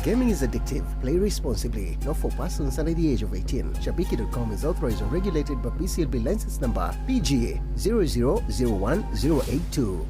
Gaming is addictive. Play responsibly. Not for persons under the age of 18. Shabiki.com is authorized and regulated by PCLB license number PGA 0001082.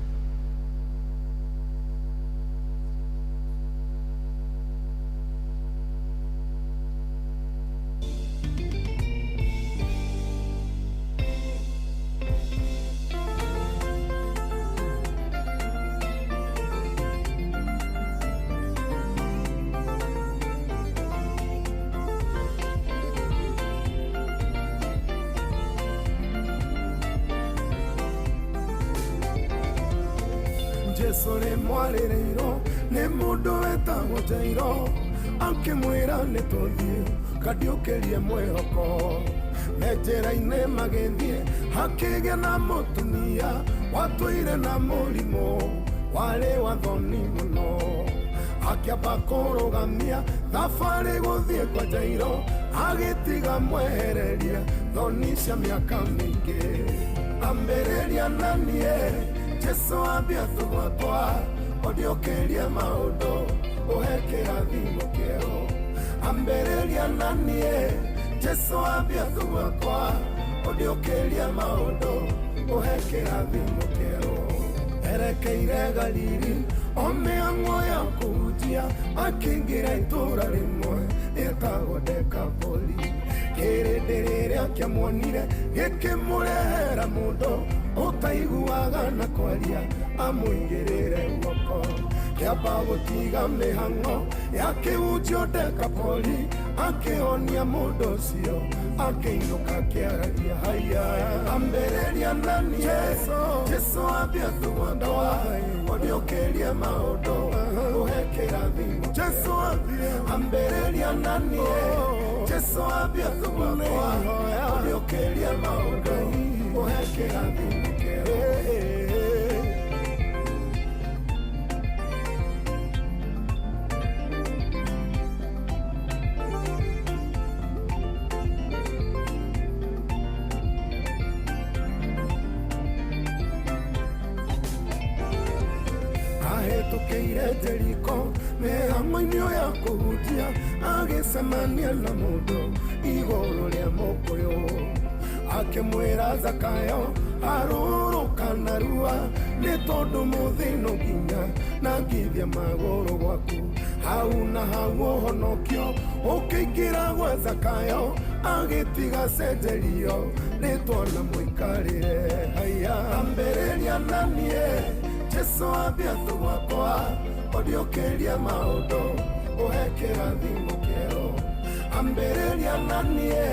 Jesu rĩmwarĩrĩirwo nĩ mũndũ wetagwo Jairo, akĩmwĩra nĩ tũthiĩ kandiũkĩrie mwĩhoko. Me njĩra-inĩ magĩthiĩ, hakĩgĩa na mũtumia watũire na mũrimũ warĩ wa thoni mũno. Akĩamba kũrũgamia thabarĩ gũthiĩ kwa Jairo, agĩtiga mwehereria thoni cia mĩaka mĩingĩ. Ambĩrĩria na niĩ Jesu, ambia tu gwakwa, ũndiũkĩrie maũndũ, ũhe kĩrathimo kĩerũ. Ambĩrĩria na niĩ Jesu, ambia tu gwakwa, ũndiũkĩrie maũndũ, ũhe kĩrathimo kĩerũ. Erekeire Galili o mĩhang'o ya kũhunjia, akĩingĩra itũũra rĩmwe rĩtagwo Dekapoli. Kĩrĩndĩ rĩrĩa kĩamuonire gĩkĩmũrehera mũndũ ũtaiguaga na kwaria amũigĩrĩre guoko. Kĩamba gũtiga mĩhang'o ya kĩhunjio Dekapoli, akĩhonia mũndũ ũcio, akĩinũka kĩaragia. Haya, ambĩrĩria na niĩ Jesu, ambia tu gwakwa, ũndiũkĩrie maũndũ, ũhe kĩrathimo. Jesu ambĩrĩria na niĩ Jesu, ambia tu gwakwa, ũndiũkĩrie maũndũ, ũhe kĩrathimo kĩerũ. Ahĩtũkĩire Jeriko mĩhang'o-inĩ ya kũhunjia, agĩcemania na mũndũ igũrũ rĩa mũkũyũ, akĩmwĩra, "Zakayo, harũrũka narua, nĩ tondũ mũthĩ no nginya na ngithia magũrũ gwaku." Hau na hau ũhonokio ũkĩingĩra gwa Zakayo, agĩtiga cenjerio rĩtwa na mũikarĩre. Haya, ambĩrĩria na niĩ Jesu, ambia tu gwakwa, ũndiũkĩrie maũndũ, ũhe kĩrathimo kĩerũ. Ambĩrĩria na niĩ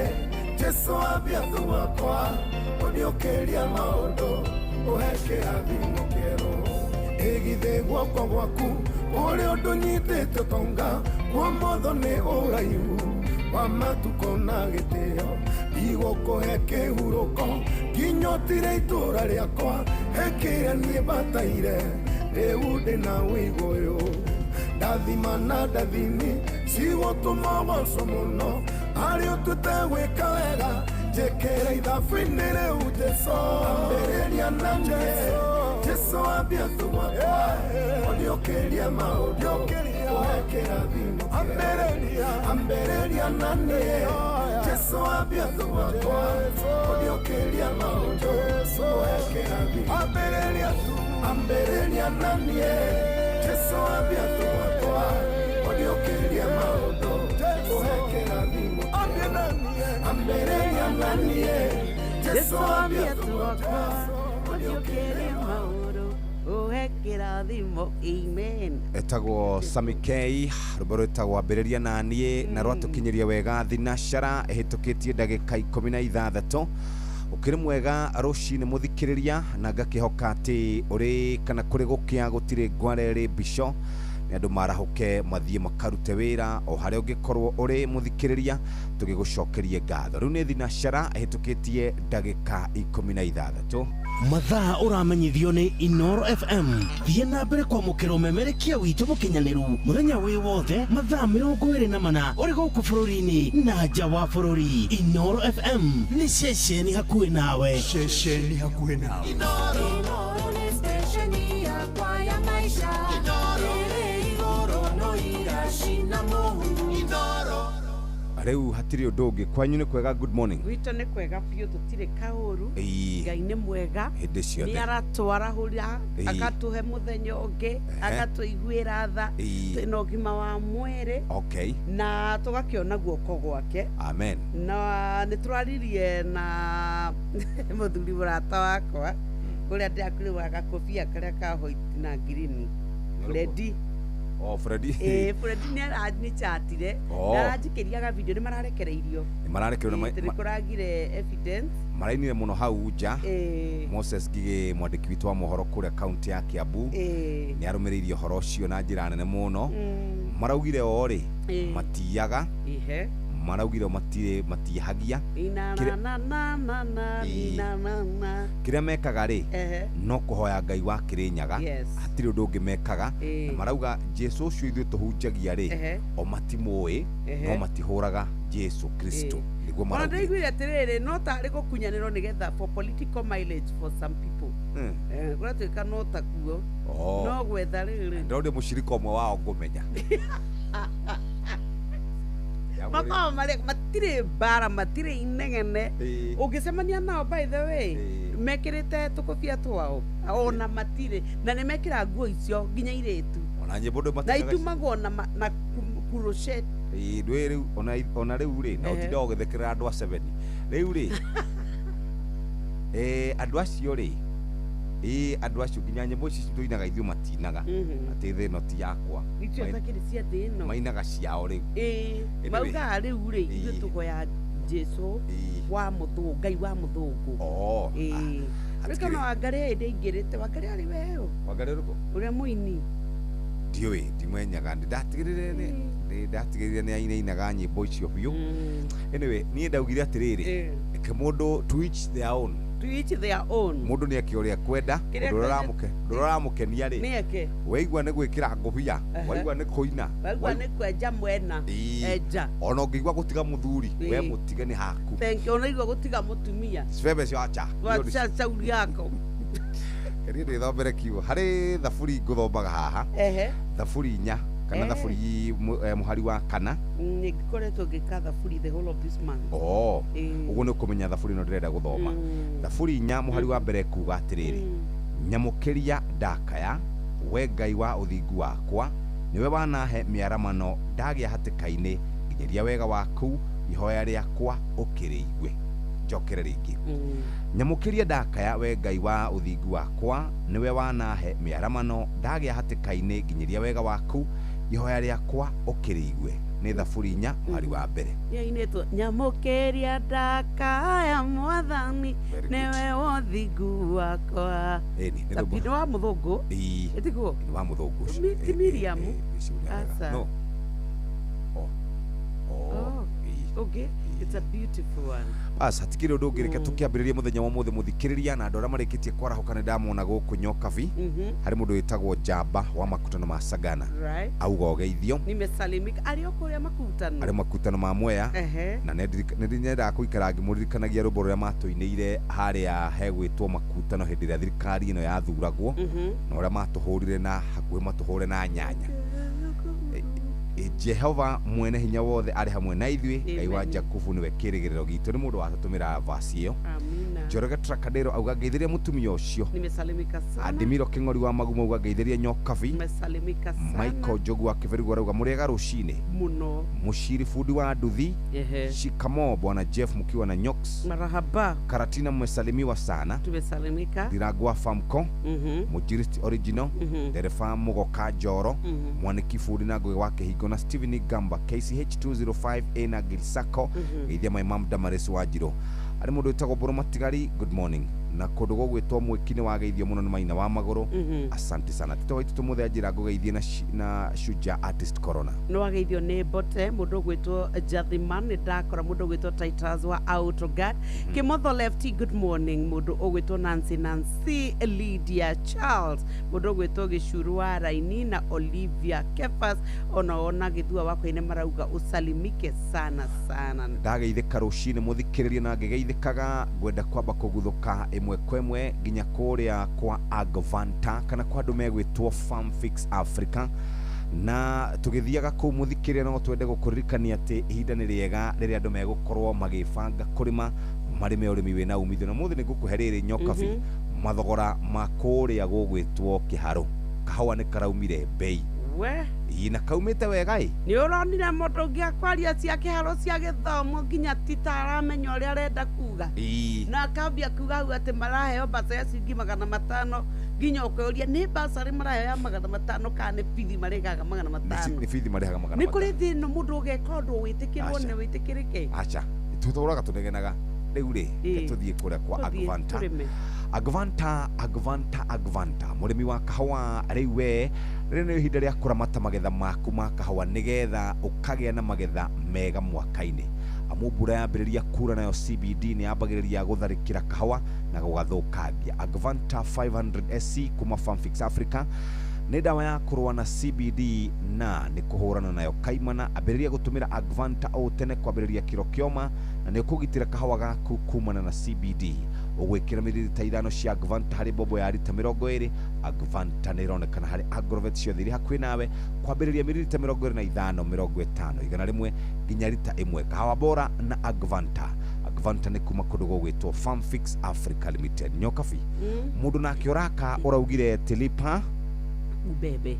Jesu, ambia tu gwakwa, ũndiũkĩrie maũndũ, ũhe kĩrathimo kĩerũ. Ĩgithĩ guoko gwaku ũrĩ ũndũ nyitĩte ũtonga kuomotho nĩ ũraihu wa matukũ na gĩtĩo, ndigũkũhe kĩhurũko nginya ũtire itũũra rĩakwa he kĩrĩa niĩ bataire. Rĩu ndĩna wĩigũyũ, ndathima na ndathimi cigũtũma ũgoco mũno harĩ ũtuĩte gwĩka wega, njĩkĩre ithabu-inĩ rĩu. Jesu ambĩrĩria na niĩ Jesu, ambia tu gwakwa, ũndiũkĩrie maũndũ, ũhe kĩrathimo. Ambĩrĩria na niĩ Jesu, ambia tu gwakwa, ũndiũkĩrie maũndũ, ũhe kĩrathimo. Ambĩrĩria na niĩ Jesu, ambia tu gwakwa, ũndiũkĩrie maũndũ, ũhe kĩrathimo. Ambĩrĩria na niĩ Jesu, ambia tu gwakwa, ũndiũkĩrie maũndũ, ũhe kĩrathimo. Amen. Etagwo Sami K, rwĩmbo rwĩtagwo "Ambĩrĩria na Niĩ", na rwatũkinyĩria wega thinashara ĩhĩtũkĩtie ndagĩka 16. Ũkĩrĩ mwega rũcinĩ mũthikĩrĩria, na ngakĩhoka atĩ ũrĩ kana kũrĩ gũkĩa gũtirĩ ngware rĩ mbico nĩ andũ marahũke mathiĩ makarute wĩra o harĩa ũngĩkorwo ũrĩ mũthikĩrĩria, tũgĩgũcokerie ngatho. Rĩu nĩ thinashara ĩhĩtũkĩtie ndagĩka 16. Mathaa ũramenyithio nĩ Inoro FM. Thiĩ na mbere kwamũkĩra ũmemerekia witũ mũkinyanĩru mũthenya wĩ wothe, mathaa 24, ũrĩ gũkũ bũrũri-inĩ na nja wa bũrũri. Inoro FM nĩ ceceni hakuhĩ nawe. Ceceni hakuhĩ nawe. Inoro nĩ stesheni yakwa ya maisha ĩrĩ igũrũ no ira. Gũcina mũhu. Inoro. Rĩu hatirĩ ũndũ ũngĩ, kwanyu nĩ kwega? Good morning. Gwitũ nĩ kwega biũ, tũtirĩ kaũru. Ngai nĩ mwega. Hĩndĩ Nĩ ciothe. Aratwarahũra, agatũhe mũthenya ũngĩ, agatũiguĩra tha. Twĩna ũgima wa mwĩrĩ na tũgakĩona guoko gwake. Amen. Na nĩ tũraririe na mũthuri mũrata wakwa ũrĩa ndĩrakũrĩwaga gakobia karĩa ka white na green, Fredi. Oh, Freddy. Ĩĩ, Fredi nĩ aranichatire na aranjikĩria ga video, nĩ mararekereirio. Nĩ mararekereirio na Ĩĩ, tũragire evidence. Marainire mũno hau nja. Moses Ngigĩ, mwandĩki witũ wa mohoro kũrĩa kaunti ya Kiambu, nĩ arũmĩrĩirie ũhoro ũcio na njĩra nene mũno. Maraugire o rĩ matiyaga. Maraugire o matirĩ matihagia. Ina na na na na na ina na na. Kĩrĩa mekaga rĩ, no kũhoya Ngai wa Kĩrĩnyaga. Hatirĩ ũndũ ũngĩ mekaga. Na marauga Jesu ũcio ithuĩ tũhunjagia rĩ, o matimũĩ, no matihũraga Jesu Kristo, nĩguo Ona maraugire. ndaiguire atĩrĩrĩ, no tarĩ gũkunyanĩrwo nĩgetha for political mileage for some people. Kũratuĩka no takuo. No gwetha rĩrĩ. Ndĩronire mũcirika ũmwe wao ngũmenya. Makoragwo marĩ matirĩ mbara, matirĩ inegene. Ũngĩcemania nao, by the way, mekĩrĩte tũkobia twao, ona matirĩ na nĩ mekĩraga nguo icio nginya irĩtu. Ona nyĩmbo ndũ Na itumagwo na na crochet. Ĩĩ, ndũĩ rĩu ona rĩu rĩ, na ũtinda ũgĩthekerera andũ a seveni rĩu rĩ, andũ acio rĩ, ĩĩ, andũ acio nginya nyĩmbo ici tũinaga ithuĩ matinaga, atĩ thĩ ĩno ti yakwa. Icio takĩrĩ cia thĩ ĩno. Mainaga ciao rĩu. Ĩĩ. Anyway. Maugaga rĩu rĩ, ithuĩ tũhoya Jesu wa mũthũngũ, Ngai wa mũthũngũ. Oh. Ĩĩ. Hatikĩrĩ- Rĩu kana Wangarĩ hĩndĩ aingĩrĩte, Wangarĩ arĩ weũ? Wangarĩ ũrĩkũ? Ũrĩa mũini. Ndiũĩ, ndimenyaga. Nĩ ndatigĩrĩire nĩ ainainaga nyĩmbo icio biũ. Anyway, niĩ ndaugire atĩrĩrĩ, reke mũndũ, to each their own. To each their own. Mũndũ nĩ eke ũrĩa ekwenda. Kĩrĩa Ũndũ ũrĩa ũramũkenia rĩ, nĩ eke. Waigua nĩ gwĩkĩra ngũbia, waigua nĩ kũina, Waigua nĩ kwenja mwena, enja. Ona ũngĩigua gũtiga mũthuri, we mũtige, nĩ haku. Thank you. Ona igua gũtiga mũtumia. Cibebe cio acha. Wacha cauri yako. Niĩ ndĩthomere kiugo harĩ thaburi ngũthomaga haha. Thaburi 4 kana thaburi mũhari wa 4. Nĩ ngoretwo ngĩka thaburi the whole of this month. Oh, ũguo nĩ ũkũmenya thaburi ĩno ndĩrenda gũthoma. Thaburi 4 mũhari wa mbere kuga atĩrĩrĩ, nyamũkĩria ndakaya, we Ngai wa ũthingu wakwa, nĩwe wanahe mĩaramano ndagĩa hatĩka-inĩ, nginyĩria wega waku, ihoya rĩakwa ũkĩrĩigue. Njokere rĩngĩ. Nyamũkĩria ndakaya, we Ngai wa ũthingu wakwa, nĩwe wanahe mĩaramano ndagĩa hatĩka-inĩ, nginyĩria wega waku, ihoya rĩakwa ũkĩrĩigue. Nĩ thaburi 4 mũhari wa mbere. Yainĩtwo nyamũkĩria ndakaya mwathani, Very good. nĩwe ũthingu wakwa. Ĩni, nĩ Thaburi rwĩmbo. nĩ wa mũthũngũ. Ĩĩ. Ĩtiguo? Nĩ wa mũthũngũ ũcio. Ti Miriam? Ũcio nĩ wega. Aca. No. Oh. Oh. Oh. Ĩĩ. Okay, it's a beautiful one. Bas, hatikĩrĩ ũndũ ũngĩ, reke tũkĩambĩrĩrie mũthenya wa ũmũthĩ, mũthikĩrĩria, na andũ arĩa marĩkĩtie kwarahũka nĩ ndamona gũkũ Nyokabi. Harĩ mũndũ wĩtagwo Njamba wa Makutano ma Sagana, auga ũgeithio. Nimesalimika. Arĩ o kũrĩa makutano. Arĩ makutano ma Mwea. Na nĩ nyendaga gũikara ngĩmũririkanagia rwĩmbo rũrĩa matũinĩire harĩa hegwĩtwo makutano hĩndĩ ĩrĩa thirikari ĩno yathuragwo, na ũrĩa matũhũrire na hakuhĩ matũhũre na nyanya. Jehova mwene hinya wothe arĩ hamwe na ithuĩ, Ngai wa Amen. Jakubu nĩwe kĩĩrĩgĩrĩro gitũ. Nĩ mũndũ watũtũmĩra vasi ĩyo. Amina. Njoroge Trakadero auga ngeithĩria mũtumia ũcio. Nimesalimika sana. Adimiro Kĩng'ori wa Magumo auga ngeithĩria Nyokabi. Nimesalimika sana. Michael Njogu wa Kĩbĩrĩgu arauga mũrĩega rũcinĩ. Mũno. Mũciri bundi wa nduthi. Shikamo bwana Jeff mkiwa na Nyox. Marahaba. Karatina, mmesalimiwa sana. Tumesalimika. Ndirangwa Famco, Mũjiristi original, ndereba Mũgoka Njoro, mwaniki bundi na Ngũgĩ wa Kĩhingo na Steven Gamba KCH 205A na Gilsako. Geithia my mom Damaris Wanjirũ. Harĩ mũndũ wĩtagwo Mbũrũ Matigari, good morning, na kũndũ gũgwĩtwo Mwĩki nĩ wageithio mũno nĩ Maina wa Magũrũ. Asante sana. Tito Waititũ mũthenya njĩra ngũgeithie na na Shuja Artist Corona. Nĩ wageithio nĩ Mbote, mũndũ ũgwĩtwo Jathiman, nĩ ndakora mũndũ ũgwĩtwo Titus wa Autogard, Kĩmotho Lefty, good morning, mũndũ ũgwĩtwo Nancy, Nancy Lydia Charles, mũndũ ũgwĩtwo Gĩcuru wa Raini na Olivia Kefas, ona ona Gĩthua wakwa-inĩ marauga usalimike sana sana. Ndageithĩka rũcinĩ, mũthikĩrĩria, na ngĩgeithĩkaga ngwenda kwamba kũguthũka ĩmwe kwa ĩmwe nginya kũrĩa kwa Agvanta kana kwa andũ megwĩtwo Farm Fix Africa. Na tũgĩthiaga kũu mũthikĩrĩria, no twende gũkũririkania atĩ ihinda nĩ rĩega rĩrĩa andũ megũkorwo magĩbanga kũrĩma, marĩme ũrĩmi wĩna umithio. Na mũthĩ nĩ ngũkũhe rĩrĩ, Nyokabi, mathogora ma kũrĩa gũgwĩtwo Kĩharũ, kahũa nĩ karaumire bei. We. Ĩ, na kaumĩte wega ĩ. Nĩ ũronire mũndũ ũngĩ akwaria cia kĩharo cia gĩthomo nginya tita aramenya ũrĩa arenda kuga. Na akambia kuga hau atĩ maraheo mbaca ya ciringi 500, nginya ũkeuria nĩ mbacarĩ maraheo ya 500 kana nĩ bithi marĩgaga magana matano. Nĩ bithi marĩhaga magana Nĩ matano. kũrĩ thĩna mũndũ ũgeka ũndũ wĩtĩkĩrwo Aca. nĩ wĩtĩkĩrĩke. Aca, tũtũraga tũnegenaga rĩu rĩ. Tũthiĩ kũrĩa kwa Tũthiĩ Agvanta. tũrĩme. Agvanta, Agvanta, Agvanta, mũrĩmi wa kahũa, rĩu we rĩrĩ nĩ ihinda rĩa kũramata magetha maku ma kahũa nĩgetha ũkagĩa na magetha mega mwaka-inĩ, amu mbura yambĩrĩria kura nayo CBD nĩ yambagĩrĩria gũtharĩkĩra kahũa na gũgathũkangia. Agvanta 500 SC kuma Farmfix Africa nĩ ndawa ya kũrũa na CBD na nĩ kũhũrana nayo kaimana. Ambĩrĩria gũtũmĩra Agvanta o tene kwambĩrĩria kĩro kĩoma, na nĩ ũkũgitĩra kahũa gaku kumana na CBD. Ũgwĩkĩra mililita 5 cia Agvanta harĩ bobo ya rita 20. Agvanta nĩ ĩronekana harĩ agrovet ciothe irĩ hakuhĩ nawe, kwambĩrĩria mililita 25, 50, 100 nginya rita 1. Kahawa bora na Agvanta. Agvanta nĩ kuma kũndũ gũgwĩtwo Farmfix Africa Limited. Nyokabi, mũndũ nake ũraka ũraugire tilipa ubebe.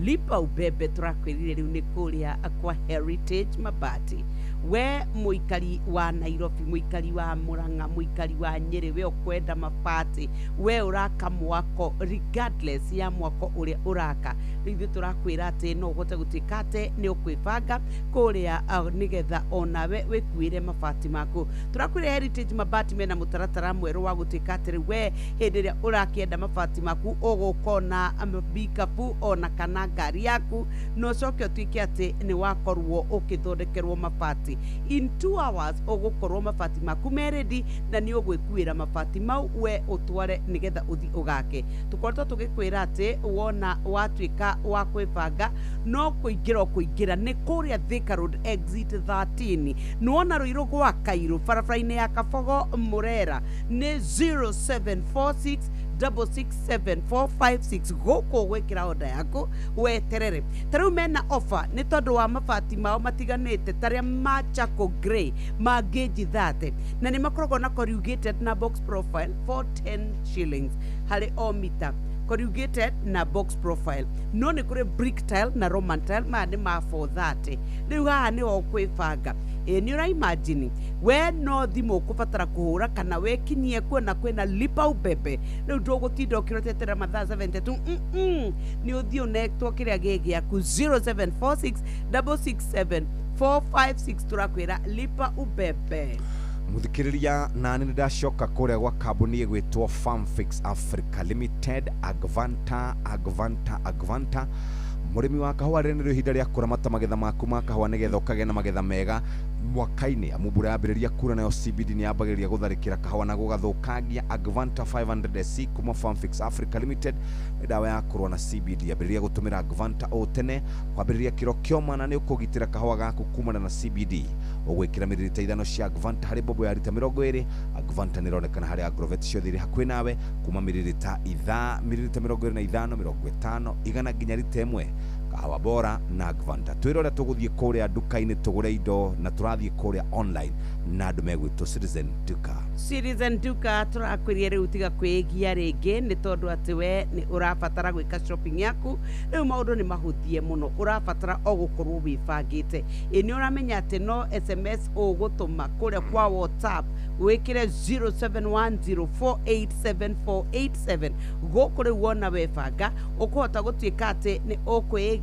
Lipa ubebe tũrakwĩrire rĩu nĩ kũrĩa kwa Heritage Mabati. We mũikari wa Nairobi, mũikari wa Murang'a, mũikari wa Nyĩrĩ, we ũkwenda mabati, we ũraka mwako, regardless ya mwako ũrĩa ũraka, rĩu ithuĩ tũrakwĩra atĩ no ũhote gũtuĩka atĩ nĩ ũkwĩbanga kũrĩa nĩgetha onawe wĩkuĩre mabati maku. Tũrakwĩra Heritage Mabati mena mũtaratara mwerũ wa gũtuĩka atĩ rĩu we hĩndĩ ĩrĩa ũrakĩenda mabati maku ũgũka na bikabu ona kana ngari yaku, na ũcoke ũtuĩke atĩ nĩ wakorwo ũkĩthondekerwo mabati in 2 hours. Ũgũkorwo mabati maku me ready na nĩ ũgwĩkuĩra mabati mau we ũtware nĩgetha ũthi ũgake. Tũkoretwo tũgĩkwĩra atĩ wona watuĩka wa kwĩbanga, no kũingĩra ũkũingĩra nĩ kũrĩa Thika Road exit 13, nĩwona Rũirũ gwa Kairũ, barabara-inĩ ya Kabogo Mũrera, nĩ 0746 667456. Gũkũ gwĩkĩra oda yaku weterere. Ta rĩu mena offer nĩ tondũ wa mabati mao matiganĩte, tarĩa ma charcoal grey ma gauge 30, na nĩ makoragwo na corrugated na box profile, 410 shillings harĩ o mita, corrugated na box profile. No nĩ kũrĩ brick tile na Roman tile, maya nĩ ma 430. Rĩu haha nĩho ũkwĩbanga. Ĩ nĩ ũra imagine we no thimũ ũkũbatara kũhũra kana wekinyie kuona kwĩna lipa ubebe. Rĩu ndũgũtinda ũkĩrotetera mathaa 72. Nĩ ũthiĩ ũnetwo kĩrĩa gĩ gĩaku, 0746 667 456. Tũrakwĩra lipa ubebe. Muthikiriria, nani nĩ ndacoka kũrĩa gwa kambuni ĩgwĩtwo Farmfix Africa Limited. Agvanta, Agvanta, Agvanta, mũrĩmi wa kahũa, rĩrĩ nĩrĩo ihinda rĩa kũramata magetha maku ma kahũa nĩgetha ũkagĩa na magetha mega mwaka-inĩ, amu mbura yambĩrĩria kura nayo CBD nĩ yambagĩrĩria gũtharĩkĩra kahũa na gũgathũkangia. Agvanta 500 SC kuma Farmfix Africa Limited nĩ ndawa ya kũrũa na CBD. Ambĩrĩria gũtũmĩra Agvanta o tene kwambĩrĩria kĩro kĩoma, na nĩ ũkũgitĩra kahũa gaku kumana na CBD. Ũgwĩkĩra mililita 5 cia Agvanta harĩ bobo ya rita 20. Agvanta nĩ ĩronekana harĩ agrovet ciothe irĩ hakuhĩ nawe, kuma mililita 25, 50, 100 nginya rita 1. Kahawa bora na Agvanta. Twĩre ũrĩa tũgũthiĩ kũrĩa nduka-inĩ tũgũre indo, na tũrathiĩ kũrĩa online na andũ megwĩtwo Citizen Duka. Citizen Duka tũrakwĩria rĩu tiga kwĩgia rĩngĩ, nĩ tondũ atĩ we nĩ ũrabatara gwĩka shopping yaku. Rĩu maũndũ nĩ mahũthie mũno, ũrabatara o gũkorwo wĩbangĩte. Ĩ nĩ ũramenya atĩ no SMS ũgũtũma kũrĩa kwa WhatsApp, wĩkĩre 0710487487. Gũkũ rĩu wona webanga ũkũhota gũtuĩka atĩ nĩ ũkwĩgĩrĩra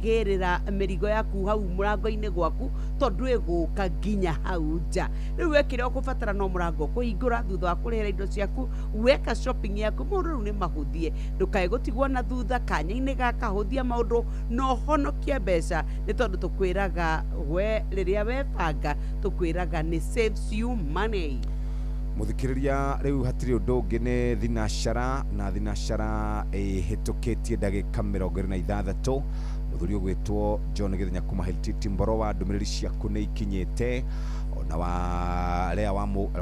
mĩrigo yaku hau mũrango-inĩ gwaku, tondũ ĩgũka nginya hau nja. Rĩu we kĩrĩa ũkũbatara no mũrango kũhingũra thutha wa kũrĩhĩra indo ciaku, weka shopping yaku. Maũndũ rĩu nĩ mahũthie, ndũkae gũtigwo na thutha kanya-inĩ gaka. Hũthia maũndũ na ũhonokie mbeca, nĩ tondũ tũkwĩraga we rĩrĩa webanga, tũkwĩraga nĩ saves you money. Muthikiriria, riu hatiri undu ungi, ni thinacara na thinacara ihitukitie ndagika 26. Muthuri ugwitwo John Githenya kuma Hiltiti Mborowa, ndumiriri ciaku nĩ ikinyĩte. Ona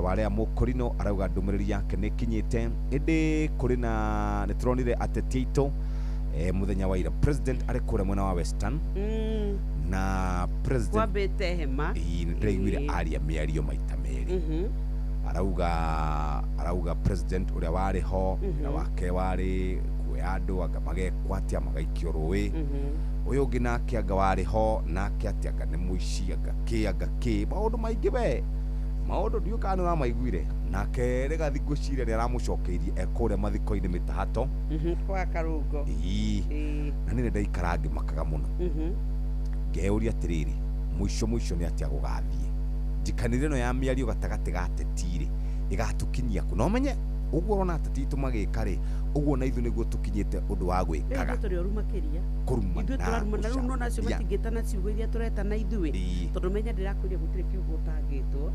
warea Mũkũrinũ arauga ndũmĩrĩri yake nĩ ikinyĩte, ĩndĩ kũrĩ na nĩ tũronire ateti aitũ Muthenya wa ira president arĩ kũrĩa mwena wa Western na president Kwambĩte hema. Ĩĩ, nĩ ndĩraiguire aria mĩario maita merĩ. Arauga president ũrĩa warĩ ho, wĩra wake warĩ kuoya andũ anga magekwo atĩa, magaikio rũĩ. Ũyũ ũngĩ nake anga warĩ ho nake atĩ anga nĩ mũici, anga kĩ, anga kĩ, maũndũ maingĩ we, maũndũ ndiũ kana nĩ ũramaiguire. Nake Rigathi ngwĩciria nĩ aramũcokeirie e kũrĩa mathiko-inĩ mĩtahato. Kwa Karũngo. Ĩĩ. Na nĩ ndaikara ngĩmakaga mũno, ngeyũria atĩrĩrĩ, mũico mũico nĩ atĩa gũgathiĩ? Njikanĩre ĩno ya mĩario gatagatĩ ga ateti rĩ, ĩgatũkinyia kũ? Na ũmenye ũguo ũrona ateti itũ magĩka rĩ, ũguo na ithuĩ nĩguo tũkinyĩte ũndũ wa Rĩu gwĩkaga. ithuĩ tũrĩ oru makĩria. Kũrumana. Ithuĩ tũrarumana rĩu, nona acio gũcaria. matingĩtana ciugo iria tũretana ithuĩ. Tondũ menya ndĩrakwĩria gũtirĩ kiugo ũtangĩtwo,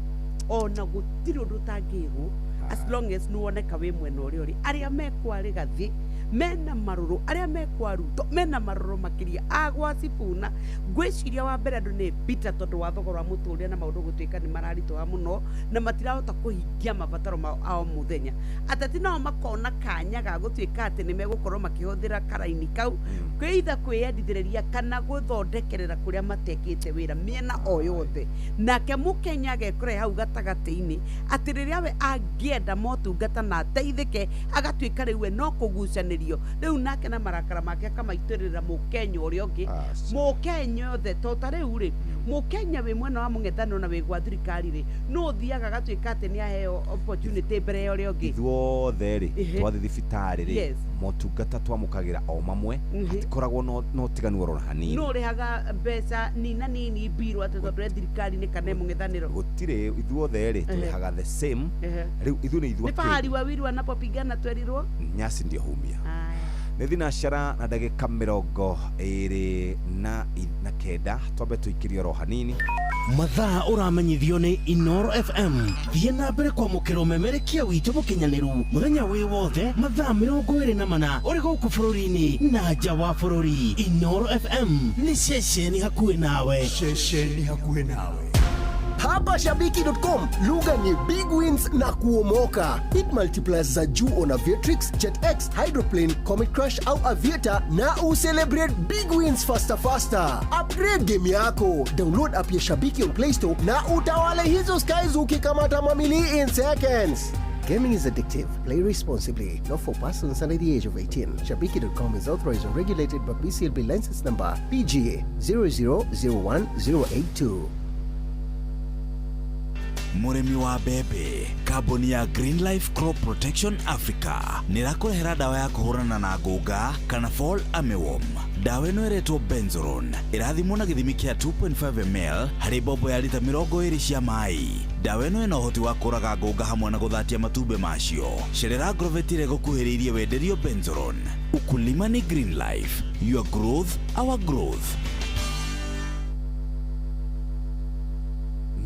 ona gũtirĩ ũndũ ũtangĩrwo, as long as nĩwoneka wĩ mwena ũrĩa ũrĩ. Arĩa mekwa Rigathi mena marũrũ, arĩa mekwa Ruto mena marũrũ makĩria agwa Sifuna. Ngwĩciria wa mbere andũ nĩ bitter tondũ wa thogora wa mũtũrĩre na maũndũ gũtuĩka nĩ mararitũha mũno na matirahota kũhingia mabataro mao a o mũthenya. Ateti nao makona kanya ga gũtuĩka atĩ nĩ megũkorwo makĩhũthĩra karaini kau kwĩitha kwĩyendithĩrĩria kana gũthondekerera kũrĩa matekĩte wĩra mĩena o yothe. Nake mũkenya agekora hau gatagatĩ-inĩ atĩ rĩrĩa we angĩenda motungata na ateithĩke, agatuĩka rĩu we no kũgucanĩrio rĩu nake na marakara make akamaitũrĩra mũkenya ũrĩa ũngĩ. Aca. Mũkenya othe to ta rĩu rĩ, mũkenya wĩ mwena wa mũng'ethanĩro na wĩ gwa thirikari rĩ, no ũthiaga agatuĩka atĩ nĩ aheo opportunity mbere ya ũrĩa ũngĩ. Ithuothe rĩ, twathiĩ thibitarĩ rĩ, motungata twamũkagĩra o mamwe. Hatikoragwo no ũtiganu oro na hanini. No ũrĩhaga mbeca nina nini mbirũ atĩ tondũ e thirikari-inĩ kana e mũng'ethanĩro? Gũtirĩ, ithuothe rĩ, tũrĩhaga the same. Rĩu ithuĩ nĩ ithuĩ Nĩ fahari wawili wanapopigana twerirwo. Nyasi ndio humia. Aya. Nĩ thinacara na ndagĩka 29, twambe tũikĩrie oro hanini. Mathaa ũramenyithio nĩ Inoro FM. Thiĩ na mbere kwamũkĩra ũmemerekia witũ mũkinyanĩru mũthenya wĩ wothe mathaa 24 ũrĩ gũkũ bũrũri-inĩ na nja wa bũrũri. Inoro FM nĩ ceceni hakuhĩ nawe. Ceceni hakuhĩ nawe. Hapa Shabiki.com lugha ni big wins na kuomoka. Hit multipliers za juu on Aviatrix, JetX, Hydroplane, Comet Crush au Aviator na ucelebrate big wins faster faster. Upgrade game yako. Download app ya Shabiki on Play Store na utawale hizo skies ukikamata mamili in seconds. Gaming is addictive. Play responsibly. Not for persons under the age of 18. Shabiki.com is authorized and regulated by BCLB license number PGA 0001082. Mũrĩmi wa mbembe, kambuni ya Green Life Crop Protection Africa nĩ ĩrakũrehera ndawa ya kũhũrana na ngũnga kana fall armyworm. Ndawa ĩno ĩretwo Benzoron, ĩrathimwo na gĩthimi kĩa 2.5 ml harĩ mbombo ya rita 20 cia maĩ. Ndawa ĩno ĩna ũhoti wa kũraga ngũnga hamwe na gũthatia matumbĩ macio. Cerera agrovet ĩrĩa ĩgũkuhĩrĩirie wenderio Benzoron. Ukulima ni Green Life, your growth, our growth.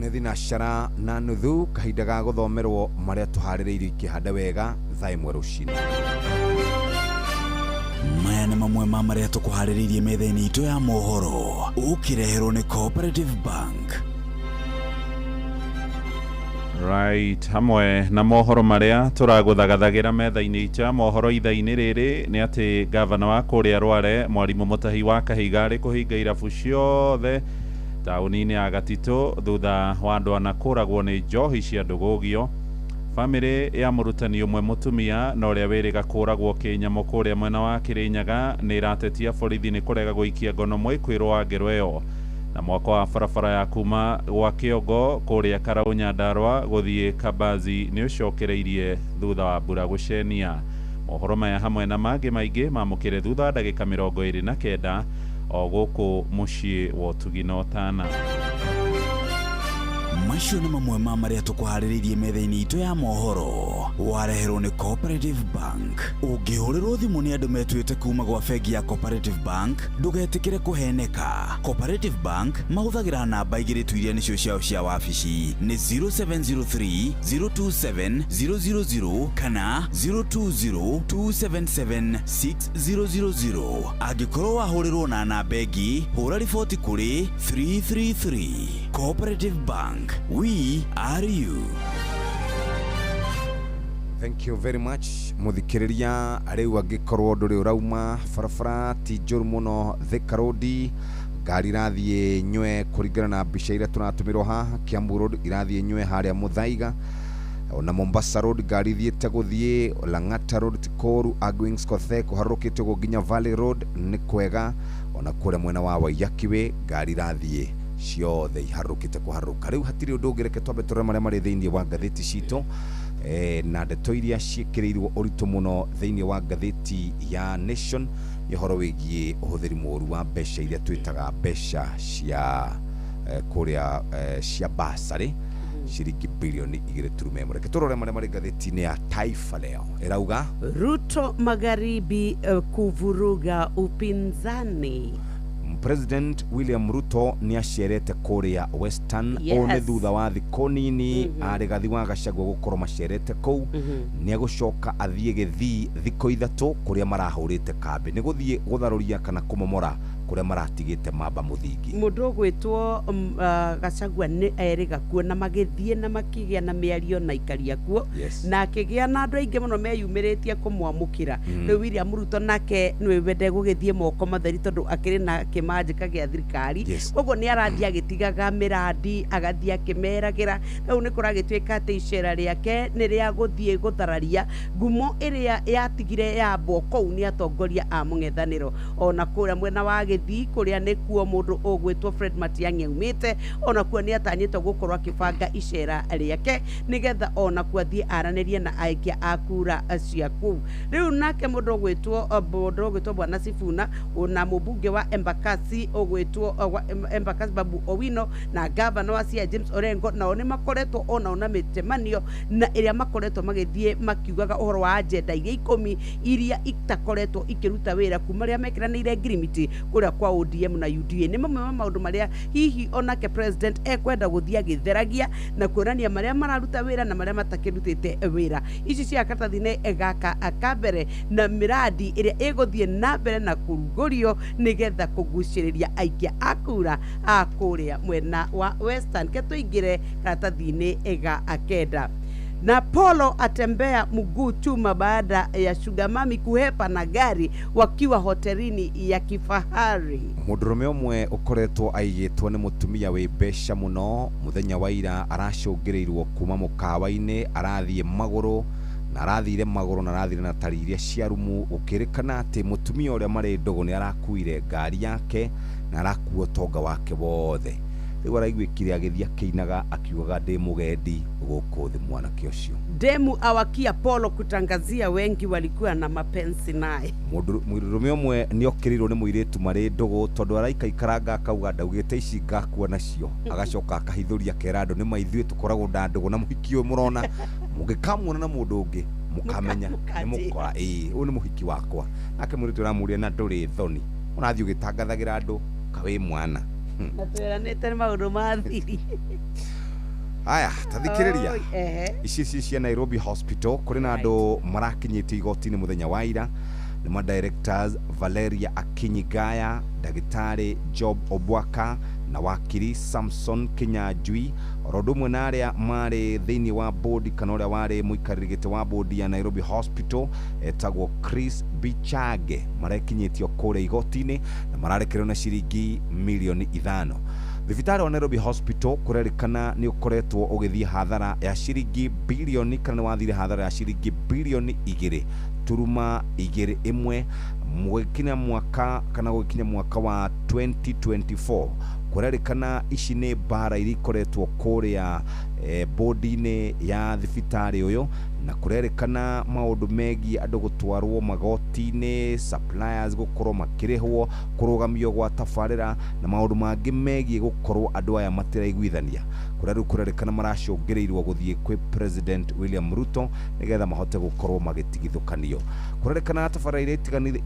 Nĩ thinacara na nuthu, kahinda ga gũthomerwo marĩa tũharĩrĩirio ikĩhanda wega thaa 1 rũcinĩ. Maya nĩ mamwe ma marĩa tũkũharĩrĩirie metha-inĩ itũ ya mohoro, ũkĩreherwo nĩ Cooperative Bank. Right, hamwe na mohoro marĩa tũragũthagathagĩra metha-inĩ itũ ya mohoro ithaa-inĩ rĩrĩ nĩ atĩ gavana wa kũrĩa Rware Mwarimũ Mũtahi wa Kahiga arĩ kũhinga irabu ciothe taũni-inĩ ya Gatitũ thutha wa andũ ana kũragwo nĩ njohi cia ndũgũgio. Bamĩrĩ ya mũrutani ũmwe mũtumia na ũrĩa wĩrĩga kũragwo kĩnyamũ kũrĩa mwena wa Kĩrĩnyaga nĩ ĩratetia borithi nĩ kũrega gũikia ngono mwĩkwĩrwo wa ngero ĩyo. Na mwako wa barabara ya kuma gwa Kĩongo kũrĩa Karau Nyandarua gũthiĩ Kabazi nĩ ũcokereirie thutha wa mbura gũcenia. Mohoro maya hamwe na mangĩ maingĩ mamũkĩre thutha wa ndagĩka 29 o gũkũ mũciĩ wa ũtugi na ũtana. Macio nĩ mamwe ma marĩa tũkũharĩrĩirie metha-inĩ itũ ya mohoro, wareherwo nĩ Cooperative Bank. Ũngĩhũrĩrwo thimũ nĩ andũ metuĩte kuma gwa bengi ya Cooperative Bank, ndũgetĩkĩre kũheneka. Cooperative Bank mahũthagĩra namba igĩrĩ tu iria nĩcio ciao cia wabici, nĩ 0703 027 000 kana 020 277 6000. Angĩkorwo wahũrĩrwo na namba ĩngĩ, hũra riboti kũrĩ 333. Cooperative Bank, we are you. Thank you very much. Mũthikĩrĩria, rĩu angĩkorwo ndũrĩ ũrauma barabara ti njũru mũno. Thika Road ngari irathiĩ nywe kũringana na mbica iria tũratũmĩrwo haha. Kiambu Road irathiĩ nywe harĩa Muthaiga, ona Mombasa Road ngari ithiĩte gũthiĩ. Lang'ata Road ti kũũru, Argwings Kothe kũharũrũkĩte ũguo nginya Valley Road nĩ kwega, ona kũrĩa mwena wa Waiyaki Way ngari irathiĩ ciothe iharũrũkĩte kũharũrũka. Rĩu hatirĩ ũndũ ũngĩ, reke twambe tũrore marĩa marĩ thĩinĩ wa ngathĩti citũ, na ndeto iria ciĩkĩrĩirwo ũritũ mũno thĩinĩ wa ngathĩti ya Nation nĩ ũhoro wĩgiĩ ũhũthĩri mũũru wa mbeca iria twĩtaga mbeca cia kũrĩa cia basarĩ, ciringi bilioni 2.1. Reke tũrore marĩa marĩ ngathĩti-inĩ ya Taifa Leo ĩrauga Ruto magharibi kuvuruga upinzani. President William Ruto nĩ acerete kũrĩa Western. Ũũ nĩ thutha wa thikũ nini Rigathi wa Gachagua gũkorwo macerete kũu. Nĩ egũcoka athiĩ Gĩthii thikũ 3 kũrĩa marahũrĩte kambĩ, nĩ gũthiĩ gũtharũria kana kũmomora kũrĩa maratigĩte mamba mũthingi. Mũndũ ũgwĩtwo Gachagua nĩ erĩga kuo na magĩthiĩ na makĩgĩa na mĩario na ikaria kuo, na akĩgĩa na andũ aingĩ mũno meyumĩrĩtie kũmwamũkĩra. Rĩu William Ruto nake nĩwe wende gũgĩthiĩ moko matheri tondũ akĩrĩ na kĩmanjĩka gĩa thirikari. Koguo nĩ arathiĩ agĩtigaga mĩrandi, agathiĩ akĩmeragĩra. Rĩu nĩ kũragĩtuĩka atĩ icera rĩake nĩ rĩa gũthiĩ gũthararia ngumo ĩrĩa yatigire yambwo kũu nĩ atongoria a mũng'ethanĩro. Ona kũrĩa mwena wa Gĩthii kũrĩa nĩkuo mũndũ ũgwĩtwo Fred Matiang'i aumĩte, ona kuo nĩ atanyĩtwo gũkorwo akĩbanga icera rĩake nĩgetha ona kuo athiĩ aranĩrie na aikia a kura cia kũu. Rĩu nake mũndũ ũgwĩtwo Bwana Sifuna na mũmbunge wa Embakasi ũgwĩtwo Embakasi Babu Owino na gavana wa Siaya James Orengo nao nĩ makoretwo onao na mĩcemanio na ĩrĩa makoretwo magĩthiĩ makiugaga ũhoro wa agenda iria 10 iria itakoretwo ikĩruta wĩra kuma rĩrĩa mekĩranĩire ngirimiti kũrĩa kwa ODM na UDA. Nĩ mamwe ma maũndũ marĩa hihi onake president ekwenda gũthiĩ agĩtheragia na kuonania marĩa mararuta wĩra na marĩa matakĩrutĩte wĩra. Ici cia karatathi-inĩ gaka ka mbere na mĩrandi ĩrĩa ĩgũthiĩ na mbere na kũrugũrio nĩgetha kũgucĩrĩria aikia a kura a kũrĩa mwena wa Western. Ke tũingĩre karatathi-inĩ ga kenda. Na Polo atembea mguu chuma baada ya sugar mami kuhepa na gari wakiwa hotelini ya kifahari. Mũndũrũme ũmwe ũkoretwo aigĩtwo nĩ mũtumia wĩ mbeca mũno mũthenya wa ira aracũngĩrĩirwo kuma mũkawa-inĩ, arathiĩ magũrũ na arathire magũrũ na arathire na tari iria cia rumu, gũkĩrĩkana atĩ mũtumia ũrĩa marĩ ndũgũ nĩ arakuire ngari yake na arakua ũtonga wake wothe. Rĩu araiguĩkire agĩthiĩ akĩinaga akiugaga ndĩ mũgendi gũkũ thĩ mwanake ũcio. Demu awakia Polo kutangazia wengi walikuwa na mapenzi naye. Mũndũrũme ũmwe nĩ okĩrĩirwo nĩ mũirĩtu marĩ ndũgũ tondũ araikaikaranga akauga ndaugĩte ici ngakua nacio, agacoka akahithũria akera andũ nĩ ma ithuĩ tũkoragwo na ndũgũ na mũhiki ũyũ mũrona, mũngĩkamuona na mũndũ ũngĩ mũkamenya nĩ mũkora ĩĩ ũyũ nĩ mũhiki wakwa. Nake mũirĩtu aramũria na ndũrĩ thoni, ũrathiĩ ũgĩtangathagĩra andũ ka wĩ mwana. Na twĩranĩte nĩ maũndũ ma thiri. Aya, tathikĩrĩria ici ci cia Nairobi Hospital kũrĩ na andũ marakinyĩtio igoti-inĩ mũthenya wa ira. Nĩ ma directors Valeria Akinyigaya, ndagĩtarĩ Job Obwaka na wakiri Samson Kinyanjui, oro ũndũ ũmwe na arĩa marĩ thĩinĩ wa bodi kana ũrĩa warĩ mũikarĩri gĩtĩ wa bodi ya Nairobi Hospital etagwo Chris Bichage, marekinyĩtio kũrĩa igoti-inĩ na mararekererio na ciringi milioni 5. Thibitarĩ wa Nairobi Hospital kũrerĩkana nĩ ũkoretwo ũgĩthiĩ hathara ya ciringi bilioni kana nĩ wathire hathara ya ciringi bilioni 2.21 gũgĩkinya mwaka kana gũgĩkinya mwaka wa 2024. Kũrerĩkana ici nĩ mbara iria ikoretwo kũrĩa bodi-inĩ ya thibitarĩ ũyũ, na kũrerĩkana maũndũ megiĩ andũ gũtwarwo magoti-inĩ, suppliers gũkorwo makĩrĩhwo, kũrũgamio gwa tabarĩra na maũndũ mangĩ megiĩ gũkorwo andũ aya matiraiguithania. Kũrĩa rĩu kũrerĩkana maracũngĩrĩirwo gũthiĩ kwĩ President William Ruto nĩgetha mahote gũkorwo magĩtigithũkanio. Kũrerĩkana tabarĩra iria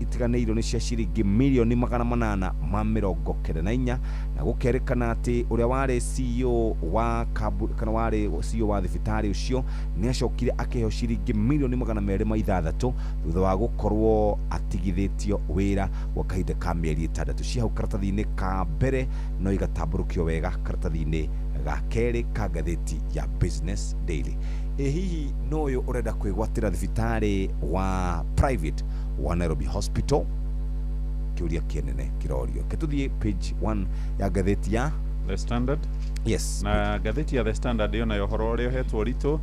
itiganĩirio nĩ cia ciringi milioni 894, na gũkerĩkana atĩ ũrĩa warĩ CEO wa kana warĩ CEO wa thibitarĩ ũcio nĩ acokire akĩheo ciringi milioni 206 thutha wa gũkorwo atigithĩtio wĩra gwa kahinda ka mĩeri 6. Cia hau karatathi-inĩ ka mbere no igatambũrũkio wega karatathi-inĩ Ga kerĩ ka ngathĩti ya Business Daily. Ĩ hihi no ũyũ ũrenda kwĩgwatĩra thibitarĩ wa private wa Nairobi Hospital? Kĩũria kĩnene kĩrorio. Kĩtũthiĩ page 1 ya ngathĩti ya The Standard. Yes. Na ngathĩti ya The Standard ĩyo nayo ũhoro ũrĩa ũhetwo ũritũ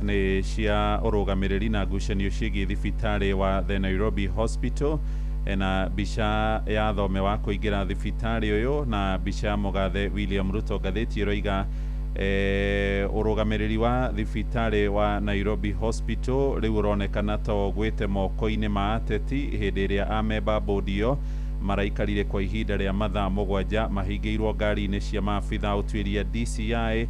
nĩ cia ũrũgamĩrĩri na ngucanio ciĩgiĩ thibitarĩ wa The Nairobi Hospital, na mbica ya thome wa kũingĩra thibitarĩ ũyũ na mbica ya mũgathe William Ruto. Ngathĩti ĩroiga ũrũgamĩrĩri wa thibitarĩ wa Nairobi Hospital rĩu ũronekana ta ũgwĩte moko-inĩ ma ateti hĩndĩ ĩrĩa amemba bodi ĩyo maraikarire kwa ihinda rĩa mathaa 7 mahingĩirwo ngari-inĩ cia maabitha ũtuĩria DCI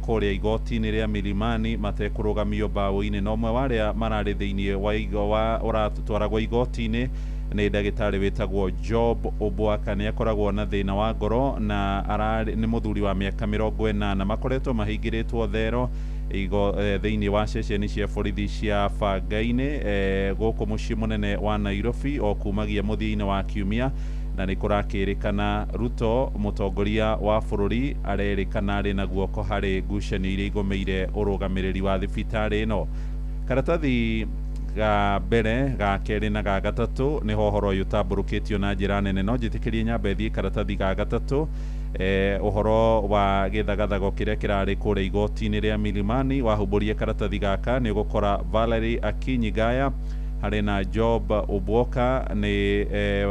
kũrĩa igoti-inĩ rĩa Milimani matekũrũgamio mbaũ-inĩ. Na ũmwe wa arĩa mararĩ thĩinĩ wa ũratwaragwo igoti-inĩ nĩ ndagĩtarĩ wĩtagwo Job Obwaka. Nĩ akoragwo na thĩna wa ngoro na ararĩ nĩ mũthuri wa mĩaka 80. Makoretwo mahingĩrĩtwo thero thĩinĩ wa ceceni cia borithi cia Bangainĩ gũkũ mũciĩ mũnene wa Nairobi o kumagia mũthia-inĩ wa kiumia. Na nĩ kũrakĩrĩkana Ruto mũtongoria wa bũrũri arerĩkana arĩ na guoko harĩ ngucanio iria igũmĩire ũrũgamĩrĩri wa thibitarĩ ĩno. Karatathi ga mbere, ga kerĩ na ga gatatũ nĩho ũhoro ũyũ ũtambũrũkĩtio na njĩra nene. No njĩtĩkĩrie nyambe thiĩ karatathi ga gatatũ, ũhoro wa gĩthagathago kĩrĩa kĩrarĩ kũrĩa igoti-inĩ rĩa Milimani. Wahumbũrie karatathi gaka nĩ ũgũkora Valerie Akinyi Gaya harĩ na Job Obwoka nĩ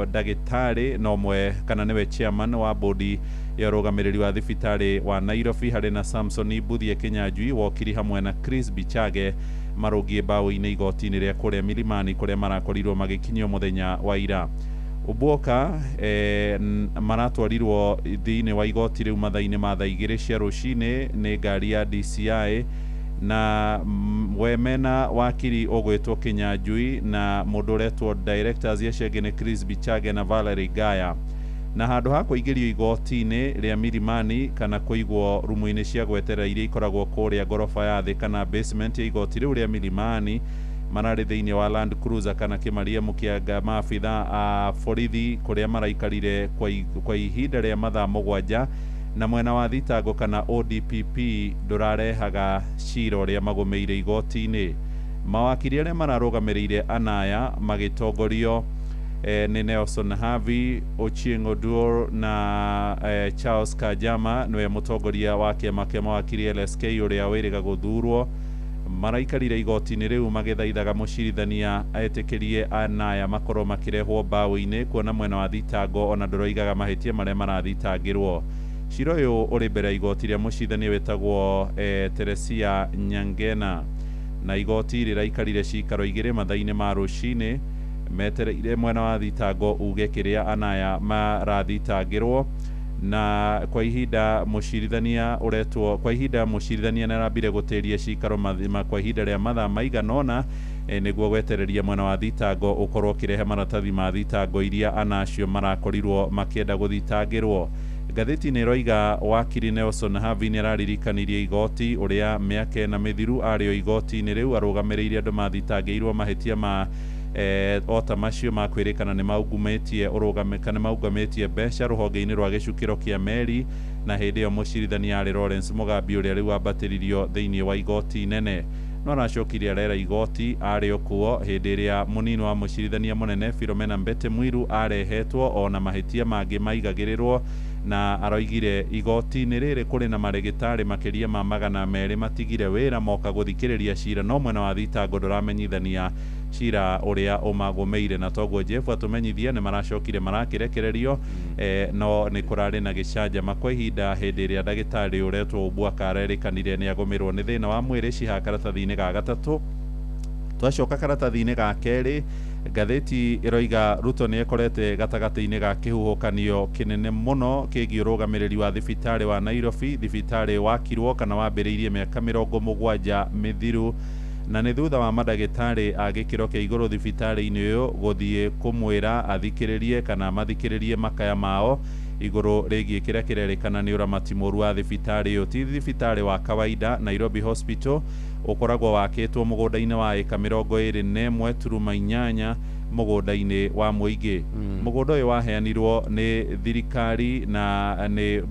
ndagĩtarĩ na ũmwe kana nĩwe chairman wa bodi ya ũrũgamĩrĩri wa thibitarĩ wa Nairobi, harĩ na Samson Mbuthie Kinyanjui wokiri hamwe na Chris Bichage marũngiĩ mbaũ-inĩ igoti-inĩ rĩa kũrĩa Milimani kũrĩa marakorirwo magĩkinyio mũthenya wa ira. Obwoka maratwarirwo thĩinĩ wa igoti rĩu mathaa-inĩ ma thaa 2 cia rũcinĩ nĩ ngari ya DCI, na we mena wakiri ũgwĩtwo Kinyanjui na mũndũ ũretwo directors acio angĩ nĩ Chris Bichage na Valerie Gaya. Na handũ ha kũingĩrio igoti-inĩ rĩa Milimani kana kũigwo rumu-inĩ cia gweterera iria ikoragwo kũrĩa ngoroba ya thĩ kana basement ya igoti rĩu rĩa Milimani, mararĩ thĩinĩ wa Land Cruiser kana kĩmariamu kĩa maabitha a borithi kũrĩa maraikarire kwa ihinda rĩa mathaa 7. Na mwena wa thitango kana ODPP ndũrarehaga cira ũrĩa magũmĩire igoti-inĩ. Mawakiri arĩa mararũgamĩrĩire anaya magĩtongorio nĩ Nelson Havi, Ochieng Oduor na Charles Kajama nĩwe mũtongoria wa kĩama kĩa mawakiri LSK ũrĩa wĩrĩga gũthurwo. Maraikarire igoti-inĩ rĩu magĩthaithaga mũcirithania etĩkĩrie anaya makorwo makĩrehwo mbaũ-inĩ kuona mwena wa thitango ona ndũroigaga mahĩtia marĩa marathitangĩrwo. Cira ũyũ ũrĩ mbere ya igoti rĩa mũcirithania wĩtagwo Teresia Nyangena, na igoti rĩraikarire cikaro 2 mathaa-inĩ ma rũcinĩ metereire mwena wa thitango uge kĩrĩa anaya marathitangĩrwo. Na kwa ihinda mũcirithania ũretwo kwa ihinda mũcirithania nĩarambire gũtĩria cikaro kwa ihinda rĩa mathaa maigana ũna nĩguo gwetereria mwena wa thitango ũkorwo ũkĩrehe maratathi ma thitango iria anacio marakorirwo makĩenda gũthitangĩrwo. Ngathĩti nĩ ĩroiga wakiri Nelson Havi nĩ araririkanirie igoti ũrĩa mĩaka ĩna mĩthiru arĩ o igoti-inĩ rĩu arũgamĩrĩire andũ mathitangĩirwo mahĩtia ma o ta macio ma kwĩrĩkana nĩ maungumĩtie kana maungamĩtie mbeca rũhonge-inĩ rwa gĩcukĩro kĩa meri, na hĩndĩ ĩyo mũcirithania arĩ Lawrence Mugambi ũrĩa rĩu ambatĩririo thĩinĩ wa igoti inene. No aracokire arera igoti arĩ o kuo hĩndĩ ĩrĩa mũnini wa mũcirithania mũnene Philomena Mbete Mwiru arehetwo ona mahĩtia mangĩ maigagĩrĩrwo, na aroigire igoti-inĩ rĩrĩ kũrĩ na marĩgĩtarĩ makĩria ma 200 matigire wĩra moka gũthikĩrĩria cira, no mwena wa thitango ndũramenyithania cira ũrĩa ũmagũmĩire. Na toguo Jeff atũmenyithia nĩ maracokire marakĩrekererio, no nĩ kũrarĩ na gĩcanjama kwa ihinda hĩndĩ ĩrĩa ndagĩtarĩ ũretwo Obwaka arerĩkanire nĩ agũmĩrwo nĩ thĩna wa mwĩrĩ. Ciha karatathi-inĩ ga gatatũ. Twacoka karatathi-inĩ ga kerĩ, ngathĩti ĩroiga Ruto nĩ ekorete gatagatĩ-inĩ ga kĩhuhũkanio kĩnene mũno kĩgiĩ ũrũgamĩrĩri wa thibitarĩ wa Nairobi. Thibitarĩ wakirwo kana wambĩrĩirie mĩaka 70 mĩthiru, na nĩ thutha wa mandagĩtarĩ a gĩkĩro kĩa igũrũ thibitarĩ-inĩ ũyũ gũthiĩ kũmwĩra athikĩrĩrie kana mathikĩrĩrie makaya mao igũrũ rĩgiĩ kĩrĩa kĩrerĩkana nĩ ũramati mũru wa thibitarĩ ũyũ. Ti thibitarĩ wa kawaida. Nairobi Hospital ũkoragwo wakĩtwo mũgũnda-inĩ wa ĩka 21.8 mũgũnda-inĩ wa mũingĩ. Mũgũnda ũyũ waheanirwo nĩ thirikari na nĩ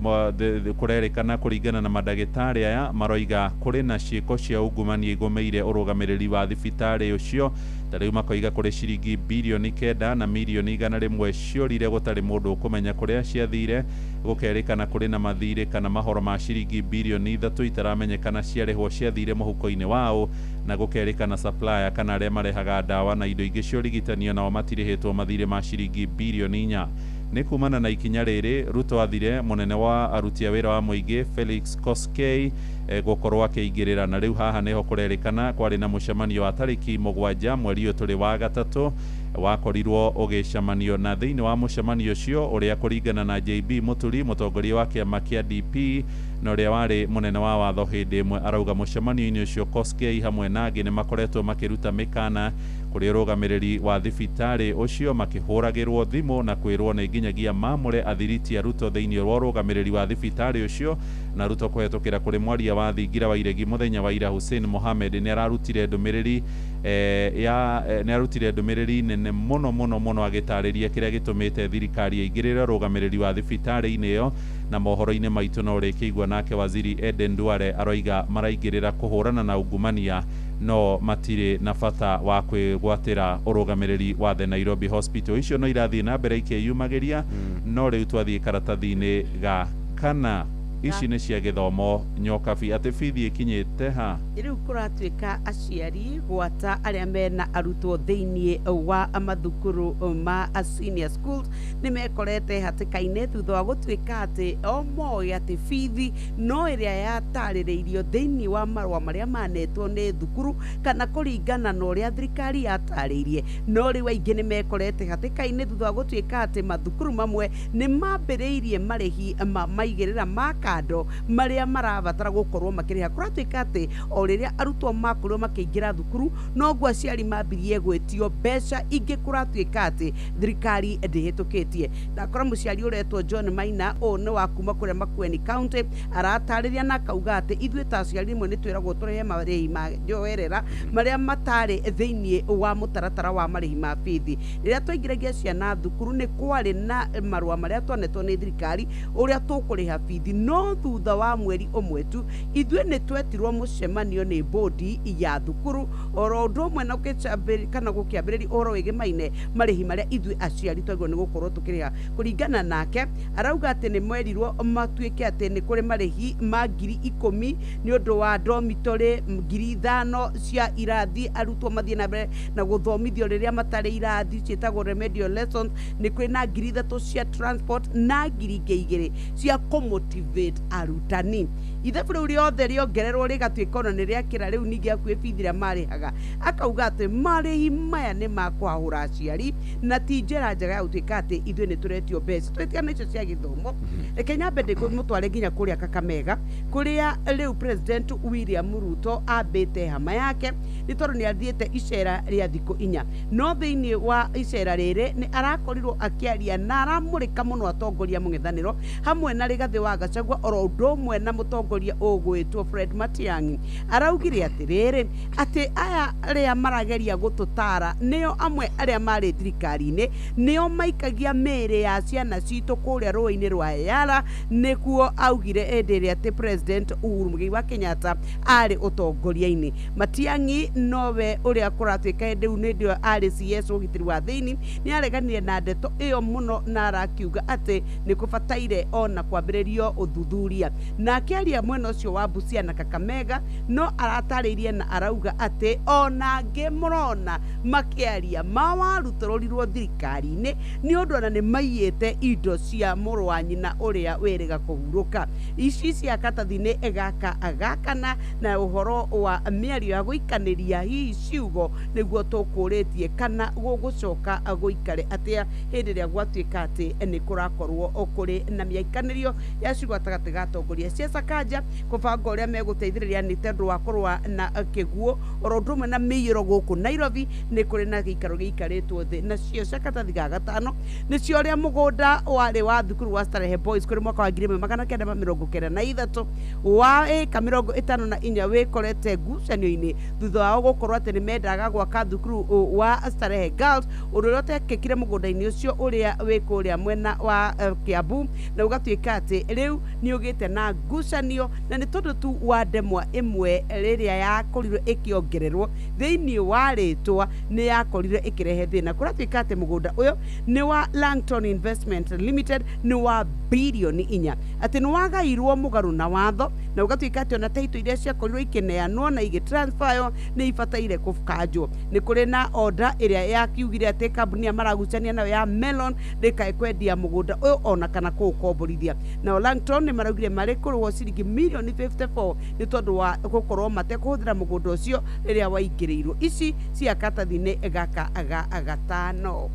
kũrerĩkana kũringana na mandagĩtarĩ aya maroiga kũrĩ na ciĩko cia ungumania igũmĩire ũrũgamĩrĩri wa thibitarĩ ũcio. Ta rĩu makoiga kũrĩ ciringi bilioni 9 na milioni 100 ciorire gũtarĩ mũndũ ũkũmenya kũrĩa ciathire. Gũkerĩkana kũrĩ na mathirĩ kana mahoro ma ciringi bilioni 3 itaramenyekana ciarĩhwo ciathire mũhuko-inĩ wao, na gũkerĩkana supplier kana arĩa marehaga ndawa na indo ingĩ cia ũrigitani nao matirĩhĩtwo mathirĩ ma ciringi bilioni 4. Nĩ kumana na ikinya rĩrĩ Ruto athire mũnene wa aruti a wĩra wa mũingĩ Felix Koskei gũkorwo akĩingĩrĩra, na rĩu haha nĩho kũrerĩkana kwarĩ na mũcemanio wa tarĩki 7 mweri ũyũ tũrĩ wa gatatũ wakorirwo ũgĩcemanio, na thĩinĩ wa mũcemanio ũcio ũrĩa kũringana na JB Mũturi mũtongoria wa kĩama kĩa DP na ũrĩa warĩ mũnene wa watho hĩndĩ ĩmwe arauga mũcemanio-inĩ ũcio Koskei hamwe na angĩ nĩ makoretwo makĩruta mĩkana kũrĩ ũrũgamĩrĩri wa thibitarĩ ũcio makĩhũragĩrwo thimũ na kwĩrwo nĩ nginyagia mamũre athiriti a Ruto thĩinĩ wa ũrũgamĩrĩri wa thibitarĩ ũcio. Na Ruto kũhetũkĩra kũrĩ mwaria wa thingira wa iregi mũthenya wa ira Hussein Mohamed nĩ ararutire ndũmĩrĩri nĩ arutire ndũmĩrĩri nene mũno mũno mũno agĩtarĩria kĩrĩa gĩtũmĩte thirikari ĩingĩrĩre ũrũgamĩrĩri wa thibitarĩ-inĩ ĩyo. Na mohoro-inĩ maitũ no ũrĩkĩigua nake waziri Eden Duale aroiga maraingĩrĩra kũhũrana na ungumania no matirĩ na bata wa kwĩgwatĩra ũrũgamĩrĩri wa The Nairobi Hospital. Icio no irathiĩ na mbere ikĩyumagĩria, no rĩu twathiĩ karatathi-inĩ ga kana ici nĩ cia gĩthomo nyokabi atĩ bithi ĩkinyĩte ha. Rĩu kũratuĩka aciari gwata arĩa mena arutwo thĩinĩ wa mathukuru ma senior schools nĩ mekorete hatĩka-inĩ thutha wa gũtuĩka atĩ o moĩ atĩ bithi no ĩrĩa yatarĩrĩirio thĩinĩ wa marũa marĩa manetwo nĩ thukuru kana kũringana na ũrĩa thirikari yatarĩirie, no rĩu aingĩ nĩ mekorete hatĩka-inĩ thutha wa gũtuĩka atĩ mathukuru mamwe nĩ mambĩrĩirie marĩhi ma maigĩrĩra ma kando marĩa marabatara gũkorwo makĩrĩha. Kũratuĩka atĩ o rĩrĩa arutwo makorirwo makĩingĩra thukuru noguo aciari mambirie gwĩtio mbeca ingĩ, kũratuĩka atĩ thirikari ndĩhĩtũkĩtie. Ndakora mũciari ũretwo John Maina ũũ nĩ wa kuma kũrĩa Makueni County aratarĩria na akauga atĩ ithuĩ ta aciari rĩmwe nĩ twĩragwo tũrĩhe marĩhi ma njoherera marĩa matarĩ thĩinĩ wa mũtaratara wa marĩhi ma bithi. Rĩrĩa twaingĩragia ciana thukuru nĩ kwarĩ na marũa marĩa twanetwo nĩ thirikari ũrĩa tũkũrĩha bithi, no thutha wa mweri ũmwe tu ithuĩ nĩ twetirwo mũcemanio nĩ bodi ya thukuru oro ũndũ ũmwe na kana gũkĩambĩrĩria ũhoro wĩgĩmaine marĩhi marĩa ithuĩ aciari twagĩrĩirwo nĩ gũkorwo tũkĩrĩha. Kũringana nake arauga atĩ nĩ merirwo matuĩke atĩ nĩ kũrĩ marĩhi ma 10,000 nĩ ũndũ wa dormitory, 5,000 cia irathi arutwo mathiĩ na mbere na gũthomithio rĩrĩa matarĩ irathi ciĩtagwo remedial lessons, nĩ kwĩ na 3,000 cia transport na 2,000 cia kũmotivate arutani. Ithabu rĩu rĩothe rĩongererwo rĩgatuĩka ona nĩ rĩakĩra rĩu ningĩ hakuhĩ bithi ĩrĩa marĩhaga. Akauga atĩ marĩhi maya nĩ ma kũhahũra aciari na ti njĩra njega ya gũtuĩka atĩ ithuĩ nĩ tũretio mbeca. Twĩtigana icio cia gĩthomo, reke nyambe ndĩmũtware nginya kũrĩa Kakamega kũrĩa rĩu President William Ruto ambĩte hama yake nĩ tondũ nĩ athiĩte icera rĩa thikũ 4, no thĩinĩ wa icera rĩrĩ nĩ arakorirwo akĩaria na aramũrĩka mũno atongoria mũng'ethanĩro hamwe na Rigathĩ wa Gachagua oro ũndũ ũmwe na mũtongoria ũgwĩtwo Fred Matiang'i. Araugire atĩrĩrĩ atĩ aya arĩa marageria gũtũtara nĩo amwe arĩa marĩ thirikari-inĩ nĩo maikagia mĩĩrĩ ya ciana citũ kũrĩa rũĩ-inĩ rwa Yala, nĩkuo augire hĩndĩ ĩrĩa atĩ President Uhuru Muigai wa Kenyatta arĩ ũtongoria-inĩ. Matiang'i nowe ũrĩa kũratuĩka hĩndĩ ĩu nĩ ĩyo arĩ CS ũgitĩri wa thĩinĩ nĩ areganire na ndeto ĩyo mũno na arakiuga atĩ nĩ kũbataire ona kwambĩrĩrio ũthuthuria. Na akĩaria mwena ũcio wa Busia na Kakamega no aratarĩirie na arauga atĩ ona angĩ mũrona makĩaria mawarutũrũrirwo thirikari-inĩ nĩ ũndũ ona nĩ maiyĩte indo cia mũrũ wa nyina ũrĩa wĩrĩga kũhurũka. Ici cia katathi-inĩ gaka agakana na ũhoro wa mĩario ya gũikanĩria hihi ciugo nĩguo tũkũrĩtie kana gũgũcoka gũikare atĩa hĩndĩ ĩrĩa gwatuĩka atĩ nĩ kũrakorwo kũrĩ na mĩaikanĩrio ya ciugo gatagatĩ gatagatĩ ga atongoria cia Sakaja kũbanga ũrĩa megũteithĩrĩria nĩ tondũ wa kũrũa na kĩguũ oro ũndũ ũmwe na mĩiyũro gũkũ Nairobi. Nĩ kũrĩ na gĩikaro gĩikarĩtwo thĩ nacio cia karatathi ga gatano nĩcio ũrĩa mũgũnda warĩ wa thukuru wa Starehe Boys kũrĩ mwaka wa 1993 wa ĩka 54 wĩkorete ngucanio-inĩ thutha wao gũkorwo atĩ nĩ mendaga gwaka thukuru wa Starehe Girls, ũndũ ũrĩa ũtekĩkire mũgũnda-inĩ ũcio ũrĩa wĩ kũrĩa mwena wa Kiambu, na ũgatuĩka atĩ rĩu nĩ ũgĩte na ngucanio na nĩ tondũ tu wa ndemwa ĩmwe rĩrĩa yakorirwo ĩkĩongererwo thĩinĩ wa rĩtwa nĩ yakorire ĩkĩrehe thĩna. Kũratuĩka atĩ mũgũnda ũyũ nĩ wa Langton Investment Limited, nĩ wa birioni 4, atĩ nĩ wagairwo mũgarũ na watho na ũgatuĩka atĩ ona taito iria ciakorirwo ikĩneanwo na igĩtransferyo nĩ ibataire kũkanjwo. Nĩ kũrĩ na order ĩrĩa yakiugire atĩ kambuni ya maragucania nayo ya Melon ndĩkae kwendia mũgũnda ũyũ ona kana kũũkomborithia. Nao Langton nĩ maraugire marĩ kũrĩhwo ciringi mirioni 54 nĩ tondũ wa gũkorwo matekũhũthĩra mũgũnda ũcio rĩrĩa waingĩrĩirwo. Ici cia karatathi-inĩ gaka ga gatano.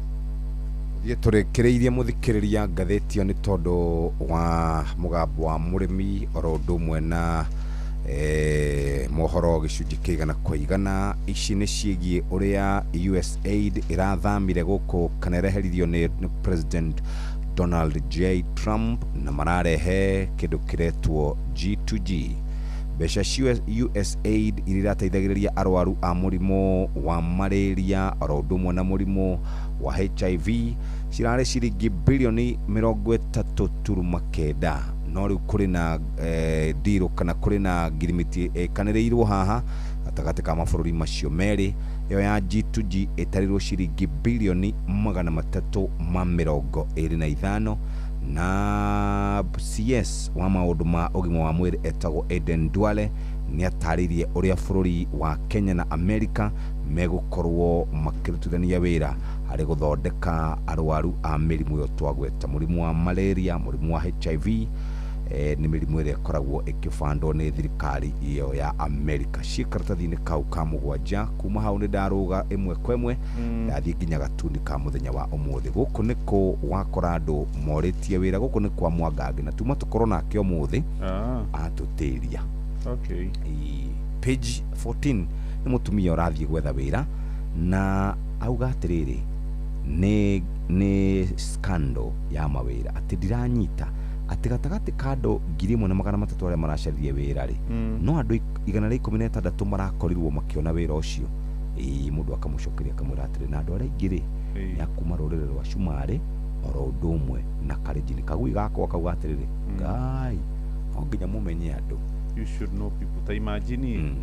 Thiĩ tũrĩkĩrĩirie mũthikĩrĩria ngathĩti ĩyo nĩ tondũ wa mũgambo wa mũrĩmi oro ũndũ ũmwe na mohoro gĩcunjĩ kĩa igana kwa igana. Ici nĩ ciĩgiĩ ũrĩa USAID ĩrathamire gũkũ kana ĩreheririo nĩ President Donald J Trump na mararehe kĩndũ kĩretwo G2G. Mbeca cia USAID iria irateithagĩrĩria arwaru a mũrimũ wa malaria oro ũndũ ũmwe na mũrimũ wa HIV cirarĩ ciringi birioni 39, no rĩu kũrĩ na deal kana kũrĩ na ngirimiti ĩkanĩrĩirwo haha gatagatĩ ka mabũrũri macio merĩ. Ĩyo ya G2G ĩtarĩrwo ciringi birioni 325, na CS wa maũndũ ma ũgima wa mwĩrĩ etagwo Aden Duale nĩ atarĩirie ũrĩa bũrũri wa Kenya na Amerika megũkorwo makĩrutithania wĩra harĩ gũthondeka arwaru a mĩrimũ ĩyo twagweta, mũrimũ wa malaria, mũrimũ wa HIV, nĩ mĩrimũ ĩrĩa ĩkoragwo ĩkĩbandwo nĩ thirikari ĩyo ya Amerika. Ciĩ karatathi-inĩ kau ka mũgwanja. Kuma hau nĩ ndarũga ĩmwe kwa ĩmwe ndathiĩ nginya gatuni ka mũthenya wa ũmũthĩ. Gũkũ nĩkũ wakora andũ morĩtie wĩra, gũkũ nĩ kwa Mwangangi na tuma tũkorwo nake ũmũthĩ atũtĩria. Okay. Page 14 nĩ mũtumia ũrathiĩ gwetha wĩra na auga atĩrĩrĩ nĩ scandal ya mawĩra, atĩ ndiranyita atĩ gatagatĩ ka andũ 1300 arĩa maracaririe wĩra rĩ, no andũ 116 marakorirwo makĩona wĩra ũcio. Ĩĩ, mũndũ akamũcokeria akamwĩra atĩrĩ na andũ arĩa aingĩ rĩ nĩ a kuma rũrĩrĩ rwa Cumarĩ oro ũndũ ũmwe na Kalenjin. Kagui gakwa kauga atĩrĩrĩ, Ngai no nginya mũmenye andũ. You should know people. Ta imagine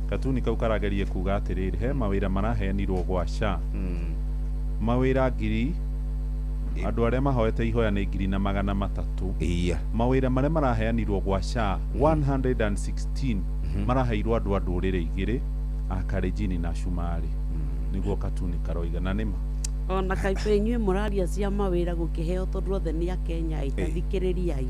katuni kau karagerie kuga atĩrĩrĩ he mawĩra maraheanirwo gwa SHA, mawĩra ngiri, andũ arĩa mahoete ihoya nĩ 1300. Mawĩra marĩa maraheanirwo gwa SHA 116 maraheirwo andũ a ndũrĩrĩ igĩrĩ a Kalenjin na Cumarĩ, nĩguo katuni karoiga. Na nĩma ona kaibũ inyuĩ mũraria cia mawĩra gũkĩheo tondũ othe nĩ a Kenya ĩtathikĩrĩriai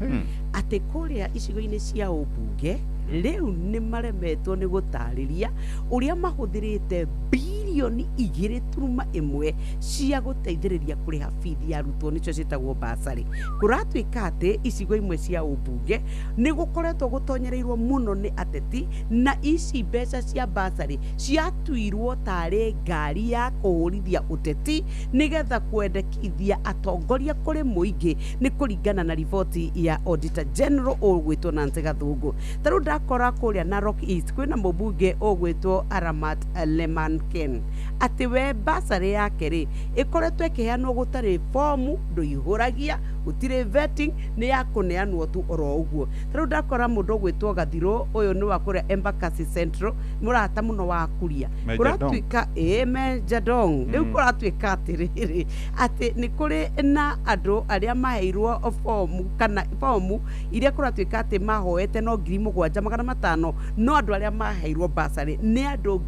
atĩ kũrĩa icigo-inĩ cia ũmbunge rĩu nĩ maremetwo nĩ gũtarĩria ũrĩa mahũthĩrĩte birioni 2.1 cia gũteithĩrĩria kũrĩha bithi ya arutwo, nĩcio ciĩtagwo basarĩ. Kũratuĩka atĩ icigo imwe cia ũmbunge nĩ gũkoretwo gũtonyereirwo mũno nĩ ateti, na ici mbeca cia basarĩ ciatuirwo tarĩ ngari ya kũhũrithia ũteti nĩgetha kwendekithia atongoria kũrĩ mũingĩ, nĩ kũringana na riboti ya Auditor General ũgwĩtwo Nancy Gathungu. Ta rĩu ndakora kũrĩa Narok East kwĩna mũmbunge ũgwĩtwo Aramat Lemanken atĩ we basarĩ yake rĩ ĩkoretwo ĩkĩheanwo gũtarĩ fomu, ndũihũragia, gũtirĩ vetting, nĩ ya kũneanwo tu oro ũguo. Ta rĩu ndakora mũndũ ũgwĩtwo Gathirũ, ũyũ nĩ wa kũrĩa Embakasi Central, mũrata mũno wa Kuria, kũratuĩka ĩĩ Major Dong. Rĩu kũratuĩka atĩrĩrĩ atĩ nĩ kũrĩ na andũ arĩa maheirwo fomu kana fomu iria kũratuĩka atĩ mahoete no 7500, no andũ arĩa maheirwo basarĩ nĩ andũ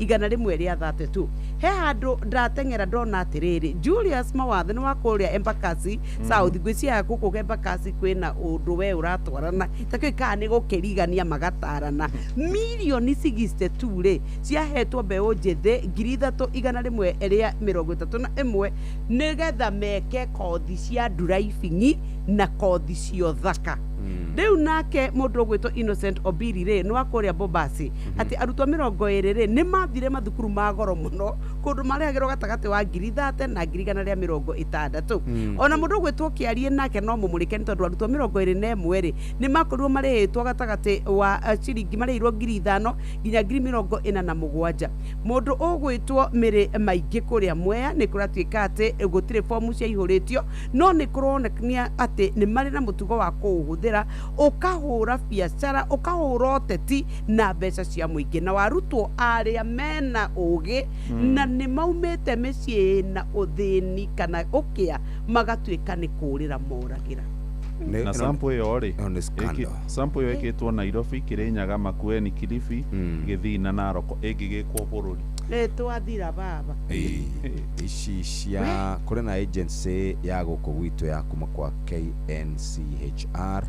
11132. He handũ ndateng'era ndona atĩrĩrĩ Julius Mawathe nĩ wa kũrĩa Embakasi South, ngwĩciria gũkũ Embakasi kwĩna ũndũ we ũratwarana takĩũĩ kana nĩ gũkĩrigania magatarana. Mirioni 62 rĩ ciahetwo mbeũ njĩthĩ 3131 nĩgetha meke kothi cia driving Na kothi cio thaka. Rĩu nake mũndũ ũgwĩtwo Innocent Obiri rĩ, nĩ wa kũrĩa Bombasi, atĩ arutwo 20 rĩ, nĩ mathire mathukuru ma goro mũno, kũndũ marĩhagĩrwo gatagatĩ wa 30,000 na 160,000. Ona mũndũ ũgwĩtwo Kĩarie nake no mũmũrĩke, nĩ tondũ arutwo 21 rĩ, nĩ makorirwo marĩhĩtwo gatagatĩ wa ciringi, marĩhirwo 5,000 nginya 47,000. Mũndũ ũgwĩtwo Mĩrĩ Maingĩ kũrĩa Mwea, nĩ kũratuĩka atĩ gũtirĩ fomu ciaihũrĩtio, no nĩ kũronania atĩ nĩ marĩ na mũtugo wa kũũhũthĩra, ũkahũra biacara, ũkahũra ũteti na mbeca cia mũingĩ, na warutwo arĩa mena ũgĩ na nĩ maumĩte mĩciĩ na ũthĩni kana ũkĩa, magatuĩka nĩ kũrĩra moragĩra. Na sample ĩyo rĩ, Ĩyo nĩ scandal. Sample ĩyo ĩkĩtwo Nairobi, Kirinyaga, Makueni, Kilifi, Gĩthii na Narok, ĩngĩgĩkwo bũrũri? Nĩ twathira baba. Ĩĩ, ici cia kũrĩ na agency ya gũkũ gwitũ ya kuma kwa KNCHR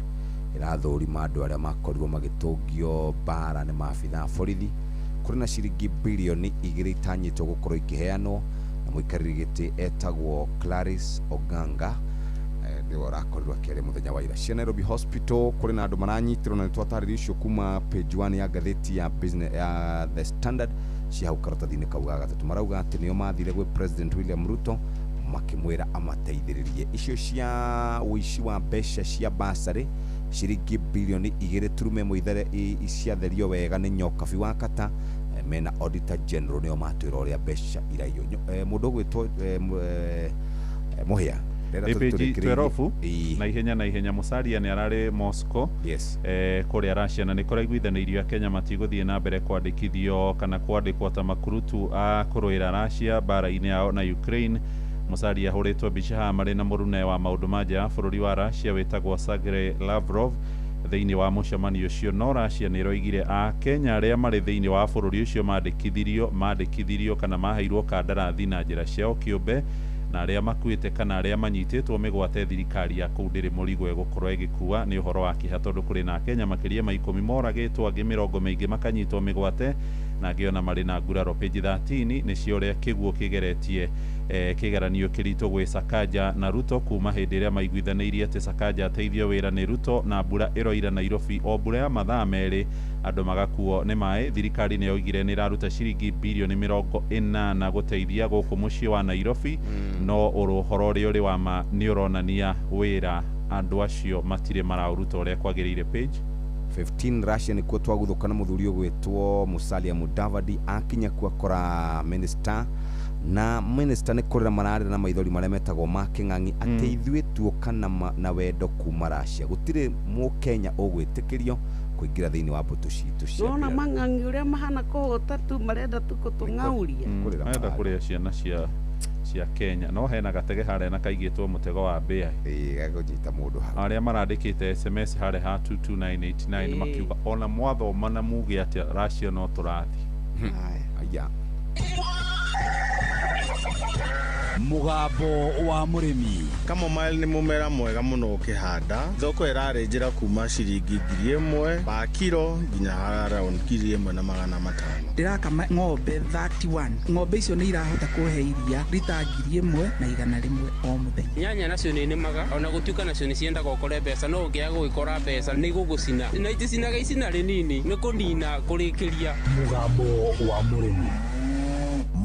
ĩrathũrima andũ arĩa makorirwo magĩtũngio mbara nĩ maabitha a borithi. Kũrĩ na ciringi 2 birioni itanyĩtwo gũkorwo ikĩheanwo, na mũikarĩri gĩtĩ etagwo Clarice Oganga, nĩwe ũrakorirwo akĩaria mũthenya wa ira. Cia Nairobi Hospital, kũrĩ na andũ maranyitirwo, na nĩ twatarĩria ũcio kuma page 1 ya ngathĩti ya business ya The Standard cia hau karatathi-inĩ kau ga gatatũ. Marauga atĩ nĩo mathire gwĩ President William Ruto makĩmwĩra amateithĩrĩrie. Icio cia ũici wa mbeca cia basarĩ, ciringi 2.1 birioni ciatherio wega nĩ Nyokabi wa Kata, mena Auditor General nĩo matwĩra ũrĩa mbeca iraiywo. Mũndũ ũgwĩtwo Mũhĩa ndĩrenda Ĩ tũthiĩ page tũrĩkĩrĩirie. 12. Ĩĩ. Na ihenya Musalia nĩ ararĩ Moscow, kũrĩa Russia, na nĩ kũraiguithanĩirio Kenya matigũthiĩ na mbere kwandĩkithio kana kwandĩkwo ta makurutu a kũrũĩra Russia mbara-inĩ yao na Ukraine. Musalia ahũrĩtwo mbica haha marĩ na mũrune wa maũndũ ma nja ya bũrũri wa Russia wĩtagwo Sergei Lavrov thĩinĩ wa mũcemanio ũcio. No Russia nĩ ĩroigire a Kenya arĩa marĩ thĩinĩ wa bũrũri ũcio mandĩkithirio kana maheirwo kandarathi na njĩra ciao kĩũmbe, na arĩa makuĩte kana arĩa manyitĩtwo mĩgwate, thirikari ya kũu ndĩrĩ mũrigo ĩgũkorwo ĩgĩkua. Nĩ ũhoro wa kĩeha tondũ kũrĩ na Kenya makĩria ma 10 moragĩtwo, angĩ mĩrongo mĩingĩ makanyitwo mĩgwate, na angĩ ona marĩ na nguraro. Page 13 nĩcio ũrĩa kĩguũ kĩgeretie kĩgeranio kĩritũ gwĩ Sakaja na Ruto kuma hĩndĩ ĩrĩa maiguithanĩirie atĩ Sakaja ateithio wĩra nĩ Ruto, na mbura ĩroira Nairobi o mbura ya mathaa 2 andũ magakuo nĩ maĩ. Thirikari nĩ yoigire nĩ ĩraruta ciringi 80 birioni gũteithia gũkũ mũciĩ wa Nairobi, no ũhoro ũrĩa ũrĩ wa ma nĩ ũronania wĩra andũ acio matirĩ maraũruta ũrĩa kwagĩrĩire. Page 15, Russia nĩkuo twaguthũka na mũthuri ũgwĩtwo Musalia Mudavadi akinya kuo akora minister, na minister nĩ kũrĩra mararĩra na maithori marĩa metagwo ma kĩng'ang'i atĩ ithuĩ tuoka na wendo kuma Russia, gũtirĩ mũkenya ũgwĩtĩkĩrio kũingĩra thĩinĩ wa mbũtũ citũ cia Nona mbirarũ. Mang'ang'i ũrĩa mahana kũhũta tu, marenda tu kũtũng'auria. Kũrĩra Marenda mararĩra. Kũrĩa ciana cia Kenya, no hena gatege harĩa na kaigĩtwo mũtego wa mbĩa. Ĩĩ, gakũnyita mũndũ hau. Arĩa marandĩkĩte SMS harĩa ha 22989 makiuga ona mwathoma na muge atĩa, Russia no tũrathiĩ. Aya. Mũgambo wa mũrĩmi. Chamomile nĩ mũmera mwega mũno ũkĩhanda. Thoko ĩrarĩ njĩra kuma ciringi 1,000 pa kiro nginya around 1,500. Ndĩrakama ng'ombe 31. Ng'ombe icio nĩ irahota kũhe iria rita 1,100 o mũthenya. Nyanya nacio nĩ nĩmaga, ona gũtuĩka nacio nĩ ciendaga ũkore mbeca, no ũngĩaga gũgĩkora mbeca nĩ igũgũcina, na iticinaga icina rĩnini, nĩ kũnina kũrĩkĩria. Mũgambo wa mũrĩmi.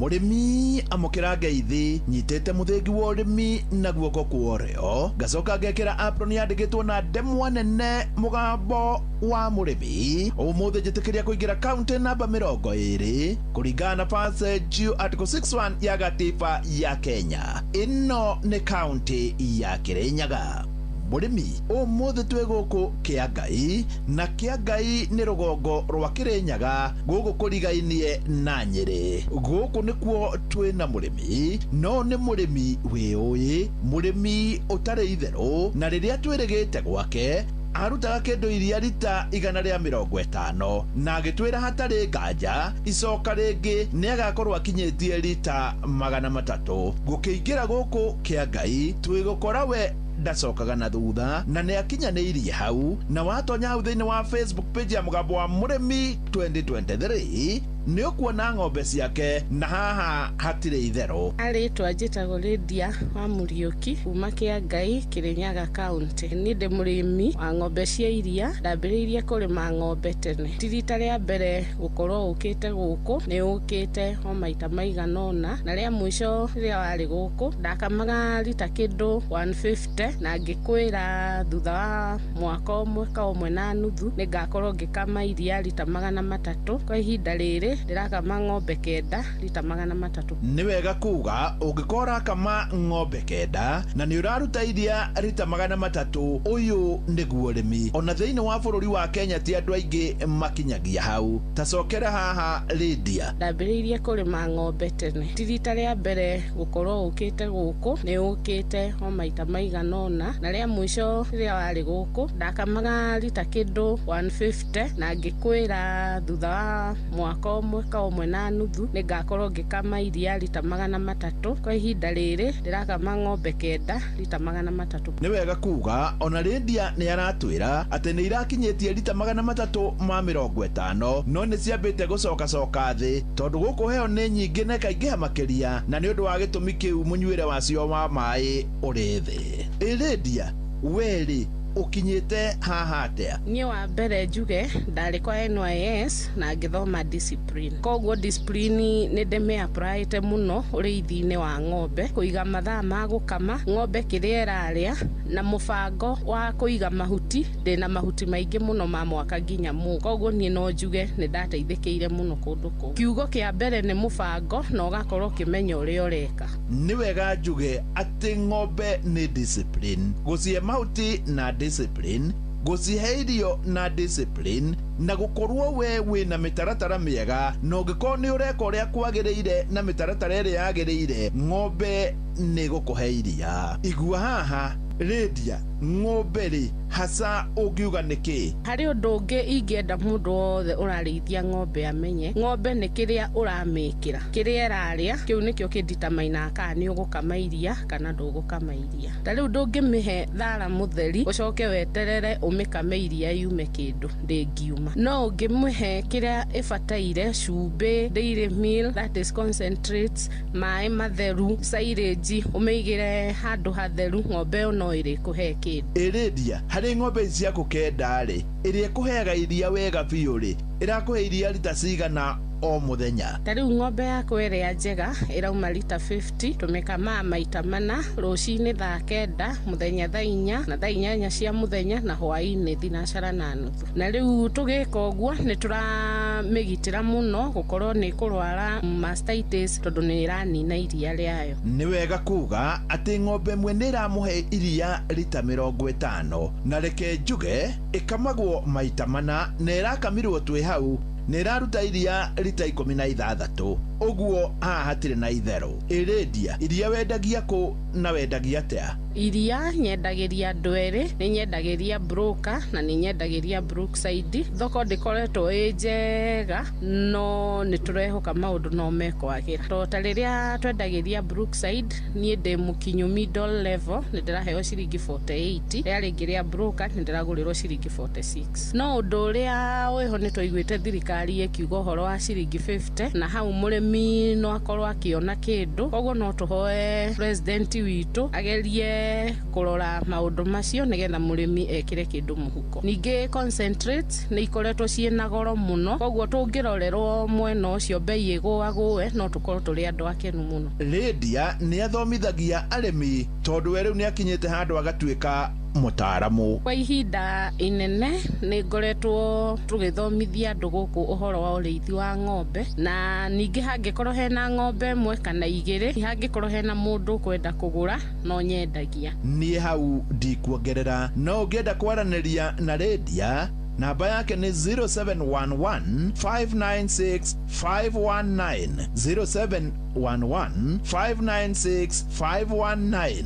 Mũrĩmi, amũkĩra ngeithi. Nyitĩte mũthĩngi wa ũrĩmi na guoko kwa ũrĩo, ngacoka ngekĩra apron yandĩkĩtwo na ndemwa nene "Mũgambo wa mũrĩmi". Ũmũthĩ njĩtĩkĩria kũingĩra kaunti namba 20 kũringana na passage article 61 ya gatiba ya Kenya. Ĩno nĩ kaunti ya Kĩrĩnyaga. Mũrĩmi, ũmũthĩ twĩ gũkũ Kĩangai, na Kĩangai nĩ rũgongo rwa Kĩrĩnyaga, gũkũ kũrigainie na Nyĩrĩ. Gũkũ nĩkuo twĩna mũrĩmi, no nĩ mũrĩmi wĩũĩ, mũrĩmi ũtarĩ itherũ, na rĩrĩa twĩrĩgĩte gwake arutaga kĩndũ iria rita 150, na agĩtwĩra hatarĩ nganja icoka rĩngĩ nĩ agakorwo akinyĩtie rita 300. Gũkĩingĩra gũkũ Kĩangai twĩgũkora we ndacokaga na thutha, na nĩ akinyanĩirie hau. Na watonya hau thĩinĩ wa Facebook page ya Mũgambo wa Mũrĩmi 2023. Nĩ ũkuona ng'ombe ciake na haha hatirĩ itherũ. Arĩtwa njĩtagwo Lydia wa Mũriũki kuma Kĩangai, Kĩrĩnyaga County. Niĩ ndĩ mũrĩmi wa ng'ombe cia iria, ndambĩrĩirie kũrĩma ng'ombe tene. Ti rita rĩa mbere gũkorwo ũkĩte gũkũ, nĩ ũkĩte o maita maigana ũna, na rĩa mũico rĩrĩa warĩ gũkũ ndakamaga rita kĩndũ 150 na ngĩkwĩra thutha wa mwaka ũmwe ka ũmwe na nuthu nĩ ngakorwo ngĩkama iria rita 300. Kwa ihinda rĩrĩ ndĩrakama ng'ombe 9 rita 300. Nĩ wega kuga ũngĩkorwo ũrakama ng'ombe 9 na nĩ ũraruta iria rita 300, ũyũ nĩguo ũrĩmi. Ona thĩinĩ wa bũrũri wa Kenya ti andũ aingĩ makinyagia hau. Ta cokera haha Lydia. Ndambĩrĩirie kũrĩma ng'ombe tene. Ti rita rĩa mbere gũkorwo ũkĩte gũkũ, nĩ ũkĩte o maita maigana ũna, na rĩa mũico rĩrĩa warĩ gũkũ ndakamaga rita kĩndũ 150 na ngĩkwĩra thutha wa mwaka ũmwe ka ũmwe na nuthu nĩ ngakorwo ngĩkama iria rita 300. Kwa ihinda rĩrĩ ndĩrakama ng'ombe 9 rita 300. Nĩ wega kuga ona Lydia nĩ aratwĩra atĩ nĩ irakinyĩtie rita 350, no nĩ ciambĩte gũcokacoka thĩ tondũ gũkũ heo nĩ nyingĩ na ikaingĩha makĩria, na nĩ ũndũ wa gĩtũmi kĩu mũnyuĩre wacio wa maĩ ũrĩ thĩ. Ĩ Lydia, we-rĩ ũkinyĩte haha atĩa? Niĩ wa mbere njuge ndarĩ kwa NYS na ngĩthoma discipline. Koguo discipline nĩ ndĩmĩapplyĩte mũno ũrĩithi-inĩ wa ng'ombe, kũiga mathaa ma gũkama ng'ombe kĩrĩa ĩrarĩa na mũbango wa kũiga mahuti. Ndĩna mahuti maingĩ mũno ma mwaka nginya mũ. Koguo niĩ no njuge nĩ ndateithĩkĩire mũno kũndũ kũu. Kiugo kĩa mbere nĩ mũbango na ũgakorwo ũkĩmenya ũrĩa ũreka. Nĩ wega njuge atĩ ng'ombe nĩ discipline, gũcihe mahuti na discipline, gũcihe irio na discipline, na gũkorwo we wĩna mĩtaratara mĩega, na ũngĩkorwo nĩ ũreka ũrĩa kwagĩrĩire na mĩtaratara ĩrĩa yagĩrĩire, ng'ombe nĩ gũkũhe iria. Igua haha Lydia, ng'ombe rĩ hasa ũngiuga nĩkĩ? Harĩ ũndũ ũngĩ ingĩenda mũndũ wothe ũrarĩithia ng'ombe amenye, ng'ombe nĩ kĩrĩa ũramĩkĩra, kĩrĩa ĩrarĩa, kĩu nĩkĩo kĩnditamainaga kana nĩ ũgũkama iria kana ndũgũkama iria. Ta rĩu ndũngĩmĩhe thara mũtheri ũcoke weterere ũmĩkame iria yume kĩndũ, ndĩngiuma. No ũngĩmĩhe kĩrĩa ĩbataire, cumbĩ, dairy meal, that is concentrates, maĩ matheru, silage, ũmĩigĩre handũ hatheru, ng'ombe ĩyo no ĩrĩkũhe kĩndũ. Ĩ Lydia, harĩ ng'ombe ici ciaku 9 rĩ, ĩrĩa ĩkũheaga iria wega biũ rĩ, ĩrakũhe iria rita cigana o mũthenya? Ta rĩu ng'ombe yakwa ĩrĩa njega ĩrauma rita 50, tũmĩkamaga maita 4, rũcinĩ thaa 9, mũthenya thaa 4 na thaa 8 cia mũthenya na hwaĩ-inĩ 3:30. Na rĩu tũgĩka ũguo nĩ tũramĩgitĩra mũno gũkorwo nĩ kũrwara mastitis tondũ nĩ ĩranina iria rĩayo. Nĩ wega kuga atĩ ng'ombe ĩmwe nĩ ĩramũhe iria rita 50, na reke njuge ĩkamagwo maita 4 na ĩrakamirwo twĩ hau nĩ ĩraruta iria rita 16. Ũguo haha hatirĩ na itherũ. Ĩ Lydia, iria wendagia kũ na wendagia atĩa? Iria nyendagĩria andũ erĩ, nĩ nyendagĩria broker na nĩ nyendagĩria Brookside. Thoko ndĩkoretwo ĩ njega, no nĩ tũrehoka maũndũ no mekwagĩra. To ta rĩrĩa twendagĩria Brookside, niĩ ndĩ mũkinyu middle level, nĩ ndĩraheo ciringi 48, rĩa rĩngĩ rĩa broker nĩ ndĩragũrĩrwo ciringi 46. No ũndũ ũrĩa wĩho nĩ twaiguĩte thirikari ĩkiuga ũhoro wa ciringi 50, na hau mũrĩmi no akorwo akĩona kĩndũ. Koguo no tũhoe president witũ agerie kũrora maũndũ macio nĩgetha mũrĩmi ekĩre kĩndũ mũhuko. Ningĩ concentrate nĩ ikoretwo ciĩna goro mũno, koguo tũngĩrorerwo mwena ũcio bei ĩgũagũe no tũkorwo tũrĩ andũ akenu mũno. Lydia nĩ athomithagia arĩmi tondũ we rĩu nĩ akinyĩte handũ agatuĩka mũtaaramu. Kwa ihinda inene nĩ ngoretwo tũgĩthomithia andũ gũkũ ũhoro wa ũrĩithi wa ng'ombe, na ningĩ hangĩkorwo hena ng'ombe ĩmwe kana 2, hangĩkorwo hena mũndũ ũkwenda kũgũra no nyendagia. Niĩ hau ndikuongerera, no ũngĩenda kwaranĩria na Lydia, namba yake nĩ 0711 596 519, 0711 596 519.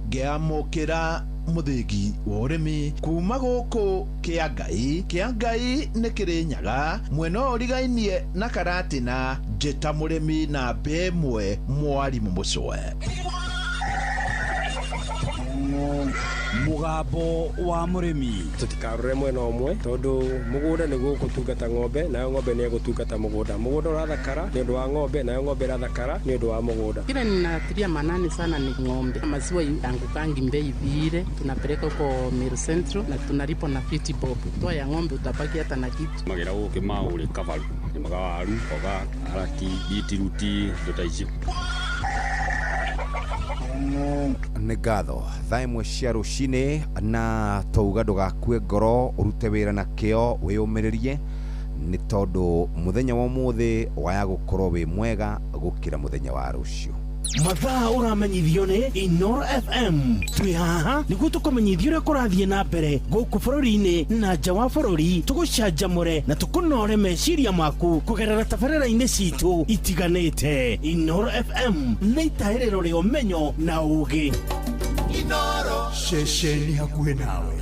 Ngĩamũkĩra mũthĩgi wa ũrĩmi kuma gũkũ Kĩangai. Kĩangai nĩ Kĩrĩnyaga, mwena ũyũ ũrigainie na Karatina. Njĩta mũrĩmi namba 1, mwarimũ Mũcwe. Mũgambo wa mũrĩmi. Tũtikarore mwena ũmwe tondũ mũgũnda nĩguo ũgũtungata ng'ombe, nayo ng'ombe nĩ ĩgũtungata mũgũnda. Mũgũnda ũrathakara nĩ ũndũ wa ng'ombe, nayo ng'ombe ĩrathakara nĩ ũndũ wa mũgũnda. Kile ninatilia manani sana ni ng'ombe. Maziwa angukangi bei vile, tunapeleka huko Meru Central na tunalipwa na 50 bob. Toa ya ng'ombe utabaki hata na kitu. Magera gũkĩ maũrĩ kabaru nĩmaga waru, mboga, karati, bitiruti, indo ta icio. Nĩ ngatho. Thaa 1 cia rũcinĩ, na twauga ndũgakue ngoro, ũrute wĩra na kĩo, wĩyũmĩrĩrie, nĩ tondũ mũthenya wa ũmũthĩ waya gũkorwo wĩ mwega gũkĩra mũthenya wa rũciũ. Mathaa ũramenyithio nĩ Inoro FM. Twĩ haha nĩguo tũkũmenyithia ũrĩa kũrathiĩ na mbere gũkũ bũrũri-inĩ na nja wa bũrũri, tũgũcanjamũre na tũkũnore meciria maku kũgerera tabarĩra-inĩ citũ itiganĩte. Inoro FM nĩ itahĩrĩro rĩa ũmenyo na ũgĩ. Inoro ceceni hakuhĩ nawe.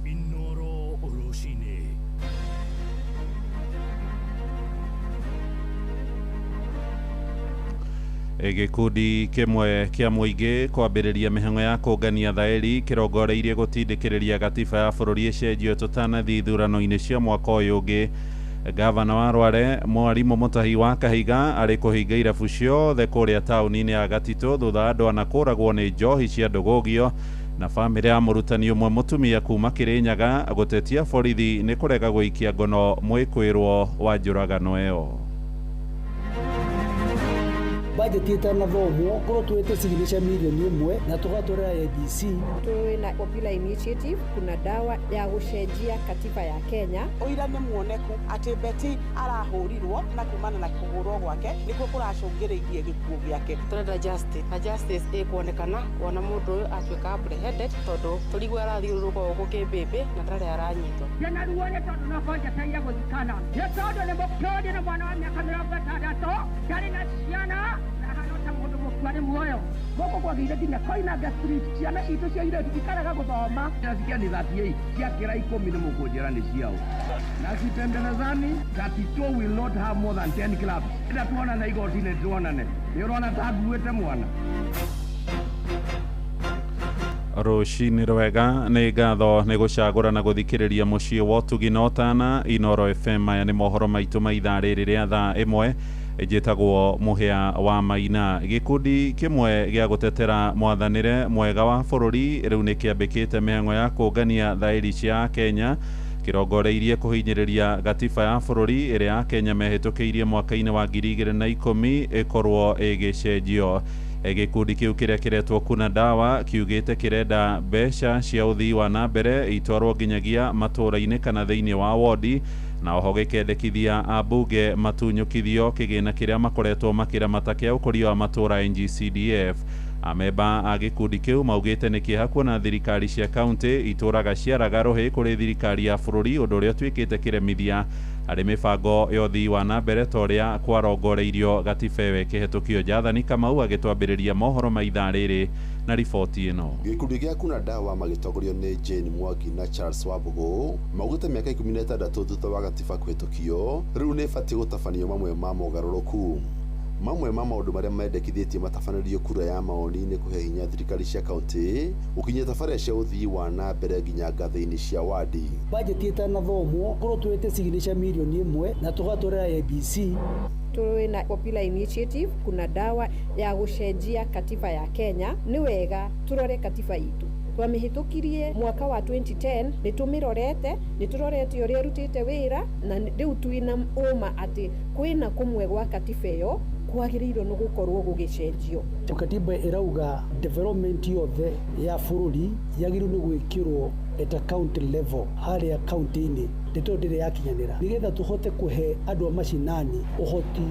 Inoro rũcinĩ. Gĩkundi kĩmwe kĩa mũingĩ kwambĩrĩria mĩhang'o ya kũngania thaĩri kĩrongoreirie gũtindĩkĩrĩria gatiba ya bũrũri ĩcenjio tũtanathiĩ ithurano-inĩ cia mwaka ũyũ ũngĩ. Gavana wa Rware Mwarimũ Mũtahi wa Kahiga arĩ kũhinga irabu ciothe kũrĩa taũni-inĩ ya Gatitũ thutha wa andũ ana kũragwo nĩ njohi cia ndũgũgio, na bamĩrĩ ya mũrutani ũmwe mũtumia kuma Kĩrĩnyaga gũtetia borithi nĩ kũrega gũikia ngono mwĩkwĩrwo wa njũragano ĩyo. Budget itanathomwo korwo twete signature milioni 1 na tugatwarira ABC. Twina Popular Initiative, kuna dawa ya gũcenjia katiba ya Kenya. Ũira nĩ muoneku atĩ Betty arahũrirwo na kumana na kũhũrwo gwake nĩkuo kũracũngĩrĩirie gĩkuũ gĩake. Tũrenda justice na justice ĩkuonekana wona mũndũ ũyũ atuĩka apprehended, tondũ tũrigwo arathiũrũrũka gũkũ kĩmbĩmbĩ na ndarĩ aranyitwo. Ndĩna ruo nĩ tondũ no njetereire gũthikana, nĩ tondũ nĩ mũkĩũri nĩ mwana wa mĩaka 60, ndarĩ na ciana na mũndũ mũkua nĩ muoyo. Gũkũ kwagĩire nginya Koinange Street, ciana citũ cia airĩtu ikarega gũthoma. Nasikia ni 38 ciakĩra 10 nĩ mũkũnjĩra nĩ ciao. Na sipembelezani, 32 will not have more than 10 clubs. Enda tuonane igoti-inĩ, tuonane. Nĩ ũrona ta nguĩte mwana. Rũcinĩ rwega, nĩ ngatho nĩ gũcagũra na gũthikĩrĩria mũciĩ wa ũtugi na ũtana Inoro FM. Maya nĩ mohoro maitũ ma ithaa rĩrĩ rĩa thaa 1. Njĩtagwo Mũhĩa wa Maina. Gĩkundi kĩmwe gĩa gũtetera mwathanĩre mwega wa bũrũri rĩu nĩ kĩambĩkĩte mĩhang'o ya kũngania thaĩri cia Kenya kĩrongoreirie kũhinyĩrĩria gatiba ya bũrũri ĩrĩa Akenya mehĩtũkĩirie mwaka-inĩ wa 2010 ĩkorwo ĩgĩcenjio. Gĩkundi kĩu kĩrĩa kĩretwo Kuna Dawa kiugĩte kĩrenda mbeca cia ũthii wa na mbere itwarwo nginyagia matũũra-inĩ kana thĩinĩ wa wodi, na oho gĩkendekithia ambunge matunyũkithio kĩgĩna kĩrĩa makoretwo makĩramata kĩa ũkũria wa matũũra NGCDF. Amemba a gĩkundi kĩu maugĩte nĩ kĩeha kuona thirikari cia kaunti itũraga ciaraga rũhĩ kũrĩ thirikari ya bũrũri, ũndũ ũrĩa ũtuĩkĩte kĩremithia harĩ mĩbango ya ũthii wa na mbere ta ũrĩa kwarongoreirio gatiba ĩyo ĩkĩhetũkio. Jathani Kamau agĩtwambĩrĩria mohoro ma ithaa rĩrĩ na riboti ĩno. Gĩkundi gĩa Kuna Dawa magĩtongorio nĩ Jane Mwangi na Charles Wambũgũ maugĩte mĩaka 16 thutha wa gatiba kũhetũkio rĩu nĩ ĩbatiĩ gũtabanio mamwe ma mogarũrũku. Mamwe ma maũndũ marĩa mendekithĩtie matabanĩrio kura ya maoni nĩ kũhe hinya thirikari cia kaunti gũkinyia tabarĩra cia ũthii wa na mbere nginya ngathĩ-inĩ cia wadi. Budget itanathomwo korwo twete signature milioni 1 na tugatwarira ABC. Twina Popular Initiative, kuna dawa ya gũcenjia katiba ya Kenya. Nĩ wega tũrore katiba itũ twamĩhĩtũkirie mwaka wa 2010, nĩ tũmĩrorete, nĩ tũrorete ũrĩa ĩrutĩte wĩra, na rĩu twĩna ũma atĩ kwĩna kũmwe gwa katiba ĩyo kwagĩrĩirwo nĩ gũkorwo gũgĩcenjio. Katiba ĩrauga development yothe ya bũrũri yagĩrĩirwo nĩ gwĩkĩrwo at a county level, harĩa county-inĩ. Ndeto ndĩrĩ yakinyanĩra. Nĩgetha tũhote kũhe andũ a macinani ũhoti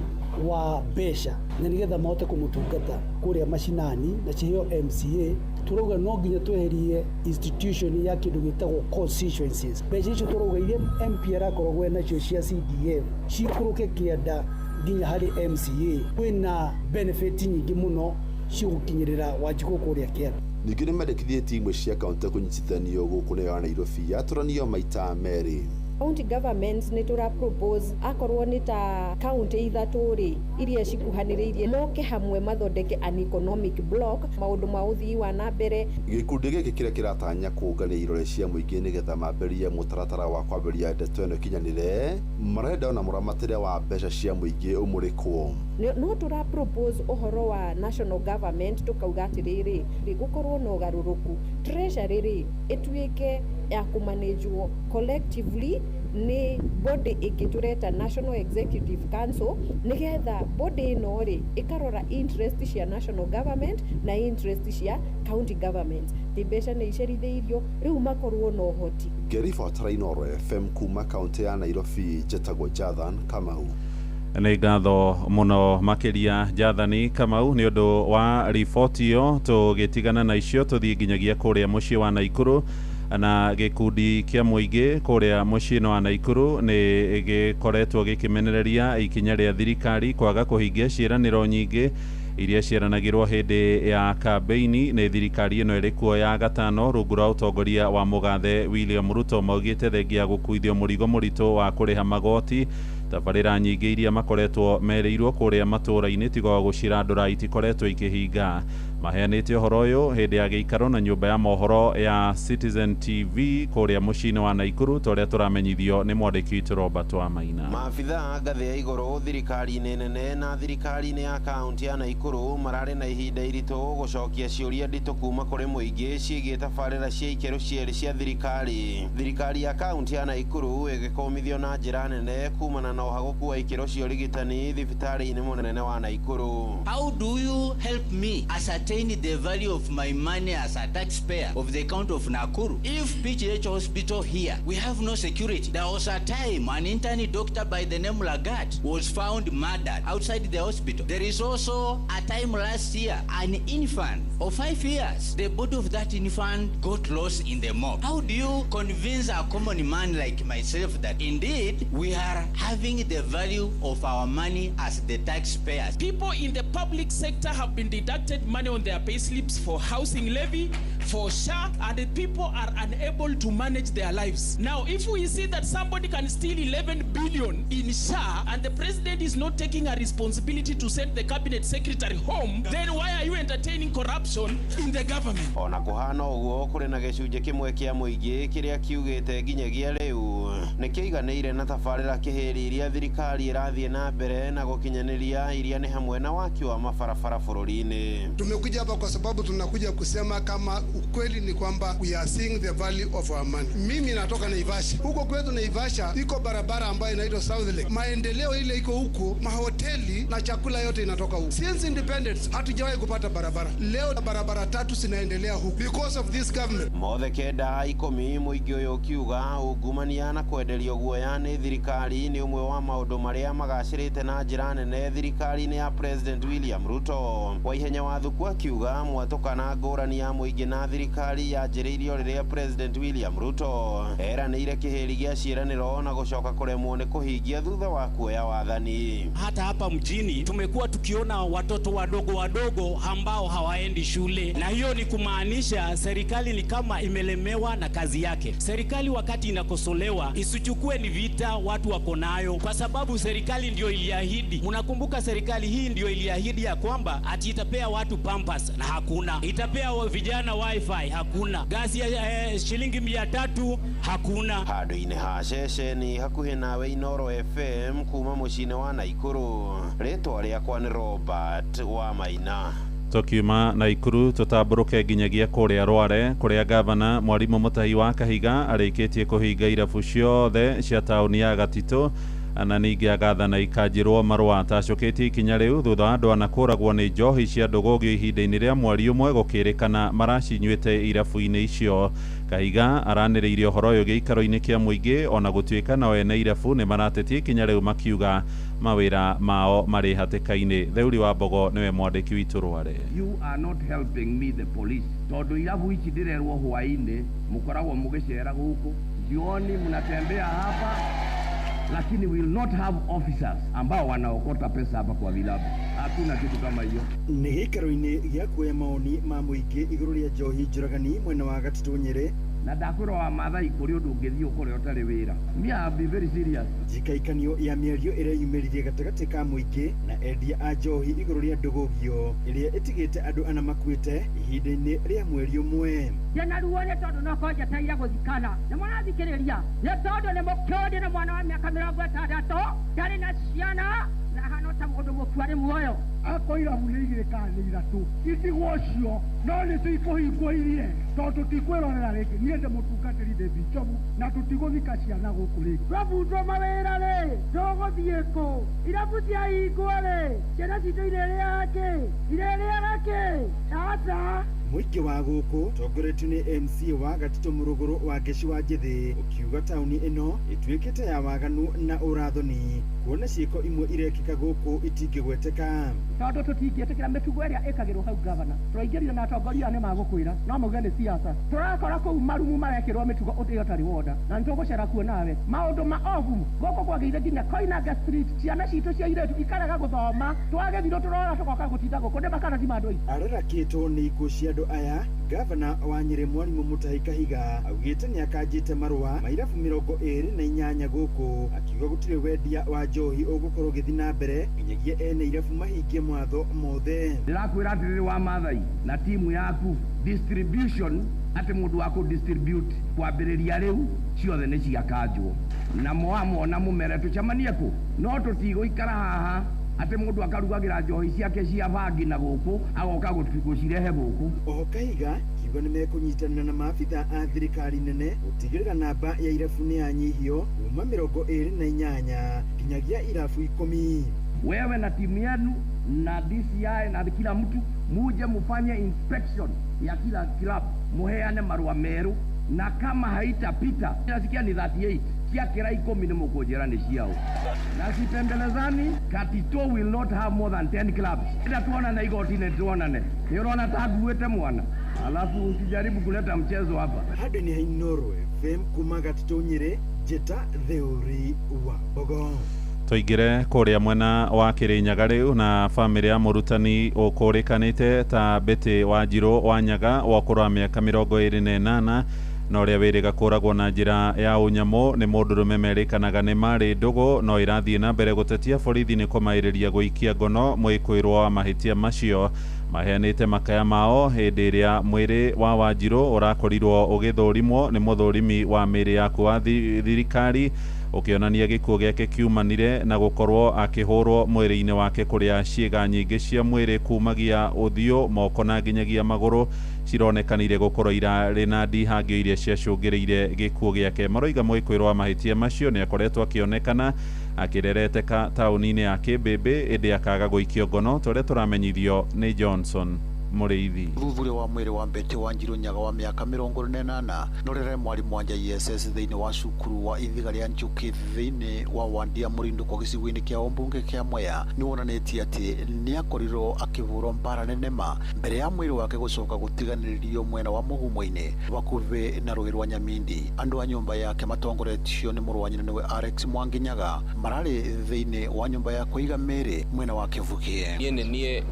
wa mbeca na nĩgetha mahote kũmũtungata kũrĩa macinani na ciheo MCA, tũrauga no nginya tweherie institution ya kĩndũ gĩtagwo constituencies. Mbeca icio tũrauga iria MP arakoragwo nacio cia CDF cikũrũke kĩanda nginya harĩ MCA. Kwĩna benefit nyingĩ mũno cigũkinyĩrĩra Wanjikũ kũrĩa kĩanda. Ningĩ nĩ mendekithĩtie imwe cia kaunti kũnyitithanio gũkũ nĩyo ya Nairobi yatũranio maita merĩ. County governments nĩ tũra propose akorwo nĩ ta county ithatũ rĩ, iria cikuhanĩrĩirie, moke hamwe mathondeke an economic block, maũndũ ma ũthii wa na mbere. Gĩkundi gĩkĩ kĩrĩa kĩratanya kũngania irore cia mũingĩ nĩgetha mambĩrĩrie mũtaratara wa kwambĩrĩria ndeto ĩno ĩkinyanĩre, marenda ona mũramatĩre wa mbeca cia mũingĩ ũmũrĩkwo. No tũra propose ũhoro wa national government, tũkauga atĩrĩrĩ, gũkorwo na ũgarũrũku, treasury rĩ, ĩtuĩke ya kũmanĩjwo collectively nĩ body ĩngĩ tũreta National Executive Council, nĩgetha body ĩno rĩ, ĩkarora interest cia national government na interest cia county government. Ti mbeca nĩ icerithĩirio, rĩu makorwo na ũhoti. Ngĩribotera Inooro FM kuma kaunti ya Nairobi, njĩtagwo Jathan Kamau. Nĩ ngatho mũno makĩria Jathani Kamau nĩ ũndũ wa riboti ĩyo. Tũgĩtigana na icio, tũthiĩ nginyagia kũrĩa mũciĩ wa Naikuru, na gĩkundi kĩa mũingĩ kũrĩa mũciĩ-inĩ wa Naikuru nĩ gĩkoretwo gĩkĩmenereria ikinya rĩa thirikari kwaga kũhingia ciĩranĩro nyingĩ iria ciĩranagĩrwo hĩndĩ ya kambeini nĩ thirikari ĩno ĩrĩ kuo ya gatano rungu rwa ũtongoria wa mũgathe William Ruto. Maugĩte thengia ya gũkuithio mũrigo mũritũ wa kũrĩha magoti, tabarĩra nyingĩ iria makoretwo merĩirwo kũrĩa matũũra-inĩ tiga wa gũcirandũra itikoretwo ikĩhinga. Maheanĩte ũhoro ũyũ hĩndĩ ya gĩikaro na nyũmba ya mohoro ya Citizen TV kũrĩa mũciĩ-inĩ wa Naikuru, ta ũrĩa tũramenyithio nĩ mwandĩki witũ Robert Wamaina. Maabitha ngathĩ ya igũrũ thirikari-inĩ nene na thirikari-inĩ ya kaunti ya Naikuru mararĩ na ihinda iritũ gũcokia ciũria nditũ kuma kũrĩ mũingĩ ciĩgiĩ tabarĩra cia ikĩro cierĩ cia thirikari. Thirikari ya kaunti ya Naikuru ĩgĩkũmithio na njĩra nene kumana na ũhagũku wa ikĩro cia ũrigitani thibitarĩ-inĩ mũnene wa Naikuru. How do you help me ascertain the value of my money as a taxpayer of the county of Nakuru? If PGH hospital here, we have no security. There was a time an intern doctor by the name Lagat was found murdered outside the hospital. There is also a time last year, an infant of 5 years, the body of that infant got lost in the mob. How do you convince a common man like myself that indeed we are having the value of our money as the taxpayers? People in the public sector have been deducted money on their pay slips for housing levy, for SHA, and the people are unable to manage their lives. Now, if we see that somebody can steal 11 billion in SHA and the president is not taking a responsibility to send the cabinet secretary home, then why are you entertaining corruption in the government? Ona kũhana ũguo, kũrĩ na gĩcunjĩ kĩmwe kĩa mũingĩ kĩrĩa kiugĩte nginyagia rĩu nĩ kĩiganĩire na tabarĩra kĩhĩri iria thirikari ĩrathiĩ na mbere na gũkinyanĩria, iria nĩ hamwe na waki wa mabarabara bũrũri-inĩ. Tumekuja hapa kwa sababu tunakuja kusema kama ukweli ni kwamba we are seeing the value of our money. Mimi natoka Naivasha. Huko kwetu Naivasha iko barabara ambayo inaitwa South Lake. Maendeleo ile iko huko, mahoteli na chakula yote inatoka huko. Since independence hatujawahi kupata barabara. Leo barabara tatu zinaendelea huko because of this government. Mothe kenda ikũmi mũingĩ ũyũ ũkiuga ungumania na kwenderio guoya nĩ thirikari nĩ ũmwe wa maũndũ marĩa magacĩrĩte na njĩra nene thirikari-inĩ ya President William Ruto. Waihenya wa Thuku akiuga mwatũka na ngũrani ya mũingĩ na thirikari yanjĩrĩirio rĩrĩa President William Ruto eranĩire kĩhĩri gĩa ciĩranĩro na gũcoka kũremwo nĩ kũhingia thutha wa kuoya wathani. Hata hapa mjini tumekuwa tukiona watoto wadogo wadogo ambao hawaendi shule, na hiyo ni kumaanisha serikali ni kama imelemewa na kazi yake. Serikali wakati inakosolewa isichukue ni vita watu wako nayo, kwa sababu serikali ndio iliahidi. Mnakumbuka serikali hii ndio iliahidi ya kwamba ati itapea watu pampers na hakuna, itapea vijana wifi hakuna, gasi ya shilingi 300 hakuna. Handũ-inĩ ha ceceni hakuhĩ nawe Inooro FM kuma mũciĩ-inĩ wa Naikuru, rĩtwa rĩakwa nĩ Robert wa Maina. Tukiuma Naikuru tũtambũrũke nginyagia kũrĩa Rware, kũrĩa gavana Mwarimũ Mutahi wa Kahiga arĩkĩtie kũhinga irabu ciothe cia taũni ya Gatitũ Na ningĩ agathana ikanjĩrwo marũa atacũkĩtie ikinya rĩu thutha wa andũ ana kũragwo nĩ njohi cia ndũgũgio ihinda-inĩ rĩa mweri ũmwe, gũkĩrĩkana maracinyuĩte irabu-inĩ icio. Kahiga aranĩrĩirie ũhoro ũyũ gĩikaro-inĩ kĩa mũingĩ, ona gũtuĩka nao ene irabu nĩ maratetia ikinya rĩu makiuga mawĩra mao marĩ hatĩka-inĩ. Theuri wa Mbogo nĩwe mwandĩki witũ Rware. You are not helping me, the police, tondu irabu ici ndirerwo hwaini mukoragwo mugicera guku, jioni mnatembea hapa, lakini we will not have officers ambao wanaokota pesa hapa kwa vilabu. Hakuna kitu kama hiyo. Nĩ gĩikaro-inĩ gĩa kuoya maoni ma mũingĩ igũrũ rĩa njohi njũragani mwena wa Gatitũ Nyĩrĩ. Na ndakwĩrwo wa Maathai kũrĩ ũndũ ũngĩthiĩ ũkore ũtarĩ wĩra. Me, I be very serious. Njikaikanio ya mĩario ĩreyumĩririe gatagatĩ ka mũingĩ na endia a njohi igũrũ rĩa ndũgũgio ĩrĩa ĩtigĩte andũ ana makuĩte ihinda-inĩ rĩa mweri ũmwe. Ndĩna ruo nĩ tondũ no ko njetereire gũthikana. Nĩ mũrathikĩrĩria? Nĩ tondũ nĩ mũkĩũndĩ na mwana wa mĩaka 60 ndarĩ na ciana na ahana ta mũndũ mũkua arĩ muoyo. Akorwo irabu nĩ igĩrĩ kana nĩ ithatũ itigwo ũcio, no nĩ cikũhingwo irie tondũ tũtikwĩrorera rĩngĩ. Niĩ ndĩ mũtungatĩri David Njogu na tũtigũthika ciana gũkũ rĩngĩ. Twabundwo mawĩra rĩ, tũgũthiĩ kũ? Irabu ciahingwo rĩ, ciana citũ irĩrĩaga kĩ? Irĩrĩaga kĩ? Aca. Mũingĩ wa gũkũ tongoretio nĩ MC wa Gatitũ Mũrũgũrũ wa Ngeci wa Njĩthĩ ũkiuga taũni ĩno ĩtuĩkĩte ya waganu na ũrathoni, kuona ciĩko imwe irekĩka gũkũ itingĩgweteka. Tondũ tũtingĩtĩkĩra mĩtugo ĩrĩa ĩkagĩrwo hau gavana, tũraingĩrire na atongoria aya nĩ magũkwĩra no mauge nĩ siasa. Tũrakora kũu marumu marekĩrwo mĩtugo ĩyo ũtarĩ wonda, na nĩtũgũcera kuo nawe maũndũ ma obu gũkũ kwagĩire nginya Koinange Street, ciana citũ cia irĩtu ikarega gũthoma, twagĩthirwo tũrora tũgoka gũtinda gũkũ nĩ makana ti ma andũ aitũ. Ararakĩtwo nĩ ikuũ cia andũ aya, gavana wa Nyĩrĩ Mwarimũ Mutahi Kahiga augĩte nĩ akanjĩte marũa ma irabu 28 gũkũ, akiuga gũtirĩ wendia wa njohi ũgũkorwo ũgĩthiĩ na mbere nginyagia ene irabu mahingie mawatho mothe. Ndĩrakwĩra atĩrĩrĩ wa Maathai na timu yaku, distribution atĩ mũndũ wa kũ distribute kwambĩrĩria rĩu ciothe nĩ ciakanjwo, na mwamona mũmere tũcemanie kũ, no tũtigũikara haha atĩ mũndũ akarugagĩra njohi ciake cia bangi na gũkũ agoka gũcirehe gũkũ. Oho Kahiga kiuga nĩ mekũnyitanĩra na maabitha a thirikari nene gũtigĩrĩra namba ya irabu nĩ yanyihio kuma 28 nginyagia irabu 10. Wewe na timu yenu na DCI na kila mtu muje mufanye inspection ya kila club, muheane marua meru, na kama haitapita nasikia ni 38 ciakĩra 10 nĩ mũkũnjĩra nĩ ciao. Na sipembelezani, Katito will not have more than 10 clubs. Ila tuonane igoti-inĩ, tuonane. Nĩ ũrona ta nguĩte mwana, alafu usijaribu kuleta mchezo hapa. Handũ nĩ Inooro FM kuma Gatitũ Nyĩrĩ, njĩta Theuri wa Mbogo. Tũingĩre kũrĩa mwena wa Kĩrĩnyaga rĩu na bamĩrĩ ya mũrutani ũkũrĩkanĩte ta Betty Wanjirũ wa Nyaga wa ũkũrũ wa mĩaka 28 na ũrĩa wĩrĩga kũragwo na njĩra ya ũnyamũ nĩ mũndũrũme merĩkanaga nĩ marĩ ndũgũ, no ĩrathiĩ na mbere gũtetia borithi nĩ kũmaĩrĩria gũikia ngono mwĩkũĩrwo wa mahĩtia macio. Maheanĩte makaya mao hĩndĩ ĩrĩa mwĩrĩ wa Wanjirũ ũrakorirwo ũgĩthũrimwo nĩ mũthũrimi wa mĩĩrĩ yaku wa thirikari, ũkĩonania gĩkuũ gĩake kiumanire na gũkorwo akĩhũrwo mwĩrĩ-inĩ wake kũrĩa ciĩga nyingĩ cia mwĩrĩ kumagia ũthiũ, moko na nginyagia magũrũ cironekanire gũkorwo irarĩ na ndihangio iria ciacũngĩrĩire gĩkuũ gĩake. Maroiga mwĩkũĩrwo wa mahĩtia macio nĩ akoretwo akĩonekana akĩrereteka taũni-inĩ ya Kĩmbĩmbĩ, ĩndĩ akaga gũikio ngono ta ũrĩa tũramenyithio nĩ Johnson Mũrĩithi. Ũthuthuria wa mwĩrĩ wa Betty Wanjirũ Nyaga wa mĩaka 48 na ũrĩa mwarimũ wa JSS thĩinĩ wa cukuru wa Ithiga rĩa Njũkĩ thĩinĩ wa Wandia Mũrindũko gĩcigo-inĩ kĩa ũmbunge kĩa Mwea nĩ wonanĩtie atĩ nĩ akorirwo akĩhũrwo mbara nene ma mbere ya mwĩrĩ wake gũcoka gũtiganĩrio mwena wa mũgumo-inĩ hakuhĩ na rũĩ rwa Nyamindi. Andũ a nyũmba yake matongoretio nĩ mũrũ wa nyina nĩwe Alex Mwangi Nyaga mararĩ thĩinĩ wa nyũmba ya kũiga mĩĩrĩ mwena wa Kĩvukie. Niĩ nĩ niĩ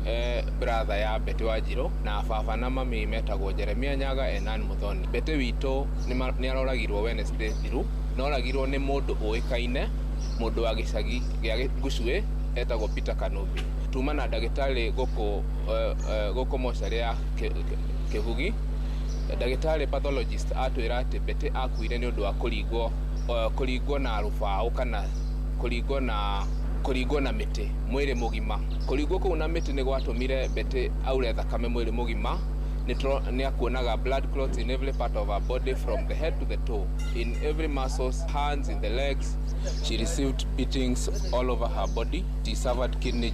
brother ya Betty Wanjirũ na baba na mami metagwo Jeremia Nyaga Enan Muthoni. Betty witũ nĩ aroragirwo Wednesday thiru, na oragirwo nĩ mũndũ ũĩkaine, mũndũ wa gĩcagi gĩa Ngucuĩ etagwo Peter Kanubi. Tuma na ndagĩtarĩ gũkũ mocarĩ ya Kĩhugi. Ndagĩtarĩ pathologist atwĩra atĩ Betty akuire nĩ ũndũ wa kũringwo na rũbaũ kana kũringwo na mĩtĩ mwĩrĩ mũgima. Kũringwo kũu na mĩtĩ nĩ gwatũmire Betty aure thakame mwĩrĩ mũgima. Nĩ akuonaga blood clots in every part of her body from the head to the toe, in every muscles, hands, in the legs. She received beatings all over her body. She suffered kidney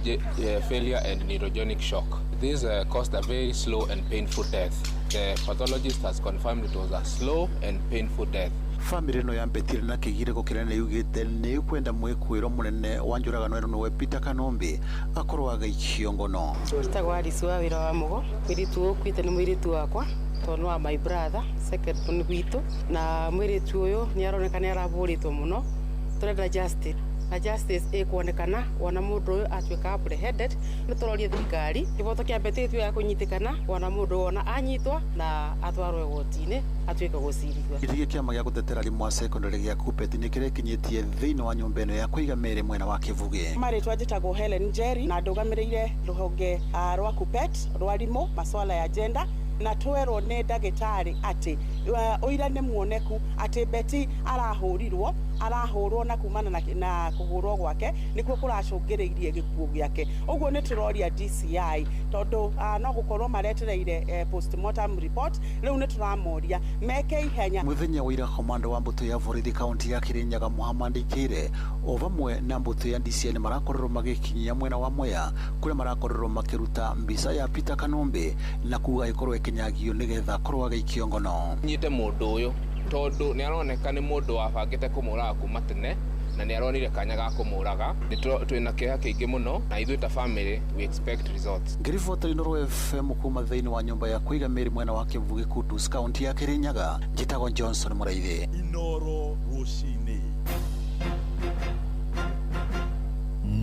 failure and neurogenic shock. This caused a very slow and painful death. The pathologist has confirmed it was a slow and painful death. Famĩlĩ ĩno ya Betty ĩrĩ na kĩgirĩko kĩnene yugĩte nĩ ĩkwenda mwĩkũĩro mũnene wa njũragano ĩno nĩwe Peter Kanombe akorwo agĩikio ngono. Njĩtagwo Alice wa wĩra wa Mũgo. Mũirĩtu ũyũ ũkuĩte nĩ mũirĩtu wakwa tondũ nĩ wa my brother second born gwitũ, na mũirĩtu ũyũ nĩ aroneka nĩ arabũrĩtwo mũno. Tũrenda justice na justice ĩkuonekana wona mũndũ ũyũ atuĩka apprehended. Nĩ tũroria thirikari kĩboto kĩa Betty gĩtuĩke gĩa kũnyitĩkana, wona mũndũ wona anyitwa na atwarwo igoti-inĩ atuĩke gũcirithio. Gĩtĩ kĩama gĩa gũtetera arimũ a secondary gĩa KUPPET nĩ kĩrekinyĩtie thĩinĩ wa nyũmba ĩno ya kũiga mĩĩrĩ mwena wa Kĩbugĩ. Marĩtwa njĩtagwo Helen Njeri na ndũgamĩrĩire rũhonge rwa KUPPET rwa arimũ maswala ya gender, na twerwo nĩ ndagĩtarĩ atĩ ũira nĩ muoneku atĩ Betty arahũrirwo, arahũrwo na kumana na kũhũrwo gwake nĩkuo kũracũngĩrĩirie gĩkuũ gĩake. Ũguo nĩ tũroria DCI tondũ no gũkorwo maretereire postmortem report. Rĩu nĩ tũramoria meke ihenya. Mũthenya wa ira komando wa mbũtũ ya borithi kaunti ya Kirinyaga Muhammad Kire o vamwe na mbũtũ ya DCI nĩ marakorirwo magĩkinyia mwena wa Mwea kũrĩa marakorirwo makĩruta mbica ya Peter Kanombe na kuga ĩkorwo ĩkĩnyagio nĩgetha akorwo agĩikio ngono. Nyite mũndũ ũyũ tondũ nĩ aroneka nĩ mũndũ wabangĩte kũmũraga kuma tene na nĩ aronire kanya ga kũmũraga. Twĩna kĩeha kĩingĩ mũno na ithuĩ ta family we expect results. Ngĩribota Inooro FM kuma thĩinĩ wa nyũmba ya kũiga mĩĩrĩ mwena wa Kĩbugĩ Kutus kaunti ya Kirinyaga, njĩtagwo Johnson Mũraithi. Inooro rũcinĩ.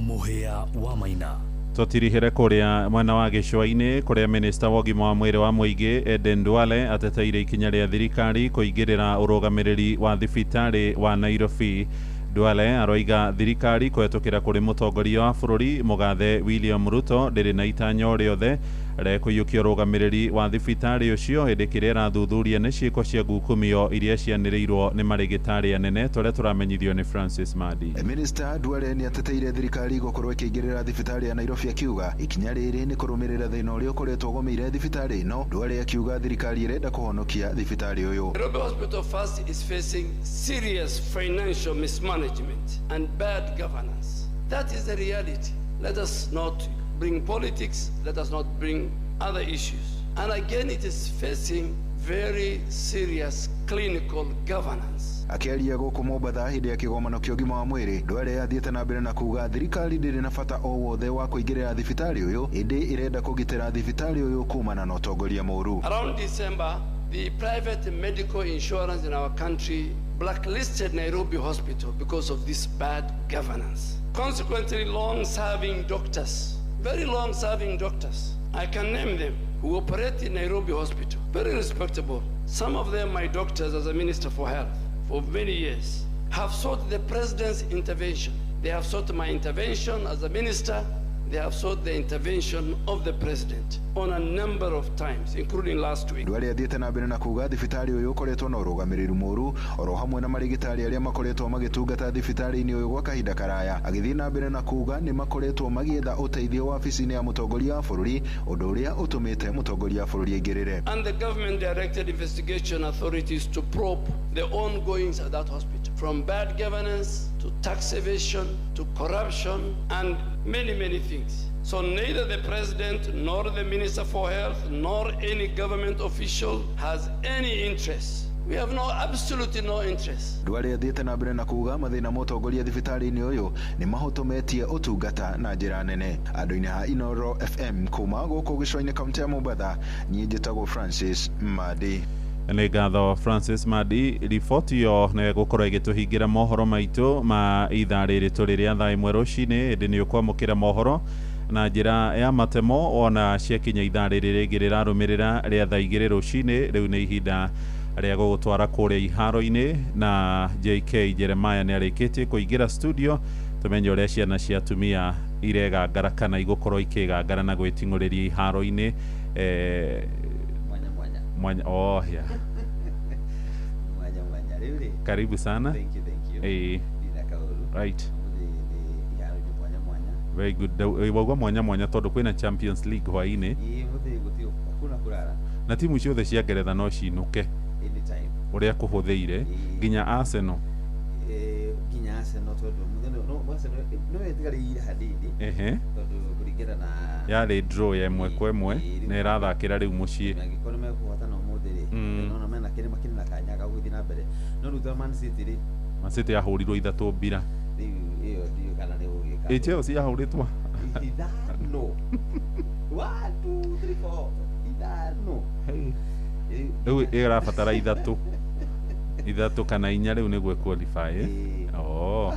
Mũhĩa wa Maina. Tũtirihĩre kũrĩa mwena wa gĩcũa-inĩ kũrĩa minista wa ũgima wa mwĩrĩ wa mũingĩ Eden Duale ateteire ikinya rĩa thirikari kũingĩrĩra ũrũgamĩrĩri wa thibitarĩ wa Nairobi. Duale aroiga thirikari kũhetũkĩra kũrĩ mũtongoria wa bũrũri mũgathe William Ruto ndĩrĩ na itanya o rĩothe rekũiyũkia ũrũgamĩrĩri wa thibitarĩ ũcio hĩndĩ kĩrĩa ĩrathuthuria nĩ ciĩko cia ngukumio iria cianĩrĩirwo nĩ marĩgĩtarĩ anene tũrĩa tũramenyithio nĩ Francis Madi. Minister Duale nĩ ateteire thirikari gũkorwo ĩkĩingĩrĩra thibitarĩ ya Nairobi akiuga ikinya rĩrĩ nĩ kũrũmĩrĩra thĩna ũrĩa ũkoretwo ũgũmĩire thibitarĩ ĩno. Duale akiuga thirikari ĩrenda kũhonokia thibitarĩ ũyũ. Nairobi Hospital first is facing serious financial mismanagement and bad governance. That is the reality. Let us not bring politics, let us not bring other issues. And again, it is facing very serious clinical governance. Akĩaria gũkũ Mombatha hĩndĩ ya kĩgomano kĩa ũgima wa mwĩrĩ, Duale athiĩte na mbere na kuga thirikari ndĩrĩ na bata o wothe wa kũingĩrĩra thibitarĩ ũyũ, ĩndĩ ĩrenda kũgitĩra thibitarĩ ũyũ kumana na ũtongoria mũũru. Around December, the private medical insurance in our country blacklisted Nairobi Hospital because of this bad governance. Consequently, long-serving doctors, very long-serving doctors, I can name them, who operate in Nairobi Hospital, very respectable. Some of them my doctors as a Minister for Health for many years, have sought the President's intervention. They have sought my intervention as a minister. They have sought the intervention of the President on a number of times, including last week. Duale athiĩte na mbere na kuga thibitarĩ ũyũ ũkoretwo na ũrũgamĩrĩri mũũru oro hamwe na marĩgĩtarĩ arĩa makoretwo magĩtungata thibitarĩ-inĩ ũyũ gwa kahinda karaya. Agĩthiĩ na mbere na kuga nĩ makoretwo magĩetha ũteithio wabici-inĩ ya mũtongoria wa bũrũri, ũndũ ũrĩa ũtũmĩte mũtongoria wa bũrũri aingĩrĩre. And the government directed investigation authorities to probe the ongoings at that hospital, from bad governance to tax evasion to corruption and many, many things. So neither the President nor the Minister for Health nor any government official has any interest. We have no, absolutely no interest. Duale athiĩte na mbere na kuga mathĩna ma ũtongoria thibitarĩ-inĩ ũyũ nĩ mahotometie ũtungata na njĩra nene. Andũ-inĩ ha Inooro FM kuma gũkũ gĩcũa-inĩ kaunti ya Mombatha, niĩ njĩtagwo Francis Madi. Nĩ ngatho Francis Madi. Riboti ĩyo nĩ gũkorwo ĩgĩtũhingĩra mohoro maitũ ma ithaa rĩrĩ tũrĩ rĩa thaa ĩmwe rũcinĩ. Ĩndĩ nĩ ũkwamũkĩra mohoro na njĩra ya matemo ona ciakinya ithaa rĩrĩ rĩngĩ rĩrarũmĩrĩra rĩa thaa igĩrĩ rũcinĩ. Rĩu nĩ ihinda rĩa gũgũtwara kũrĩa iharo-inĩ na JK Jeremiah nĩ arĩkĩtie kũingĩra studio tũmenye ũrĩa ciana cia atumia iregangara kana igũkorwo ikĩgangara na gwĩting'ũrĩria iharo-inĩ. Mwanya, oh yeah. Mwanya mwanya. Rĩu Karibu sana. Thank you, thank you. Ndina kaũru. Right. Mwanya mwanya. Very good. Wauga mwanya mwanya tondũ kwĩna Champions League hwaĩ-inĩ. Ĩĩ mũthĩ gũtirĩ hakuna kũrara. Na timu ciothe cia Ngeretha no cinũke. Anytime. Ũrĩa kũhũthĩire nginya Arsenal. Nginya Arsenal Tondũ mũthenya no Arsenal no ĩtigarĩire hanini. Tondũ kũringana na Yarĩ draw ya 1-1 na ĩrathakĩra rĩu mũciĩ. Angĩkorwo nĩ mekũhotana ũmũthĩ rĩ, nona mena kĩrĩ makĩrĩ na kanya ga gũthiĩ na mbere, no rĩu ta Man City rĩ, Man City yahũrirwo 3-0. Rĩu ĩyo ndiũĩ kana nĩ gũgĩka. Ĩ Chelsea yahũrĩtwo 5, 1, 2, 3, 4, 5. Rĩu ĩrabatara 3 kana 4 rĩu nĩguo qualify, eh? Oh.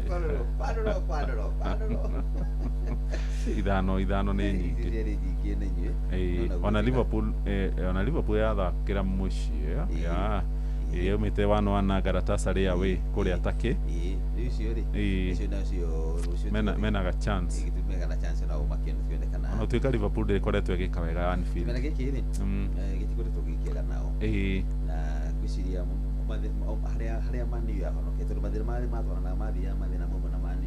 Kwarũrwo, kwarũrwo, kwarũrwo, kwarũrwo. 5 5 nĩ nyingĩ. Ici nĩ nyingĩ nĩ inyuĩ. Ĩĩ, ona Liverpool, ona Liverpool yathakĩra mũciĩ ya yaumĩte 1-1 na Galatasaray away kũrĩa Turkey. Ĩĩ, rĩu icio rĩ, icio nacio rũciũ Mena ga chance. Mena ga chance nao makĩona tionekana. Ona gũtuĩka Liverpool ndĩkoretwo ĩgĩka wega Anfield. Mena gĩkĩ rĩ, gĩtikoretwo gĩkĩega nao. Na ngwĩciria harĩa Man U yahonokete, tondũ mathĩna marĩa matwaranaga mathiaga mathĩna mamwe na Man U,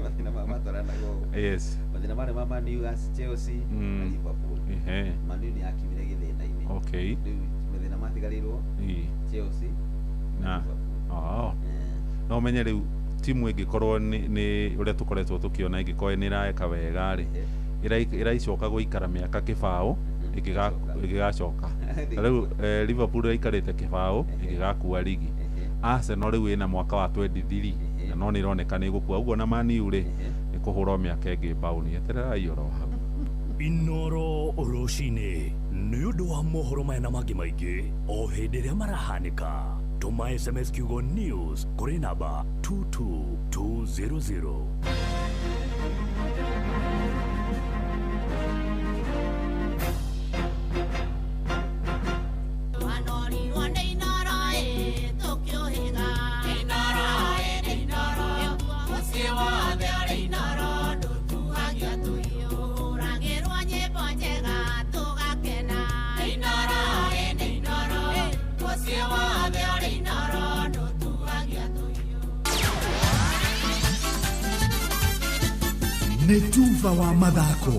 mathĩna ma matwaranaga ũũ. Mathĩna marĩa ma Man U, as Chelsea na Liverpool. Man U nĩ yakiumire gĩthĩna-inĩ. Rĩu mathĩna matigarĩirwo Chelsea. Na oh. No menye rĩu timu ĩngĩkorwo nĩ ũrĩa tũkoretwo tũkĩona, ĩngĩkorwo nĩ ĩraeka wega rĩ, ĩraicoka gũikara mĩaka kĩbaũ ĩngĩgacoka. Ta rĩu Liverpool ĩraikarĩte kĩbaũ ĩngĩgakua ligi. Arsenal rĩu ĩna mwaka wa 23 na no nĩ ĩroneka nĩ ĩgũkua ũguo, na Man U rĩ, nĩ kũhũrwo mĩaka ĩngĩ mbaũni. Etererai oro hau. Inoro rũcinĩ nĩ ũndũ wa mohoro maya na mangĩ maingĩ o hĩndĩ ĩrĩa marahanĩka, tũma SMS kiugo news kũrĩ namba 22200. Wanorirwo nĩ Inoro ĩ tũkĩũhĩga Inoro ĩ nĩ Inoro mũciĩ wothe ũrĩ Inoro ndũtuhagia tũhiũ ũragĩrwo nyĩmbo njega tũgakena Inoro ĩ nĩ Inoro mũciĩ wothe ũrĩ Inoro ndũtuhagia tũhiũ. Nĩ tuba wa mathako.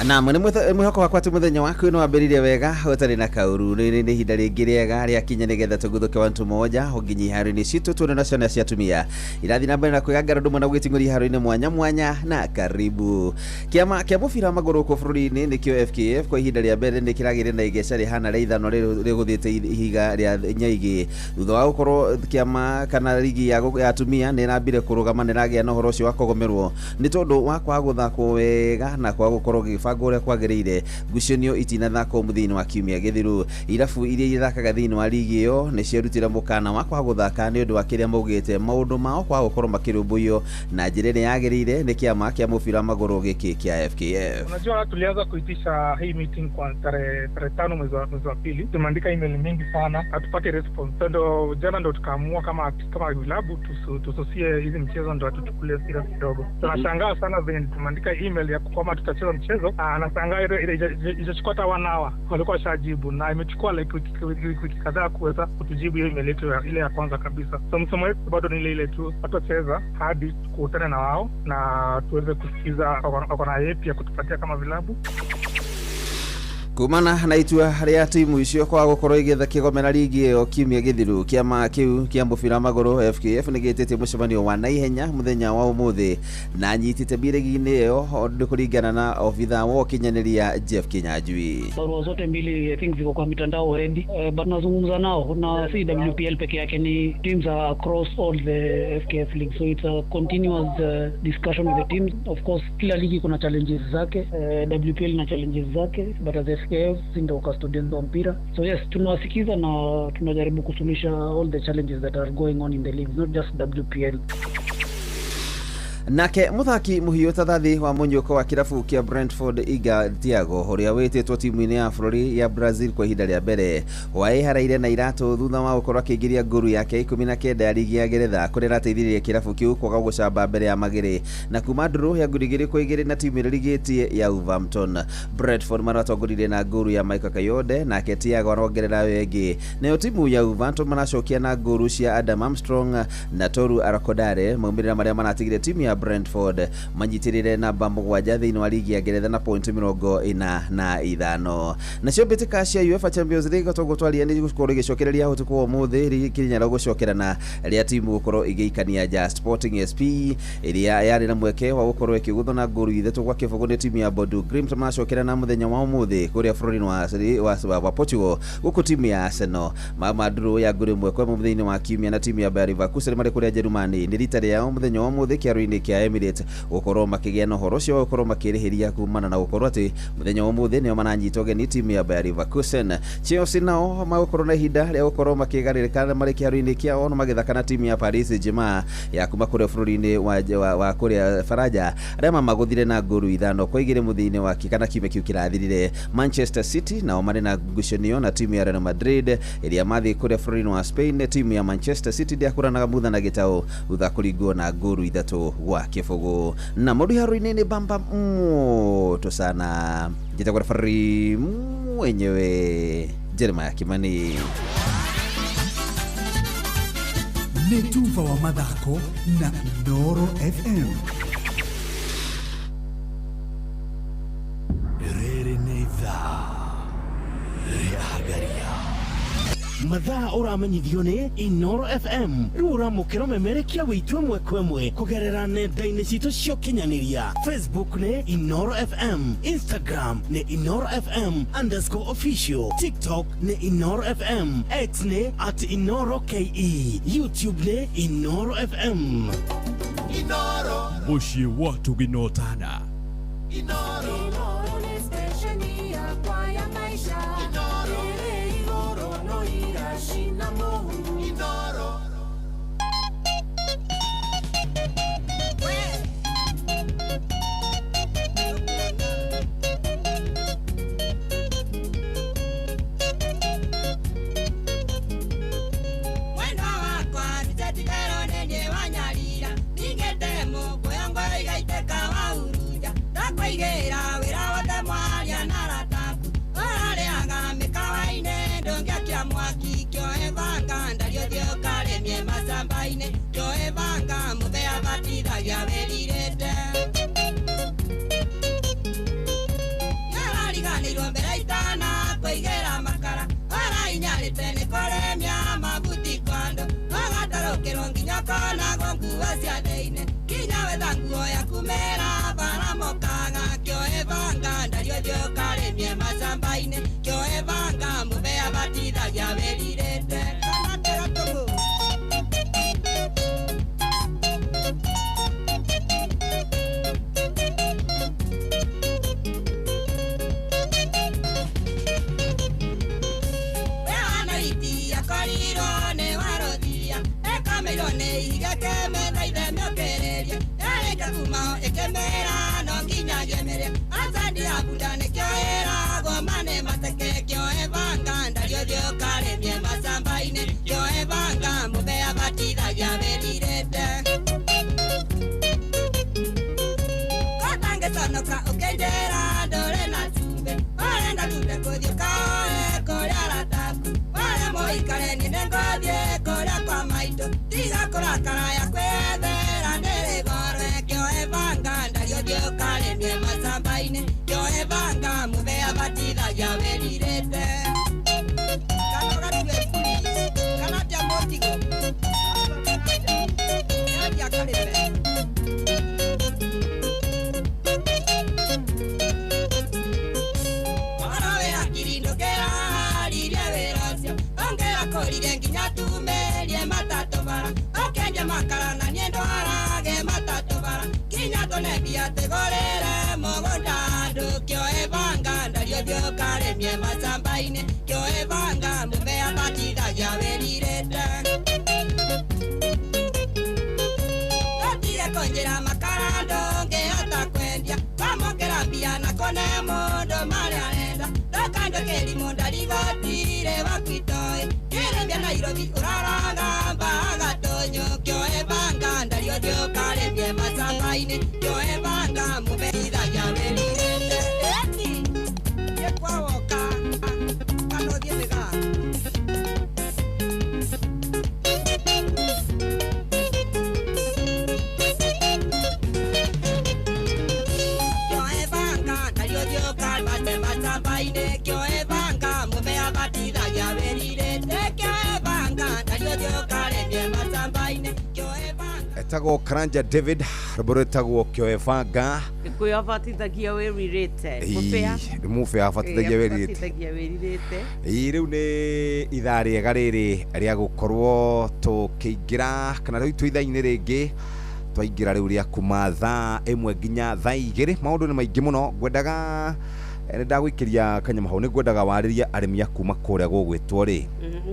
Naam, nĩ mwĩhoko wakwa atĩ mũthenya waku nĩ wambĩrĩirie wega ũtarĩ na kaũru. Rĩrĩ nĩ ihinda rĩngĩ rĩega rĩakinya nĩgetha tũguthũke wantu moja ũnginyi iharo-inĩ citũ tuone na ciana cia atumia irathiĩ na mbere na kwĩgangara ũndũ mwena gwĩting'ũria iharo-inĩ mwanya mwanya. Na karibu kĩama kĩa mũbira wa magũrũ gũkũ bũrũri-inĩ, nĩkĩo FKF, kwa ihinda rĩa mbere nĩ kĩragĩire na igeca rĩhana rĩa 5 rĩgũthĩte ihiga rĩa nyaigĩ thutha wa gũkorwo kĩama kana rigi ya atumia nĩ ĩrambire kũrũgama, nĩ ĩragĩa na ũhoro ũcio wa kũgomerwo nĩ tondũ wa kwaga gũthakwo wega na kwaga gũkorwo gĩgĩbangwo ũrĩa kwagĩrĩire. Ngucanio itinathakwo mũthia-inĩ wa kiumia gĩthiru. Irabu iria ithakaga thĩinĩ wa ligi ĩyo nĩ ciarutire mũkana wa kwaga gũthaka nĩ ũndũ wa kĩrĩa maugĩte maũndũ mao kwaga gũkorwo makĩrũmbũiyo na njĩra ĩrĩa yagĩrĩire nĩ kĩama kĩa mũbira wa magũrũ gĩkĩ kĩa FKF. Unajua tulianza kuitisha hii meeting kwa tarehe 5 mwezi wa pili. Tumeandika email mingi sana, hatupati response. So ndo jana ndo tukaamua kama vilabu tususie hizi mchezo ndo hatuchukulie serious kidogo. Tunashangaa sana venye tumeandika email ya kwamba tutacheza mchezo, nashangaa ile ijachukua hata one hour walikuwa washajibu, na imechukua like wiki kadhaa kuweza kutujibu hiyo email yetu ile ya kwanza kabisa. So msomo wetu bado ni ile ile tu, hatutacheza hadi tukutane na wao na tuweze kusikiza wako na yepi ya kutupatia kama vilabu. Kumana na itua rĩa timu icio kwaga gũkorwo igĩetha kĩgomera ligi ĩyo kiumia gĩthiru, kĩama kĩu kĩa mũbira wa magũrũ FKF nĩ gĩtĩtie mũcemanio wa naihenya mũthenya wa ũmũthĩ na anyitĩte mbirigi-inĩ ĩyo nĩ kũringana na obitha wa ũkinyanĩria Jeff Kinyanjui. Barua zote mbili I think ziko kwa mitandao already, but nazungumza nao na si WPL peke yake, ni teams are across all the FKF league, so it's a continuous discussion with the teams. Of course kila ligi kuna challenges zake, WPL na challenges zake, but as FKF si ndio custodians wa mpira, so yes, tunawasikiza na tunajaribu kusuluhisha all the challenges that are going on in the leagues, not just WPL. Nake muthaki muhiũ tathathi wa mũnyũko wa kĩrabu kĩa Brentford Iga Thiago, ũrĩa wĩtĩtwo timu-inĩ ya bũrũri ya Brazil kwa ihinda rĩa mbere, waĩharaire na iratũ thutha wa gũkorwo akĩingĩria ngolu yake 19 ya ligi ya Ngeretha, kũrĩa arateithirie kĩrabu kĩu kwaga gũcamba mbere ya Magĩrĩ na kuma ndũrũ ya ngolu 2-2 na timu ĩrĩa ĩrigĩtie ya Wolverhampton. Brentford maratongoririe na ngolu ya Michael Kayode, nake Thiago arongerera ĩyo ĩngĩ, nayo timu ya Wolverhampton maracokia na ngolu cia Adam Armstrong na Toru Arokodare, maumĩrĩra marĩa maratigire timu ya Brentford manyitirire namba 7 thĩinĩ wa ligi ya Ngeretha na point 45. Nacio mbĩtĩka cia UEFA Champions League tũgũtwaria nĩ gũkorwo igĩcokereria ũtukũ wa ũmũthĩ kinya rĩa gũcokerana rĩa timu gũkorwo igĩikania ja Sporting SP ĩrĩa yarĩ na mweke wa gũkorwo ĩkĩgũthwo na ngolu 3-0 nĩ timu ya Bodo Glimt macokerana mũthenya wa ũmũthĩ kũrĩa bũrũri-inĩ wa Portugal gũkũ timu ya Arsenal mamandurũ ya ngolu 1-1 mũthenya wa kiumia na timu ya Bayer Leverkusen marĩ kũrĩa Jerumani nĩ rita rĩao mũthenya wa ũmũthĩ kĩaro-inĩ kĩa Emirates gũkorwo makĩgĩa na ũhoro ũcio wa gũkorwo makĩrĩhĩria kumana na gũkorwo atĩ mũthenya wa ũmũthĩ nĩo maranyita ũgeni timu ya Bayer Leverkusen. Chelsea nao magũkorwo na ihinda rĩa gũkorwo makĩgarĩrĩka marĩ kĩharo-inĩ kĩao na magĩthaka na timu ya Paris Saint-Germain ya kuma kũrĩa bũrũri-inĩ wa kũrĩa Faranja arĩa mamagũthire na ngolu 5-2 mũthia-inĩ wa kana kiumia kĩu kĩrathirire. Manchester City nao marĩ na ngucanio na timu ya Real Madrid ĩrĩa mathiĩ kũrĩa bũrũri-inĩ wa Spain. Timu ya Manchester City ndĩakũranaga mutha na gĩtaũ thutha kũringwo na ngolu 3-0. Na mũndũ haro-inĩ nĩ bamba moto sana njĩtagwo referee mwenyewe Jeremiah Kimani. Nĩ tuba wa mathako na Inooro FM. Rĩrĩ nĩ ithaa rĩa Hagaria. Mathaa ũramenyithio nĩ Inooro FM. Rĩu ũramũkĩra ũmemerekia wĩitũ ĩmwe kwa ĩmwe kũgerera nenda-inĩ citũ cia ũkinyanĩria. Facebook nĩ Inooro FM, Instagram nĩ Inooro FM _official, TikTok nĩ Inooro FM, X nĩ @InooroKE, YouTube nĩ Inooro FM. Inooro mũciĩ wa tũginotana. Inooro nĩ station yakwa ya maisha. Inooro Inoro. Mwendo wakwa nitetigero nenye wanyarira ningetemo kuyongo igaiteka wa uruja ndakwaigĩra wĩra wothe mwaria na arataku ũrarĩaga mĩkawa-inĩ ndũngĩakia mwaki kĩoe banga ndario thiĩ ũkarĩmie macamba-inĩ kĩoe banga mũthea batithagia wĩrirĩte nĩũrariganĩirwo mbere itana kũigĩra makara ũrainyarĩte nĩ kũrĩmia mabuti kwando ũgatarũkĩrwo nginya ũkonagwo nguo cia thĩinĩ nginya wetha nguo yaku mĩra bara mokaga kĩoe banga ndario thiĩ ũkarĩmie macamba-inĩ kĩoe banga mũthea batithagia wĩrirĩte kana tega tũgũ. Wĩtagwo Karanja David, rwĩmbo rwĩtagwo Kĩoebanga. Gĩkũyũ abatithagia wĩrirĩte. Mũbĩa. Nĩ mũbĩa abatithagia wĩrirĩte. Abatithagia wĩrirĩte. Ĩĩ, rĩu nĩ ithaa rĩega rĩrĩ rĩa gũkorwo tũkĩingĩra kana rĩu twĩ ithaa-inĩ rĩngĩ twaingĩra rĩu rĩa kuma thaa 1 nginya thaa 2. Maũndũ nĩ maingĩ mũno, ngwendaga nĩ ndagũikĩria kanyama hau, nĩ ngwendaga warĩrie arĩmi a kuma kũrĩa gũgwĩtwo rĩ.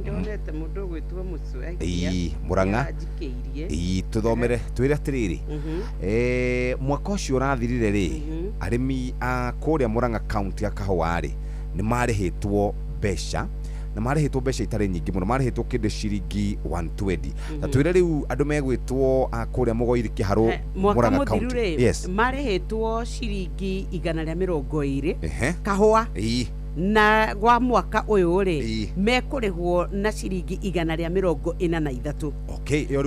Ndonete mũndũ ũgwĩtwo Mũcue aikia. Ĩĩ, Mũrang'a. Nĩaranjikĩirie. Ĩĩ, tũthomere twĩre atĩrĩrĩ, mwaka ũcio ũrathirire rĩ, arĩmi a kũrĩa Murang'a county a kahũa rĩ, nĩ marĩhĩtwo mbeca, na marĩhĩtwo mbeca itarĩ nyingĩ mũno, marĩhĩtwo kĩndũ ciringi 120. Na twĩre rĩu andũ megwĩtwo a kũrĩa Mũgoiri Kĩharũ. He, mwaka Murang'a mũthiru county. rĩ, marĩhĩtwo ciringi 120 kahũa. Na gwa mwaka ũyũ rĩ, mekũrĩhwo na ciringi 143. Okay, ĩyo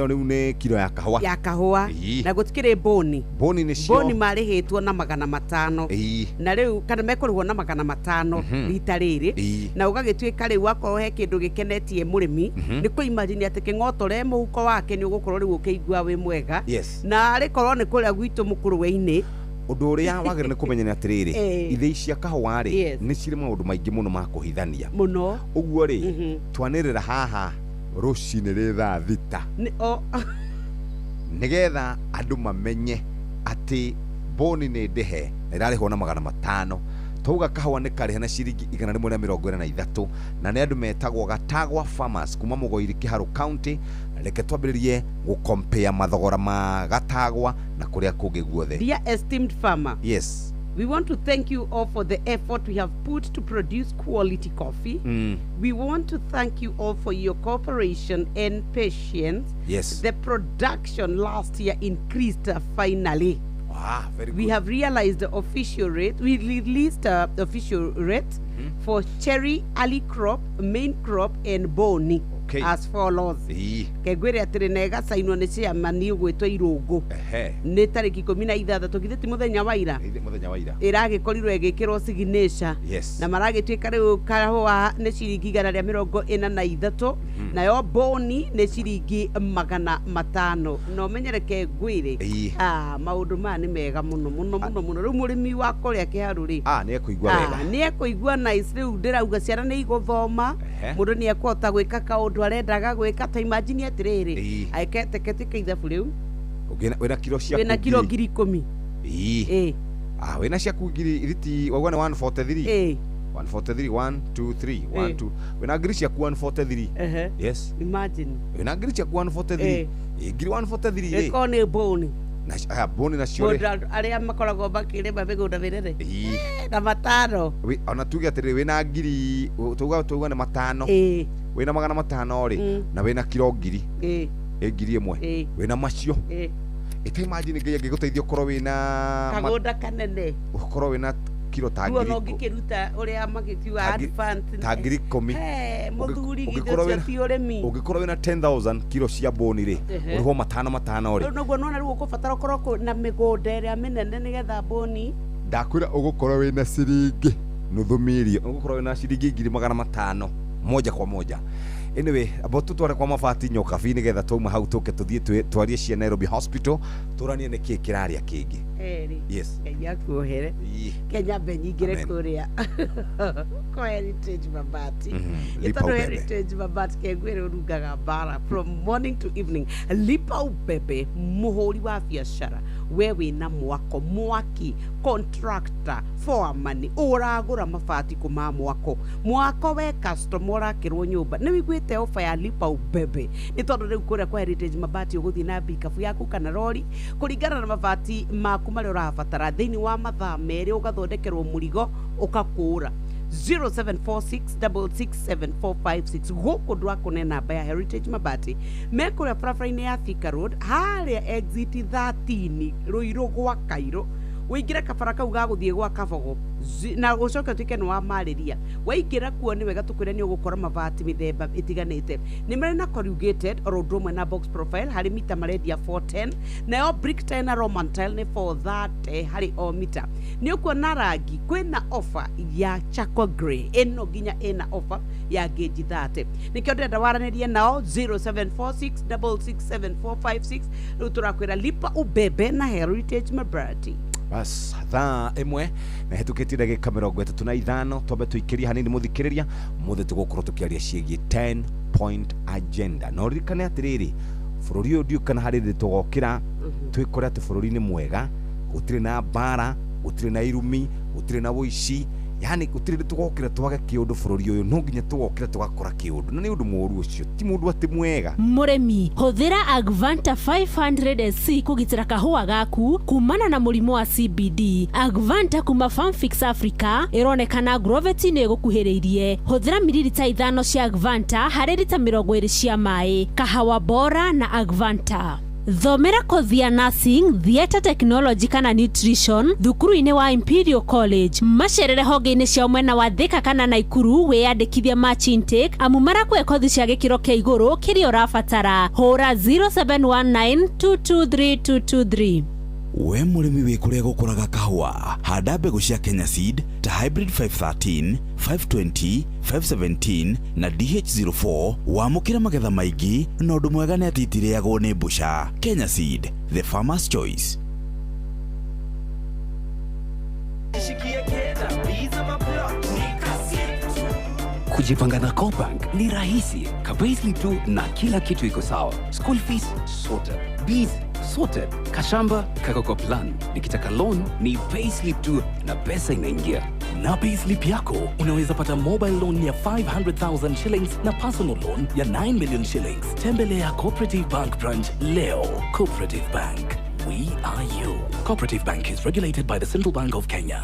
rĩu nĩ kiro ya kahũa. Ya kahũa. Na gũtikĩrĩ mbũni. Mbũni nĩcio Mbũni marĩhĩtwo na 500. Na rĩu kana mekũrĩhwo na 500 rita rĩrĩ. Na ũgagĩtuĩka rĩu akorwo he kĩndũ gĩkenetie mũrĩmi, nĩ kũimagine atĩ kĩng'otore mũhuko wake nĩ ũgũkorwo rĩu ũkĩigua wĩ mwega. Na arĩkorwo nĩ kũrĩa gwitũ mũkũrwe-inĩ. Ũndũ ũrĩa wagĩrĩire nĩ kũmenya nĩ atĩrĩrĩ, ithĩi cia kahũa rĩ, nĩ cirĩ maũndũ maingĩ mũno ma kũhithania mũno. Ũguo rĩ, twanĩrĩra haha rũcinĩ rĩ thaa 6 Nĩ- o nĩgetha andũ mamenye atĩ mbũni nĩ ndĩhe na ĩrarĩhwo na 500. Twauga kahũa nĩ karĩhe na ciringi 143, na nĩ andũ metagwo Gatagwa Farmers kuma Mũgoiri Kĩharũ county. Reke twambĩrĩrie gũkompea mathogora ma Gatagwa na kũrĩa kũngĩ guothe. Dear esteemed farmer, we want to thank you all for the effort we have put to produce quality coffee. We want to thank you all for your cooperation and patience. The production last year increased finally. Ah, very We good. have realized the official rate. We released the official rate for cherry, early crop, main crop, and boni as follows. Kengwĩre atĩrĩ, na ĩgacainwo nĩ chairman ũgwĩtwo Irũngũ nĩ tarĩki 16, githĩ ti mũthenya wa ira? Nĩ mũthenya wa ira. Ĩragĩkorirwo ĩgĩkĩrwo signature. Na maragĩtuĩka rĩu kahũa nĩ ciringi 143, nayo boni nĩ ciringi 500. Na ũmenyereke ngwĩre, ah, maũndũ maya nĩ mega mũno mũno mũno mũno. Rĩu mũrĩmi wa kũrĩa Kĩharũ rĩ, Ah, nĩ ekũigua wega. Nĩ ekũigua nice. Rĩu ndĩrauga ciana nĩ igũthoma, mũndũ nĩ ekũhota gwĩka kaũndũ arendaga gwĩka. Ta imagine atĩrĩrĩ, aĩketeketika ithabu rĩu Wĩna kiro ciaku wĩna kiro 10,000. Ah, wĩna ciaku ngiri iriti wauga nĩ 143. 143, 1 2 3 1 2, wĩna ngiri ciaku 143. Yes. Imagine. Wĩna ngiri ciaku 143. Ĩĩ, ngiri 143 rĩ. Ĩkorwo nĩ mbũni. Na aya mbũni nacio rĩ, Mũndũ arĩa makoragwo makĩrĩma mĩgũnda mĩnene na 500. Ona tuge atĩrĩrĩ, wĩna ngiri, tuga nĩ 500, wĩna 500 rĩ, na wĩna kiro ngiri, ĩ 1,000, wĩna macio. Ĩta imagine Ngai angĩgũteithia ũkorwo wĩna kagũnda kanene, ũkorwo wĩna kiro ta ruo ngiri no ngĩkĩruta ũrĩa magĩkiuga advance ta 10,000. He, mũthuri, githĩ Ũngĩkorwo ũcio ti ũrĩmi? Ũngĩkorwo wĩna 10,000 kiro cia mbũni rĩ, ũrĩhwo 500 500 rĩ. Rĩu noguo nona rĩu ũkũbatara ũkorwo na mĩgũnda ĩrĩa mĩnene nĩgetha mbũni. Ndakwĩra ũgũkorwo wĩna ciringi nuthu mirioni, ũgũkorwo wĩna ciringi 500,000 moja kwa moja. Anyway, abo tũtware kwa mabati nyokabi nĩgetha twauma hau tũke tũthiĩ twarie cia Nairobi Hospital, tũranie nĩkĩ kĩrarĩa kĩngĩ. Erĩ. Ngai akuohere. Kenya mbe nyingĩre Amen. kũrĩa kwa Heritage Mabati. Nĩ Lipa tondũ ubebe. Heritage Mabati kengwĩre ũrungaga mbara from morning to evening. Lipa ubebe, mũhũri wa biacara, we wĩna mwako, mwaki, contractor, foreman, ũragũra mabati kuma mwako mwako, we customer ũrakĩrwo nyũmba, nĩ wĩiguĩte ofa ya lipa ubebe? Nĩ tondũ rĩu kũrĩa kwa Heritage Mabati ũgũthiĩ na mbikabu yaku kana rori kũringana na mabati maku marĩa ũrabatara, thĩinĩ wa mathaa 2 ũgathondekerwo mũrigo ũkakũra. 0746667456 gũkũ ndwakũne namba ya Heritage Mabati me kũrĩa barabara-inĩ ya Thika Road, harĩa exit 13 Rũirũ gwa Kairũ. Ũingĩre kabara kau ga gũthiĩ gwa Kabogo na ũcoke ũtuĩke nĩ wamarĩria. Waingĩra kuo nĩ wega tũkwĩre nĩ ũgũkora mabati mĩthemba ĩtiganĩte. Nĩ marĩ na corrugated oro ũndũ ũmwe na box profile harĩ mita marendia 410, nayo brick tile na Roman tile nĩ 430 harĩ o mita. Nĩ ũkuona rangi kwĩna offer ya charcoal grey ĩno nginya ĩna offer ya ngĩnji 30. Nĩkĩo ndĩrenda waranĩrie nao 0746667456. Rĩu tũrakwĩra lipa ubebe na Heritage Mabati. Bas thaa ĩmwe na hetũkĩtie ndagĩka 35, twambe tũikĩrie hanini mũthikĩrĩria. Mũthĩ tũgũkorwo tũkĩaria ciĩgiĩ 10 point agenda, na ũririkane atĩrĩrĩ, bũrũri ũyũ ndiũĩ kana harĩ hĩndĩ tũgokĩra twĩkore atĩ bũrũri nĩ mwega, gũtirĩ na mbara, gũtirĩ na irumi, gũtirĩ na ũici, yani gũtirĩ hĩndĩ tũgokĩra twage kĩũndũ bũrũri ũyũ. No nginya tũgokĩra tũgakora kĩũndũ, na nĩ ũndũ mũũru ũcio, ti mũndũ atĩ mwega. Mũrĩmi, hũthĩra Agvanta 500 SC kũgitĩra kahũa gaku kumana na mũrimũ wa CBD. Agvanta kuma Farmfix Africa ĩronekana Agrovet-inĩ ĩgũkuhĩrĩirie. Hũthĩra mililita 5 cia Agvanta harĩ rita 20 cia maĩ. Kahawa bora na Agvanta. Thomera kothi ya nursing, theatre technology kana nutrition thukuru-inĩ wa Imperial College. Macerere honge-inĩ ciao mwena wa Thika kana Naikuru wĩyandĩkithie March intake, amu marakũhe kothi cia gĩkĩro kĩa igũrũ kĩrĩa ũrabatara. Hũra 0719223223. We mũrĩmi wĩ kũrĩa gũkũraga kahũa, handa mbegũ cia Kenya Seed ta Hybrid 513, 520, 517 na DH04, wamũkĩre magetha maingĩ, na ũndũ mwega nĩ atĩ itirĩagwo nĩ mbũca. Kenya Seed, the farmer's choice. Kujipanga na CoBank ni rahisi. Ka-payslip tu na kila kitu iko sawa. School fees sorted. Bills sorted. Kashamba kako kwa plan. Nikitaka loan ni payslip tu na pesa inaingia. Na payslip yako unaweza pata mobile loan ya 500,000 shillings na personal loan ya 9 million shillings. Tembelea Cooperative Bank branch leo. Cooperative Bank. We are you. Cooperative Bank is regulated by the Central Bank of Kenya.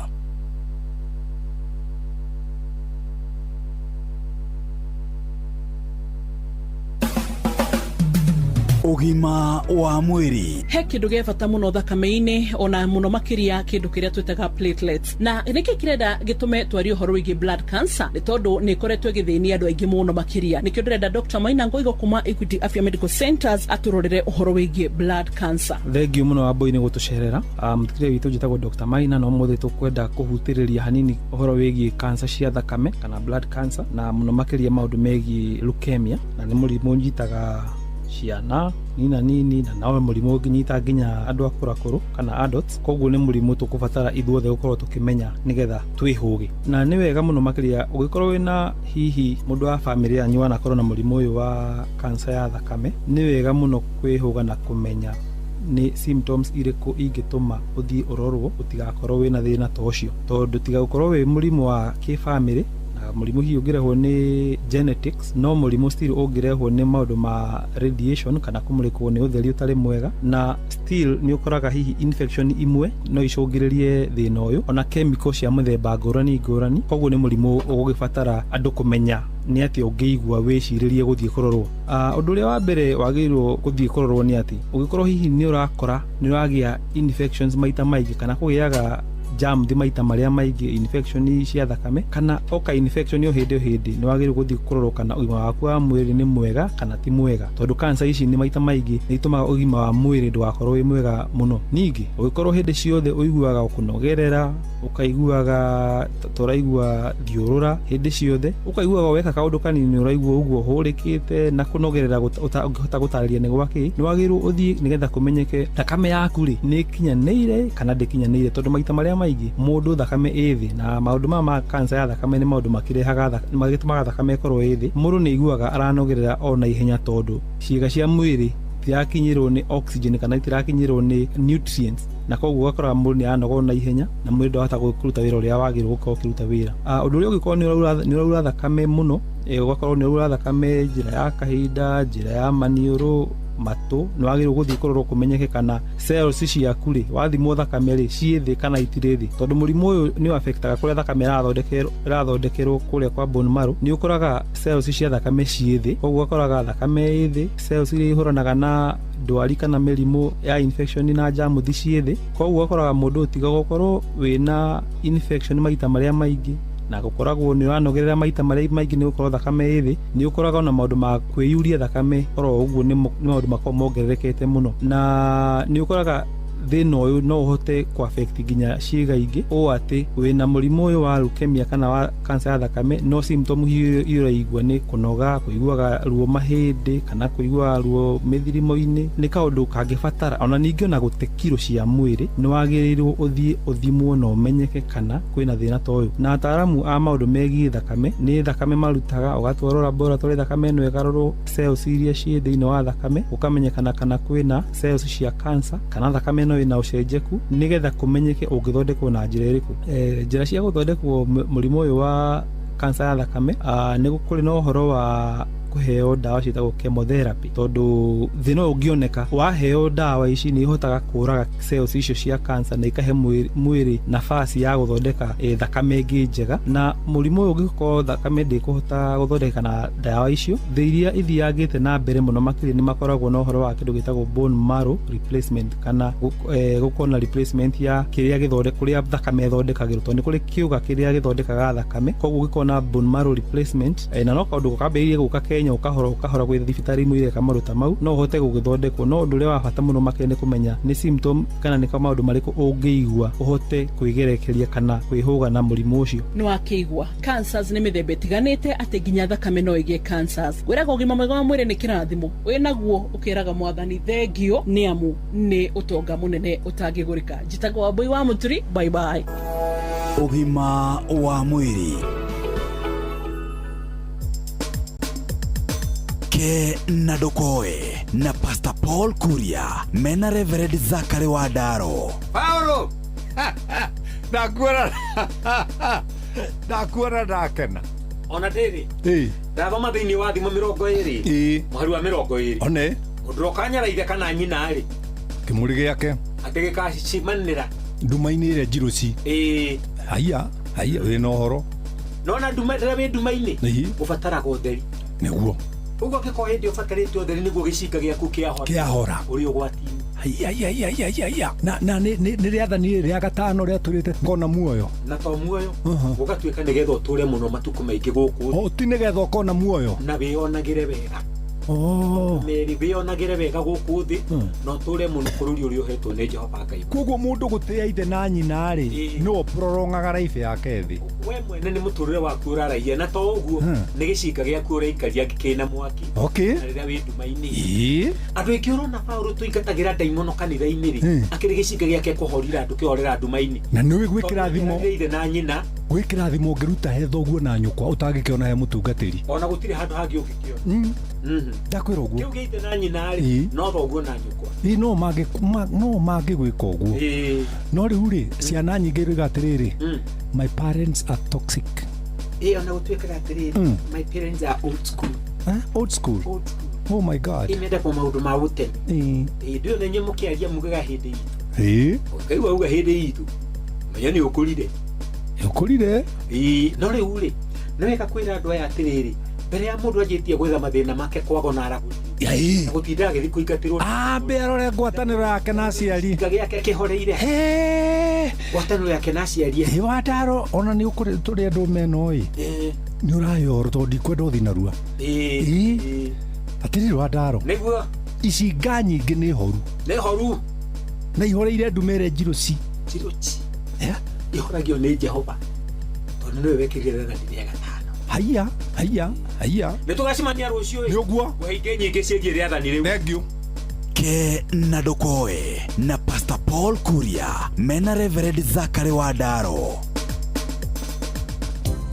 Ũgima wa mwĩrĩ. He kĩndũ gĩa bata mũno thakame-inĩ, ona mũno makĩria kĩndũ kĩrĩa twĩtaga platelets. Na nĩkĩ kĩrenda gĩtũme twarie ũhoro wĩgiĩ blood cancer? Nĩ tondũ nĩ ĩkoretwo ĩgĩthĩnia andũ aingĩ mũno makĩria. Nĩkĩo ndĩrenda Dr. Maina Ngoigo kuma Equity Afya Medical Centers atũrorere ũhoro wĩgiĩ blood cancer. Thengiũ mũno Wambui nĩ gũtũcerera. Mũthikĩrĩria witũ, njĩtagwo Dr. Maina, na ũmũthĩ tũkwenda kũhutĩrĩria hanini ũhoro wĩgiĩ cancer cia thakame kana blood cancer, na mũno makĩria maũndũ megiĩ leukemia, na nĩ mũrimũ ũnyitaga ciana nina nini, na nawe mũrimũ ũngĩnyita nginya andũ akũrakũrũ kana adults. Koguo nĩ mũrimũ tũkũbatara ithuothe gũkorwo tũkĩmenya nĩgetha twĩhũge, na nĩ wega mũno makĩria ũngĩkorwo wĩna hihi mũndũ wa bamĩrĩ yanyu wanakorwo na mũrimũ ũyũ wa cancer ya thakame, nĩ wega mũno kwĩhũga na kũmenya nĩ symptoms irĩkũ ingĩtũma ũthiĩ ũrorwo ũtigakorwo wĩna thĩna ta ũcio, tondũ tiga gũkorwo wĩ mũrimũ wa kĩbamĩrĩ na mũrimũ hihi ũngĩrehwo nĩ genetics, no mũrimũ still ũngĩrehwo nĩ maũndũ ma radiation kana kũmũrĩkwo nĩ ũtheri ũtarĩ mwega, na still nĩ ũkoraga hihi infection imwe no icũngĩrĩrie thĩna ũyũ, ona chemical cia mũthemba ngũrani ngũrani. Koguo nĩ mũrimũ ũgũgĩbatara andũ kũmenya nĩ atĩ ũngĩigua wĩcirĩrie gũthiĩ kũrorwo. Ũndũ ũrĩa wa mbere wagĩrĩirwo gũthiĩ kũrorwo nĩ atĩ ũngĩkorwo hihi nĩ ũrakora nĩ ũragĩa infections maita maingĩ kana kũgĩaga jam thi maita marĩa maingĩ, infection cia thakame kana oka infection o hĩndĩ o hĩndĩ, nĩ wagĩrĩirwo gũthiĩ kũrorwo kana ũgima waku wa mwĩrĩ nĩ mwega kana ti mwega, tondũ cancer ici nĩ maita maingĩ nĩ itũmaga ũgima wa mwĩrĩ ndũgakorwo wĩ mwega mũno. Ningĩ ũngĩkorwo hĩndĩ ciothe ũiguaga kũnogerera, ũkaiguaga tũraigua thiũrũra hĩndĩ ciothe, ũkaiguaga weka kaũndũ kanini ũraigua ũguo hũrĩkĩte na kũnogerera ũngĩhota gũtarĩria nĩ gwakĩ, nĩ wagĩrĩirwo ũthiĩ nĩgetha kũmenyeke thakame yaku rĩ nĩ ĩkinyanĩire kana ndĩkinyanĩire, tondũ maita marĩa maingĩ mũndũ thakame ĩ thĩ, na maũndũ maya ma cancer ya thakame nĩ maũndũ makĩrehaga magĩtũmaga thakame ĩkorwo ĩ thĩ. Mũndũ nĩ aiguaga aranogerera o na ihenya tondũ ciĩga cia mwĩrĩ itirakinyĩrwo nĩ oxygen kana itirakinyĩrwo nĩ nutrients, na koguo ũgakora mũndũ nĩ aranoga na ihenya na mwĩrĩ ndwahota kũruta wĩra ũrĩa wagĩrĩirwo gũkorwo ũkĩruta wĩra. Ũndũ ũrĩa ũngĩkorwo nĩ ũraura thakame mũno, ũgakorwo nĩ ũraura thakame njĩra ya kahinda, njĩra ya maniũrũ, matũ, nĩ wagĩrĩirwo gũthiĩ kũrorwo kũmenyeke kana cells ciaku rĩ, wathimwo thakame rĩ, ciĩ thĩ kana itirĩ thĩ, tondũ mũrimũ ũyũ nĩ affectaga kũrĩa thakame ĩrathondekerwo kũrĩa kwa bone marrow. Nĩ ũkoraga cells cia thakame ciĩ thĩ, koguo ũgakoraga thakame ĩ thĩ, cells iria ihũranaga na ndwari kana mĩrimũ ya infection na njamuthi ciĩ thĩ, koguo ũgakoraga mũndũ ũyũ tiga gũkorwo wĩna infection maita marĩa maingĩ na gũkoragwo nĩ ũranogerera maita marĩa maingĩ nĩ gũkorwo thakame ĩ thĩ, nĩ ũkoraga ona maũndũ ma kwĩyuria thakame oro ũguo nĩ maũndũ makoragwo mongererekete mũno, na nĩ ũkoraga thĩna ũyũ no ũhote kũ affect nginya ciĩga ingĩ, ũũ atĩ wĩna mũrimũ ũyũ wa leukemia kana wa cancer ya thakame, no symptom iria ũraigua nĩ kũnoga, kũiguaga ruo mahĩndĩ kana kũiguaga ruo mĩthirimo-inĩ, nĩ kaũndũ kangĩbatara ona ningĩ ona gũte kiro cia mwĩrĩ, nĩ wagĩrĩirwo ũthiĩ ũthimwo na ũmenyeke kana kwĩna thĩna ta ũyũ. Na ataaramu a maũndũ megiĩ thakame nĩ thakame marutaga, ũgatwarwo laboratory, thakame ĩno ĩkarorwo cells iria ciĩ thĩinĩ wa thakame, ũkamenyekana kana kwĩna cells cia cancer kana thakame ĩno ĩna ũcenjeku, nĩgetha kũmenyeke ũngĩthondekwo na njĩra ĩrĩkũ. Njĩra cia gũthondekwo mũrimũ ũyũ wa cancer ya thakame, nĩ kũrĩ na ũhoro wa kũheo ndawa ciĩtagwo chemotherapy, tondũ thĩna ũyũ ũngĩoneka waheo ndawa ici nĩ ihotaga kũraga cells icio cia cancer na ikahe mwĩrĩ nafasi ya gũthondeka thakame ĩngĩ njega. Na mũrimũ ũyũ ũngĩkorwo thakame ndĩkũhota gũthondeka na ndawa icio, thĩ iria ithiangĩte na mbere mũno makĩria nĩ makoragwo na ũhoro wa kĩndũ gĩtagwo bone marrow replacement, kana gũkorwo na replacement ya kĩrĩa gĩthondeka, kũrĩa thakame ĩthondekagĩrwo, tondũ nĩ kũrĩ kĩũga kĩrĩa gĩthondekaga thakame, koguo gĩkorwo na bone marrow replacement, na no kaũndũ kambĩrĩirie gũka Kenya ũkahora ũkahora gwĩ thibitarĩ imwe ireka maũndũ ta mau, no ũhote gũgĩthondekwo. No ũndũ ũrĩa wa bata mũno makĩria nĩ kũmenya nĩ symptom kana nĩ maũndũ marĩkũ ũngĩigua ũhote kwĩgerekeria kana kwĩhũga na mũrimũ ũcio. Nĩ wakĩigua cancers nĩ mĩthemba ĩtiganĩte, atĩ nginya thakame no ĩgĩe cancers. Wĩraga ũgima mwega wa mwĩrĩ nĩ kĩrathimo, wĩnaguo ũkĩraga mwathani thengio, nĩ amu nĩ ũtonga mũnene ũtangĩgũrĩka. Njĩtagwo Wambui wa Mũturi, bye bye. Ũgima wa mwĩrĩ. Ke na ndũkoe na Pastor Paul Kuria mena Reverend Zachary Wandaro. Paulo ndakuona ndakena ona ndĩrĩ ndathoma thĩinĩ wa thimo 20 mũhari wa 20 one mũndũ ũkanyara ithe kana nyina rĩ kĩmũrĩ gĩake atĩ gĩkacimanĩra nduma-inĩ ĩrĩa njiruci. Haiya haiya, wĩna ũhoro nona nduma rĩrĩa wĩ nduma-inĩ ũbataraga ũtheri nĩguo ũguo angĩkorwo hĩndĩ ũbatarĩte ũtheri nĩguo gĩcinga gĩaku kĩahora ũrĩ ũgwati-inĩ. Haiya na nĩ rĩathani rĩa gatano rĩatũrĩte ngona muoyo na to muoyo ũgatuĩka nĩgetha ũtũre mũno matukũ maingĩ gũkũ, ti nĩgetha ũkona muoyo na wĩonagĩre wega. Meri wĩonagĩre wega gũkũ thĩ na ũtũre mũno bũrũri ũrĩa ũhetwo nĩ Jehova Ngai. Koguo mũndũ gũtĩa ithe na nyina rĩ no prolongaga life yake thĩ. We mwene nĩ mũtũrĩre waku ũraraia, na to ũguo nĩ gĩcinga gĩaku ũraikaria kĩna mwaki na rĩrĩa wĩ nduma-inĩ. Andũ aingĩ ũrona Paũlũ tũingatagĩra ndaimono kanitha-inĩ rĩ, akĩrĩ gĩcinga gĩake kũhorira andũ kĩhorera nduma-inĩ. Na nĩũĩ gwĩ kĩrathimo ithe na nyina, gwĩ kĩrathimo ũngĩruta he thoguo na nyũkwa ũtangĩkĩona he mũtungatĩri, ona gũtirĩ handũ hangĩ ũngĩkĩona. Ndakwĩra ũguo kĩu gĩa ithe na nyina rĩ no thoguo na nyũkwa no mangĩgwĩka ũguo. No rĩu rĩ ciana nyingĩ irauga atĩrĩrĩ, my parents are toxic. Ona gũtuĩkaga atĩrĩrĩ, my parents are old school. Old school? Oh my God. Imendagwo maũndũ ma ũtene. Hĩndĩ ĩyo na inyuĩ mũkĩaria mugaga hĩndĩ itũ. Ũkaigua auga hĩndĩ itũ, menya nĩ ũkũrire. Ũkũrire? No rĩu rĩ nĩ wega kwĩra andũ aya atĩrĩrĩ, mbere ya mũndũ anjĩtie gwetha mathĩna make kwago na aragũri gũtinda agĩthiĩ kũingatĩrwo, ambe arore ngwatanĩro yake na aciari gĩake kĩhoreire ngwatanĩro yake na aciari. Wandaro ona nĩ tũrĩ andũ meno ĩ nĩ ũrahe ũhoro tondũ ndikwenda ũthiĩ narua. Atĩrĩrĩ Wandaro, nĩguo icinga nyingĩ nĩ horu, nĩ horu na ihoreire ndume ĩrĩa njiruci ihoragio nĩ Jehova tondũ nĩwe wekĩrire rĩathani rĩa gatano. Haiya haiya haiya, nĩ tũgacemania rũciũ nĩ ũguo kũhe nyingĩ ciĩgiĩ rĩathani rĩu. Thank you. Ke na ndũkoe na Pastor Paul Kuria mena Reverend Zachary Wandaro.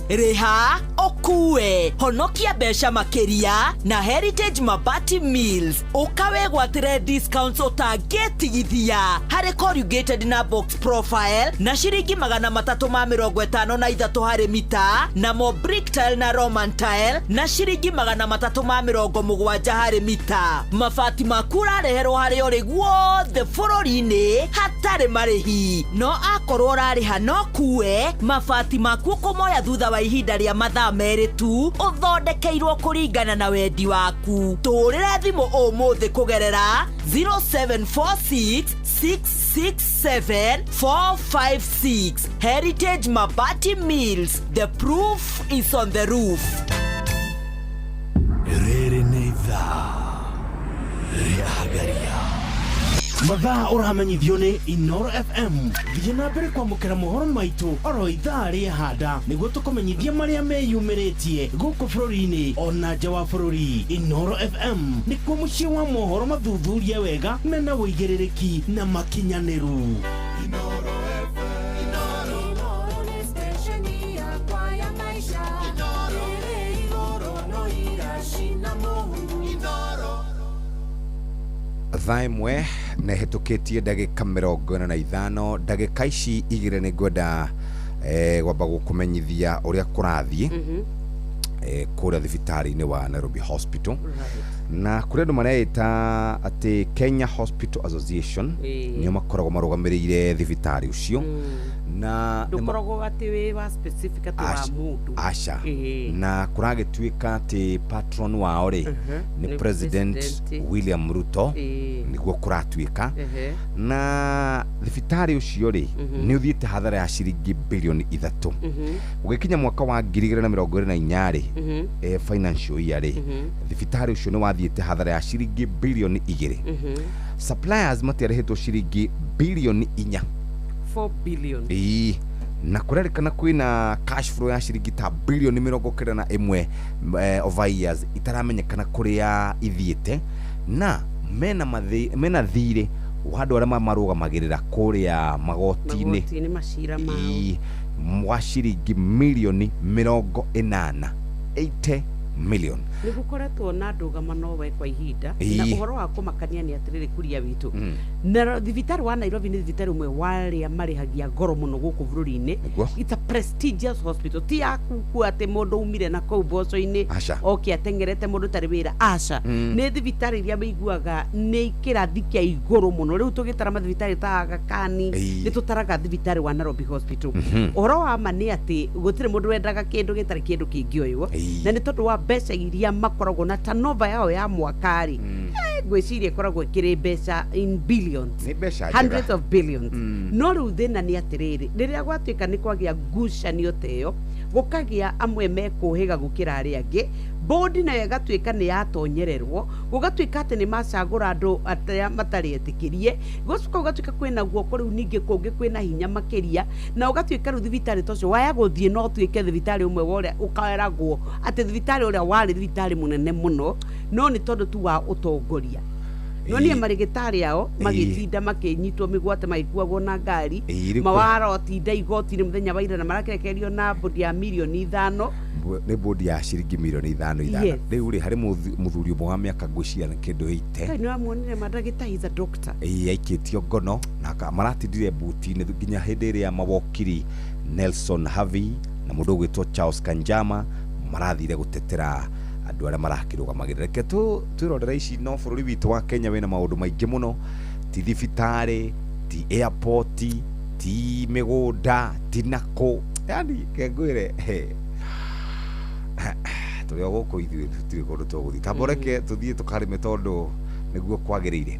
Rĩha Ũkue honokia mbeca makĩria na Heritage Mabati Mills. Ũkawegwatĩre discounts ũtangĩtigithia harĩ corrugated na box profile na ciringi 353 harĩ mita, namo brick tile na Roman tile na ciringi 370 harĩ mita. Mabati maku ũrareherwo harĩ ũrĩ guothe bũrũri-inĩ hatarĩ marĩhi. No akorwo ũrarĩha no kue mabati maku ũkũmoya thutha wa ihinda rĩa mathaa 2 tu, ũthondekeirwo kũringana na wendi waku. Tũhũrĩre thimũ ũmũthĩ kũgerera 0746 667 456. Heritage Mabati Mills, the proof is on the roof. Rĩrĩ nĩ ithaa rĩa Hagaria. Mathaa ũramenyithio nĩ Inoro FM. Thiĩ na mbere kwamũkĩra mohoro maitũ oro ithaa rĩa handa nĩguo tũkũmenyithie marĩa meyumĩrĩtie gũkũ bũrũri-inĩ ona nja wa bũrũri. Inoro FM nĩkuo mũciĩ wa mohoro mathuthurie wega mena ũigĩrĩrĩki na makinyanĩru. Inoro FM, Inoro nĩ station yakwa ya maisha. Inoro ĩrĩ igũrũ no iracina mũhu. Inoro Thaa 1 nĩ hĩtũkĩtie ndagĩka 45. Ndagĩka ici 2 nĩ ngwenda gwamba gũkũmenyithia ũrĩa kũrathiĩ kũrĩa thibitarĩ-inĩ wa Nairobi Hospital. Na kũrĩ andũ mareĩta atĩ Kenya Hospital Association nĩo makoragwo marũgamĩrĩire thibitarĩ ũcio. Na ndũkoragwo atĩ wĩ wa specific atĩ wa mũndũ. Aca. Na kũragĩtuĩka atĩ patron wao rĩ nĩ President William Ruto, nĩguo kũratuĩka. Na thibitarĩ ũcio rĩ nĩ ũthiĩte hathara ya ciringi bilioni 3. Ũgĩkinya mwaka wa 2024 rĩ, financial year rĩ, thibitarĩ ũcio nĩ wathiĩte hathara ya ciringi bilioni 2. Suppliers matiarĩhĩtwo ciringi bilioni 4. 4 billion. Na kũrerĩkana kwĩna cash flow ya ciringi ta bilioni 91 over years itaramenyekana kũrĩa ithiĩte, na mena thirĩ wa andũ arĩa marũgamagĩrĩra kũrĩa magoti-inĩ macira mao wa ciringi milioni 80, 80 million. Nĩ gũkoretwo na ndũgamano we kwa ihinda na ũhoro wa kũmakania nĩ atĩrĩrĩ kuria witũ. Na thibitarĩ wa Nairobi nĩ thibitarĩ ũmwe wa arĩa marĩhagia goro mũno gũkũ bũrũri-inĩ. It's a prestigious hospital. Ti yaku atĩ mũndũ umire na kũu mboco-inĩ oke ateng'erete mũndũ tarĩ wĩra. Aca. Nĩ thibitarĩ iria wĩiguaga nĩ kĩrathi kĩa igũrũ mũno. Rĩu tũgĩtara mathibitarĩ ta Aga Khan nĩ tũtaraga thibitarĩ wa Nairobi Hospital. Ũhoro wa ma nĩ atĩ gũtirĩ mũndũ wendaga kĩndũ gĩtarĩ kĩndũ kĩngĩoywo, na nĩ tondũ wa mbeca iria makoragwo na turnover yao ya mwaka rĩ, ngwĩciria ĩkoragwo ĩkĩrĩ mbeca in billions, hundreds of billions. No rĩu thĩna nĩ atĩrĩrĩ, rĩrĩa gwatuĩka nĩ kwagĩa ngucanio ta ĩyo, gũkagĩa amwe mekũhĩga gũkĩra arĩa angĩ, bodi nayo ĩgatuĩka nĩ yatonyererwo, gũgatuĩka atĩ nĩ macagũra andũ arĩa matarĩ etĩkĩrie, gũcoka gũgatuĩka kwĩna guoko rĩu ningĩ kũngĩ kwĩna hinya makĩria, na ũgatuĩka rĩu thibitarĩ ta ũcio waya gũthiĩ no ũtuĩke thibitarĩ ũmwe wa ũrĩa ũkeragwo atĩ thibitarĩ ũrĩa warĩ thibitarĩ mũnene mũno, no nĩ tondũ tu wa ũtongoria. No niĩ marĩgĩtarĩ ao magĩtinda makĩnyitwo mĩgwate magĩkuagwo na ngari, mawarotinda igoti-inĩ mũthenya wa ira na marakerekerio na bodi ya milioni 5. Nĩ bodi ya ciringi milioni 5. Rĩu rĩ harĩ mũthuri ũmwe wa mĩaka ngwĩciria nĩ kĩndũ 80. Ngai nĩ wamuonire mandagĩtarĩ is a doctor. Aikĩtio ngono na maratindire buti-inĩ nginya hĩndĩ ĩrĩa mawokiri Nelson Harvey na mũndũ ũgwĩtwo Charles Kanjama marathire gũtetera andũ arĩa marakĩrũgamagĩrĩra. Reke twĩrorere ici. No bũrũri witũ wa Kenya wĩna maũndũ maingĩ mũno, ti thibitarĩ, ti airport, ti mĩgũnda, ti nakũ. Yani kengwĩre tũrĩ o gũkũ ithuĩ tũtirĩ kũndũ tũgũthiĩ. Tamba reke tũthiĩ tũkarĩme tondũ nĩguo kwagĩrĩire.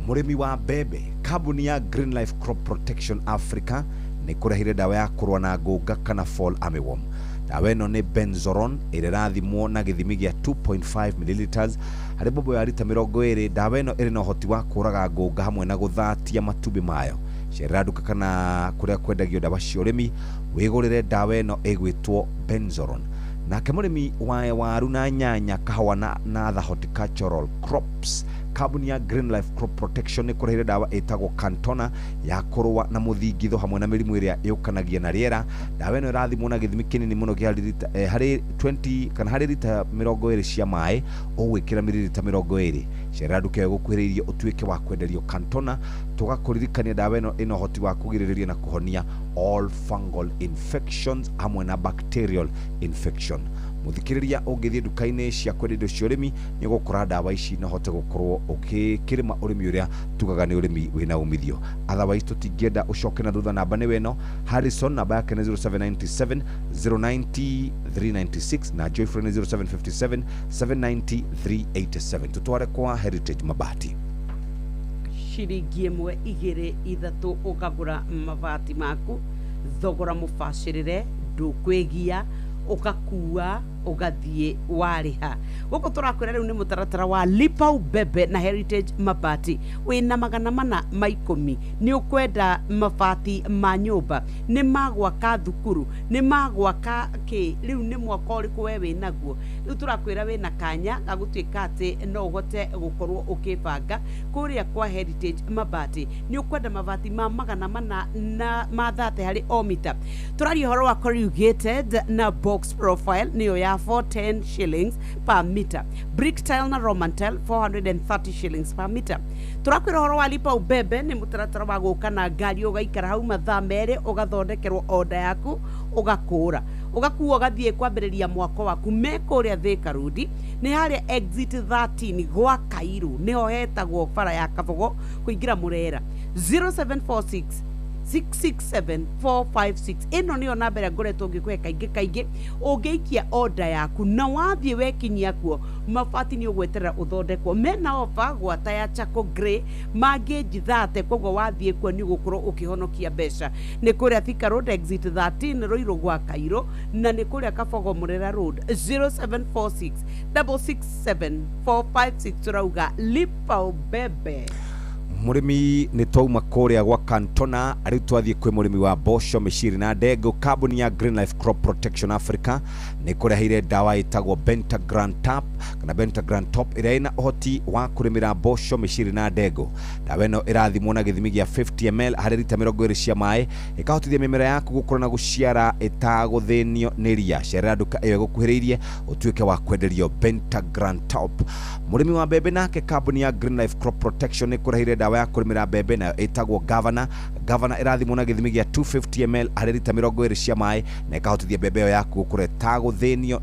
Mũrĩmi wa mbembe, kambuni ya Green Life Crop Protection Africa nĩ kũrehire ndawa ya kũrũa na ngũnga kana fall armyworm. Ndawa ĩno nĩ Benzoron ĩrĩa ĩrathimwo na gĩthimi gĩa 2.5 milliliters harĩ mbombo ya rita 20. Ndawa ĩno ĩrĩ na ũhoti wa kũraga ngũnga hamwe na gũthatia matumbĩ mayo. Cerera nduka kana kũrĩa kwendagio ndawa cia ũrĩmi wĩgũrĩre ndawa ĩno ĩgwĩtwo Benzoron. Nake mũrĩmi wa waru na nyanya, kahũa na other horticultural crops Kambuni ya Green Life Crop Protection nĩ kũrehere ndawa ĩtagwo Cantona ya kũrũa na mũthingitho hamwe na mĩrimũ ĩrĩa yũkanagia na rĩera. Ndawa ĩno ĩrathimwo na gĩthimi kĩnini mũno kĩa rita, harĩ 20 kana harĩ rita 20 cia maĩ ũgwĩkĩra mililita 20. Cerera nduka ĩyo ĩgũkuhĩrĩirie ũtuĩke wa kwenderio Cantona. Tũgakũririkania ndawa ĩno ĩna ũhoti wa kũgirĩrĩria na kũhonia all fungal infections hamwe na bacterial infection. Muthikiriria ũngĩthiĩ nduka-inĩ cia kwendia indo cia ũrĩmi nĩ ũgũkora ndawa ici na ũhote gũkorwo ũkĩrĩma ũrĩmi ũrĩa tugaga nĩ ũrĩmi wĩna umithio. Otherwise tũtingĩenda ũcoke na thutha. Namba nĩ ĩno, Harrison namba yake nĩ 0797 090 396 na Joyfrey nĩ 0757 790 387. Tũtware kwa Heritage Mabati. Ciringi 1 2 3 ũkagũra mabati maku thogora mũbacĩrĩre, ndũkwĩgia, ũgakua ũgathiĩ warĩha. Gũkũ tũrakwĩra rĩu nĩ mũtaratara wa Lipa Ubebe na Heritage Mabati. Wĩna 410 nĩ ũkwenda mabati ma nyũmba, nĩ ma gwaka thukuru, nĩ ma gwaka kĩ, rĩu nĩ mwaka ũrĩkũ we wĩnaguo. Rĩu tũrakwĩra wĩna kanya ga gũtuĩka atĩ no ũhote gũkorwo ũkĩbanga kũrĩa kwa Heritage Mabati. Nĩ ũkwenda mabati ma 400 na ma 30 harĩ o mita. Tũraria ũhoro wa corrugated na box profile nĩyo ya 410 shillings per meter. Brick tile na Roman tile 430 shillings per meter. Tũrakwĩra ũhoro wa Lipa Ubebe nĩ mũtaratara wa gũka na ngari ũgaikara hau mathaa 2 ũgathondekerwo order yaku ũgakũra ũgakua ũgathiĩ kwambĩrĩria mwako waku. Me kũrĩa Thika Road nĩ harĩa exit 13 gwa Kairu nĩho hetagwo bara ya Kabogo kũingĩra Murera. 0746 667 456 ĩno nĩyo namba ĩrĩa ngoretwo ngĩkũhe kaingĩ kaingĩ. Ũngĩikia order yaku na wathiĩ wekinyia kuo mabati nĩ ũgweterera ũthondekwo. Mena ofa gwata ya charcoal grey mangĩ njithate, koguo wathiĩ kuo nĩ ũgũkorwo ũkĩhonokia mbeca. Nĩ kũrĩa Thika Road exit 13 Ruiru gwa Kairũ na nĩ kũrĩa Kabogo Murera Road. 0746 667 456 tũrauga Lipa Ubebe. Mũrĩmi nĩ twauma kũrĩa gwa Cantona, rĩu twathiĩ kwĩ mũrĩmi wa mboco, mĩciri na ndengũ. Kambuni ya Green Life Crop Protection Africa nĩ kũreheire ndawa ĩtagwo Bentagram Top kana Bentagram Top ĩrĩa ĩna ũhoti wa kũrĩmĩra mboco, mĩciri na ndengũ. Ndawa ĩno ĩrathimwo na gĩthimi gĩa 50 ml harĩ rita 20 cia maĩ, ĩkahotithia mĩmera yaku gũkũra na gũciara ĩtagũthĩnio nĩ ria. Cerera nduka ĩyo ĩgũkuhĩrĩirie ũtuĩke wa kwenderio Bentagram Top. Mũrĩmi wa mbembe nake kambuni ya Green Life Crop Protection nĩ kũreheire ndawa ya kũrĩmĩra mbembe nayo ĩtagwo Governor. Governor ĩrathimwo na gĩthimi gĩa 250 ml harĩ rita 20 cia maĩ na ĩkahotithia mbembe ĩyo yaku gũkũra ĩtagũthĩnio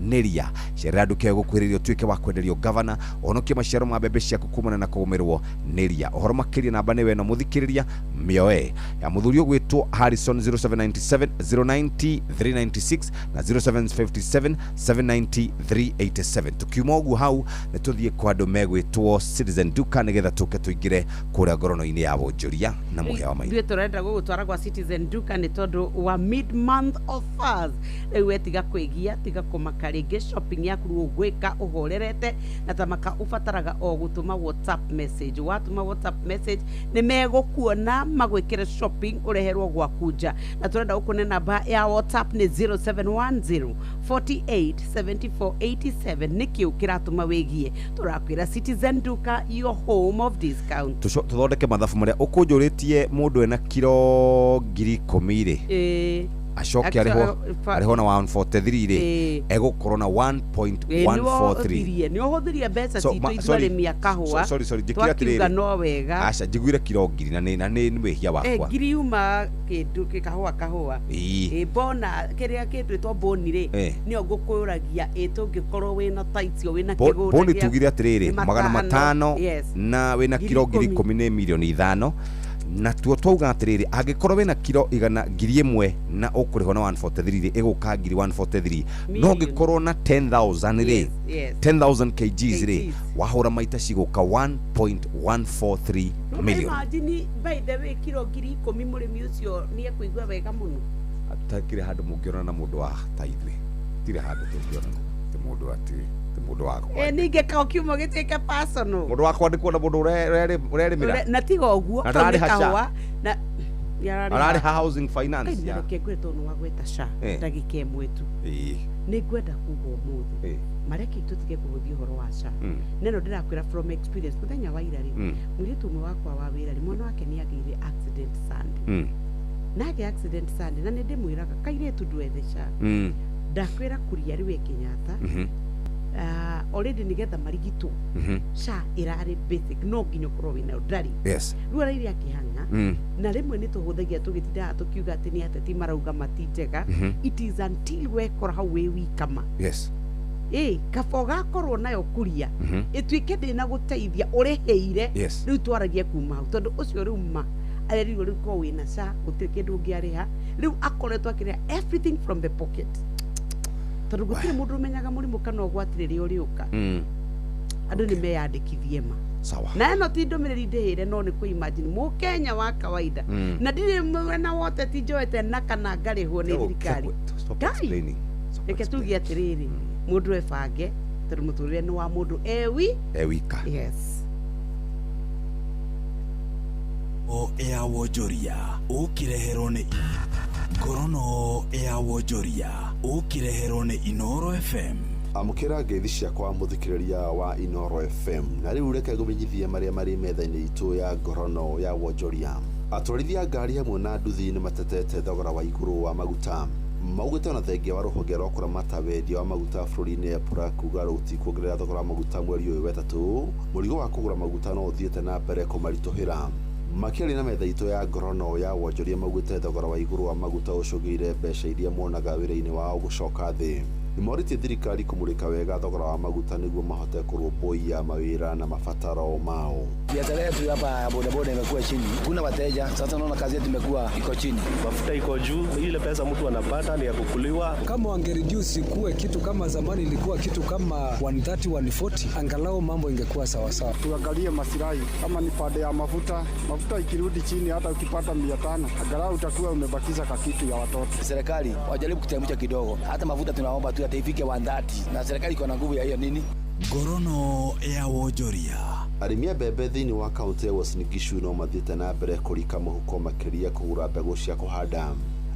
nĩ ria. Cerera nduka ĩyo ĩgũkuhĩrĩirie ũtuĩke wa kwenderio Governor, ũhonokie maciaro ma mbembe ciaku kumana na kũgũmĩrwo nĩ ria. Ũhoro makĩria namba nĩ weno mũthikĩrĩria mĩoe ya mũthuri ũgwĩtwo Harrison 0797 090 396 na 0757 790 387. Tukiuma ũguo hau nĩ tũthiĩ kwa andũ megwĩtwo Citizen Duka nĩgetha tũke tũingĩre kũrĩa ngorono-inĩ ya wonjoria na mũhĩa wa maitho. Ithuĩ tũrenda gũgũtwara gwa Citizen Duka nĩ tondũ wa mid month offers. Rĩu we tiga kwĩgia, tiga kũmaka rĩngĩ, shopping yaku rĩu ũgwĩka ũhorerete na tamaka ũbataraga o gũtũma WhatsApp message. Watũma WhatsApp message nĩ megũkuona magwĩkĩre shopping ũreherwo gwaku nja. Na tũrenda gũkũne namba ya WhatsApp nĩ 0710 48 74 87. Nĩkĩ kĩratũma wĩgie? Tũrakwĩra Citizen Duka, your home of discount. Tũthondeke mathabu marĩa ũkũnjũrĩtie mũndũ ena kiro 10,000 rĩ acoke arĩhwo na 143 rĩ egũkorwo na 1.143. Nĩ ũhũthĩria mbeca citũ ithuĩ arĩmi a kahũa. Sorry, njĩkire atĩrĩrĩ, twakiuga no wega. Aca njiguire kiro 1,000 na nĩ wĩhia wakwa. 1,000 yuma kĩndũ kahũa bona kĩrĩa kĩndwĩtwo boni rĩ nĩyo ngũkũragia tũngĩkorwo wĩna ta icio wĩna kĩgũnda boni tugire atĩrĩrĩ 500 na wĩna kiro 10,000 nĩ mirioni 5. Na tuo twauga atĩrĩrĩ angĩkorwo wĩna kiro 100,000 na ũkũrĩhwo na 143 rĩ ĩgũka 1,143. No ũngĩkorwo na 10,000 rĩ 10,000 kgs rĩ wahũra maita cigũka 1.143 million. Imagine by the way kiro 10,000 mũrĩmi ũcio nĩ ekũigua wega mũno. Atakire handũ mũngĩonana na mũndũ wa ta ithuĩ, tirĩ handũ tũngĩonana ti mũndũ atĩ mũndũ wakwa ningĩ kao kiumo gĩtuĩke personal mũndũ wakwa ndikuona mũndũ ũrerĩmĩra na tiga ũguo kahũa na ararĩha housing finance ya reke ngwĩre tondũ nĩ wagweta SHA ndagĩka ĩmwe tu. Nĩ ngwenda kuga ũmũthĩ mareke tũtige kũhũthia ũhoro wa SHA. Neno ndĩrakwĩra from experience, mũthenya wa ira rĩ, mũirĩtu ũmwe wakwa wa wĩra rĩ, mwana wake nĩ agĩire accident Sunday. Na agĩa accident Sunday, na nĩ ndĩmwĩraga kairĩtu ndwethe SHA. Ndakwĩra kuria rĩu e Kenyatta, already nĩgetha marigitwo, SHA ĩrarĩ basic, no nginya ũkorwo wĩnayo, ndarĩ. Rĩu araire akĩhang'a. Na rĩmwe nĩ tũhũthagia tũgĩtindaga tũkiuga atĩ nĩ ateti marauga mati njega. It is until wekora hau wĩ wika ma. Ĩ kaba ũgakorwo nayo kuria, ĩtuĩke ndĩna gũteithia ũrĩhĩire. Rĩu twaragie kuma hau, tondũ ũcio rĩu ma arerirwo rĩu korwo wĩna SHA gũtirĩ kĩndũ ũngĩarĩha. Rĩu akoretwo akĩrĩha everything from the pocket, tondũ gũtirĩ mũndũ ũmenyaga mũrimũ kana ũgwati rĩrĩa ũrĩũka. Andũ nĩ meyandĩkithie ma. Sawa. Na ĩno ti ndũmĩrĩri ndĩhĩre, no nĩ kũ-imagine mũkenya wa kawaida. Na ndirĩ mwena wote, ti njoete na kana ngarĩhwo nĩ thirikari. Stop Ngai. explaining. Stop Reke tuge atĩrĩrĩ, mũndũ ebange, tondũ mũtũrĩre nĩ wa mũndũ ewi. Ewika. Yes. O ya wonjoria ũkĩreherwo nĩ ngorono ya wonjoria ũkĩreherwo nĩ Inoro FM. Amũkĩra ngeithi ciakwa, mũthikĩrĩria wa Inoro FM. Na rĩu reke ngũmenyithie marĩa marĩ metha-inĩ itũ ya ngorono ya wonjoria. Atwarithia ngari hamwe na nduthi nĩ matetete thogora wa igũrũ wa maguta. Maugĩte ona thengia wa rũhonge rwa kũramata wendia wa maguta bũrũri-inĩ EPRA kuga rũtikuongerera thogora wa maguta mweri ũyũ wetatũ, mũrigo wa kũgũra maguta no ũthiĩte na mbere kũmaritũhĩra. Makĩaria na metha itũ ya ngorono ya wonjoria, maugĩte thogora wa igũrũ wa maguta ũcũngĩire mbeca iria monaga wĩra-inĩ wao gũcoka thĩ. Nĩmorĩtie thirikari kũmũrĩka wega thogora wa maguta nĩguo mahote kũrũmbũiya mawĩra na mabataro mao. Biashara yetu hapa ya bodaboda imekuwa chini, kuna wateja sasa. Naona kazi yetu imekuwa iko chini, mafuta iko juu, ile pesa mtu anapata ni ya kukuliwa. Kama wangereduce kuwe kitu kama zamani ilikuwa kitu kama 130 140, angalau mambo ingekuwa sawasawa. Tuangalie masilahi, kama ni pande ya mafuta, mafuta ikirudi chini, hata ukipata 500 angalau utakuwa umebakiza kakitu ya watoto. Serikali wajaribu kuteremsha kidogo, hata mafuta tunaomba tu hata ifike 130, na serikali iko na nguvu ya hiyo nini. Ngorono ya wonjoria. Arĩmi a mbembe thĩinĩ wa kaũntĩ ya Uasin Gishu no mathiĩte na mbere kũrika mũhuko makĩria kũgũra mbegũ cia kũhanda.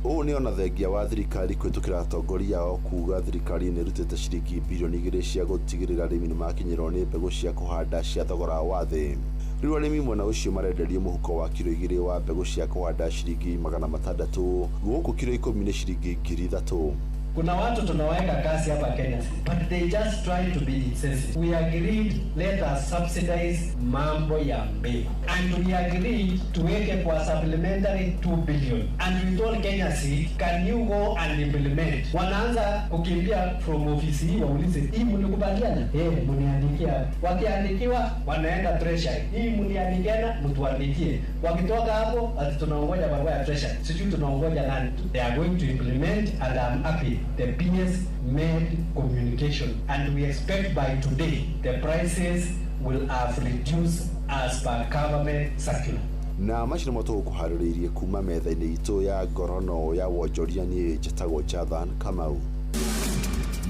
Ũũ nĩ ona thengia wa thirikari kũhĩtũkĩra atongoria ao kuga thirikari nĩ ĩrutĩte ciringi birioni 2 cia gũtigĩrĩra arĩmi nĩ makinyĩrwo nĩ mbegũ cia kũhanda cia thogora wa thĩ. Rĩu arĩmi mwena ũcio marenderio mũhuko wa kiro 2 wa mbegũ cia kũhanda ciringi 600, gũkũ kiro 10 nĩ ciringi 3,000. Kuna watu tunaweka kazi hapa Kenya, but they just try to be insensitive. We agreed let us subsidize mambo ya mbegu, and we agreed tuweke kwa supplementary 2 billion, and we told Kenya Seed, can you go and implement? Wanaanza kukimbia from ofisi hii waulize, hii mlikubaliana? Mniandikia. Wakiandikiwa wanaenda treasury, hii mliandikiana, mtuandikie. Wakitoka hapo ati tunaongoja barua ya treasury, sijui tunaongoja nani. They are going to implement and I'm happy. The PS made communication, and we expect by today the prices will have reduced as per government circular. Na macio nĩmo tũgũkũharĩrĩirie kuma metha-inĩ itũ ya ngorono ya wonjoria. Niĩ njĩtagwo Jathan Kamau.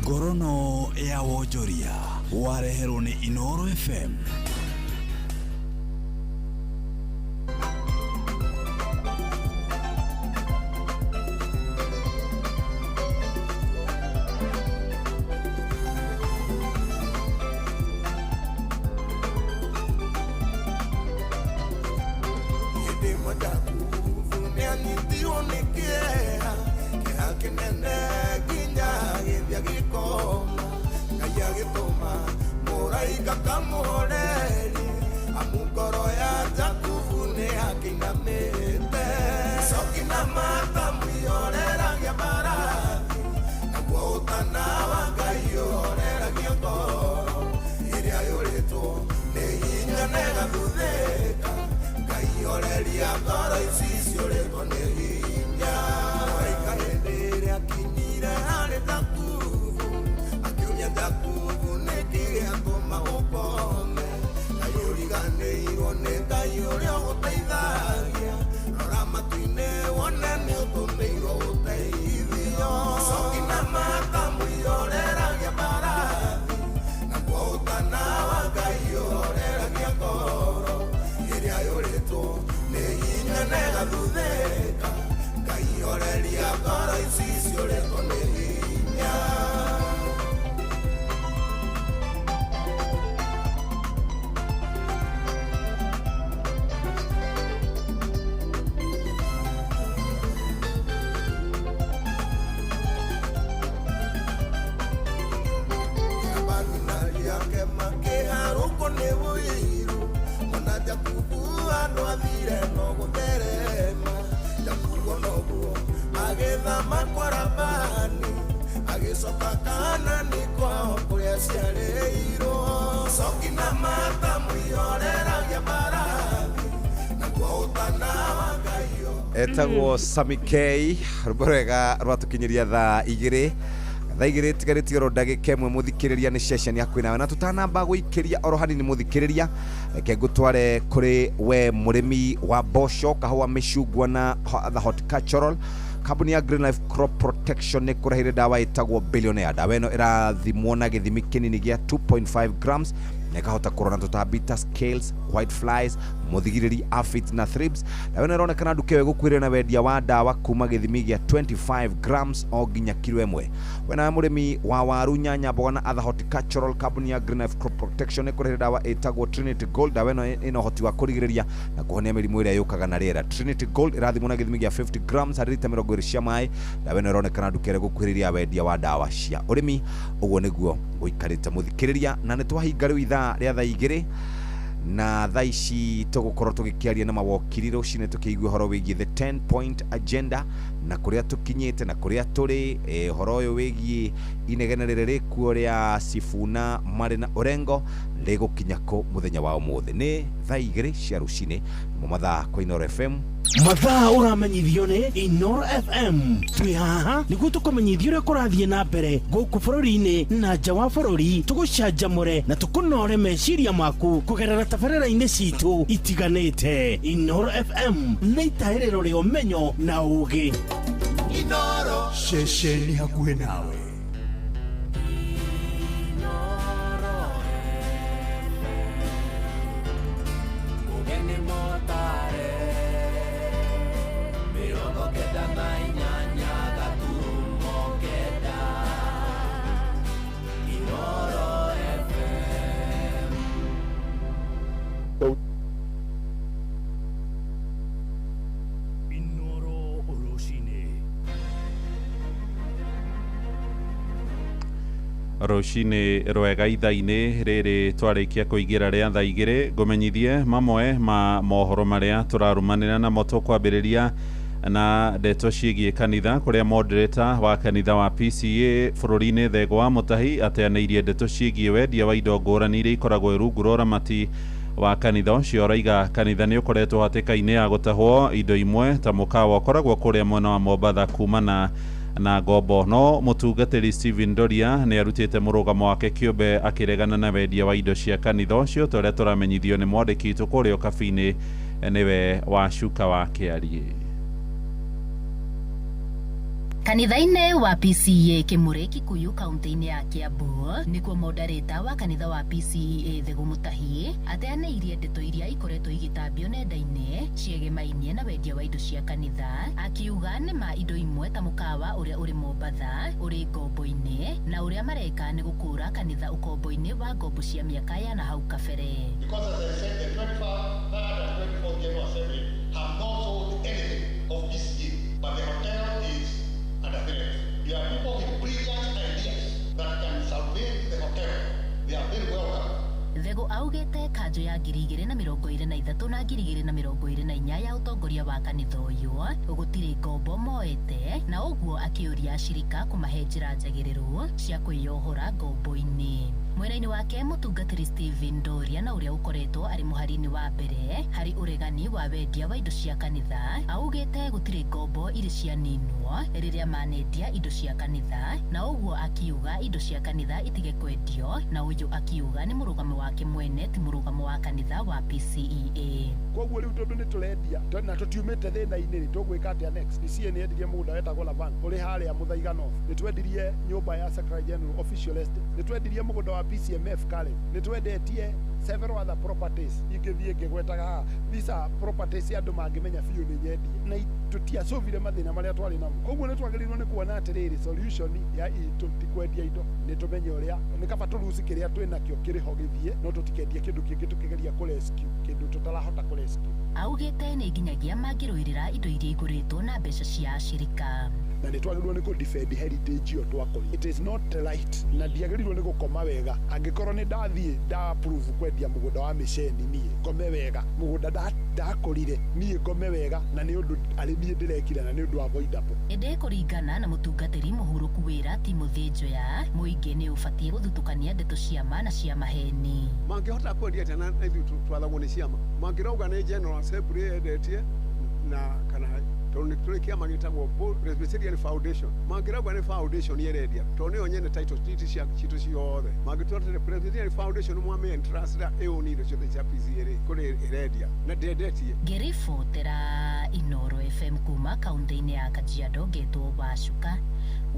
Ngorono ya wonjoria wareherwo nĩ Inoro FM. Thutheka, Ngai oreria ngoro ici ciũrĩtwo nĩ hinya. Etagwo Sami K, rwĩmbo rwega rwatũkinyĩria thaa igĩrĩ, thaa igĩrĩ tigarĩtie oro ndagĩka ĩmwe. Mũthikĩrĩria, nĩ ceceni hakuhĩ nawe, na tũtanamba gũikĩria oro hanini, mũthikĩrĩria, reke ngũtware kũrĩ we mũrĩmi wa mboco, kahũa, mĩcungwa na the horticultural. Kambuni ya Green Life Crop Protection nĩ kũreheire ndawa ĩtagwo Billionaire. Ndawa ĩno ĩrathimwo na gĩthimi kĩnini gĩa 2.5 grams na ĩkahota kũrora na tũtambi ta scales, white flies, mũthigirĩri, aphids na thrips. Ndawa ĩno ĩronekana nduka ĩyo ĩgũkuĩrĩre na wendia wa ndawa kuma gĩthimi gĩa 25 grams o nginya kiro ĩmwe. We nawe mũrĩmi wa waru, nyanya, mboga na other horticultural, kambuni ya Green Life Crop Protection nĩ kũrehere ndawa ĩtagwo Trinity Gold. Ndawa ĩno ĩna ũhoti wa kũrigĩrĩria na kũhonia mĩrimũ ĩrĩa yũkaga na rĩera. Trinity Gold ĩrathimwo na gĩthimi gĩa 50 grams harĩ rita 20 cia maĩ. Ndawa ĩno ĩronekana nduka ĩrĩa ĩgũkuhĩrĩria wendia wa ndawa cia ũrĩmi. Ũguo nĩguo gũikarĩte, mũthikĩrĩria, na nĩ twahinga rĩu ithaa rĩa thaa igĩrĩ, na thaa ici tũgũkorwo tũgĩkĩaria na mawokiri rũcinĩ, tũkĩigua ũhoro wĩgiĩ the 10 point agenda na kũrĩa tũkinyĩte na kũrĩa tũrĩ, ũhoro ũyũ wĩgiĩ inegene rĩrĩ rĩkuo rĩa Sifuna marĩ na Orengo rĩgũkinya kũ mũthenya wa ũmũthĩ. Nĩ thaa igĩrĩ cia rũcinĩ, nĩmo mathaa kwa Inooro FM. Mathaa ũramenyithio nĩ Inoro FM. Twĩ haha nĩguo tũkũmenyithia ũrĩa kũrathiĩ na mbere gũkũ bũrũri-inĩ na nja wa bũrũri, tũgũcanjamũre na tũkũnore meciria maku kũgerera tabarĩra-inĩ citũ itiganĩte. Inoro FM nĩ itahĩrĩro rĩa ũmenyo na ũũgĩ. Inoro, ceceni hakuhĩ nawe. Ũgeni mũtare 98 gaturumo 9, Inoro FM. Inoro rũcinĩ. Rũcinĩ rwega. Ithaa-inĩ rĩrĩ twarĩkia kũingĩra rĩa thaa igĩrĩ, ngũmenyithie mamwe ma mohoro marĩa tũrarumanĩra namo. Tũkwambĩrĩria na ndeto ciĩgiĩ kanitha, kũrĩa moderator wa kanitha wa PCA bũrũri-inĩ, Thegwa Mũtahi, ateanĩirie ndeto ciĩgiĩ wendia wa indo ngũrani iria ikoragwo rungu rwa ũramati wa kanitha ũcio. Ũraiga kanitha nĩ ũkoretwo hatĩka-inĩ ya gũtahwo indo imwe ta mũkawa ũkoragwo kũrĩa mwena wa Mombatha kumana na ngombo. No mũtungatĩri Stephen Doria nĩ arutĩte mũrũgamo wake kĩũmbe akĩregana na wendia wa indo cia kanitha ũcio, ta ũrĩa tũramenyithio nĩ mwandĩki witũ kũrĩa ũkabi-inĩ, nĩwe Wacuka wa Kĩariĩ. Kanitha-inĩ wa PCEA Kĩmũrĩ, Kikuyu, kaunti-inĩ ya Kiambu, nĩkuo moderator wa kanitha wa PCEA Thegũ Mũtahi ateanĩirie ndeto iria ikoretwo igĩtambio nenda-inĩ ciegemainie na wendia wa indo cia kanitha, akiuga nĩ ma indo imwe ta mũkawa ũrĩa ũrĩ Mombatha ũrĩ ngombo-inĩ, na ũrĩa mareka nĩ gũkũra kanitha ũkombo-inĩ wa ngombo cia mĩaka ya na hau kabere. Because as I said, the 23rd and 24th General Assembly have not sold anything of PCA, but the hotel is under threat. There are people with brilliant ideas that can salvage the hotel. They are very welcome. Thegũ augĩte kanjũ ya 2023 na 2024 ya ũtongoria wa kanitha ũyũ gũtirĩ ngombo moete, na ũguo akĩũria acirika kũmahe njĩra njagĩrĩru cia kwĩyohora ngombo-inĩ. Mwena-inĩ wake, mũtungatĩri Stephen Doria, na ũrĩa ũkoretwo arĩ mũhari-inĩ wa mbere harĩ ũregani wa wendia wa indo cia kanitha, augĩte gũtirĩ ngombo irĩ cianinwo rĩrĩa manendia indo cia kanitha, na ũguo akiuga indo cia kanitha itige kwendio, na ũyũ akiuga nĩ mũrũgamo wake mwene, ti mũrũgamo wa kanitha wa PCEA. Koguo rĩu tondũ nĩ tũrendia na tũtiumĩte thĩna-inĩ rĩ, tũgwĩka atĩa next? PCA nĩ yendirie mũgũnda wetagwo Lavan ũrĩ harĩa Mũthaiga North, nĩ twendirie nyũmba ya Secretary General official estate, nĩ twendirie mũgũnda wa PCMF Karen, nĩ twendetie several other properties ingĩthiĩ ngĩgwetaga haha. These are properties andũ mangĩmenya biũ nĩ nyendie, na tũtiacũvire mathĩna marĩa twarĩ namo. Koguo nĩ twagĩrĩirwo nĩ kuona atĩrĩrĩ, solution ya itũ ti kwendia indo, nĩ tũmenye ũrĩa nĩ kaba tũruci kĩrĩa twĩ nakĩo kĩrĩ ho gĩthiĩ, no tũtikendie kĩndũ kĩngĩ tũkĩgeria kũ rescue kĩndũ tũtarahota kũ rescue. Augĩte nĩ nginyagia mangĩrũĩrĩra indo iria igũrĩtwo na mbeca cia acirika. Na nĩ twagĩrĩirwo nĩ kũ defend heritage ĩyo twakũria. It is not right, na ndiagĩrĩirwo nĩ gũkoma wega angĩkorwo nĩ ndathiĩ nda approve kwendia mũgũnda wa mĩceni, niĩ ngome wega mũgũnda ndakũrire, niĩ ngome wega, na nĩ ũndũ arĩ niĩ ndĩrekire na nĩ ũndũ avoidable. Ĩndĩ kũringana na mũtungatĩri mũhurũku wĩra Timothy Njoya, mũingĩ nĩ ũbatiĩ gũthutũkania ndeto cia ma na cia maheni. Mangĩhota kwendia atĩa na ithuĩ twathagwo nĩ ciama? Mangĩrauga nĩ General Assembly yendetie na kana Tondũ nĩ tũrĩ kĩama gĩtagwo Presbyterian Foundation. Mangĩrauga nĩ foundation ĩrendia, tondũ nĩyo nyene title deed cia citũ ciothe. Mangĩtua atĩ Presbyterian Foundation mwame entrust ĩũni indo ciothe cia PCA rĩ, kũrĩ ĩrendia na ndĩendetie. Ngĩribotera Inoro FM kuma kaunti-inĩ ya Kajiado ngetwo Wacuka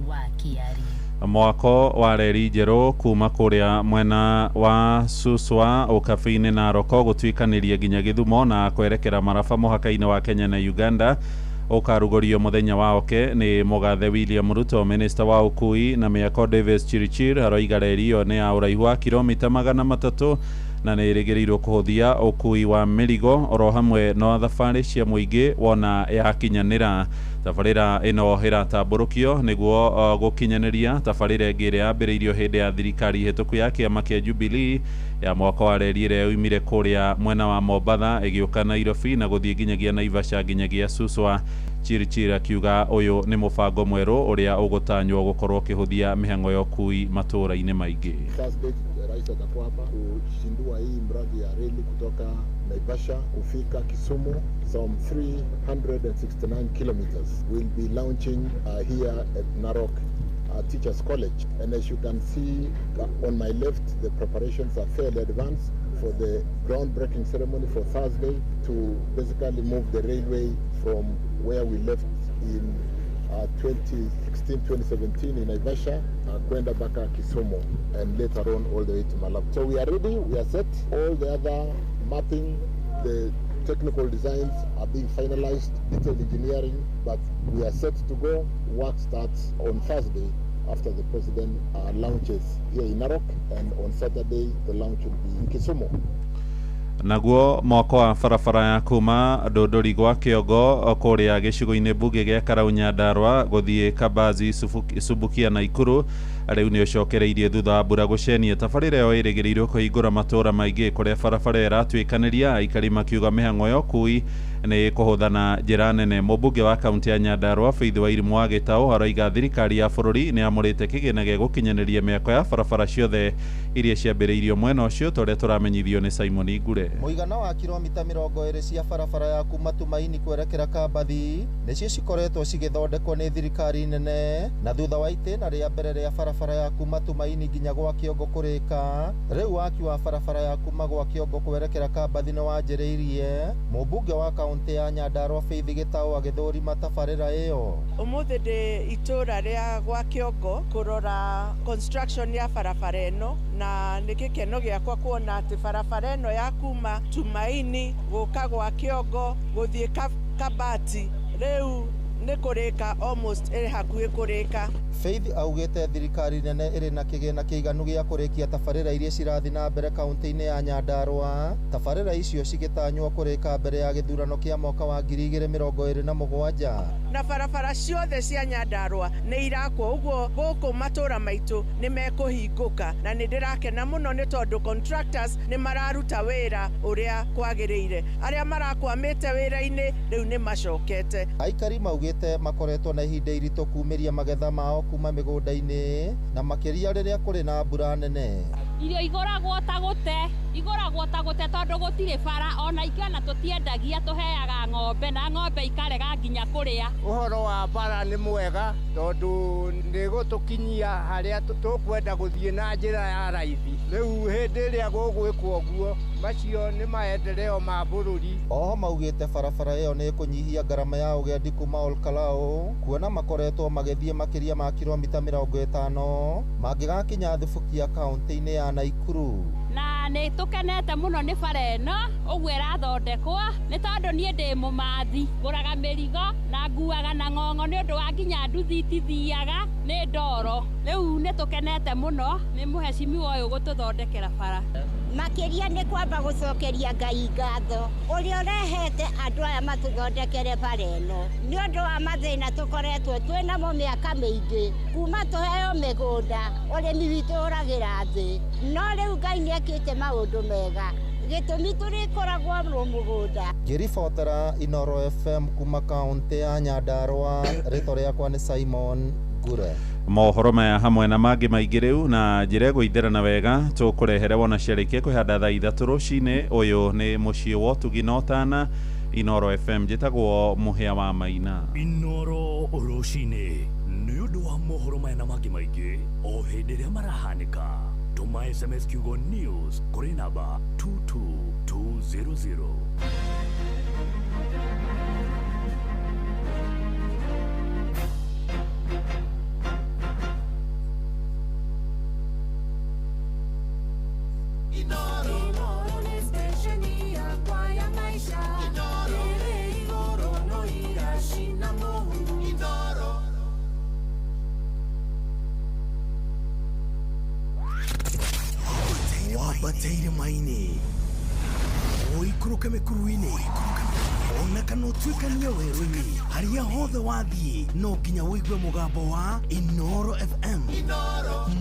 wa Kiari. Mwako wa reri njerũ kuma kũrĩa mwena wa Suswa Ũkabi-inĩ Narok gũtuĩkanĩria nginya Gĩthumo na kwerekera Maraba mũhaka-inĩ wa Kenya na Uganda ũkarugũrio mũthenya wa oke nĩ mũgathe William Ruto. Minista wa ũkui na mĩako Davis Chirchir aroiga reri ĩyo nĩ ya ũraihu wa kilomita 300 na nĩ ĩrĩgĩrĩirwo kũhũthia ũkui wa mĩrigo oro hamwe na thabarĩ cia mũingĩ wona yakinyanĩra. Tabarĩra ĩno ĩratambũrũkio nĩguo gũkinyanĩria tabarĩra ĩngĩ ĩrĩa yambĩrĩirio hĩndĩ ya thirikari hĩtũku ya kĩama kĩa Jubilee ya mwaka wa reri ĩrĩa yoimire kũrĩa mwena wa Mombatha ĩgĩũka Nairobi na gũthiĩ nginyagia Naivasha nginyagia Suswa. Chirchir akiuga ũyũ nĩ mũbango mwerũ ũrĩa ũgũtanywo gũkorwo ũkĩhũthia mĩhang'o ya ũkui matũũra-inĩ maingĩ. Thursday rais atakuwa hapa kuzindua hii mradi ya reli kutoka Naivasha kufika Kisumu, some 369 kilometers. We'll be launching here at Narok Teachers College, and as you can see on my left, the preparations are fairly advanced for the groundbreaking ceremony for Thursday to basically move the railway from where we left in 2016-2017 in Naivasha, kwenda mpaka Kisumu, and later on all the way to Malaba. So we are ready, we are set. All the other mapping, the technical designs are being finalized, detailed engineering, but we are set to go. Work starts on Thursday after the president launches here in Narok, and on Saturday the launch will be in Kisumu. Naguo mwako wa barabara ya kuma Ndũndũri gwa Kĩongo kũrĩa gĩcigo-inĩ mbunge gĩa Karau Nyandarua gũthiĩ Kabazi Subukia na Ikuru rĩu nĩ ũcokereirie thutha wa mbura gũcenia. Tabarĩra ĩyo ĩrĩgĩrĩirwo kũhingũra matũũra maingĩ kũrĩa barabara ĩratuĩkanĩria, aikari makiuga mĩhang'o ya ũkui nĩ kũhũtha na njĩra nene. Mũmbunge wa kaunti ya Nyandarua Faith Wairimu wa Gĩtaũ aroiga thirikari ya bũrũri nĩ amũrĩte kĩgĩna gĩa gũkinyanĩria mĩako ya barabara ciothe iria ciambĩrĩirio mwena ũcio ta ũrĩa tũramenyithio nĩ Simon Ngure. Mũigana wa kilomita 20 cia barabara ya kuma Tumaini kwerekera Kambathi nĩcio cikoretwo cigĩthondekwo nĩ thirikari nene, na thutha wa itĩna rĩa mbere rĩa barabara ya kuma Tumaini nginya gwa Kĩongo kũrĩka, rĩu waki wa barabara ya kuma gwa Kĩongo kwerekera Kambathi nĩ wanjĩrĩirie. Mũmbunge wa kaunti ya Nyandarua Faith Gĩtaũ agĩthũrima tabarĩra ĩyo. Ũmũthĩ ndĩ itũũra rĩa gwa Kĩongo kũrora construction ya barabara ĩno, na nĩ gĩkeno gĩakwa kuona atĩ barabara ĩno ya kuma Tumaini gũka gwa Kĩongo gũthiĩ Kabati rĩu nĩ kũrĩka almost ĩrĩ hakuhĩ kũrĩka. Faith augĩte thirikari nene ĩrĩ na kĩgĩna kĩiganu gĩa kũrĩkia tabarĩra iria cirathiĩ na mbere kaunti-inĩ ya Nyandarua, tabarĩra icio cigĩtanywo kũrĩka mbere ya gĩthurano kĩa mwaka wa 2027. Na barabara ciothe cia Nyandarua nĩ irakwo, ũguo gũkũ matũũra maitũ nĩ mekũhingũka, na nĩ ndĩrakena mũno nĩ tondũ contractors nĩ mararuta wĩra ũrĩa kwagĩrĩire. Arĩa marakwamĩte wĩra-inĩ rĩu nĩ macokete. Aikari maugĩte makoretwo na ihinda iritũ kumĩria magetha mao kuma mĩgũnda-inĩ, na makĩria rĩrĩa kũrĩ na mbura nene. Irio igũragwo ta gũte, igũragwo ta gũte tondũ gũtirĩ bara, ona ingĩ ona tũtiendagia, tũheaga ng'ombe na ng'ombe ikarega nginya kũrĩa. Ũhoro wa bara nĩ mwega tondũ nĩ gũtũkinyia harĩa tũkwenda gũthiĩ na njĩra ya raithi. Rĩu hĩndĩ ĩrĩa gũgwĩkwo ũguo, macio nĩ maendeleo ma bũrũri. Oho maugĩte barabara ĩyo nĩ ĩkũnyihia ngarama ya ũgendi kuma Olkalou, kuona makoretwo magĩthiĩ makĩria ma kilomita 50 mangĩgakinya Thubukia kaunti-inĩ ya Naikuru. Na nĩ tũkenete mũno nĩ bara ĩno ũguo ĩrathondekwo, nĩ tondũ niĩ ndĩ mũmathi, ngũraga mĩrigo na nguaga na ng'ong'o nĩ ũndũ wa nginya nduthi itithiaga nĩ ndoro. Rĩu nĩ tũkenete mũno nĩ mũhecimiwa ũyũ gũtũthondekera bara. Makĩria nĩ kwamba gũcokeria Ngai ngatho ũrĩa ũrehete andũ aya matũthondekere bara ĩno, nĩ ũndũ wa mathĩna tũkoretwo twĩ namo mĩaka mĩingĩ kuma tũheo mĩgũnda, ũrĩmi witũ ũragĩra thĩ, no rĩu Ngai nĩ ekĩte maũndũ mega, gĩtũmi tũrĩkoragwo mũgũnda. Ngĩribotera Inoro FM kuma kaunti ya Nyandarua, rĩtwa rĩakwa nĩ Simon Ngure. Mohoro maya hamwe na mangĩ maingĩ rĩu na njĩra ĩgũithĩrana wega tũkũrehere wona ciarĩkia kwĩhanda thaa 3 rũcinĩ. Ũyũ nĩ mũciĩ wa ũtugi na ũtana. Inoro FM. Njĩtagwo Mũhĩa wa Maina. Inoro rũcinĩ nĩ ũndũ wa mohoro maya na mangĩ maingĩ o hĩndĩ ĩrĩa marahanĩka, tũma SMS kiugo news kũrĩ namba 22200. Inoro nĩ stesheni yakwa ya maica. Ĩrĩ igũrũ no iracina mũhu. Inoro. Wambateire maini, ũikũrũke mĩkuru-inĩ, ona kana ũtuĩkanie werũ-inĩ, harĩa hothe wathiĩ no nginya ũigue mũgambo wa Inoro FM.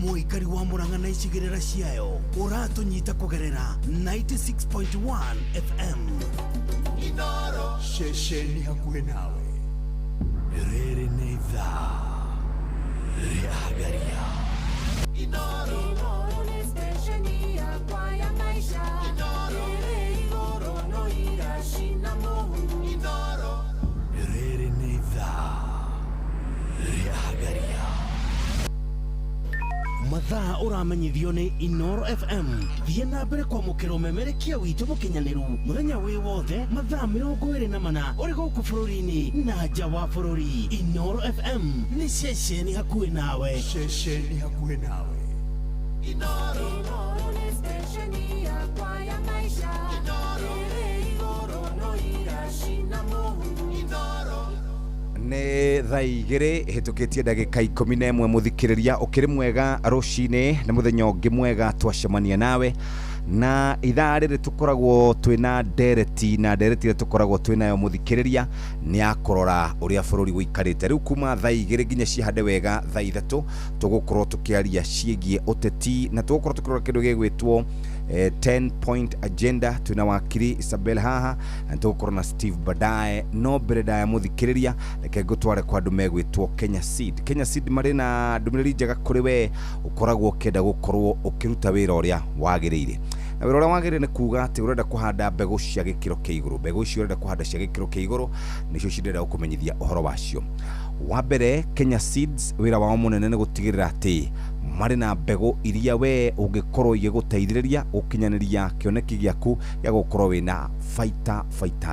Mũikari wa Murang'a na icigĩrĩra ciayo ũratũnyita kũgerera 96.1 FM. Inoro. Ceceni hakuhĩ nawe. Rĩrĩ nĩ ithaa rĩa Hagaria. Inoro. Inoro nĩ stesheni yakwa ya maica. Ĩrĩ igũrũ no iracina mũhu. Inoro. Rĩrĩ nĩ ithaa rĩa Hagaria. Mathaa ũramenyithio nĩ Inoro FM. Thiĩ na mbere kwamũkĩra ũmemerekia witũ mũkinyanĩru mũthenya wĩ wothe mathaa 24 ũrĩ gũkũ bũrũri-inĩ na nja wa bũrũri. Inoro FM nĩ ceceni hakuhĩ nawe. Ceceni hakuhĩ nawe. Inoro. Inoro nĩ stesheni yakwa ya maica. Ĩrĩ igũrũ no iracina mũhu. Inoro. Nĩ thaa 2 hĩtũkĩtie ndagĩka 11. Mũthikĩrĩria ũkĩrĩ mwega rũcinĩ, nĩ mũthenya ũngĩ mwega twacemania nawe na ithaa rĩrĩ tũkoragwo twĩna ndereti, na ndereti ĩrĩa tũkoragwo twĩnayo mũthikĩrĩria nĩ ya kũrora ũrĩa bũrũri ũikarĩte. Rĩu kuma thaa 2 nginya cihande wega thaa 3 tũgũkorwo tũkĩaria ciĩgiĩ ũteti na tũgũkorwo tũkĩrora kĩndũ gĩgwĩtwo 10 point agenda. Twĩna wakiri Isabel haha na tũgũkorwo na Steve baadaye. No mbere ndaya mũthikĩrĩria, reke ngũtware kwa andũ megwĩtwo Kenya Seed. Kenya Seed marĩ na ndũmĩrĩri njega kũrĩ we ũkoragwo ũkĩenda gũkorwo ũkĩruta wĩra ũrĩa wagĩrĩire. Na wĩra ũrĩa wagĩrĩire nĩ kuga atĩ ũrenda kũhanda mbegũ cia gĩkĩro kĩa igũrũ. Mbegũ icio ũrenda kũhanda cia gĩkĩro kĩa igũrũ nĩcio cirenda gũkũmenyithia ũhoro wacio. Wa mbere, Kenya Seeds wĩra wao mũnene nĩ gũtigĩrĩra atĩ marĩ na mbegũ iria we ũngĩkorwo igĩgũteithĩrĩria gũkinyanĩria kĩoneki gĩaku gĩa gũkorwo wĩna baita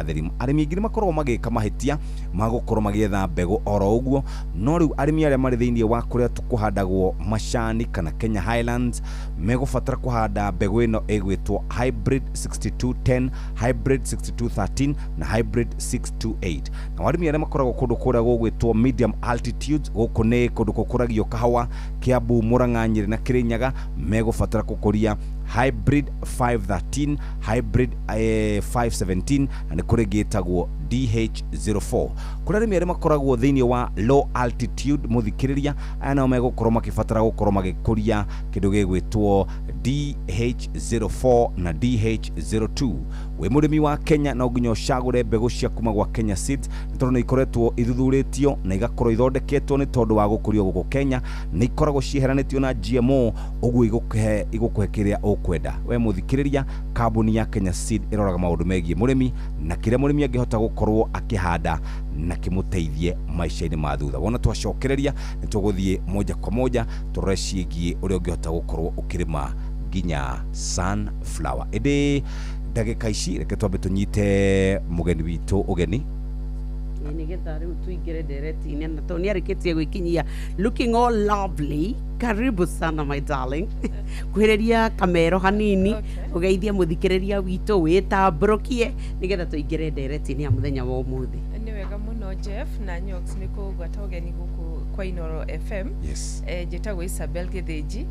theri. Arĩmi aingĩ nĩ makoragwo magĩka mahĩtia ma gũkorwo magĩetha mbegũ oro ũguo, no rĩu arĩmi arĩa marĩ thĩinĩ wa kũrĩa kũhandagwo macani kana Kenya Highlands megũbatara kũhanda mbegũ ĩno ĩgwĩtwo Hybrid 6210, Hybrid 6213 na Hybrid 628. Na arĩmi arĩa makoragwo kũndũ kũrĩa gũgwĩtwo medium altitudes, gũkũ nĩ kũndũ gũkũragio kahũa, Kiambu, Murang'a, Nyĩrĩ na Kĩrĩnyaga, megũbatara gũkũria Hybrid 513, Hybrid 517 na nĩ kũrĩ ĩngĩ ĩtagwo DH04. Kũrĩ arĩmi arĩa makoragwo thĩinĩ wa low altitude mũthikĩrĩria, aya nao megũkorwo makĩbatara gũkorwo magĩkũria kĩndũ gĩgwĩtwo DH04 na DH02. Wĩ mũrĩmi wa Kenya no nginya ũcagũre mbegũ cia kuma gwa Kenya Seeds nĩ tondũ nĩ ikoretwo ithuthurĩtio na igakorwo ithondeketwo nĩ tondũ wa gũkũrio gũkũ Kenya, nĩ ikoragwo cieheranĩtio na GMO, ũguo igũkũhe kĩrĩa ũkwenda. We mũthikĩrĩria, kambuni ya Kenya Seed ĩroraga maũndũ megiĩ mũrĩmi na kĩrĩa mũrĩmi angĩhota gũkorwo akĩhanda na kĩmũteithie maica-inĩ ma thutha. Wona twacokereria nĩ tũgũthiĩ moja kwa moja tũrore ciĩgiĩ ũrĩa ũngĩhota gũkorwo ũkĩrĩma nginya sunflower. Ĩndĩ ndagĩka ici reke twambe tũnyite mũgeni witũ ũgeni nĩgetha rĩu tuingĩre ndereti-inĩ, na tondũ nĩarĩkĩtie gwĩkinyia looking all lovely. Karibu sana my darling. Kuhĩrĩria kamero hanini, ũgeithie mũthikĩrĩria witũ, wĩtambũrũkie nĩgetha tũingĩre ndereti-inĩ ya mũthenya wa ũmũthĩ. Nĩ wega mũno Jeff na Nyox nĩ kũgwata ũgeni gũkũ kwa Inoro FM. Yes. Njĩtagwo Isabel Gĩthĩnji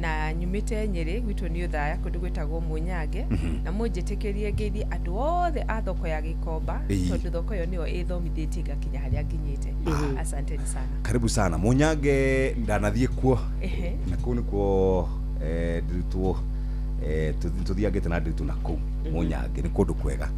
na nyumĩte Nyĩrĩ, gwitũ nĩ Ũthaya, kũndũ gwĩtagwo Mũnyange. Na mũnjĩtĩkĩrie ngeithie andũ othe a thoko ya Gĩkomba, tondũ thoko ĩyo nĩyo ĩthomithĩtie ngakinya harĩa nginyĩte. Asanteni sana. Karibu sana Mũnyange, ndanathiĩ kuo na kũu nĩkuo ndĩrutwo tũthiangĩte na ndĩrutwo na kũu Mũnyange nĩ kũndũ kwega.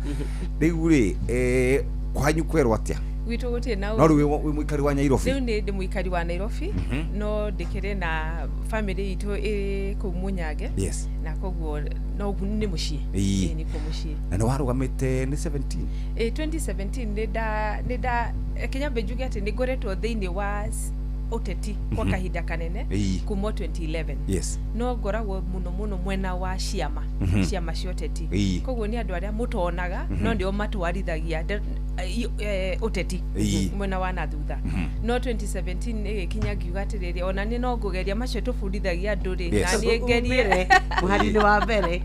Rĩu rĩ, kwanyu kwerwo atĩa? Gwitũ gũtirĩ na No rĩu wĩ mũikari wa Nyairobi? Rĩu nĩ ndĩ mũikari wa Nairobi, no ndĩkĩrĩ na family itũ ĩ kũu Mũnyange. Na koguo no nĩ mũciĩ. Ĩĩ, nĩkuo mũciĩ. Na nĩ warũgamĩte nĩ 17? Ĩ, 2017 nĩ nda kinyambe njuge atĩ nĩ ngoretwo thĩinĩ wa ũteti kwa kahinda kanene, kuma 2011. No ngoragwo mũno mũno mwena wa ciama, ciama cia ũteti. Koguo nĩ andũ arĩa mũtonaga, no nĩo matwarithagia ũteti mwena wa na thutha. No 2017 ĩgĩkinya ngiuga atĩrĩrĩ, ona nĩ no ngũgeria macio tũbundithagia andũ rĩ, na niĩ ngerie. Umĩre mũhari-inĩ wa mbere.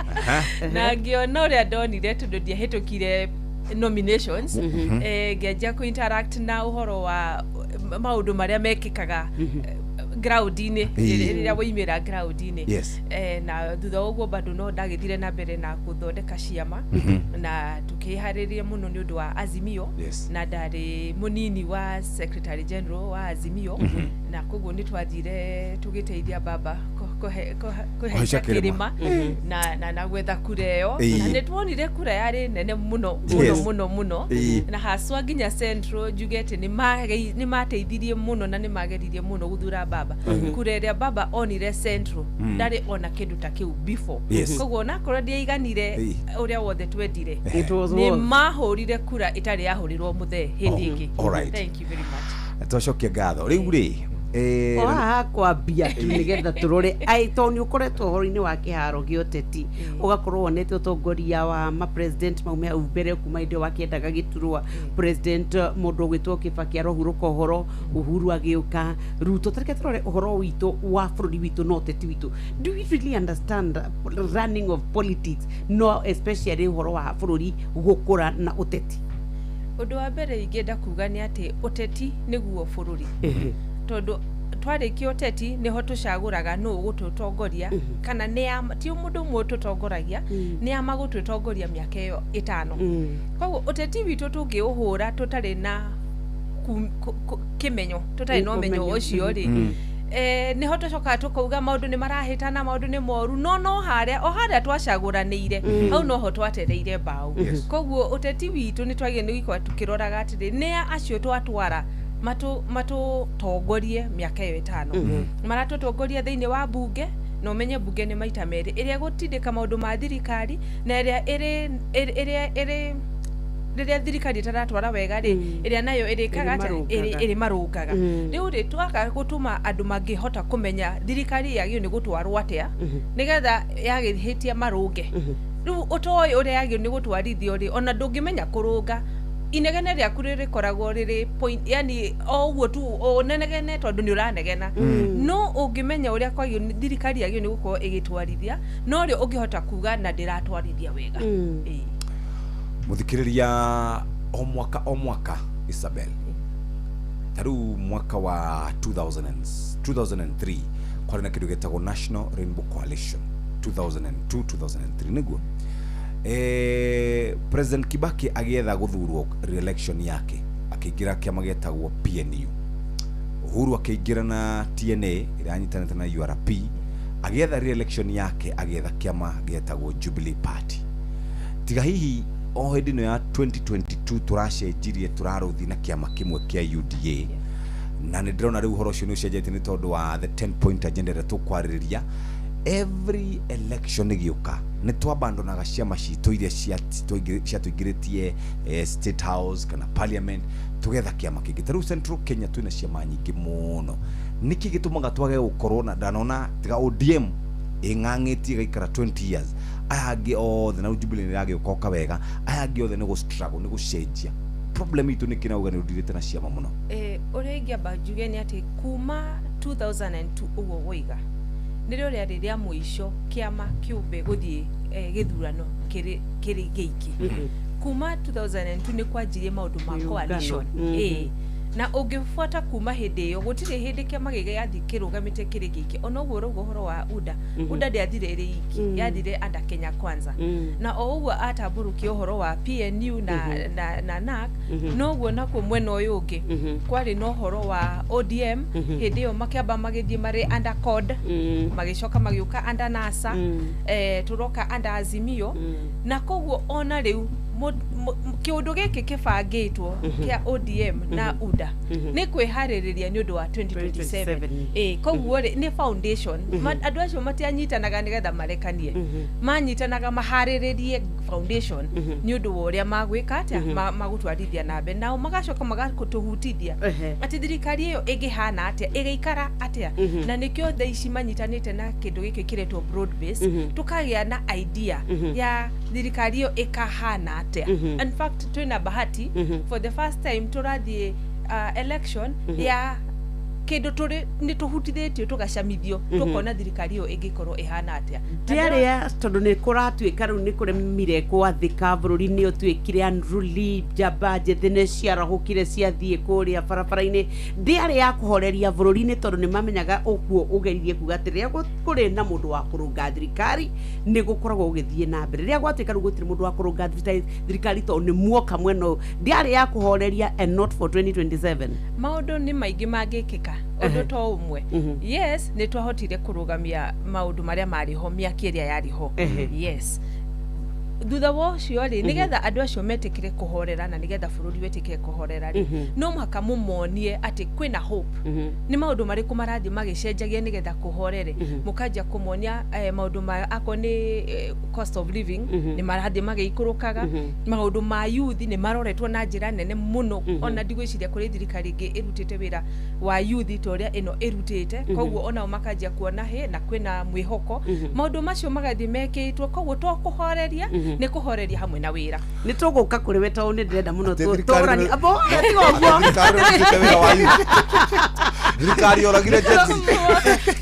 Na ngĩona ũrĩa ndonire, tondũ ndiahĩtũkire nominations, ngĩanjia kũ interact na ũhoro wa maũndũ marĩa mekĩkaga ground-inĩ, rĩrĩa woimĩra ground-inĩ. Na thutha wa ũguo bado no ndagĩthire na mbere na gũthondeka ciama, na tũkĩharĩria mũno nĩ ũndũ wa Azimio. Na ndarĩ mũnini wa secretary general wa Azimio, na koguo nĩ twathire tũgĩteithia baba kũhaica kũhaica kĩrĩma. kĩrĩma na gwetha kura ĩyo. Na nĩ tuonire kura yarĩ nene mũno mũno mũno mũno, na haswa nginya Central njuge atĩ nĩ mateithirie mũno na nĩ mageririe mũno gũthura baba. Kura ĩrĩa baba onire Central, ndarĩ ona kĩndũ ta kĩu before. Koguo onakorwo ndiaiganire ũrĩa wothe twendire, It was nĩ worth. mahũrire kura ĩtarĩ yahũrĩrwo mũthee hĩndĩ ĩngĩ. Alright. Thank you very much. Twacokia ngatho rĩu rĩ, O haha kwambia tu nĩgetha tũrore ai, tondũ nĩ ũkoretwo ũhoro-inĩ wa kĩharo gĩa ũteti, ũgakorwo wonete ũtongoria wa ma-president maume hau mbere, kuma hĩndĩ ĩyo wakĩendaga gĩturwa president, mũndũ ũgwĩtwo Kĩbaki arohurũka, ũhoro Uhuru agĩũka, Ruto. Tareke tũrore ũhoro witũ wa bũrũri witũ na ũteti witũ. Do we really understand running of politics, no especially ũhoro wa bũrũri gũkũra na ũteti? Ũndũ wa mbere ingĩenda kuga nĩ atĩ ũteti nĩguo bũrũri, tondũ twarĩkia ũteti nĩho tũcagũraga nũ ũgũtũtongoria, kana nĩ a ti mũndũ ũmwe ũtũtongoragia, nĩ a magũtũtongoria mĩaka ĩyo 5. Koguo ũteti witũ tũngĩũhũra tũtarĩ na kĩmenyo, tũtarĩ na ũmenyo ũmenyo. ũcio rĩ, nĩho tũcokaga tũkauga maũndũ nĩ marahĩtana, maũndũ nĩ moru, no harĩa o harĩa twacagũranĩire, hau noho twatereire mbaũ. Koguo ũteti witũ nĩ twagĩrĩirwo nĩ gũkorwo tũkĩroraga atĩrĩ, nĩ a acio twatwara matũtongorie mĩaka ĩyo 5, maratũtongoria thĩinĩ wa bunge, na ũmenye bunge nĩ maita merĩ, ĩrĩa ĩgũtindĩka maũndũ ma thirikari na ĩrĩa ĩrĩ rĩrĩa thirikari ĩtaratwara wega rĩ, ĩrĩa nayo ĩrĩkaga atĩa? Ĩrĩmarũngaga. Ĩrĩmarũngaga. Rĩu rĩ, twaga gũtũma andũ mangĩhota kũmenya thirikari yagĩrĩirwo nĩ gũtwarwo atĩa nĩgetha yagĩhĩtia marũnge. Rĩu ũtoĩ ũrĩa yagĩrĩirwo nĩ gũtwarithio rĩ, ona ndũngĩmenya kũrũnga. Inegene rĩaku rĩrĩkoragwo rĩrĩ point, yani o ũguo tu ũnenegene tondũ nĩ ũranegena. No ũngĩmenya ũrĩa kwagĩrĩirwo thirikari yagĩrĩirwo nĩ gũkorwo ĩgĩtwarithia, no rĩo ũngĩhota kuga na ndĩratwarithia wega. Ĩĩ. Mũthikĩrĩria, o mwaka o mwaka, Isabel, ta rĩu mwaka wa 2000 and 2003 kwarĩ na kĩndũ gĩtagwo National Rainbow Coalition, 2002 2003 nĩguo President Kibaki agĩetha gũthurwo re-election yake, akĩingĩra kĩama gĩetagwo PNU. Uhuru akĩingĩra na TNA ĩrĩa anyitanĩte na URP. Agĩetha re-election yake, agĩetha kĩama gĩetagwo Jubilee Party. Tiga hihi o hĩndĩ ĩno ya 2022 tũracenjirie, tũrarũthi na kĩama kĩmwe kĩa UDA, na nĩ ndĩrona rĩu ũhoro ũcio nĩ ũcenjetie nĩ tondũ wa the 10 point agenda ĩrĩa tũkwarĩrĩria. Every election ĩgĩũka nĩ twabandonaga ciama citũ iria ciatũingĩrĩtie State House kana parliament, tũgetha kĩama kĩngĩ. Ta rĩu Central Kenya twĩna ciama nyingĩ mũno. Nĩkĩ gĩtũmaga twage gũkorwo na ndanona tiga ODM ĩng'ang'ĩtie ĩgaikara 20 years, aya angĩ othe, na rĩu Jubilee nĩ ĩragĩũka oka wega, aya angĩ othe nĩ gũ struggle, nĩ gũcenjia? Problem itũ nĩ kĩnauga nĩ ũndirĩte na ciama mũno. Ũrĩa ingĩamba njuge nĩ atĩ kuma 2002 ũguo woiga nĩrĩo rĩarĩ rĩa mũico kĩama kĩũmbe gũthiĩ gĩthurano kĩrĩ gĩiki. Kuma 2002 nĩ kwanjirie maũndũ ma Mĩũngano. coalition. Ĩĩ, na ũngĩbuata kuma hĩndĩ ĩyo gũtirĩ hĩndĩ kĩama gĩgathiĩ kĩrũgamĩte kĩrĩ gĩiki. Ona ũguo ũrauga ũhoro wa UDA, UDA ndĩathire ĩrĩ iki, yathire under Kenya Kwanza. Na o ũguo atambũrũkia ũhoro wa PNU na NARC, noguo nakuo mwena ũyũ ũngĩ kwarĩ na ũhoro wa ODM. Hĩndĩ ĩyo makĩamba magĩthiĩ marĩ under CORD, magĩcoka magĩũka under NASA, tũroka under Azimio. Na koguo ona rĩu Kĩũndũ gĩkĩ kĩbangĩtwo kĩa ODM na UDA nĩ kwĩharĩrĩria nĩ ũndũ wa 2027. Ĩ koguo rĩ, nĩ foundation. Andũ acio matianyitanaga nĩgetha marekanie, manyitanaga maharĩrĩrie foundation nĩ ũndũ wa ũrĩa magwĩka atĩa, magũtwarithia na mbere, nao magacoka magatũhutithia atĩ thirikari ĩyo ĩngĩhana atĩa, ĩgĩikara atĩa. Na nĩkĩo thaa ici manyitanĩte na kĩndũ gĩkĩ kĩretwo broad base, tũkagĩa na idea ya thirikari ĩyo ĩkahana atĩa. In fact, twĩna bahati, for the first time tũrathiĩ election ya kĩndũ tũrĩ nĩ tũhutithĩtio, tũgacamithio, tũkona thirikari ĩyo ĩngĩkorwo ĩhana atĩa. Na Ndiarĩa tondũ nĩ kũratuĩka rĩu nĩ kũremire gwathĩka, bũrũri nĩ ũtuĩkire unruly, njamba njĩthĩ nĩ ciarahũkire ciathiĩ kũrĩa barabara-inĩ. Ndĩarĩ ya kũhoreria bũrũri-inĩ tondũ nĩ mamenyaga ũguo ũgeririe kuga atĩ rĩrĩa kũrĩ na mũndũ wa kũrũnga thirikari nĩ gũkoragwo gũgĩthiĩ na mbere. Rĩrĩa gwatuĩka rĩu gũtirĩ mũndũ wa kũrũnga thirikari tondũ nĩ muoka mwena ũyũ, ndĩarĩ ya kũhoreria and not for 2027. Maũndũ nĩ maingĩ mangĩkĩka, ũndũ to ũmwe. Yes, nĩ twahotire kũrũgamia maũndũ marĩa marĩ ho mĩaka ĩrĩa yarĩ ho. Yes, thutha wa ũcio rĩ, nĩgetha andũ acio metĩkĩre kũhorera na nĩgetha bũrũri wĩtĩkĩre kũhorera rĩ, no mũhaka mũmonie atĩ kwĩna hope. Nĩ maũndũ marĩkũ marathiĩ magĩcenjagia nĩgetha kũhorere? Mũkanjia kũmonia maũndũ ma akorwo nĩ cost of living nĩ marathiĩ magĩikũrũkaga, maũndũ ma youth nĩ maroretwo na njĩra nene mũno. Ona ndigwĩciria kũrĩ thirikari ĩngĩ ĩrutĩte wĩra wa youth ta ũrĩa ĩno ĩrutĩte. Koguo onao makanjia kuona hĩ na kwĩna mwĩhoko. Maũndũ macio magathiĩ mekĩtwo, koguo to kũhoreria, nĩ kũhoreria hamwe na wĩra. Nĩ tũgũka kũrĩ we tondũ nĩ ndĩrenda mũno Atĩ thirikari tũrani abo tiga ũguo. Thirikari ĩrutĩte wĩra wa youth. Thirikari yoragire Gen Z.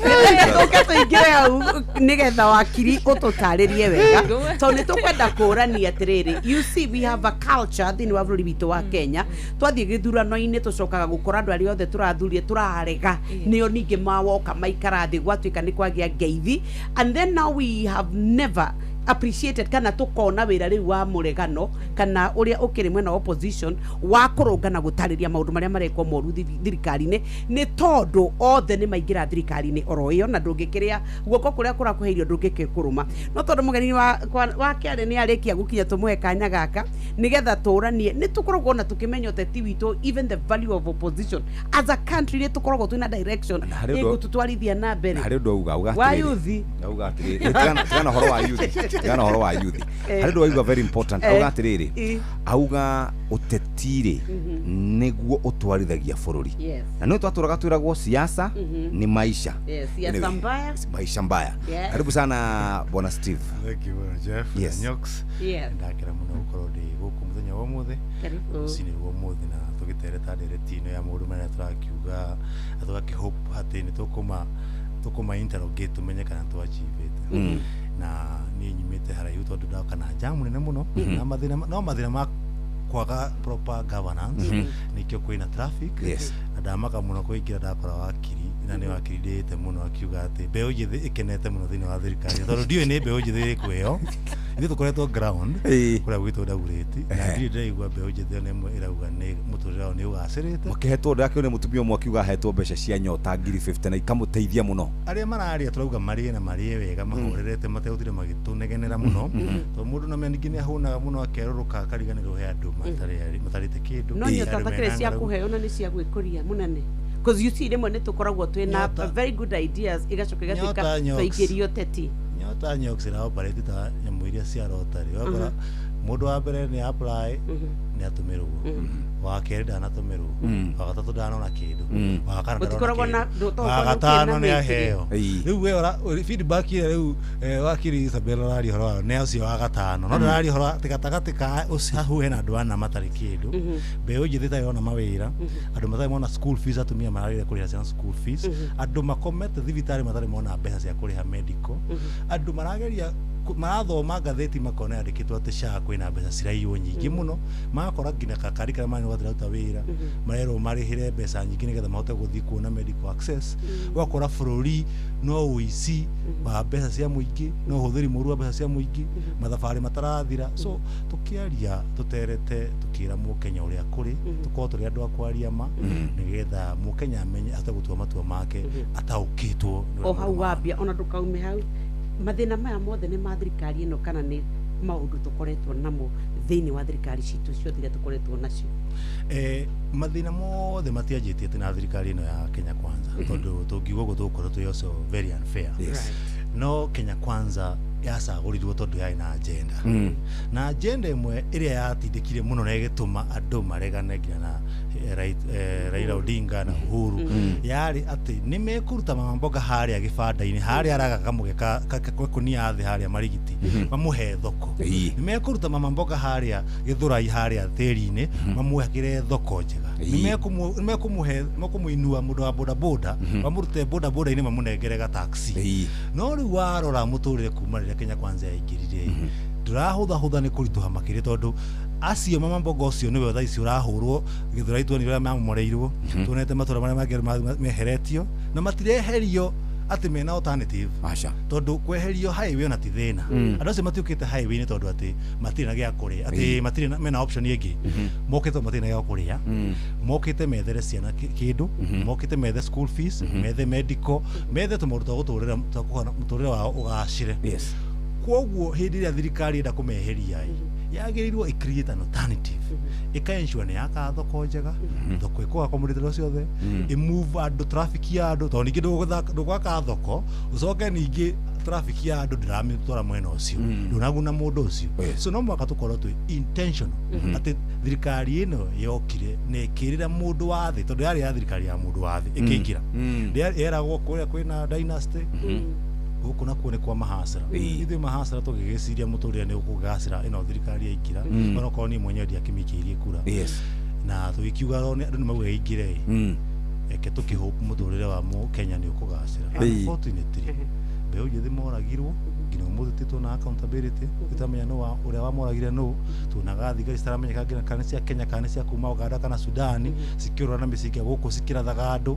Nĩndĩrenda tũke tũingĩre hau nĩgetha wakiri ũtũtarĩrie wega tondũ nĩ tũkwenda kũrania atĩrĩrĩ, you see, we have a culture thĩinĩ wa bũrũri witũ wa Kenya. Twathiĩ gĩthurano-inĩ tũcokaga gũkora andũ arĩa othe tũrathurie tũrarega nĩo ningĩ mawoka maikara thĩ, gwatuĩka nĩ kwagĩa ngeithi, and then now we have never appreciated kana tukona wĩra rĩu wa mũregano kana ũrĩa ũkĩrĩ mwena wa opposition wa kũrũnga na gũtarĩria maũndũ marĩa marekwo moru thirikari-inĩ, nĩ tondũ othe nĩ maingĩra thirikari-inĩ oro ĩyo, na ndũngĩkĩrĩa guoko kũrĩa kũrakũhe irio ndũngĩkĩkũrũma. No tondũ mũgeni wa kĩarĩ nĩ arĩkia gũkinya, tũmũhe kanya gaka nĩgetha tũranie. Nĩ tũkoragwo na tũkĩmenya ũteti witũ, even the value of opposition as a country, nĩ tũkoragwo twĩna direction Harĩ ũndũ- ĩgũtũtwarithia na mbere. Na harĩ ũndũ auga, auga wa atĩrĩrĩ. yuthi. Auga atĩrĩrĩ, tigana ũhoro wa youth, tigana ũhoro wa youth. Harĩ ũndũ wauga very important. Auga atĩrĩrĩ, auga ũteti rĩ, nĩguo ũtwarithagia bũrũri. Na nĩ twatũraga twĩragwo siasa ni maisha. Yes, siasa Anyway, mbaya. Maisha mbaya. Karibu sana bwana Steve. Thank you, Bwana Jeff. Yes. Na Nyox. Ndakena mũno gũkorwo ndĩ gũkũ mũthenya wa ũmũthĩ. Karibu. Rũcinĩ rwa ũmũthĩ na tũgĩtereta ndereti ĩno ya maũndũ marĩa tũrakiuga na tũgakĩhope atĩ nĩ tũkũma interrogate tũmenye kana nĩtwachivĩte. Na niĩ nyumĩte haraihu tondũ ndoka na jamu nene mũno na mathĩna, no mathĩna ma kwaga proper governance, nĩkĩo kwĩna traffic. Na ndamaka mũno kũingĩra ndakora wakiri, na nĩ wakiri ndĩĩte mũno akiuga atĩ mbeũ njĩthĩ ĩkenete mũno thĩinĩ wa thirikari, tondũ ndiũĩ nĩ mbeũ njĩthĩ ĩrĩkũ ĩyo. Ithuĩ tũkoretwo ground kũrĩa gwitũ Dagoretti, na ndirĩ ndĩraigua mbeũ njĩthĩ ona ĩmwe ĩrauga nĩ mũtũrĩre wao nĩ ũgacĩrĩte. Makĩhetwo, ndakĩone mũtumia ũmwe akiuga ahetwo mbeca cia nyota ngiri 50 na ikamũteithia mũno. Arĩa mararia tũrauga marĩe na marĩe wega, mahorerete, mategũtinda magĩtũnegenera mũno, tondũ mũndũ na ningĩ nĩ ahũnaga mũno akerũrũka akariganĩrwo he andũ matarĩte kĩndũ. No nyota Andũ takĩrĩ mena cia ng'aragu. kũheo na nĩ cia gwĩkũria mũnene, because you see, rĩmwe nĩ tũkoragwo twĩna very good ideas, igacoka igatuĩka Nyota nyox. twaingĩrio teti. Nyota nyox ĩra operate ta nyamũ iria cia rotary. Ũgakora mũndũ wa mbere nĩ apply, nĩ atũmĩrwo, wa kerĩ ndanatũmĩrwo, wa gatatũ ndanona kĩndũ, wa kana ndarona Gũtikoragwo na- kĩndũ, to- wa to- gatano kwĩna nĩ wĩtiri. aheo. Rĩu we feedback ĩrĩa rĩu wakiri Isabel araria ũhoro wayo nĩ ũcio wa gatano, no ndararia ũhoro atĩ gatagatĩ ka ũcio hau hena andũ ana matarĩ kĩndũ, mbeũ njĩthĩ ĩtarĩ yona mawĩra, andũ matarĩ mona school fees, atumia mararĩra kũrĩha ciana school fees, andũ makomete thibitarĩ matarĩ mona mbeca cia kũrĩha medical, andũ marageria marathoma ngathĩti makona yandĩkĩtwo atĩ SHA kwĩna mbeca ciraiywo nyingĩ mũno, magakora nginya kakari karĩa marĩ gatiraruta wĩra marerwo marĩhĩre mbeca nyingĩ nĩgetha mahote gũthiĩ kuona medical access. Ũgakora bũrũri no ũici wa mbeca cia mũingĩ, no ũhũthĩri mũru wa mbeca cia mũingĩ, mathabarĩ matarathira. So tũkĩaria tũterete tũkĩra mũkenya ũrĩa kũrĩ, tũkorwo tũrĩ andũ a kwaria ma nĩgetha mũkenya amenye ahote gũtua matua make ataũkĩtwo nĩ ũrĩa O hau wambia, ona ndũkaume hau, mathĩna maya mothe nĩ ma thirikari ĩno kana nĩ maũndũ tũkoretwo namo Thĩinĩ wa thirikari citũ ciothe iria tũkoretwo nacio? Mathĩna mothe matianjĩtie atĩ na thirikari ĩno ya Kenya Kwanza, tondũ tũngiuga ũguo tũgũkorwo twĩ also very unfair. No Kenya Kwanza yacagũrirwo tondũ yarĩ na agenda, na agenda ĩmwe ĩrĩa yatindĩkire mũno na ĩgĩtũma andũ maregane nginya na Raila Odinga na Uhuru yarĩ atĩ nĩ mekũruta mama mboga harĩa gĩbanda-inĩ, harĩa araga kamũge kakũnia thĩ harĩa marigiti, mamũhe thoko. Nĩ mekũruta mama mboga harĩa Gĩthũrai, harĩa tĩri-inĩ, mamwakĩre thoko njega. Nĩ mekũmũhe, mekũmũinua mũndũ wa bodaboda, mamũrute bodaboda-inĩ, mamũnengere ga taxi. No rĩu warora mũtũrĩre kuma rĩrĩa Kenya Kwanza yaingĩrire, ndũrahũthahũtha, nĩ kũritũha makĩria, tondũ acio mama mboga ũcio nĩwe thaa ici ũrahũrwo Gĩthũrai, tuonire ũrĩa mamomoreirwo, tuonete matũra marĩa mangĩ meheretio na matireherio atĩ mena alternative. Aca. Tondũ kweherio highway ona ti thĩna. Andũ acio matiũkĩte highway-inĩ tondũ atĩ matirĩ na gĩa kũrĩa, atĩ matirĩ mena option ĩngĩ. Mokĩte matirĩ na gĩa kũrĩa, mokĩte methere ciana kĩndũ, mokĩte methe school fees, methe medical, methe tũmaũndũ twa gũtũrĩra, twa kũhana mũtũrĩre wao ũgacĩre. Koguo hĩndĩ ĩrĩa thirikari ĩrenda kũmeheria ĩ, yagĩrĩirwo ĩ create an alternative, ĩka ensure nĩ yaka thoko njega, thoko ĩkũ accommodate andũ ciothe, ĩ move andũ, traffic ya andũ, tondũ ningĩ ndũgwaka thoko ũcoke ningĩ traffic ya andũ ndĩramĩtwara mwena ũcio, ndũnaguna mũndũ ũcio. So no mũhaka tũkorwo twĩ intentional atĩ thirikari ĩno yokire na ĩkĩrĩra mũndũ wa thĩ, tondũ yarĩ ya thirikari ya mũndũ wa thĩ ĩkĩingĩra. Yeragwo kũrĩa kwĩna dynasty, gũkũ nakuo nĩ kwa mahacera. Ithuĩ mahacera tũgĩgĩciria mũtũrĩre nĩ ũkũgacĩra ĩno thirikari yaingĩra, onokorwo niĩ mwenyewe ndiakĩmĩikĩirie kura. Na tũgĩkiuga andũ nĩ mauga ĩingĩre ĩ, reke tũkĩhope mũtũrĩre wa mũkenya nĩ ũkũgacĩra. Unfortunately, mbeũ njĩthĩ moragirwo, nginya ũmũthĩ tituona accountability, tũtamenya nũ ũrĩa wamoragire nũ. Tuonaga thigari citaramenyeka nginya kana nĩ cia Kenya kana nĩ cia kuma Uganda kana Sudani, cikĩũrũra na mĩcinga gũkũ cikĩrathaga andũ.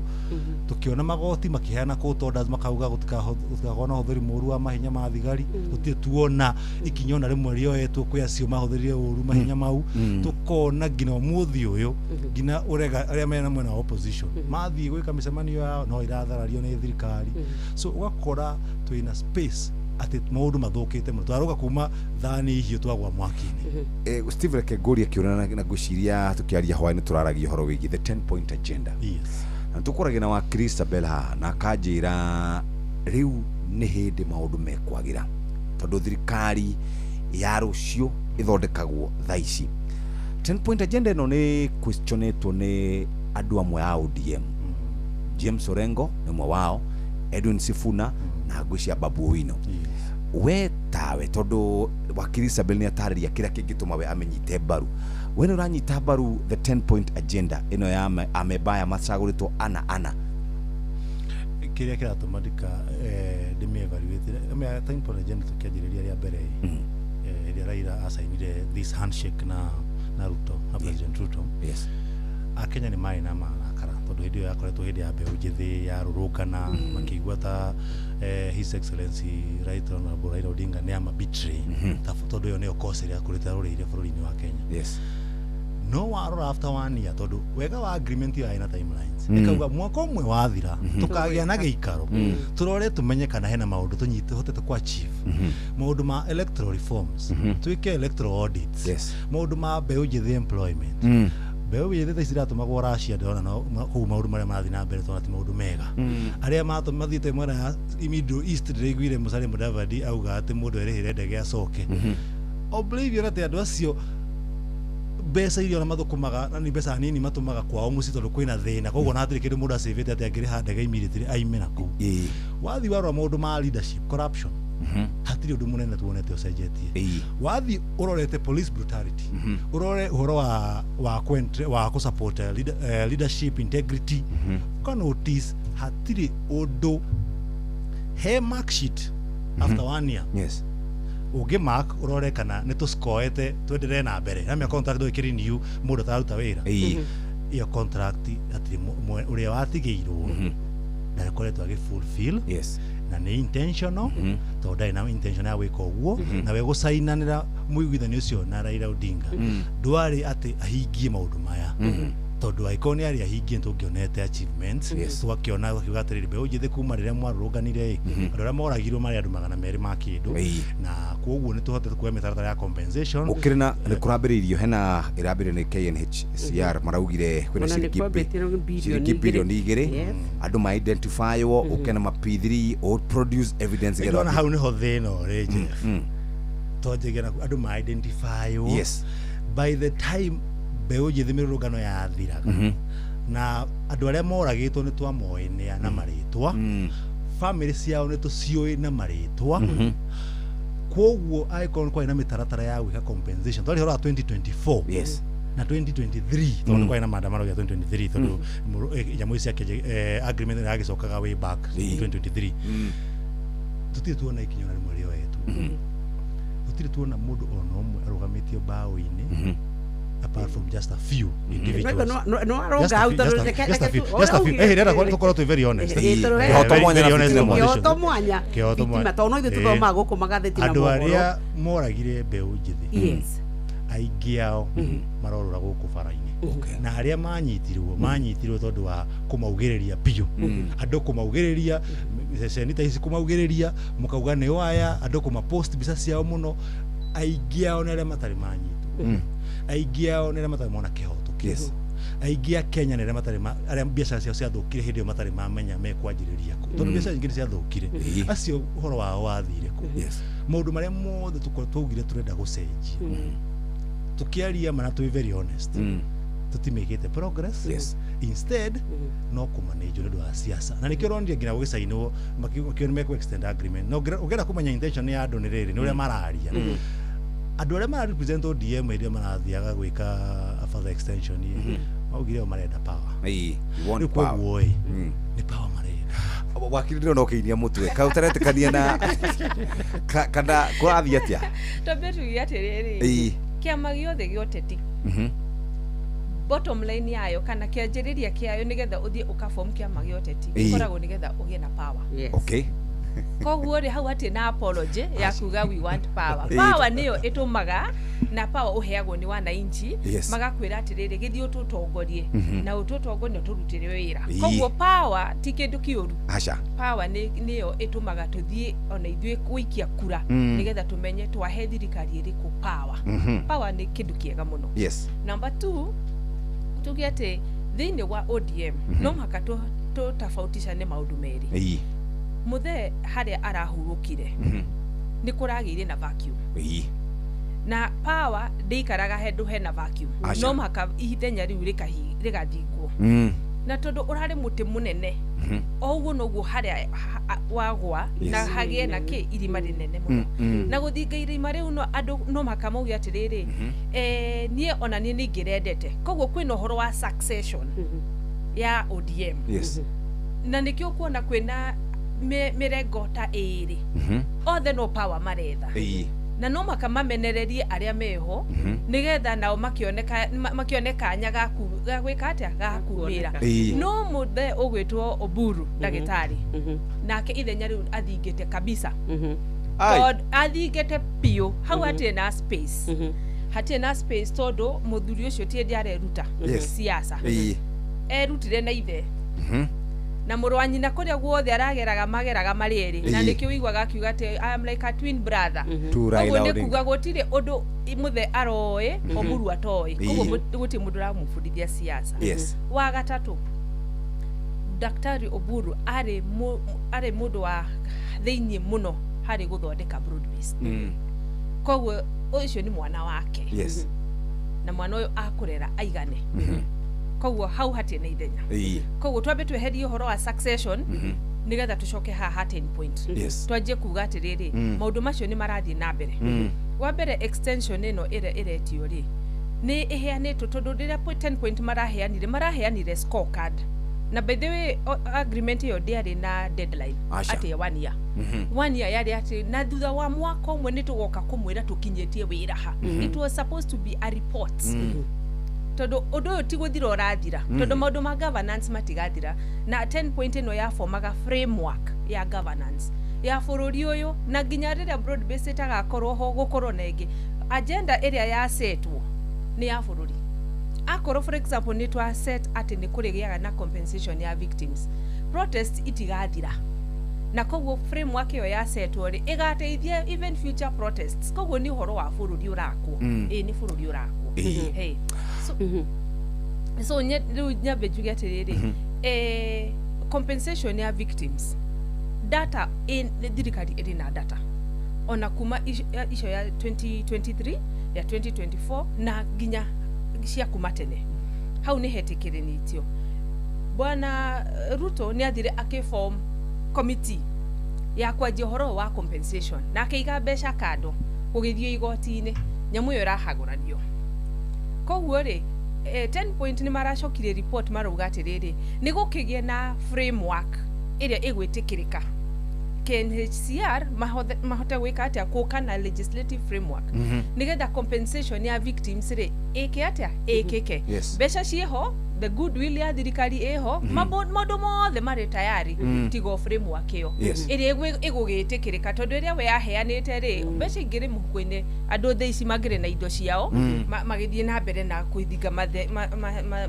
Tũkĩona magoti makĩheana court orders, makauga gũtikakorwo na ũhũthĩri mũru wa mahinya ma thigari. Tũtirĩ tuona ikinya ona rĩmwe rĩoetwo kwĩ acio mahũthĩrire ũru mahinya mau. Tũkona nginya ũmũthĩ ũyũ, nginya ũrega arĩa mena mwena wa opposition mathiĩ gwĩka mĩcemanio yao no iratharario nĩ thirikari. So ũgakora twĩna space atĩ maũndũ mathũkĩte mũno, twarũga kuma thani hiũ twagwa mwaki-inĩ. Steve, reke ngũrie kĩũria, na ngwĩciria tũkĩaria hwaĩ-inĩ tũraragia ũhoro wĩgiĩ the 10 point agenda. Na tũkũragia na wakiri Isabel haha na akanjĩra rĩu nĩ hĩndĩ maũndũ mekwagĩra, tondũ thirikari ya rũciũ ĩthondekagwo thaa ici. 10 point agenda ĩno nĩ questionĩtwo nĩ andũ amwe a ODM. James Orengo nĩ ũmwe wao, Edwin Sifuna na ngwĩciria Babu Owino. We tawe, tondũ wakiri Isabel nĩ atarĩria kĩrĩa kĩngĩtũma we amenyite mbaru, we nĩ ũranyita mbaru the 10 point agenda ĩno ya amemba aya macagũrĩtwo ana ana? Kĩrĩa kĩratũma ndika ndĩmĩ evaluate 10 point agenda, tũkĩanjĩrĩria rĩa mbere, ĩrĩa Raila asainire this handshake na Ruto, na President Ruto, Akenya nĩ marĩ na marakara, tondũ hĩndĩ ĩyo yakoretwo hĩndĩ ya mbeũ njĩthĩ ya rũrũngana, makĩigua ta His Excellency Right Honorable Raila Odinga nĩ ama betray, tondũ ĩyo nĩyo cause ĩrĩa akũrĩte arũrĩire bũrũri-inĩ wa Kenya. No warora after one year, tondũ wega wa agreement ĩyo yarĩ na timelines, ĩkauga mwaka ũmwe wathira tũkagĩa na gĩikaro, tũrore, tũmenye kana hena maũndũ tũnyite hotete ku achieve, maũndũ ma electoral reforms, twĩke electoral audits, maũndũ ma mbeũ njĩthĩ, employment. Mbeũ njĩthĩ thaa ici iratũmagwo Russia, ndĩrona no kũu maũndũ marĩa marathiĩ na mbere tondũ ti maũndũ mega. Arĩa mathiĩte mwena ya Middle East, ndĩraiguire Musalia Mudavadi auga atĩ mũndũ erĩhĩre ndege acoke. Oblivion atĩ andũ acio mbeca iria ona mathũkũmaga na nĩ mbeca nini matũmaga kwao mũciĩ, tondũ kwĩna thĩna, koguo ona hatirĩ kĩndũ mũndũ acĩvĩte atĩ angĩrĩha ndege immediately aime na kũu. Wathiĩ warora maũndũ ma leadership, corruption, hatirĩ ũndũ mũnene tuonete ũcenjetie. Wathiĩ ũrorete police brutality, ũrore ũhoro wa kũ support leadership integrity, ũka notice hatirĩ ũndũ he mark sheet after one year. Ũngĩ mark ũrore kana nĩ tũscoete twenderee na mbere na mĩa contract ĩkĩrenew mũndũ atararuta wĩra. Ĩyo contract hatirĩ ũrĩa watigĩirwo ndakoretwo agĩ fulfill, na nĩ intentional, tondũ ndarĩ na intention ya gwĩka ũguo. Na we gũcainanĩra mũiguithanio ũcio na Raila Odinga ndwarĩ atĩ ahingie maũndũ maya. Tondũ angĩkorwo nĩ arĩa ahingie tũngĩonete achievements, tũgakĩona tũkiuga atĩrĩrĩ, mbeũ njĩthĩ kuma rĩrĩa mwarũrũnganire ĩ, andũ arĩa moragirwo marĩ andũ 200 ma kĩndũ, na koguo nĩ tũhotete kuoya mĩtaratara ya compensation. Ũkĩrĩ na nĩ kũrambĩrĩirio, hena ĩrambĩrĩrio nĩ KNHCR, maraugire kwĩna Ona nĩ ciringi kwambĩtĩrwo birioni ciringi 2. birioni 2 Yes. andũ ma identifywo, ũke na ma P3 o produce evidence Ndona getha hau nĩho thĩna ũrĩ, Jeff. Twanjagia na andũ ma identifywo. By the time mbeũ njĩthĩ mĩrũrũngano yathiraga, na andũ arĩa moragĩtwo nĩ twamoĩ nĩa na marĩtwa, famĩlĩ ciao nĩ tũciũĩ na marĩtwa. Koguo angĩkorwo nĩ kwarĩ na mĩtaratara ya gwĩka compensation, twarĩ ũhoro wa 2024 na 2023, tondũ nĩ kwarĩ na maandamano gĩa 2023, tondũ nyamũ ici cia agreement nĩ yagĩcokaga way back 2023. Tũtirĩ tuona ikinya ona rĩmwe rĩoetwo, tũtirĩ tuona mũndũ ona ũmwe arũgamĩtio mbaũ-inĩ apart from just a few individuals. No aronga Just a hau few, tondũ just a- just a few, just a few. Ndĩrenda tũkorwo twĩ very honest. Kĩhoto Very- mwanya very na honest fitina mwanya. conversation. Kĩhoto mwanya. Kĩhoto mwanya. Fitina, tondũ no ithuĩ tũthomaga gũkũ magathĩti na Andũ mohoro. arĩa moragire mbeũ njĩthĩ, aingĩ ao marorũra gũkũ bara-inĩ, na arĩa manyitirwo tondũ wa kũmaugĩrĩria biũ, andũ kũmaugĩrĩria ceceni ta ici, kũmaugĩrĩria mũkauga nĩo aya, andũ kũmapost mbica ciao mũno. Aingĩ ao nĩ arĩa matarĩ manyitwo, aingĩ ao nĩ arĩa matarĩ mona kĩhoto kĩu, aingĩ a Kenya nĩ arĩa matarĩ arĩa biacara ciao ciathũkire hĩndĩ ĩyo matarĩ mamenya mekwanjĩrĩria kũ, tondũ biacara nyingĩ nĩ ciathũkire. Acio ũhoro wao wathire kũ? Maũndũ marĩa mothe tũkorwo twaugire tũrenda gũcenjia, tukiaria mana twĩ very honest, tũtimĩkĩte progress. Instead no kũmanĩnjwo nĩ ũndũ wa siasa, na nĩkĩo ũronire nginya gũgĩcainwo makĩo nĩ mekũ extend agreement. Na ũngĩenda kũmenya intention ya andũ nĩ rĩrĩ, nĩ ũrĩa mararia. Andũ arĩa mara represent ODM hĩndĩ ĩrĩa marathiaga gwĩka a further extension ĩ, maugire o marenda power. Ĩĩ, you want Rĩu power. koguo ĩ, nĩ power marenda. Wakiri, ndĩrona ũkĩinia mũtwe, kaĩ ũtaretĩkania na kana kũrathiĩ atĩa? Twambe tuge atĩrĩrĩ, kĩama gĩothe gĩa ũteti, bottom line yayo kana kĩanjĩrĩria kĩayo nĩgetha ũthiĩ ũkabomu kĩama gĩa ũteti, gĩkoragwo nĩgetha ũgĩe na power. Koguo rĩ, hau hatirĩ na apology ya kuga we want power. Power nĩyo ĩtũmaga, na power ũheagwo nĩ wananchi, magakwĩra atĩrĩrĩ, gĩthiĩ ũtũtongorie, na ũtũtongorie na ũtũrutĩre wĩra. Koguo power ti kĩndũ kĩũru. Aca. Power nĩyo ĩtũmaga tũthiĩ ona ithuĩ gũikia kura, nĩgetha tũmenye twahe thirikari ĩrĩkũ power. Power nĩ kĩndũ kĩega mũno. Number two, tuge atĩ thĩinĩ wa ODM no mũhaka tũtofauticane maũndũ merĩ. Mũthee harĩa arahurũkire, nĩ kũragĩire na vacuum, na power ndĩikaraga handũ hena vacuum. Aca. No mũhaka ithenya rĩu rĩgathingwo, na tondũ ũrarĩ mũtĩ mũnene, o ũguo noguo harĩa wagwa na hagĩe na kĩ irima rĩnene mũno, na gũthinga irima rĩu, no andũ no mũhaka mauge atĩrĩrĩ, niĩ ona niĩ nĩ ingĩrendete. Koguo kwĩna ũhoro wa succession ya ODM, na nĩkĩo kuona kwĩna mĩrengo ta ĩrĩ, othe no power maretha, na no maka mamenererie arĩa meho, nĩgetha nao makĩoneka makĩone kanya ga gwĩka atĩa, ga kumĩra. No mũthe ũgwĩtwo Oburu, ndagĩtarĩ, nake ithenya rĩu athingĩte kabisa. Ai. Tondũ athingĩte biũ, hau hatirĩ na space, hatirĩ na space, tondũ mũthuri ũcio ti hĩndĩ areruta siasa. Erutire na ithe na mũrũ wa nyina, kũrĩa guothe arageraga mageraga marĩ erĩ, na nĩkĩo ũiguaga akiuga atĩ I am like a twin brother. To Raila Koguo nĩ Odinga. kuga gũtirĩ ũndũ mũthe aroĩ Oburu atoĩ. Koguo gũtirĩ mũndũ ũramũbundithia siasa. Wa gatatũ, Daktari Oburu arĩ mũndũ wa thĩiniĩ mũno harĩ gũthondeka broad based. Koguo ũcio nĩ mwana wake, na mwana ũyũ akũrera aigane. Koguo hau hatirĩ na ithenya. Koguo twambe tweherie ũhoro wa succession, nĩgetha tũcoke haha 10 point. Twanjie kuga atĩrĩrĩ, maũndũ macio nĩ marathiĩ na mbere. Wa mbere, extension ĩno ĩrĩa ĩretio rĩ, nĩ ĩheanĩtwo tondũ rĩrĩa 10 point maraheanire scorecard, na by the way, agreement ĩyo ndĩarĩ na deadline. Aca. Atĩ ya one year, one year yarĩ atĩ na thutha wa mwaka ũmwe nĩ tũgoka kũmwĩra tũkinyĩtie wĩra ha. It was supposed to be a report, tondũ ũndũ ũyũ ti gũthira ũrathira, tondũ maũndũ ma governance matigathira, na 10 point ĩno yabomaga framework ya governance ya bũrũri ũyũ, na nginya rĩrĩa broad base ĩtagakorwo ho, gũkorwo na ĩngĩ agenda ĩrĩa yasetwo nĩ ya bũrũri. Akorwo for example nĩ twa set atĩ nĩ kũrĩgĩaga na compensation ya victims, protest itigathira, na koguo framework ĩyo ya setwo rĩ, ĩgateithia even future protests. Koguo nĩ ũhoro wa bũrũri ũrakwo. Ĩĩ, nĩ bũrũri ũrakwo. Hey. So rĩu nyambe njuge atĩrĩrĩ, compensation ya victims data in thirikari ĩrĩ na data ona kuma icio ya 2023, ya 2024 na nginya cia kuma tene. Hau nĩ hetĩkĩrĩnĩtio. Bwana Ruto nĩ athire akĩform committee ya kwanjia ũhoro wa compensation na akĩiga mbeca kando gũgĩthiĩ igoti-inĩ. Nyamũ ĩyo ĩrahagũranio. Koguo rĩ, 10 point nĩ maracokirie report, marauga atĩrĩrĩ, nĩ gũkĩgĩe na framework ĩrĩa ĩgwĩtĩkĩrĩka KNHCR mahote gwĩka atĩa, kũka na legislative framework nĩgetha compensation ya victims rĩ, ĩke atĩa, ĩkĩke. Mbeca ciĩho, the goodwill ya thirikari ĩho, maũndũ mothe marĩ tayari, tiga o framework ĩyo ĩrĩa ĩgũgĩtĩkĩrĩka, tondũ ĩrĩa we yaheanĩte rĩ, mbeca ingĩrĩ mũhuko-inĩ, andũ thaa ici mangĩrĩ na indo ciao, magĩthiĩ na mbere na kwĩthinga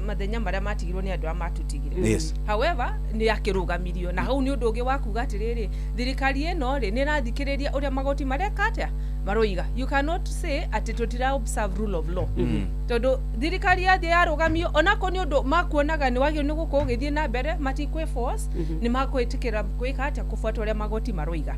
mathenya marĩa matigirwo nĩ andũ arĩa matutigire. However, nĩ akĩrũgamirio, na hau nĩ ũndũ ũngĩ wa kuga atĩrĩrĩ, thirikari ĩno rĩ, nĩ ĩrathikĩrĩria ũrĩa magoti mareka atĩa, maroiga. You cannot say atĩ tũtira observe rule of law, tondũ thirikari yathiĩ yarũgamio, onako nĩ ũndũ makuonaga nĩ wagĩrĩirwo nĩ gũkorwo ũgĩthiĩ na mbere, matikwĩ force, nĩ makwĩtĩkĩra gwĩka atĩa, kũbuata ũrĩa magoti maroiga.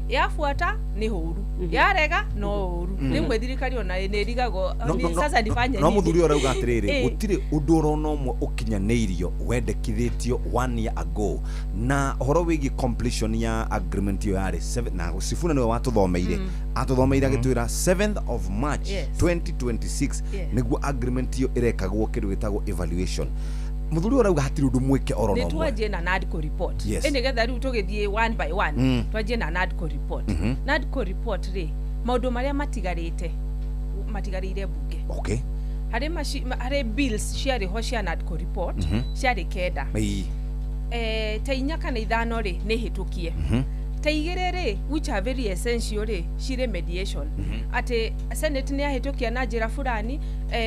Yabuata nĩ ũru, yarega no ũru. Rĩmwe thirikari ona nĩ ĩrigagwo, "Sasa nifanye No nini?" Mũthuri ũyũ arauga atĩrĩrĩ, gũtirĩ ũndũ orona ũmwe ũkinyanĩirio wendekithĩtio one year ago, na ũhoro wĩgiĩ completion ya agreement ĩyo yarĩ na Sifuna nĩwe watũthomeire, atũthomeire agĩtwĩra 7th of March 2026 nĩguo agreement ĩyo ĩrekagwo kĩndũ gĩtagwo evaluation. Mũthuri ũyũ arauga hatirĩ ũndũ mwĩke orona Nĩ ũmwe. Twanjie na NADCO report. Ĩ nĩgetha rĩu tũgĩthiĩ one by one. Twanjie na NADCO report. NADCO report rĩ, maũndũ marĩa matigarĩte matigarĩire mbunge, harĩ bills ciarĩ ho cia NADCO report, ciarĩ 9. Ta 4 kana 5 rĩ, nĩ hĩtũkie. Ta 2 rĩ, which are very essential rĩ, cirĩ mediation, atĩ Senate nĩ yahĩtũkia na njĩra fulani,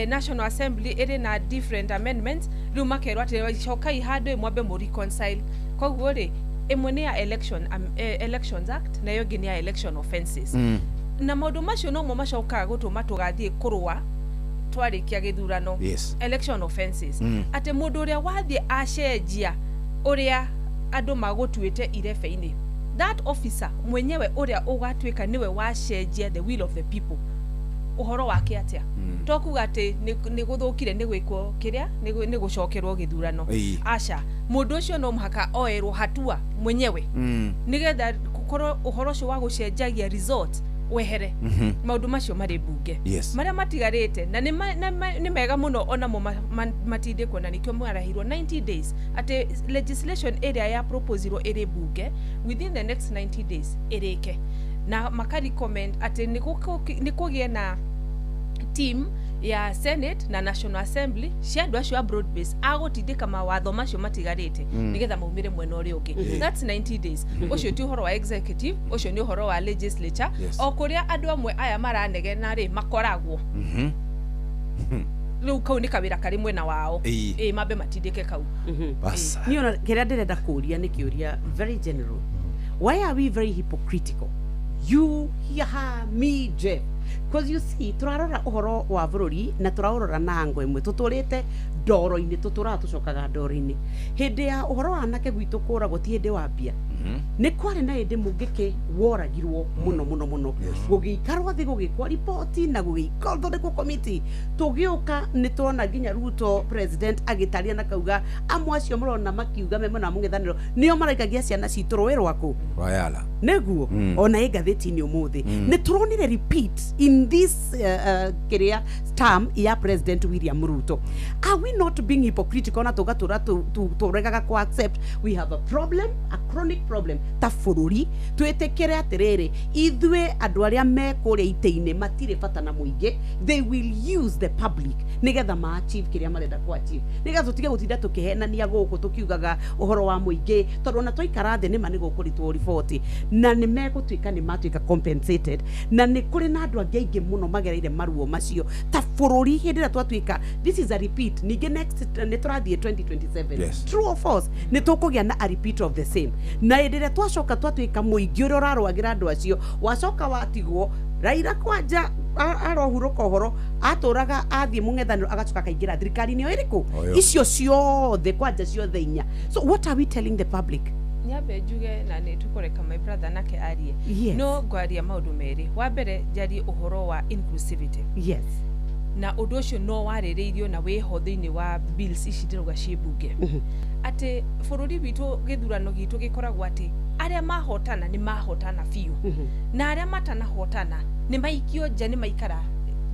National Assembly ĩrĩ na different amendments, rĩu makerwo atĩ cokai handũ mwambe mũ reconcile. Koguo rĩ, ĩmwe nĩ ya Elections Act, na ĩyo ĩngĩ nĩ ya election offences. Na maũndũ macio nomo macokaga gũtũma tũgathiĩ kũrũa twarĩkia gĩthurano. Election offences, atĩ mũndũ ũrĩa wathiĩ acenjia ũrĩa andũ magũtuĩte irebe-inĩ, that officer mwenyewe ũrĩa ũgatuĩka nĩwe wacenjia the will of the people, ũhoro wake atĩa? To kuga atĩ nĩ gũthũkire, nĩ gwĩkwo kĩrĩa nĩ gũcokerwo gĩthurano. Aca, mũndũ ũcio no mũhaka oerwo hatua mwenyewe, nĩgetha gũkorwo ũhoro ũcio wa gũcenjagia result wehere. Maũndũ macio marĩ mbunge. Marĩa matigarĩte na nĩ mega mũno, onamo matindĩkwo, na nĩkĩo marahirwo 90 days, atĩ legislation ĩrĩa ya proposirwo ĩrĩ mbunge within the next 90 days ĩrĩke, na maka recommend atĩ nĩ kũgĩe na team ya Senate na National Assembly cia andũ acio a broad base agũtindĩka mawatho macio matigarĩte, nĩgetha maumĩre mwena ũrĩa ũngĩ. That's 90 days. Ũcio ti ũhoro wa executive, ũcio nĩ ũhoro wa legislature. O kũrĩa andũ amwe aya maranegena rĩ, makoragwo rĩu kau nĩ kawĩra karĩ mwena wao. Ĩ mambe matindĩke kau. Bas. Niĩ ona kĩrĩa ndĩrenda kũũria nĩ kĩũria very general. Why are we very hypocritical, you here, her, me, Jeff? Because you see, tũrarora ũhoro wa bũrũri na tũraũrora na ango ĩmwe, tũtũrĩte ndoro-inĩ, tũtũraga tũcokaga ndoro-inĩ. Hĩndĩ ya ũhoro wa anake gwitũ kũragwo ti hĩndĩ wa mbia, nĩ kwarĩ na hĩndĩ mũngĩkĩ woragirwo mũno mũno mũno, gũgĩikarwo thĩ, gũgĩkwo riboti na gũgĩthondekwo committee. Tũgĩũka nĩ tuona nginya Ruto president agĩtaria na kauga amwe acio mũrona makiuga me mwena wa mũng'ethanĩro nĩo maraikagia ciana citũ rũĩ rwaku Royala. Nĩguo. Ona ĩ ngathĩti-inĩ ũmũthĩ nĩ tũronire repeat in this kĩrĩa term ya President William Ruto. Are we not being hypocritical na tũgatũra tũregaga ku accept we have a problem, a chronic problem ta bũrũri? Twĩtĩkĩre atĩrĩrĩ, ithuĩ andũ arĩa me kũrĩa itĩ-inĩ matirĩ bata na mũingĩ. They will use the public nĩgetha ma achieve kĩrĩa marenda ku achieve, nĩgetha tũtige gũtinda tũkĩhenania gũkũ tũkiugaga ũhoro wa mũingĩ, tondũ ona twaikara thĩ nĩma nĩ gũkũritwo riboti na nĩ megũtuĩka nĩ matuĩka compensated, na nĩ kũrĩ na andũ angĩ aingĩ mũno magereire maruo macio ta bũrũri hĩndĩ ĩrĩa twatuĩka this is a repeat ningĩ next nĩ tũrathiĩ 2027. Yes. True or false, nĩ tũkũgĩa na a repeat of the same, na hĩndĩ ĩrĩa twacoka twatuĩka mũingĩ ũrĩa ũrarũagĩra andũ acio wacoka watigwo. Raila kwanja arohurũka ũhoro atũraga athiĩ mũng'ethanĩro agacoka akaingĩra thirikari-inĩ o ĩrĩkũ? O ĩyo. Icio ciothe kwanja ciothe inya. So what are we telling the public? Nyambe njuge na nĩ tũkũreka my brother nake arie. Yes. No ngwaria maũndũ merĩ. Wa mbere, njarie ũhoro wa inclusivity. Na ũndũ ũcio no warĩrĩirio na wĩho thĩinĩ wa bills ici ndĩrauga ciĩ mbunge, atĩ bũrũri witũ gĩthurano gitũ gĩkoragwo atĩ arĩa mahotana nĩ mahotana biũ, na arĩa matanahotana nĩ maikio nja, nĩ maikara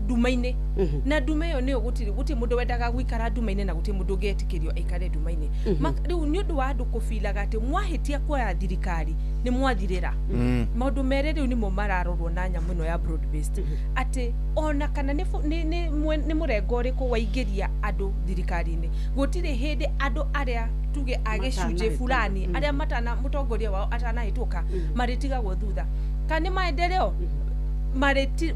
nduma-inĩ. Na nduma ĩyo nĩyo gũtirĩ mũndũ wendaga gũikara nduma-inĩ, na gũtirĩ mũndũ ũngĩetĩkĩrio aikare nduma-inĩ. Rĩu nĩ ũndũ wa andũ kũbilaga atĩ mwahĩtia kuoya thirikari nĩ mwathirĩra. Maũndũ merĩ rĩu nĩmo mararorwo na nyamũ ĩno ya broad based, atĩ ona kana nĩ nĩ mũrengo ũrĩkũ waingĩria andũ thirikari-inĩ, gũtirĩ hĩndĩ andũ arĩa tuge a gĩcunjĩ Matanahĩtũka. fulani arĩa matana mũtongoria wao atanahĩtũka marĩtigagwo thutha. Kana nĩ maendeleo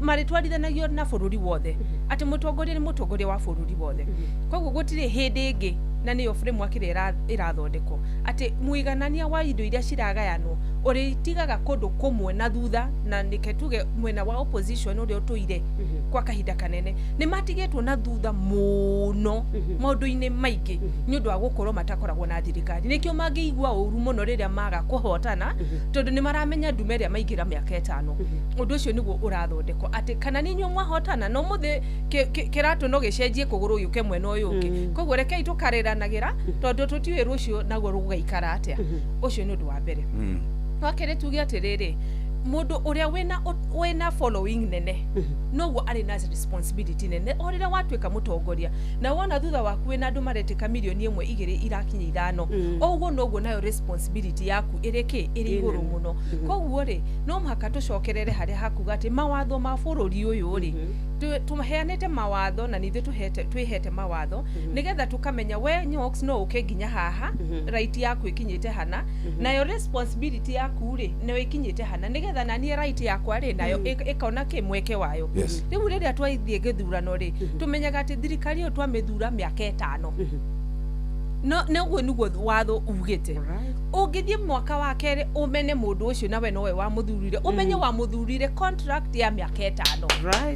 marĩtwarithanagio na bũrũri wothe, atĩ mũtongoria nĩ mũtongoria wa bũrũri wothe. Koguo gũtirĩ hĩndĩ ĩngĩ, na nĩyo framework ĩrĩa ĩrathondekwo, atĩ mũiganania wa indo iria ciragayanwo ũrĩtigaga kũndũ kũmwe na thutha. Na nĩke tuge mwena wa opposition ũrĩa ũtũire kwa kahinda kanene nĩ matigĩtwo na thutha mũno maũndũ-inĩ maingĩ nĩ ũndũ wa gũkorwo matakoragwo na thirikari. Nĩkĩo mangĩigua ũru mũno rĩrĩa maga kũhotana, tondũ nĩ maramenya ndume ĩrĩa maingĩra mĩaka 5. Ũndũ ũcio nĩguo ũrathondekwo, atĩ kana nĩ inyuĩ mwahotana no mũthĩ kĩratũ no gĩcenjie kũgũrũ gĩũke mwena ũyũ ũngĩ. Koguo rekei tũkarĩranagĩra, tondũ tũtiũĩ rũciũ naguo rũgaikara atĩa. Ũcio nĩ ũndũ wa mbere. Wa kerĩ, tuge atĩrĩrĩ, mũndũ ũrĩa wĩna following nene noguo arĩ na responsibility nene. O rĩrĩa watuĩka mũtongoria na wona thutha waku wĩna andũ maretĩka mirioni 1, 2, irakinya 5, o ũguo noguo nayo responsibility yaku ĩrĩ kĩ ĩrĩ igũrũ mũno. Koguo rĩ, no mũhaka tũcokerere harĩa hakuga atĩ mawatho ma bũrũri ũyũ rĩ, tũheanĩte mawatho na nithuĩ twĩhete mawatho nĩgetha tũkamenya we Nyox no ũke nginya haha, right yaku ĩkinyĩte hana, nayo responsibility yaku rĩ nayo ĩkinyĩte hana, nĩgetha naniĩ right yakwa rĩ nayo ĩkona kĩ mweke wayo. Rĩu rĩrĩa twathiĩ gĩthurano rĩ, tũmenyaga atĩ thirikari ĩyo twamĩthura mĩaka 5, no noguo nĩguo watho ugĩte. Ũngĩthiĩ mwaka wa kerĩ ũmene mũndũ ũcio nawe nowe wamũthurire, ũmenye wamũthurire contract ya mĩaka 5.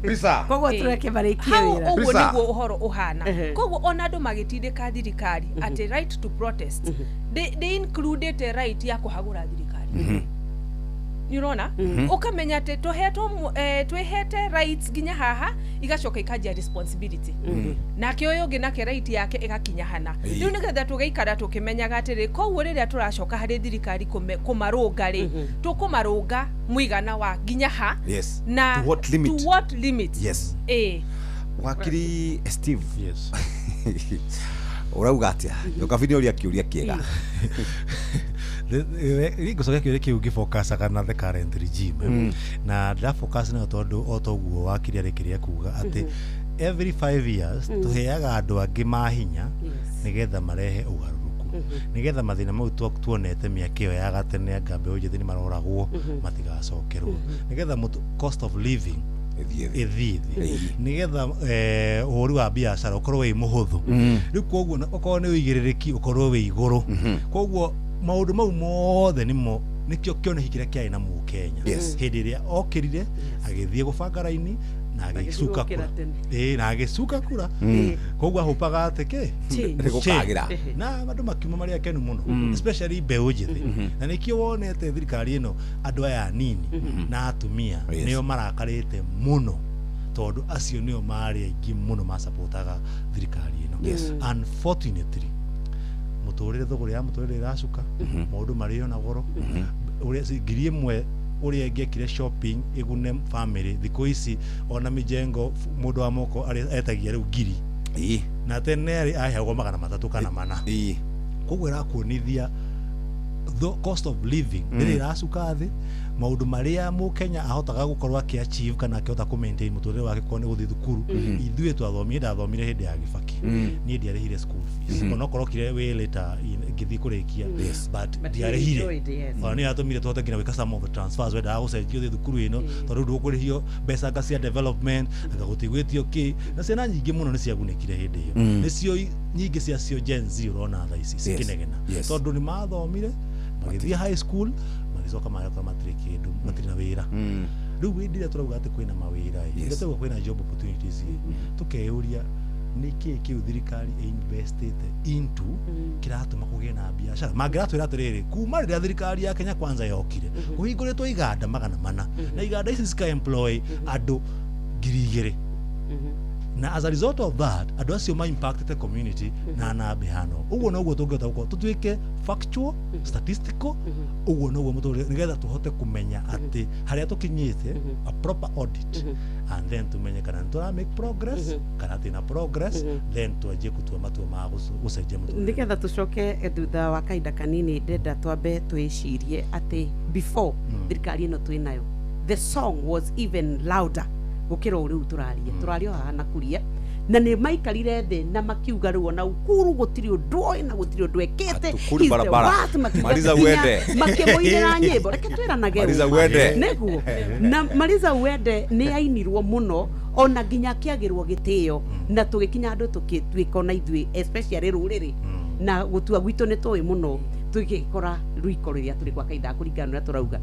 Pisa. Koguo tũreke marĩkie Hau wĩra. ũguo Pisa. nĩguo ũhoro ũhana. Koguo ona andũ magĩtindĩka thirikari atĩ right to protest ndĩ includĩte right ya kũhagũra thirikari, nĩ ũrona? Ũkamenya atĩ tũhetwo twĩhete rights nginya haha, igacoka ikanjia responsibility, nake ũyũ ũngĩ nake right yake ĩgakinya hana. Rĩu nĩgetha tũgaikara tũkĩmenyaga atĩrĩ, koguo rĩrĩa tũracoka harĩ thirikari kũmarũnga rĩ, tũkũmarũnga mũigana wa nginya ha na To what limit? To what limit. Ĩĩ. Wakiri Steve. Yes. Ũrauga atĩa? Nyokabi nĩ ũria kĩũria kĩega. Ngũcokia kĩũria kĩu ngĩfocusaga na the current regime. Na ndĩrafocus nayo tondũ o toguo wakiri arĩkĩria kuga atĩ every 5 years tũheaga andũ angĩ mahinya nĩgetha marehe ũgarũrũku, nĩgetha mathĩna mau tuonete mĩaka ĩyo ya gatene anga mbeũ njĩthĩ nĩ maroragwo matigacokerwo, nĩgetha cost of living ĩthiĩ thĩ. Ĩthiĩ thĩ, nĩgetha ũhũri wa biacara ũkorwo wĩ mũhũthũ. Rĩu koguo okorwo nĩ ũigĩrĩrĩki ũkorwo wĩ igũrũ. Koguo maũndũ mau mothe nĩmo nĩkĩo kĩoneki kĩrĩa kĩarĩ na mũkenya hĩndĩ ĩrĩa okĩrire agĩthiĩ gũbanga raini na agĩcuka gũkĩra kura. tene. Ĩĩ, na agĩcuka kura. Koguo ahũpaga atĩ kĩ Change. Nĩ gũkagĩra. Na andũ makiuma marĩ akenu mũno, especially mbeũ njĩthĩ. Na nĩkĩo wonete thirikari ĩno andũ aya anini na atumia nĩo marakarĩte mũno, tondũ acio nĩo marĩ aingĩ mũno macapotaga thirikari ĩno. Unfortunately, mũtũrĩre, thogora ya mũtũrĩre ĩracuka, maũndũ marĩo na goro. Ũrĩa 1,000 ũrĩa ĩngĩekire shopping ĩgune family, thikũ ici ona mĩjengo mũndũ wa moko etagia rĩu ngiri, na tene arĩ aheagwo 300 kana 400. Koguo ĩrakuonithia the cost of living rĩrĩ ĩracuka thĩ. Maũndũ marĩa mũkenya ahotaga gũkorwo akĩ achieve kana akĩhota kũ maintain mũtũrĩre wake korwo nĩ gũthiĩ thukuru. Ithuĩ twathomire, ndathomire hĩndĩ ya Gĩbaki. Niĩ ndiarĩhire school fees, onokorwo kire wĩ later ngĩthiĩ kũrĩkia, but But you ndiarĩhire. enjoyed, yes. Ona nĩ yatũmire tũhote nginya gwĩka some of the transfers, wendaga gũcenjio ũthiĩ thukuru ĩno, tondũ ndũkũrĩhio mbeca anga cia development, anga gũtigwĩtio kĩ, na ciana nyingĩ mũno nĩ ciagunĩkire hĩndĩ ĩyo. Nĩcio nyingĩ ciacio Gen Z ũrona thaa ici cikĩnegena, tondũ nĩ mathomire, magĩthiĩ high school, magĩcoka magakora matirĩ kĩndũ, matirĩ na wĩra. Rĩu hĩndĩ ĩrĩa tũrauga atĩ kwĩna mawĩra ĩ, hĩndĩ ĩrĩa tũrauga kwĩna job opportunities ĩ, tũkeyũria nĩkĩĩ kĩu thirikari ĩinvestĩte into kĩratũma kũgĩe na biacara. Mangĩratwĩra atĩrĩrĩ, kuma rĩrĩa thirikari ya Kenya Kwanza yokire, kũhingũrĩtwo iganda 400, na iganda ici cika employ andũ 2,000, na as a result of that andũ acio ma impacted the community na namba ĩhana ũũ. Ũguo noguo tũngĩhota gũkorwo tũtuĩke factual, statistical, ũguo noguo mũtũrĩre, nĩgetha tũhote kũmenya atĩ harĩa tũkinyĩte, a proper audit, and then tumenye kana nĩ tũra make progress kana tina progress, then twanjie gũtua matua ma gũcenjia mũtũrĩre. Nigetha tucoke thutha wa kahinda kanini, ndenda twambe twĩcirie atĩ before thirikari ĩno twĩ nayo, the song was even louder gũkĩra ũũ rĩu tũraria. Tũraria o haha na kuria, na nĩ maikarire thĩ na makiuga rĩu ona Ukuru gũtirĩ ũndũ oĩ na gũtirĩ ũndũ ekĩte. Atukuri He's the barabara. worst, makiuga Maliza nginya uende. makĩmũinĩra nyĩmbo, reke twĩranage Maliza ũma. uende. Nĩguo na Maliza uende nĩ ainirwo mũno, ona nginya akĩagĩrwo gĩtĩo, na tũgĩkinya andũ tũgĩtuĩka ona ithuĩ, especially rũrĩrĩ, na gũtua gwitũ nĩ tũĩ mũno, tũgĩkora rwiko rĩrĩa tũrĩ gwa kahinda ga kũringana na ũrĩa tũrauga.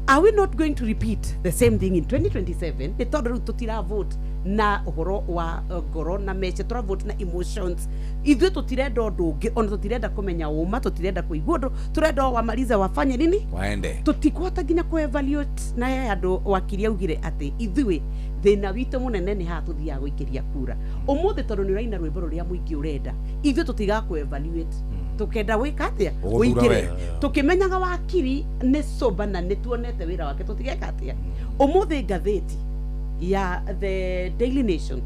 Are we not going to repeat the same thing in 2027? Nĩ tondũ rĩu tũtira vote na ũhoro wa ngoro na mece, tũra vote na emotions. Ithuĩ tũtirenda ũndũ ũngĩ, ona tũtirenda kũmenya ũma, tũtirenda kũigua ũndũ, tũrenda o wamaliza wafanye nini? Waende. Tũtikũhota nginya kũ evaluate. Na he andũ wakiri augire atĩ ithuĩ thĩna witũ mũnene nĩ haha tũthiaga gũikĩria kura ũmũthĩ, tondũ nĩ ũraina rwĩmbo rũrĩa mũingĩ ũrenda. Ithuĩ tũtigaga kũ evaluate, tũkenda gwĩka atĩa? Ũgũthura Ũingĩre. we. Tũkĩmenyaga wakiri nĩ soba na nĩ tuonete wĩra wake, tũtigeka atĩa? Ũmũthĩ ngathĩti ya The Daily Nation,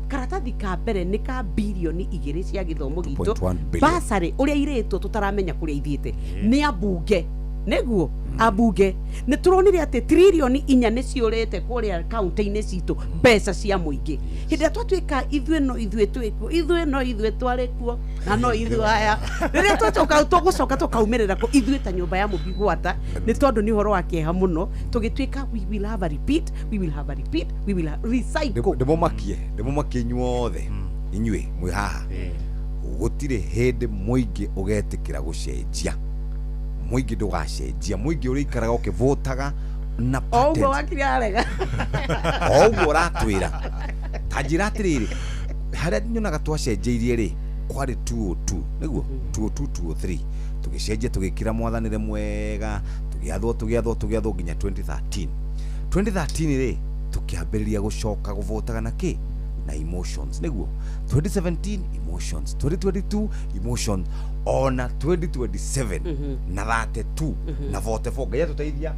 karatathi ka mbere nĩ ka birioni 2 cia gĩthomo gitũ. 2.1 billion. Basarĩ ũrĩa irĩtwo tũtaramenya kũrĩa ithiĩte nĩ ambunge, nĩguo ambunge nĩ tũronire atĩ tiririoni 4 nĩ ciũrĩte kũrĩa kaunti-inĩ citũ, mbeca cia mũingĩ. Hĩndĩ ĩrĩa twatuĩka ithuĩ no ithuĩ twĩkuo, ithuĩ no ithuĩ twarĩ kuo, na no ithuĩ aya, rĩrĩa twacoka tũgũcoka tũkaumĩrĩra kũ ithuĩ ta nyũmba ya mũmbi gwata? Nĩ tondũ nĩ ũhoro wa kĩeha mũno tũgĩtuĩka we will have a repeat, we will have a repeat, we will have recycle. Ndĩmũmakie inyuothe, inyuĩ mwĩ haha, gũtirĩ hĩndĩ mũingĩ ũgetĩkĩra gũcenjia. Mũingĩ ndũgacenjia, mũingĩ ũrĩikaraga ũkĩvotaga na o ũguo patterns. Wakiri arega. O ũguo ũratwĩra, ta njĩra atĩrĩrĩ, harĩa nyonaga twacenjeirie rĩ, kwarĩ 202, nĩguo 202, 203, tũgĩcenjia, tũgĩkĩra mwathanĩre mwega, tũgĩathwo, tũgĩathwo, tũgĩathwo nginya 2013. 2013 rĩ, tũkĩambĩrĩria gũcoka gũvotaga na kĩ? Na emotions. Nĩguo 2017 emotions, 2022 emotions, ona 2027 na 32 na 44, Ngai atũteithia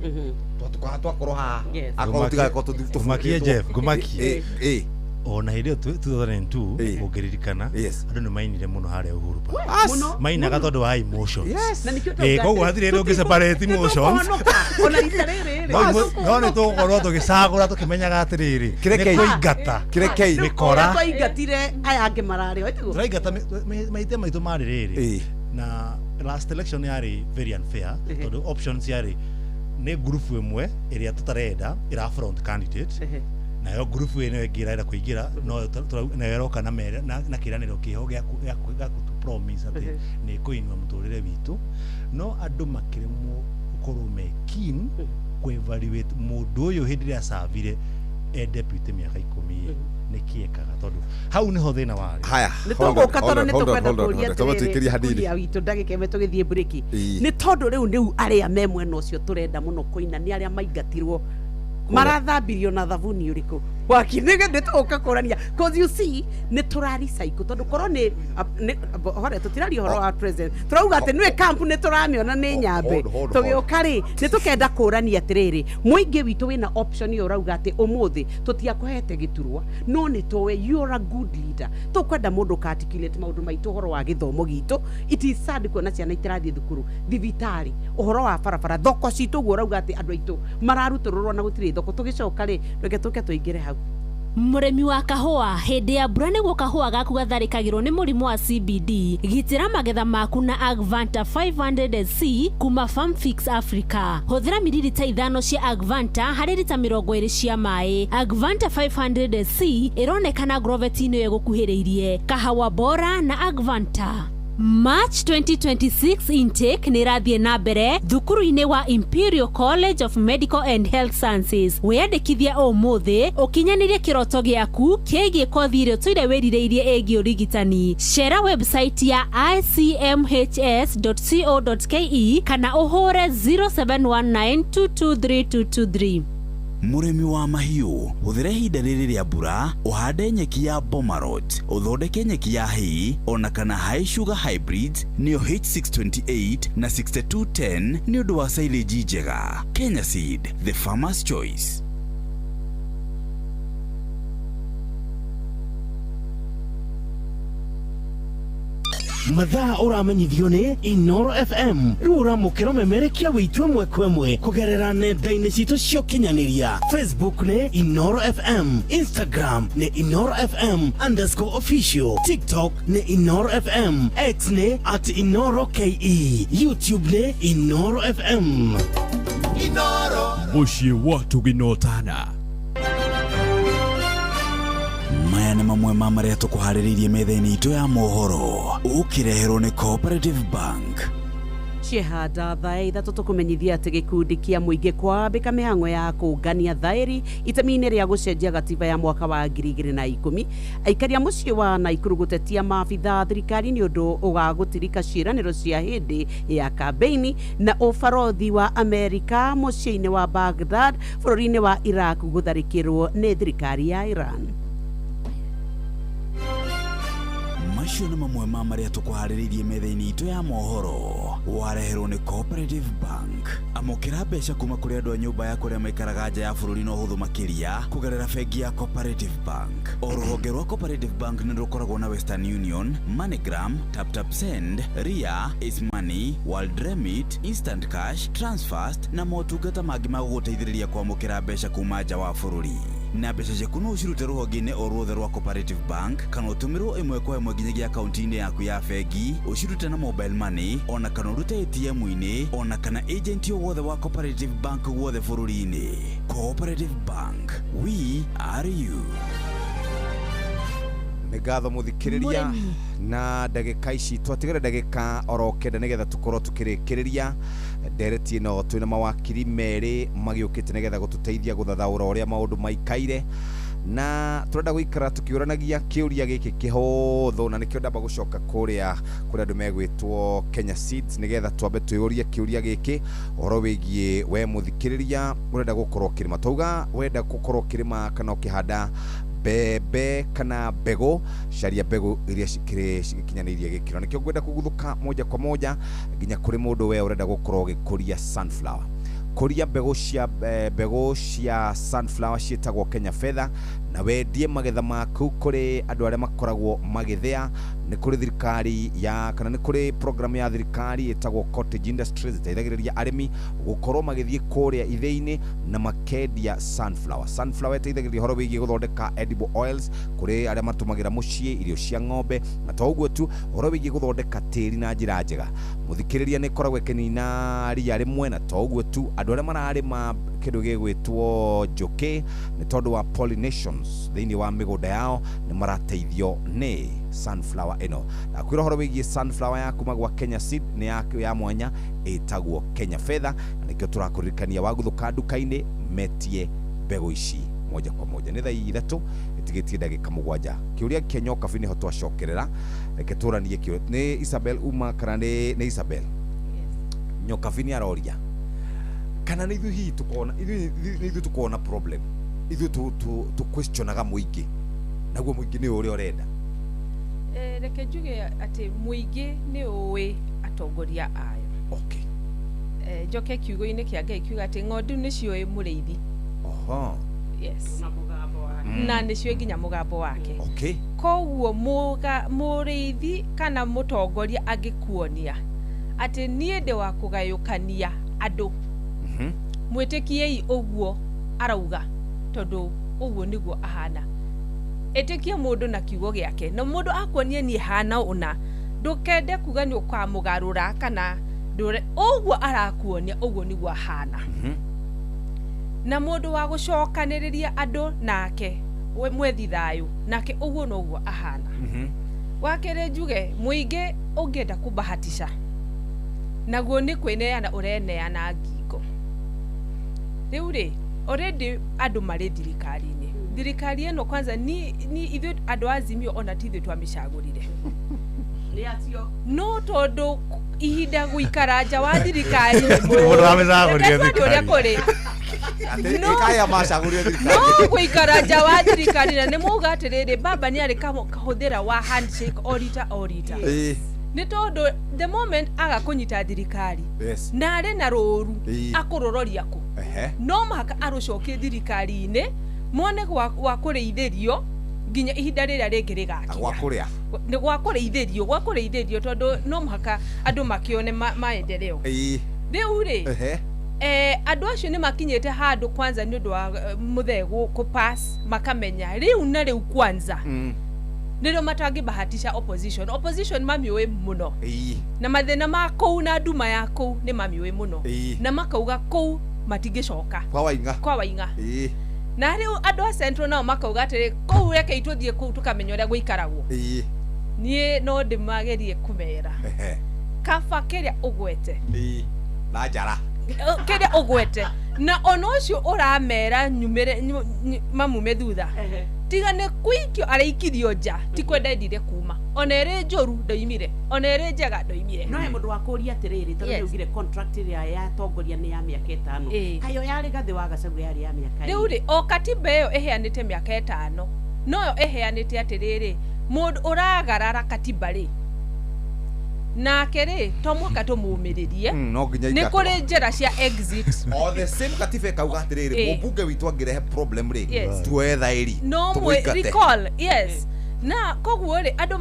twakorwo haha. Yes. Akorwo tigakorwo Ngũmakie, Jeff, ngũmakie. Ĩ. Ona hĩndĩ ĩyo 2002 ũngĩririkana, andũ nĩ mainire mũno harĩa Uhuru Park. Mũno, Mainaga mũno. tondũ wa emotions. Yes. Na nĩkĩo Ĩ, ndauga koguo atĩ hatirĩ hĩndĩ ũngĩ separate emotions. Tũtikũhonoka ona rita rĩrĩ rĩ. No nĩ tũgũkorwo tũgĩcagũra tũkĩmenyaga atĩrĩrĩ, nĩ Kĩrekei. kũingata Kĩrekei. mĩkora. Ũrĩa twaingatire aya angĩ mararĩ ho tiguo? Tũraingata mahĩtia maitũ marĩ rĩrĩ, na last election yarĩ very unfair, tondũ options yarĩ nĩ ngurubu ĩmwe ĩrĩa tũtarenda ĩra front candidate, nayo ngurubu ĩno ĩngĩ ĩrenda kũingĩra, no nayo ĩroka na na kĩranĩro kĩho gĩa gũtũ promise atĩ nĩ ĩkũinua mũtũrĩre witũ, no andũ makĩremwo gũkorwo me keen kũ evaluate mũndũ ũyũ hĩndĩ ĩrĩa acavire e deputy mĩaka 10 nĩkĩ ekaga, tondũ hau nĩho thĩna warĩ. Haya. Nĩ tũgũka tondũ nĩ tũkwenda kũria Twamba tũikĩrie atĩrĩrĩ, hanini. kuria witũ ndagĩka ĩmwe tũgĩthiĩ mburĩki. Ĩĩ. Nĩ tondũ rĩu arĩa me mwena ũcio tũrenda mũno kũina nĩ arĩa maingatirwo, marathambirio na thabuni ũrĩkũ? Wakiri nĩ tũgũka kũrania, cause you see, nĩ tũra recycle tondũ korwo nĩ hore tũtiraria ũhoro wa president, tũrauga atĩ nĩwe camp nĩ tũramĩona nĩ nyambe. Hold, hold, hold. Tũgĩũka rĩ, nĩ tũkenda kũrania atĩrĩrĩ, mũingĩ witũ wĩna option ĩyo ũrauga atĩ ũmũthĩ tũtiakũhete gĩturwa, no nĩ tũĩ you're a good leader. Tũkwenda mũndũ ũka articulate maũndũ maitũ, ũhoro wa gĩthomo gitũ. It is sad kuona ciana itirathiĩ thukuru, thibitarĩ, ũhoro wa barabara, thoko citũ, ũguo ũrauga atĩ andũ aitũ mararutũrũrwo na gũtirĩ thoko. Tũgĩcoka rĩ, reke tũke tũingĩre hau. Mũrĩmi wa kahũa, hĩndĩ ya mbura nĩguo kahũa gaku gatharĩkagĩrwo nĩ mũrimũ wa CBD. Gitĩra magetha maku na Agvanta 500 SC kuma Farmfix Africa. Hũthĩra mililita 5 cia Agvanta harĩ rita 20 cia maĩ. Agvanta 500 SC ĩronekana agroveti-inĩ ĩyo ĩgũkuhĩrĩirie. Kahawa bora na Agvanta. March 2026 intake nĩ ĩrathiĩ na mbere thukuru-inĩ wa Imperial College of Medical and Health Sciences. Wĩyandĩkithie ũmũthĩ ũkinyanĩrie kĩroto gĩaku kĩgiĩ kothi ĩrĩa ũtũire wĩrirĩirie ĩgiĩ ũrigitani. Cera website ya icmhs.co.ke kana ũhũre 0719223223. Mũrĩmi wa mahiũ, hũthĩra ihinda rĩrĩ rĩa mbura ũhande nyeki ya Bomarot, ũthondeke nyeki ya hay ona kana high sugar hybrids, nĩyo H628 na 6210, nĩ ũndũ wa silage njega. Kenya Seed, the farmer's choice. Mathaa ũramenyithio nĩ Inoro FM. Rĩu ũramũkĩra ũmemerekia wĩitũ ĩmwe kwa ĩmwe kũgerera nenda-inĩ citũ cia ũkinyanĩria. Facebook nĩ Inoro FM, Instagram nĩ InoroFM_official, TikTok nĩ Inoro FM, X nĩ @InoroKE, YouTube nĩ Inoro FM. Inoro. Mũciĩ wa tũginotana. Maya nĩ mamwe ma marĩa tũkũharĩrĩirie metha-inĩ itũ ya mohoro, ũkĩreherwo nĩ Cooperative Bank. Ciehanda thaa 3, tũkũmenyithia atĩ gĩkundi kĩa mũingĩ kwambĩka mĩhang'o ya kũngania thaĩri itemi-inĩ rĩa gũcenjia gatiba ya mwaka wa 2010. Aikaria mũciĩ wa Naikuru gũtetia maabitha thirikari nĩ ũndũ wa gũtirika ciĩranĩro cia hĩndĩ ya kambeini, na ũbarothi wa Amerika mũciĩ-inĩ wa Baghdad bũrũri-inĩ wa Iraq gũtharĩkĩrwo nĩ thirikari ya Iran. Macio nĩ mamwe ma marĩa tũkũharĩrĩirie metha-inĩ itũ ya mohoro, wareherwo nĩ Cooperative Bank. Amũkĩra mbeca kuma kũrĩ andũ a nyũmba yaku arĩa maikaraga nja ya bũrũri na ũhũthũ makĩria kũgerera bengi ya Cooperative Bank. O rũhonge rwa Cooperative Bank nĩ rũkoragwo na Western Union, MoneyGram, TapTap Send, Ria, Ace Money, World Remit, Instant Cash, Transfast na motungata mangĩ ma gũgũteithĩrĩria kwamũkĩra mbeca kuma nja wa bũrũri. Na mbeca ciaku no ũcirute rũhonge-inĩ o ruothe rwa Cooperative Bank kana ũtũmĩrwo ĩmwe kwa ĩmwe nginyagia akaunti-inĩ yaku ya bengi, ũcirute na mobile money ona kana ũrute ATM-inĩ ona kana agent o wothe wa Cooperative Bank guothe bũrũri-inĩ. Cooperative Bank, we are you. Nĩ ngatho, mũthikĩrĩria. Mũrĩmi. Na ndagĩka ici twatigara ndagĩka oro 9 nĩgetha tũkorwo tũkĩrĩkĩrĩria ndereti ĩno. Twĩna mawakiri merĩ magĩũkĩte nĩgetha gũtũteithia gũthathaũra ũrĩa maũndũ maikaire, na tũrenda gũikara tũkĩũranagia kĩũria gĩkĩ kĩhũthũ, na nĩkĩo ndamba gũcoka kũrĩa kũrĩa andũ megwĩtwo Kenya Seeds nĩgetha twambe twĩyũrie kĩũria gĩkĩ ũhoro wĩgiĩ we mũthikĩrĩria ũrenda gũkorwo ũkĩrĩma. Twauga wenda gũkorwo ũkĩrĩma kana ũkĩhanda mbembe kana mbegũ, caria mbegũ iria cikĩrĩ cigĩkinyanĩirie gĩkĩro. Nĩkĩo ngwenda kũguthũka moja kwa moja nginya kũrĩ mũndũ we ũrenda gũkorwo ũgĩkũria sunflower. Kũria mbegũ cia sunflower ciĩtagwo Kenya Feather, na wendie magetha maku kũrĩ andũ arĩa makoragwo magĩthĩa. Nĩ kũrĩ thirikari ya kana nĩ kũrĩ program ya thirikari ĩtagwo Cottage Industries, ĩteithagĩrĩria arĩmi gũkorwo magĩthiĩ kũrĩa ithĩinĩ na makendia sunflower. Sunflower ĩteithagĩrĩria ũhoro wĩgiĩ gũthondeka edible oils kũrĩ arĩa matũmagĩra mũciĩ, irio cia ng'ombe, na to ũguo tu, ũhoro wĩgiĩ gũthondeka tĩri na njĩra njega. Mũthikĩrĩria, nĩ ĩkoragwo ĩkĩnina ria rĩmwe, na to ũguo tu, andũ arĩa mararĩma kĩndũ gĩgwĩtwo njũkĩ nĩ tondũ wa pollinations thĩinĩ wa mĩgũnda yao nĩ marateithio nĩ sunflower ĩno. Ndakwĩra ũhoro wĩgiĩ sunflower ya kuma gwa Kenya Seed nĩ ya mwanya ĩtagwo Kenya Feather, na nĩkĩo tũrakũririkania waguthũka nduka-inĩ metie mbegũ ici moja kwa moja. Nĩ thaa 3 ĩtigĩtie ndagĩka 7. Kĩũria kĩa Nyokabi nĩho twacokerera, reke tũranie kĩũria nĩ Isabel uma kana nĩ Isabel. Nyokabi nĩ aroria kana nĩ ithuĩ hihi tukona, ithuĩ nĩ ithuĩ tukona problem. Ithuĩ tũ questionaga mũingĩ, naguo mũingĩ nĩ ũrĩa ũrenda. Reke njuge atĩ mũingĩ nĩ ũĩ atongoria ayo. Okay. Njoke kiugo-inĩ kĩa Ngai kiuga atĩ ng'ondu nĩciũĩ mũrĩithi. Oho. Yes. Na nĩciũĩ nginya mũgambo wake. Okay. Koguo mũrĩithi kana mũtongoria angĩkuonia atĩ niĩ ndĩ wa kũgayũkania andũ, mwĩtĩkiei ũguo arauga, tondũ ũguo nĩguo ahana. Ĩtĩkie mũndũ na kiugo gĩake, na mũndũ akuonie niĩ hana ũna, ndũkende kuga nĩ ũkamũgarũra kana ndũre, ũguo arakuonia ũguo nĩguo ahana. Na mũndũ wa gũcokanĩrĩria andũ nake mwethi thayũ nake ũguo noguo ahana. Wakerĩ njuge mũingĩ ũngĩenda kũbahatisha naguo nĩ kwĩneana ũreneana ngingo. Rĩu rĩ already andũ marĩ thirikari-inĩ. Thirikari ĩno kwanza ni ithuĩ andũ a Azimio ona ti ithuĩ twamĩcagũrire. No tondũ ihinda gũikara nja wa thirikari Mũndũ wamĩcagũrire thirikari ũrĩa kũrĩ. No gũikara nja wa thirikari na nĩ muga atĩrĩrĩ baba nĩ arĩ kahũthĩra wa handshake o rita o rita. Nĩ tondũ the moment aga kũnyita thirikari na arĩ na rũru akũrũroria kũ, no mũhaka arũcokie thirikari-inĩ mone gwa kũrĩithĩrio nginya ihinda rĩrĩa rĩngĩ rĩgakinya. Nĩ gwa kũrĩithĩrio tondũ no mũhaka andũ makĩone maendeleo. Rĩu rĩ andũ acio nĩ makinyĩte handũ kwanza nĩ ũndũ wa mũthee kũpass makamenya rĩu na rĩu kwanza nĩrĩo matangĩbahatisha opposition. Opposition mamiũĩ mũno na mathĩna ma kũu na nduma ya kũu nĩ mamiũĩ mũno na makauga kũu matingĩcoka kwa Waing'a. Na rĩu andũ a Central nao makauga atĩrĩ kũu reke itũthiĩ kũu tũkamenya ũrĩa gũikaragwo. Niĩ no ndĩmagerie kũmera kaba kĩrĩa ũgwete na njara kĩrĩa ũgwete na ona ũcio ũramera nyumĩre mamume thutha tiga nĩ kũikio araikirio nja ti kwenda endire kuma ona ĩrĩ njũru ndoimire ona ĩrĩ njega ndoimire. No he mũndũ wa kũũria atĩrĩrĩ tondũ nĩ ugire contract ĩrĩa yatongoria nĩ ya mĩaka 5, kayo yarĩ Gathĩ wa Gachagua yarĩ ya mĩaka rĩu rĩ o katiba ĩyo ĩheanĩte mĩaka 5 noyo ĩheanĩte atĩrĩrĩ mũndũ ũragarara katiba rĩ nake rĩ to mũhaka tũmũmĩrĩrie nĩ kũrĩ njĩra cia exit. O the same katiba ĩkauga atĩrĩrĩ mũmbunge witũ angĩrehe problem rĩ tuoe thaĩri no recall. Yes. Na koguo rĩ andũ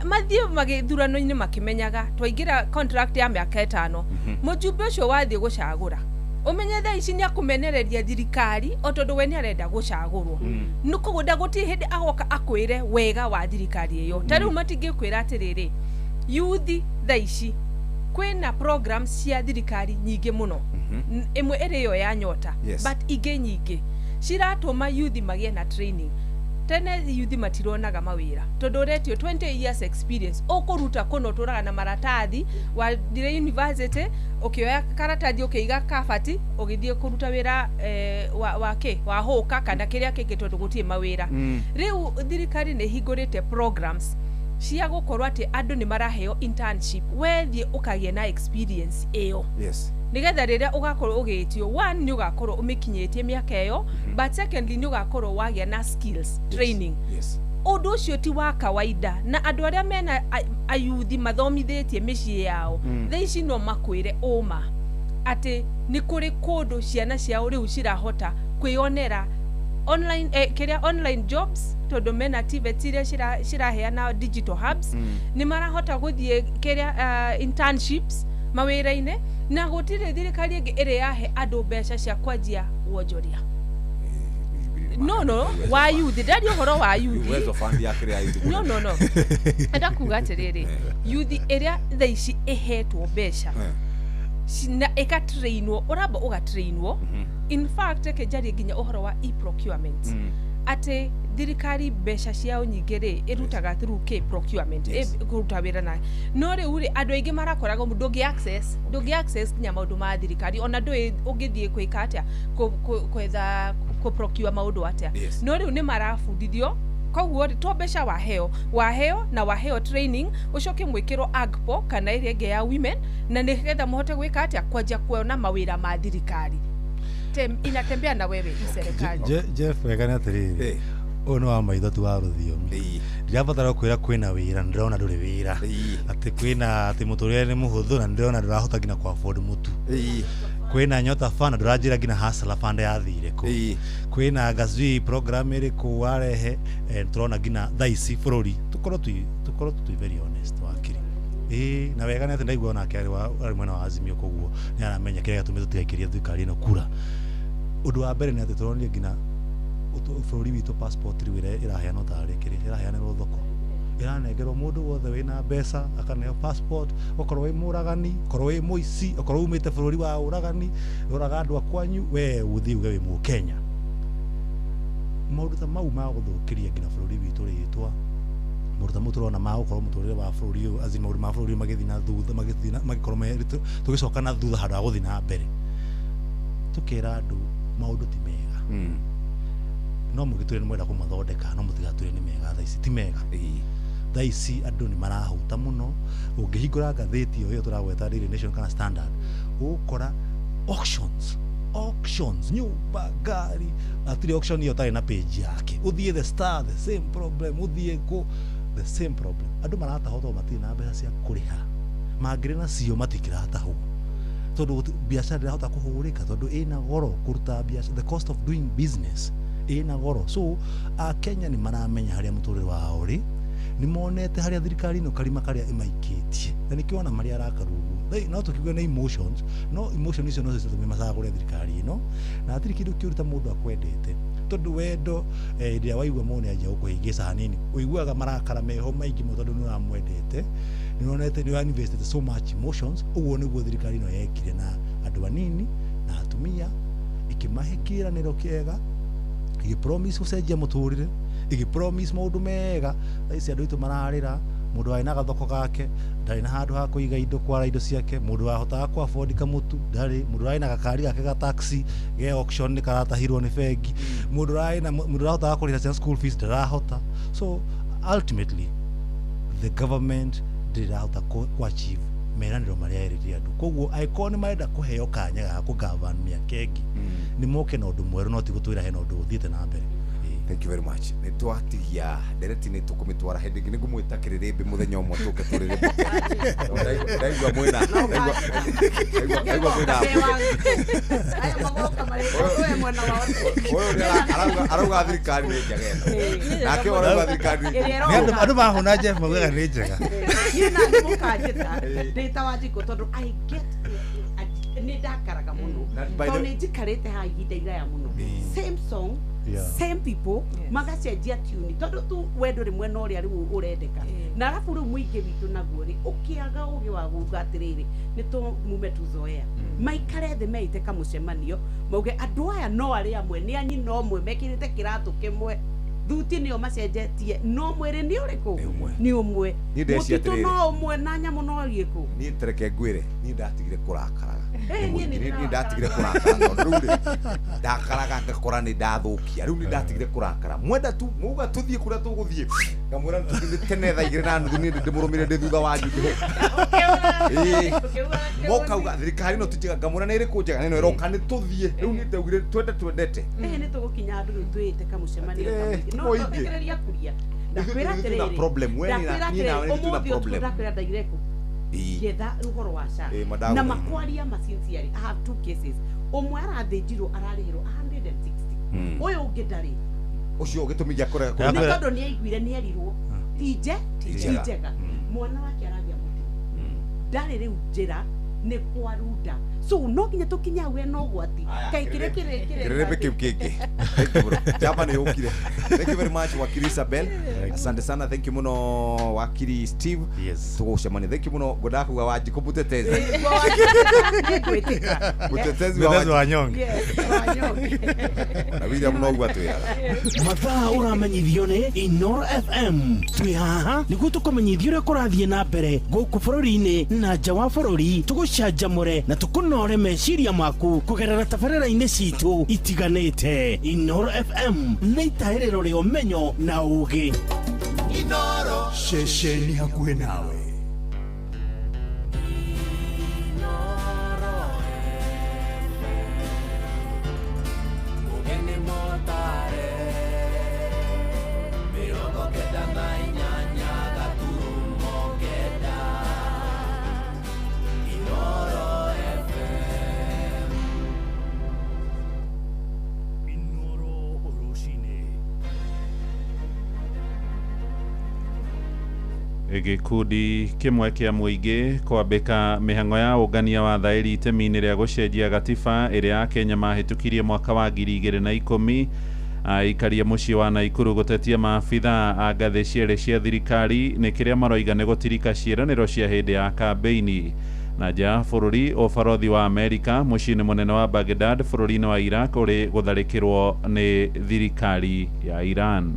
mathiĩ magĩthurano-inĩ makĩmenyaga twaingĩra contract ya mĩaka 5, mũjumbe ũcio wathiĩ gũcagũra ũmenye thaa ici nĩ akũmenereria thirikari o tondũ we nĩ arenda gũcagũrwo. Nĩ koguo ndagũtirĩ hĩndĩ agoka akwĩre wega wa thirikari ĩyo. Ta rĩu matingĩkwĩra atĩrĩrĩ yuthi thaa ici kwĩna programs cia thirikari nyingĩ mũno, ĩmwe ĩrĩ ĩyo ya Nyota but ingĩ nyingĩ ciratũma yuthi magĩe na training. Tene yuthi matironaga mawĩra tondũ ũretio 20 years experience ũkũruta kũna ũtũraga na maratathi wathire university ũkĩoya karatathi ũkĩiga kabati ũgĩthiĩ kũruta wĩra wa kĩ wa hũka kana kĩrĩa kĩngĩ tondũ gũtirĩ mawĩra. Rĩu thirikari nĩ ĩhingũrĩte programs cia gũkorwo atĩ andũ nĩ maraheo internship wethiĩ ũkagĩa na experience ĩyo. Yes. Nĩgetha rĩrĩa ũgakorwo ũgĩtio one nĩ ũgakorwo ũmĩkinyĩtie mĩaka ĩyo, but secondly nĩ ũgakorwo wagĩa na skills training. Yes. Ũndũ ũcio ti wa kawaida na andũ arĩa mena ayuthi mathomithĩtie mĩciĩ yao thaa ici no makwĩre ũma atĩ nĩ kũrĩ kũndũ ciana ciao rĩu cirahota kwĩonera online kĩrĩa online jobs tondũ mena TVET iria ciraheana digital hubs, nĩ marahota gũthiĩ kĩrĩa internships mawĩra-inĩ na gũtirĩ thirikari ĩngĩ ĩrĩ yahe andũ mbeca cia kwanjia wonjoria. No wa youth ndari ũhoro wa youth. No enda kuga atĩrĩrĩ youth ĩrĩa thaa ici ĩhetwo mbeca na ĩgatrainwo ũramba ũgatrainwo. In fact reke njarie nginya ũhoro wa e-procurement atĩ thirikari mbeca ciao nyingĩ rĩ ĩrutaga through k procurement kũruta wĩra na no rĩu rĩ andũ aingĩ marakoragwo ndũngĩ access nginya maũndũ ma thirikari ona ndũĩ ũngĩthiĩ kwĩka atĩa kwetha kũ procure maũndũ atĩa. No rĩu nĩ marabundithio koguo rĩ to mbeca waheo na waheo training ũcoke mwĩkĩrwo AGPO kana ĩrĩa ĩngĩ ya women na nĩgetha mũhote gwĩka atĩa kwanjia kuona mawĩra ma thirikari. Inatembea na wewe hii serikali. Jeff, wega nĩ atĩrĩrĩ, ũyũ nĩ wa maitho tu wa rũthiomi. Ndirabatara kwĩra kwĩna wĩra, ndĩrona ndũrĩ wĩra, atĩ kwĩna atĩ mũtũrĩre nĩ mũhũthũ, na ndĩrona ndũrahota nginya kũ afford mũtu. Kwĩna Nyota Fund na ndũranjĩra nginya Hustler Fund yathire kũ. Kwĩna ngacui program ĩrĩkũ warehe. Tũrona nginya thaa ici bũrũri, tũkorwo twĩ very honest, wakiri. Ĩĩ, na wega nĩ atĩ ndaigua onake arĩ mwena wa Azimio, koguo nĩ aramenya kĩrĩa gĩatũmĩte tũtigaikĩrie thirikari ĩno kura. Ũndũ wa mbere nĩ atĩ tũronire nginya bũrũri witũ passport rĩu ĩrĩa ĩraheanwo tarĩ kĩrĩa ĩraheanĩrwo thoko, ĩranengerwo mũndũ wothe wĩna mbeca akaneo passport, okorwo wĩ mũragani, okorwo wĩ mũici, okorwo umĩte bũrũri wa ũragani, ũraga andũ a kwanyu, we ũthiĩ uge wĩ Mũkenya. Maũndũ ta mau ma gũthũkĩria nginya bũrũri witũ rĩtwa, maũndũ ta mau tũrona ma gũkorwo mũtũrĩre wa bũrũri ũyũ, as in maũndũ ma bũrũri ũyũ magĩthiĩ na thutha, magĩthiĩ na magĩkorwo tũgĩcoka na thutha handũ ha gũthiĩ na mbere. Tũkera andũ maũndũ ti mega, no mũgĩtwĩre nĩ mwenda kũmathondeka, no mũtigatwĩre nĩ mega. Thaa ici ti mega. Thaa ici andũ nĩ marahũta mũno. Ũngĩhingũra ngathĩti o ĩyo tũragweta, Daily Nation kana Standard, ũgũkora auctions, auctions, nyũmba, ngari, hatirĩ auction ĩyo ũtarĩ na page yake. Ũthiĩ The Star, the same problem. Ũthiĩ kũ, the same problem. Andũ maratahwo tondũ matirĩ na mbeca cia kũrĩha. Mangĩrĩ nacio matikĩratahwo, tondũ biacara ndĩrahota kũhũrĩka, tondũ ĩna goro kũruta biacara, the cost of doing business ĩna goro. So Akenya nĩ maramenya harĩa mũtũrĩre wao ũrĩ, nĩ monete harĩa thirikari ĩno karima karĩa ĩmaikĩtie, na nĩkĩo ona marĩa arakaru ũguo. No tũkiuge nĩ emotions, no emotion icio no citũme macagũre thirikari ĩno, na hatirĩ kĩndũ kĩũru ta mũndũ akwendete, tondũ wendo, hĩndĩ ĩrĩa waigua mũndũ nĩanjia gũkũhĩngĩca hanini, ũiguaga marakara meho maingĩ mũno, tondũ nĩ ũramwendete, nĩ wonete nĩ invested so much emotions. Ũguo nĩguo thirikari ĩno yekire na andũ anini na atumia, ĩkĩmahe kĩĩranĩro kĩega, ĩgĩpromise gũcenjia mũtũrĩre, ĩgĩpromise maũndũ mega. Thaa ici andũ aitũ mararĩra. Mũndũ warĩ na gathoko gake ndarĩ na handũ ha kũiga indo, kwara indo ciake. Mũndũ wahotaga kũ afford kamũtu ndarĩ. Mũndũ warĩ na gakari gake ga taxi ge auction nĩ karatahirwo nĩ bengi. Mũndũ warĩ na mũndũ ũrahotaga kũrĩha ciana school fees ndarahota. So ultimately the government ndĩrahota ku achieve meranĩro marĩa erĩire andũ. Koguo angĩkorwo nĩ marenda kũheo kanya ga kũgavana mĩaka ĩngĩ, nĩ moke na ũndũ mwerũ, no ti gũtwĩra hena ũndũ ũthiĩte na mbere. Thank you very much. Nĩ twatigia ndereti, nĩ tũkũmĩtwara hĩndĩ ĩngĩ. Nĩ ngũmwĩta kĩrĩrĩmbĩ mũthenya ũmwe tũke tũrĩrĩmbũke. Ndaigua mwĩna ndaigua mwĩna ũyũ nĩ arauga thirikari nĩ njega ĩno, nake ũyũ arauga thirikari nĩ Ĩrĩa Nĩ andũ mahũna Jeff maugaga nĩ njega. Niĩ na nĩ mũkanjĩta ndĩ ta Wanjikũ, tondũ I get nĩ ndakaraga mũno, by tondũ nĩ njikarĩte haha ihinda iraya mũno, same song, same people, magacenjia tune, tondũ tu we ndũrĩ mwena ũrĩa rĩu ũrendeka. Na arabu rĩu mũingĩ witũ naguo rĩ ũkĩaga ũgĩ wa kuga atĩrĩrĩ, nĩ tũmume tuzoea. Maikare thĩ meite kamũcemanio, mauge andũ aya no arĩa amwe, nĩ a nyina ũmwe, mekĩrĩte kĩratũ kĩmwe, thuti nĩo macenjetie, no mwĩrĩ nĩ ũrĩkũ? Nĩ ũmwe. Niĩ ndeciria Mũtitũ atĩrĩrĩ. no ũmwe na nyamũ no ĩrĩkũ. Niĩ tereke ngwĩre, niĩ ndatigire kũrakaraga. Eh, niĩ nĩ Niĩ ndatigire kũrakara, tondũ rĩu rĩ ndakaraga ngakora nĩ ndathũkia. Rĩu nĩ ndatigire kũrakara. Mwenda tu muga tũthiĩ kũrĩa tũgũthiĩ, ngamwĩra nĩ tene 2:30, niĩ ndĩmũrũmĩrĩre ndĩ thutha wanyu. Ĩĩ, mokauga thirikari ĩno ti njega, ngamwĩra nĩ ĩrĩkũ njega? Nĩ ĩno ĩroka, nĩ tũthiĩ. Rĩu niĩ ndaugire twende twendete. Ĩhĩ, nĩ tũgũkinya handũ rĩu twĩte kamũcemanio ta mũingĩ. No mũingĩ. thikĩrĩria kuria. Ithuĩ Ndakwĩra twĩna atĩrĩrĩ, problem. We ndakwĩra niĩ nawe atĩrĩrĩ, nĩ twĩna ũmũthĩ ũtukũ problem. ndakwĩra ndaire kũ Ĩĩ. ngĩetha ũhoro wa SHA Ĩĩ, madagũthaitha. na makwaria ma sincerely, I have two cases. Ũmwe arathĩnjirwo, ararĩhĩrwo 160. Ũyũ ũngĩ ndarĩ. Ũcio gĩtũmi gĩa kũrega Nĩ kũrĩha. tondũ nĩ aiguire nĩ erirwo ti nje Ti ti njega. njega. Mwana wake aragĩa mũtino, ndarĩ rĩu njĩra nĩ kwarunda. So no nginya tũkinye hau hena ũgwati kaĩ kĩrĩa kĩrĩ Kĩrĩrĩmbĩ kĩu kĩngĩ. Thank you bro. Njamba nĩ yũkire. Thank you very much, wakiri Isabel. Asante sana, thank you mũno, wakiri Steve. Yes. Tũgũcemania. Thank you mũno. Ngwendaga kuga Wanjikũ mũtetezi. Nĩngwĩtĩka. Mũtetezi wa Mũtetezi wa nyonge. Yes, wa nyonge. Na William noguo atwĩraga. Mathaa ũramenyithio nĩ Inoro FM. Twĩ haha nĩguo tũkũmenyithia ũrĩa kũrathiĩ na mbere gũkũ bũrũri-inĩ na nja wa bũrũri, tũgũcanjamũre na tũkũnore meciria maku kũgerera tabarĩra-inĩ citũ itiganĩte. Inoro FM nĩ itahĩrĩro rĩa ũmenyo na ũũgĩ. Ceceni hakuhĩ nawe. Gĩkundi kĩmwe kĩa mũingĩ kwambĩka mĩhang'o ya ũngania wa thaĩri itemi-inĩ rĩa gũcenjia gatiba ĩrĩa Akenya mahĩtũkirie mwaka wa 2010. Aikaria mũciĩ wa Naikuru gũtetia maabithaa a ngathĩ cierĩ cia thirikari nĩ kĩrĩa maroiga nĩ gũtirika ciĩranĩro cia hĩndĩ ya kambĩini. Na nja ya bũrũri, ũbarothi wa Amerika mũciĩ-inĩ mũnene wa Baghdad bũrũri-inĩ wa Iraq ũrĩ gũtharĩkĩrwo nĩ thirikari ya Iran.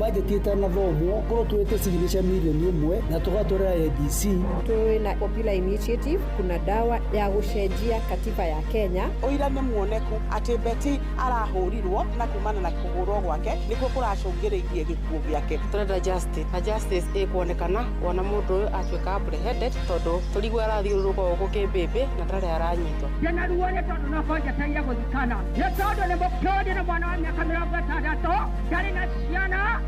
Budget itanathomwo korwo tuwete signature milioni 1 na tugatwarira ABC. Twina Popular Initiative kuna dawa ya gucenjia katiba ya Kenya. Uira nĩ muoneku atĩ Betty arahũrirwo na kumana na kũhũrwo gwake nĩkuo kũracũngĩrĩirie gĩkuũ gĩake. Tũrenda justice na justice ĩkuonekana wona mũndũ ũyũ atuĩka apprehended tondũ tũrigwo arathiũrũrũka gũkũ kĩmbĩmbĩ na ndarĩ aranyitwo. Ndĩna ruo nĩ tondũ no njetereire gũthikana nĩ tondũ nĩ mũkĩũri nĩ mwana wa mĩaka 60 ndarĩ na ciana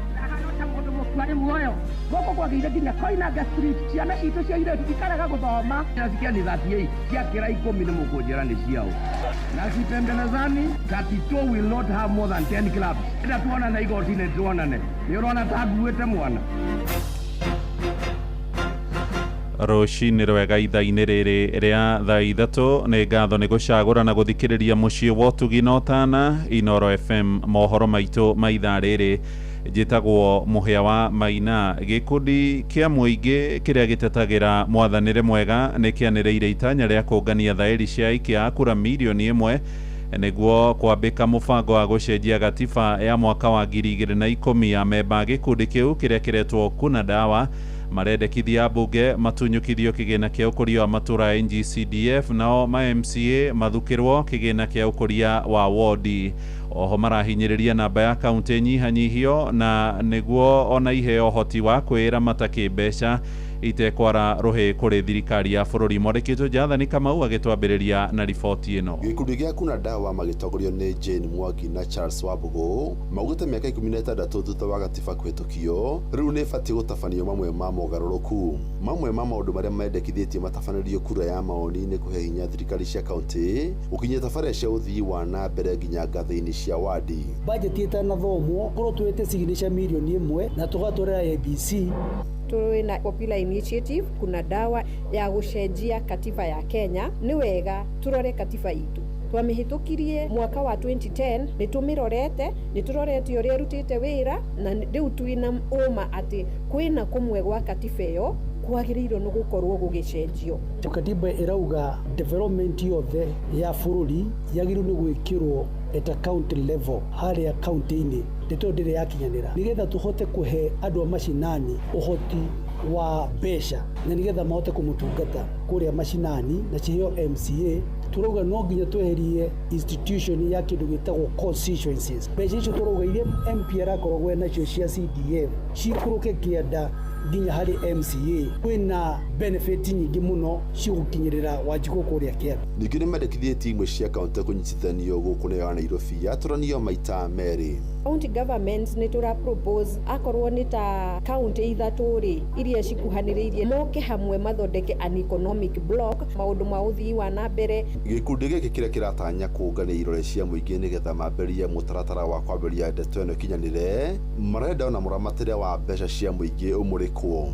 nĩ muoyo gũkũ kwagĩire nginya Koinange Street ciana citũ cia irĩtu ikaraga gũthoma. Nasikia ni 38 ciakĩra 10 nĩ mũkũnjĩra nĩ ciao na sipembelezani. 32 will not have more than 10 clubs. Enda tuonane igoti-inĩ tuonane nĩ ũrona ta nguĩte mwana. Rũcinĩ rwega ithaa-inĩ rĩrĩ rĩa thaa 3 nĩ ngatho nĩ gũcagũra na gũthikĩrĩria mũciĩ wa ũtugi na ũtana Inoro FM mohoro maitũ ma ithaa rĩrĩ. Njĩtagwo Mũhĩa wa Maina. Gĩkundi kĩa mũingĩ kĩrĩa gĩtetagĩra mwathanĩre mwega nĩ kĩanĩrĩire itanya rĩa kũngania thaĩri cia aikia a kura milioni 1 nĩguo kwambĩka mũbango wa gũcenjia gatiba ya mwaka wa 2010. Ya memba gĩkundi kĩu kĩrĩa kĩretwo Kuna Dawa marendekithia ambunge matunyũkithio kĩgĩna kĩa ũkũria wa matũra NGCDF, nao ma MCA mathukĩrwo kĩgĩna kĩa ũkũria wa wodi. Oho marahinyĩrĩria namba ya kaunti nyihanyihio na nĩguo ona iheo ũhoti wa kwĩramata kĩmbeca itekwara rũhĩ kũrĩ thirikari ya bũrũri. Mwandĩkĩtwo Jathani Kamau agĩtwambĩrĩria na riboti ĩno. Gĩkundi gĩa Kuna Dawa magĩtongorio nĩ Jane Mwangi na Charles Wambũgũ maugĩte mĩaka 16 thutha wa gatiba kũhĩtũkio rĩu nĩ ĩbatiĩ gũtabanio mamwe ma mogarũrũku. Mamwe ma maũndũ marĩa mendekithĩtie matabanĩrio kura ya maoni nĩ kũhe hinya thirikari cia kaunti gũkinyia tabarĩra cia ũthii wa na mbere nginya ngathĩ-inĩ cia wadi. Budget itanathomwo korwo tuwete signature milioni 1 na tugatwarira ABC. Twina Popular Initiative kuna dawa ya gucenjia katiba ya Kenya. Nĩ wega turore katiba itu twamĩhĩtũkirie mwaka wa 2010 nĩ tũmĩrorete nĩ tũrorete ũrĩa ĩrutĩte wĩra na rĩu twĩna ũma atĩ kwĩna kũmwe gwa katiba ĩyo kwagĩrĩirwo nĩ gũkorwo gũgĩcenjio. Katiba ĩrauga development yothe ya bũrũri yagĩrĩirwo nĩ gwĩkĩrwo at a county level harĩa county-inĩ ndeto ndĩrĩ yakinyanĩra nĩgetha tũhote kũhe andũ a macinani ũhoti wa mbeca na nĩgetha mahote kũmũtungata kũrĩa macinani na ciheo MCA. Tũrauga no nginya tweherie institution ya kĩndũ gĩtagwo constituencies. Mbeca icio tũrauga iria MP arakoragwo nacio cia CDF cikũrũke kĩanda nginya harĩ MCA kwĩna benefit nyingĩ mũno cigũkinyĩrĩra Wanjikũ kũrĩa kĩanda. Ningĩ nĩ mendekithĩtie imwe cia kaunti kũnyitithanio gũkũ nĩyo ya Nairobi yatũranio maita merĩ. County governments nĩ tũra propose akorwo nĩ ta county 3 rĩ iria cikuhanĩrĩirie moke hamwe mathondeke an economic block maũndũ ma ũthii wa na mbere. Gĩkundi gĩkĩ kĩrĩa kĩratanya kũngania irore cia mũingĩ nĩgetha mambĩrĩrie mũtaratara wa kwambĩrĩria ndeto ĩno ĩkinyanĩre marenda ona mũramatĩre wa mbeca cia mũingĩ ũmũrĩkwo.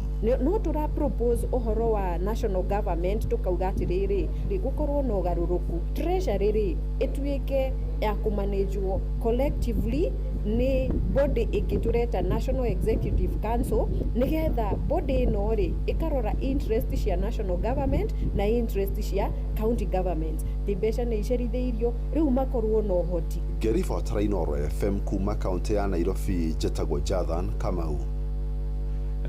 No tũra propose ũhoro wa national government tũkauga atĩrĩrĩ gũkorwo na ũgarũrũku treasury rĩ ĩtuĩke ya kũmanĩjwo collectively nĩ body ĩngĩ tũreta National Executive Council nĩgetha body ĩno rĩ ĩkarora interest cia national government na interest cia county government ti mbeca nĩ icerithĩirio rĩu makorwo na ũhoti. Ngĩribotera Inoro FM kuma kaunti ya Nairobi njĩtagwo Jathan Kamau.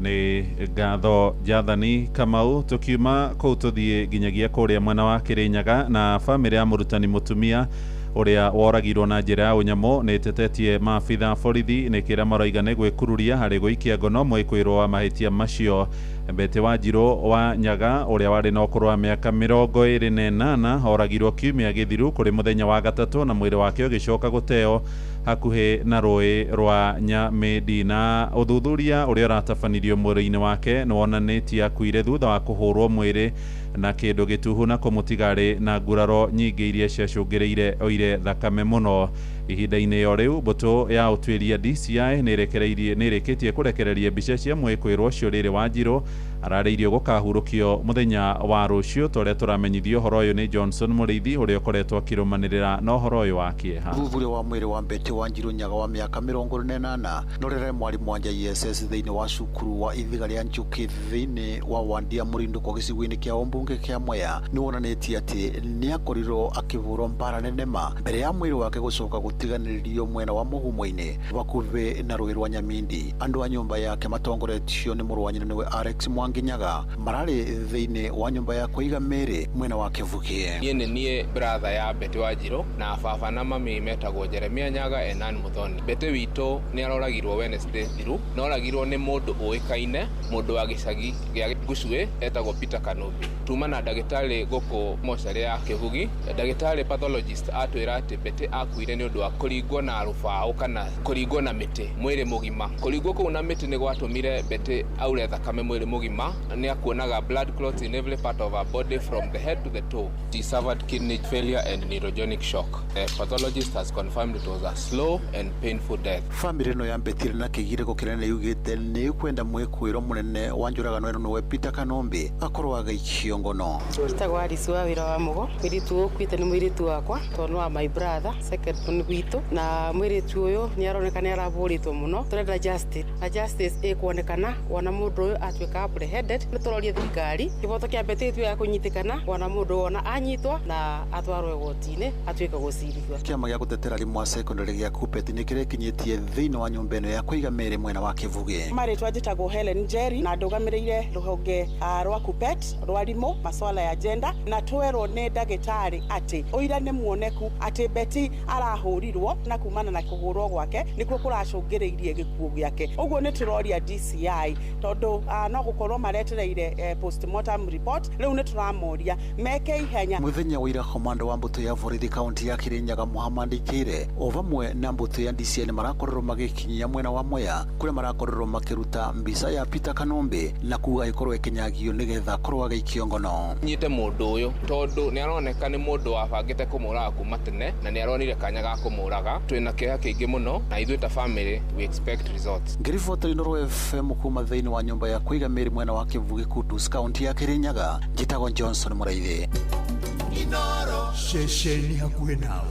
Nĩ ngatho Jathani Kamau. Tũkiuma kũu tũthiĩ nginyagia kũrĩa mwena wa Kĩrĩnyaga na bamĩrĩ ya mũrutani mũtumia ũrĩa woragirwo na njĩra ya ũnyamũ nĩ ĩtetetie maabitha borithi nĩ kĩrĩa maroiga nĩ gwĩkururia harĩ gũikia ngono mwĩkũĩrwo wa mahĩtia macio. Betty Wanjirũ wa Nyaga ũrĩa warĩ na ũkũrũ wa mĩaka 28 oragirwo kiumia gĩthiru kũrĩ mũthenya wa gatatũ na mwĩrĩ wake ũgĩcoka gũteo hakuhĩ na rũĩ rwa Nyamĩndi. Na ũthuthuria ũrĩa ũratabanirio mwĩrĩ-inĩ wake nĩ wonanĩtie akuire thutha wa kũhũrwo mwĩrĩ na kĩndũ gĩtuhu na kũmũtiga arĩ na nguraro nyingĩ iria ciacũngĩrĩire oire thakame mũno. Ihinda-inĩ o rĩu mbũtũ ya ũtuĩria DCI nĩrĩkĩtie kũrekereria mbica cia mwĩkũĩrwo ũcio Rĩrĩ Wanjirũ ararĩirio gũkahurũkio mũthenya wa rũciũ. Torĩa tũramenyithio ũhoro ũyũ nĩ Johnson Mũrĩithi ũrĩa ũkoretwo akĩrũmanĩrĩra na ũhoro ũyũ wa kĩeha. Ũthuthuria wa mwĩrĩ wa Betty Wanjiru Nyaga wa mĩaka 48 na ũrĩa mwarimũ wa JSS thĩinĩ wa cukuru wa Ithiga rĩa Njũkĩ thĩinĩ wa Wandia Mũrindũko gĩcigo-inĩ kĩa ũmbunge kĩa Mwea nĩ wonanĩtie atĩ nĩ akorirwo akĩhũrwo mbara nene ma mbere ya mwĩrĩ wake gũcoka gũtiganĩrio mwena wa mũgumo-inĩ hakuhĩ na rũĩ rwa Nyamindi. Andũ a nyũmba yake matongoretio nĩ mũrũ wa nyina nĩwe Alex Mwangi Nyaga mararĩ thĩinĩ wa nyũmba ya kũiga mĩĩrĩ mwena wa Kĩvuki. Niĩ nĩ niĩ brother ya Betty Wanjiru na baba na mami metagwo Jeremia Nyaga Enan Muthoni. Betty witũ nĩ aroragirwo Wednesday thiru, na oragirwo nĩ mũndũ ũĩkaine, mũndũ wa gĩcagi gĩa Ngucue etagwo Peter Kanubi. Tuma na ndagĩtarĩ gũkũ mocarĩ ya Kĩhugi, ndagĩtarĩ pathologist atwĩra atĩ Betty akuire nĩ ũndũ wa kũringwo na rũbaũ kana kũringwo na mĩtĩ mwĩrĩ mũgima. Kũringwo kũu na mĩtĩ nĩ gwatũmire Betty aure thakame mwĩrĩ mũgima, nĩ akuonaga blood clots in every part of her body from the head to the toe. She suffered kidney failure and neurogenic shock. A pathologist has confirmed it was a slow and painful death. Family ĩno ya Betty na kĩgirĩko kĩnene yugĩte nĩ kwenda mwĩkũĩrwo mũnene wa njũragano ĩno nĩwe Peter Kanombe akorwo agĩikio ngono. Njĩtagwo Alice wa wĩra wa Mũgo. Mũirĩtu ũkuĩte nĩ mũirĩtu wakwa tondũ wa my brother second born gwitũ, na mũirĩtu ũyũ nĩ aroneka nĩ arabũrĩtwo mũno. Tũrenda justice na justice ĩkuonekana wona mũndũ ũyũ atuĩka apprehended. Nĩ tũroria thirikari kĩboto kĩa Betty gĩtuĩke kũnyitĩkana wona mũndũ wona anyitwo na atwarwo igoti-inĩ atuĩke gũcirithio. Kĩama gĩa gũtetera arimũ a secondary gĩa KUPPET nĩ kĩrekinyĩtie thĩinĩ wa nyũmba ĩno ya kũiga mĩĩrĩ mwena wa Kĩvugi. Marĩtwa njĩtagwo Helen Njeri na ndũgamĩrĩire rũhonge rwa KUPPET rwa arimũ maswala ya gender, na twerwo nĩ ndagĩtarĩ atĩ ũira nĩ muoneku atĩ Betty arahũrirwo na kumana na kũhũrwo gwake nĩkuo kũracũngĩrĩirie gĩkuũ gĩake. Ũguo nĩ tũroria DCI tondũ no gũkorwo maretereire postmortem report, rĩu nĩ tũramoria meke ihenya. Mũthenya wa ira komando wa mbũtũ ya borithi kaunti ya Kirinyaga Muhammad Kire o vamwe na mbũtũ ya DCI nĩ marakorirwo magĩkinyia mwena wa Mwea kũrĩa marakorirwo makĩruta mbica ya Peter Kanombe na kuga ĩkorwo ĩkĩnyagio nĩgetha akorwo agĩikio ngono. Nyite mũndũ ũyũ tondũ nĩ aroneka nĩ mũndũ wabangĩte kũmũraga kuma tene na nĩ aronire kanya ga kũmũraga. Twĩna kĩeha kĩingĩ mũno na ithuĩ ta family we expect results. Ngĩribota Inooro FM kuma thĩinĩ wa nyũmba ya kũiga mĩĩrĩ mwena wa Kĩvugi Kutus kaunti ya Kirinyaga, njĩtagwo Johnson Mũraithi. Inooro ceceni hakuhĩ nawe.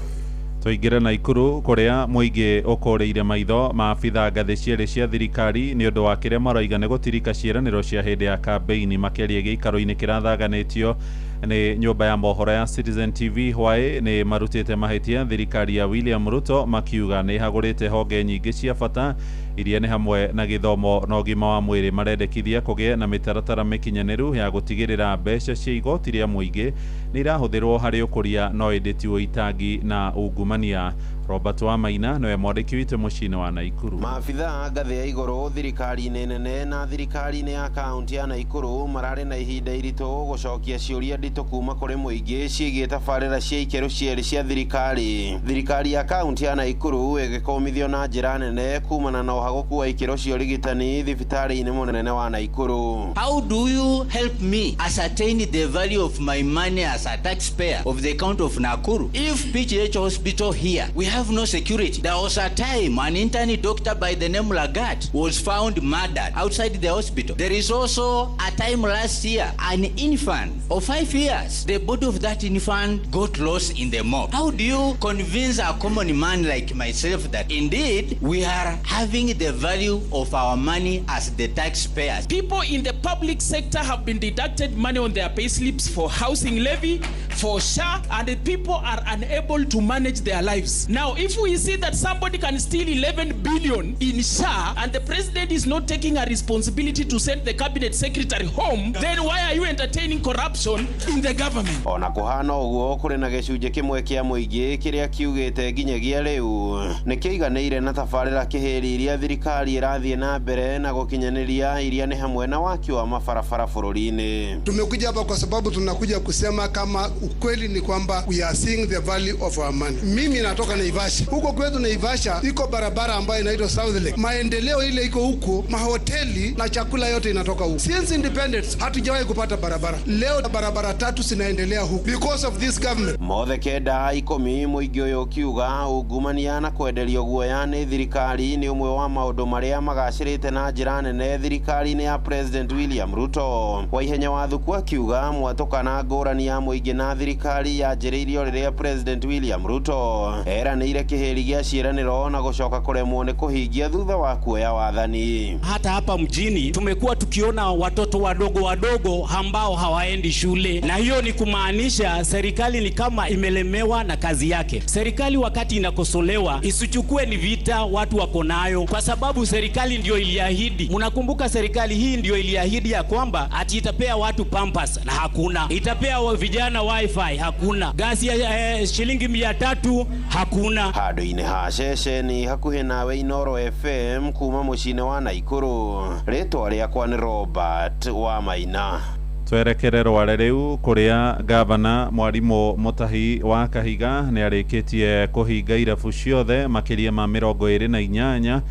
Tũingĩre Naikuru kũrĩa mũingĩ ũkũrĩire maitho maabitha ngathĩ cierĩ cia thirikari nĩ ũndũ wa kĩrĩa maroiga nĩ gũtirika ciĩranĩro cia hĩndĩ ya kambĩini makĩria gĩikaro-inĩ kĩrathaganĩtio nĩ nyũmba ya mohoro ya Citizen TV. Hwaĩ nĩ marutĩte mahĩtia thirikari ya William Ruto makiuga nĩ ĩhagũrĩte honge nyingĩ cia bata iria nĩ hamwe na gĩthomo na ũgima wa mwĩrĩ. Marendekithia kũgĩe na mĩtaratara mĩkinyanĩru ya gũtigĩrĩra mbeca cia igoti rĩa mũingĩ nĩ irahũthĩrwo harĩ ũkũria no ĩndĩ ti ũitangi na ungumania. Robert Wamaina nĩwe mwandĩki witũ mũciĩ-inĩ wa Naikuru. Maabitha ngathĩ ya igũrũ thirikari-inĩ nene na thirikari-inĩ ya kaunti ya Naikuru mararĩ na ihinda iritũ gũcokia ciũria nditũ kuma kũrĩ mũingĩ ciĩgiĩ tabarĩra cia ikĩro cierĩ cia thirikari. Thirikari ya kaunti ya Naikuru ĩgĩkũmithio na njĩra nene kumana na ũhagũku wa ikĩro cia ũrigitani thibitarĩ-inĩ mũnene wa Naikuru. How do you help me ascertain the value of my money as a taxpayer of the county of Nakuru? If PGH hospital here, we have no security. There was a time an intern doctor by the name Lagat was found murdered outside the hospital. There is also a time last year, an infant of 5 years, the body of that infant got lost in the mob. How do you convince a common man like myself that indeed we are having the value of our money as the taxpayers? People in the public sector have been deducted money on their pay slips for housing levy, for SHA, and the people are unable to manage their lives. Now, if we see that somebody can steal 11 billion in SHA and the president is not taking a responsibility to send the cabinet secretary home, then why are you entertaining corruption in the government? Ona kuhana ũguo kũrĩ na gĩcunjĩ kĩmwe kĩa mũingĩ kĩrĩa kiugĩte nginyagia rĩu nĩ kĩiganĩire na tabarĩra kĩhĩri iria thirikari ĩrathiĩ na mbere na gũkinyanĩria iria nĩ hamwe na waki wa mabarabara bũrũri-inĩ. Tumekuja hapa kwa sababu tunakuja kusema kama ukweli ni kwamba we are seeing the value of our money. Mimi natoka Naivasha. Huko kwetu Naivasha iko barabara ambayo inaitwa South Lake. Maendeleo ile iko huko, mahoteli na chakula yote inatoka huko. Since independence hatujawahi kupata barabara. Leo barabara tatu zinaendelea huko because of this government. Mothe 9 10 mũingĩ ũyũ ũkiuga ungumania na kwenderio guoya nĩ thirikari nĩ ũmwe wa maũndũ marĩa magacĩrĩte na njĩra nene thirikari-inĩ ya President William Ruto. Waihenya wa Thuku akiuga mwatũkana ngũrani ya mũingĩ na thirikari yanjĩrĩirio rĩrĩa President William Ruto eranĩire kĩhĩri gĩa ciĩranĩro na gũcoka kũremwo nĩ kũhingia thutha wa kuoya wathani. Hata hapa mjini tumekuwa tukiona watoto wadogo wadogo ambao hawaendi shule, na hiyo ni kumaanisha serikali ni kama imelemewa na kazi yake. Serikali wakati inakosolewa isichukue ni vita watu wako nayo, kwa sababu serikali ndio iliahidi. Mnakumbuka serikali hii ndio iliahidi ya kwamba ati itapea watu pampers na hakuna, itapea vijana wifi hakuna, gasi ya shilingi 300 hakuna. Handũ-inĩ ha ceceni hakuhĩ nawe Inoro FM kuma mũciĩ-inĩ wa Naikuru, rĩtwa rĩakwa nĩ Robert wa Maina. Twerekere Rware rĩu kũrĩa gavana Mwarimũ Mutahi wa Kahiga nĩ arĩkĩtie kũhinga irabu ciothe makĩria ma 28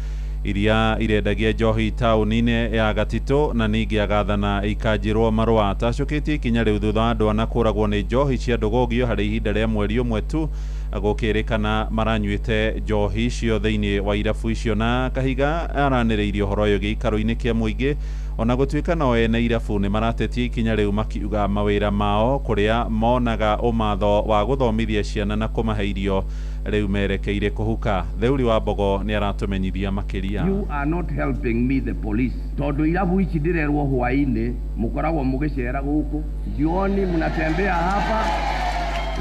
iria irendagia njohi taũni-inĩ ya Gatitũ, na ningĩ agathana ikanjĩrwo marũa. Atacũkĩtie ikinya rĩu thutha wa andũ ana kũragwo nĩ njohi cia ndũgũgio harĩ ihinda rĩa mweri ũmwe tu, gũkĩrĩkana maranyuĩte njohi icio thĩinĩ wa irabu icio. Na Kahiga aranĩrĩirie ũhoro ũyũ gĩikaro-inĩ kĩa mũingĩ, ona gũtuĩka no ene irabu nĩ maratetia ikinya rĩu makiuga mawĩra mao kũrĩa monaga ũmatho wa gũthomithia ciana na kũmahe irio rĩu merekeire kũhuka. Theuri wa Mbogo nĩ aratũmenyithia makĩria. You are not helping me the police, tondu irabu ici ndĩrerwo hwaĩ-inĩ mũkoragwo mũgĩcera gũkũ jioni, mnatembea hapa,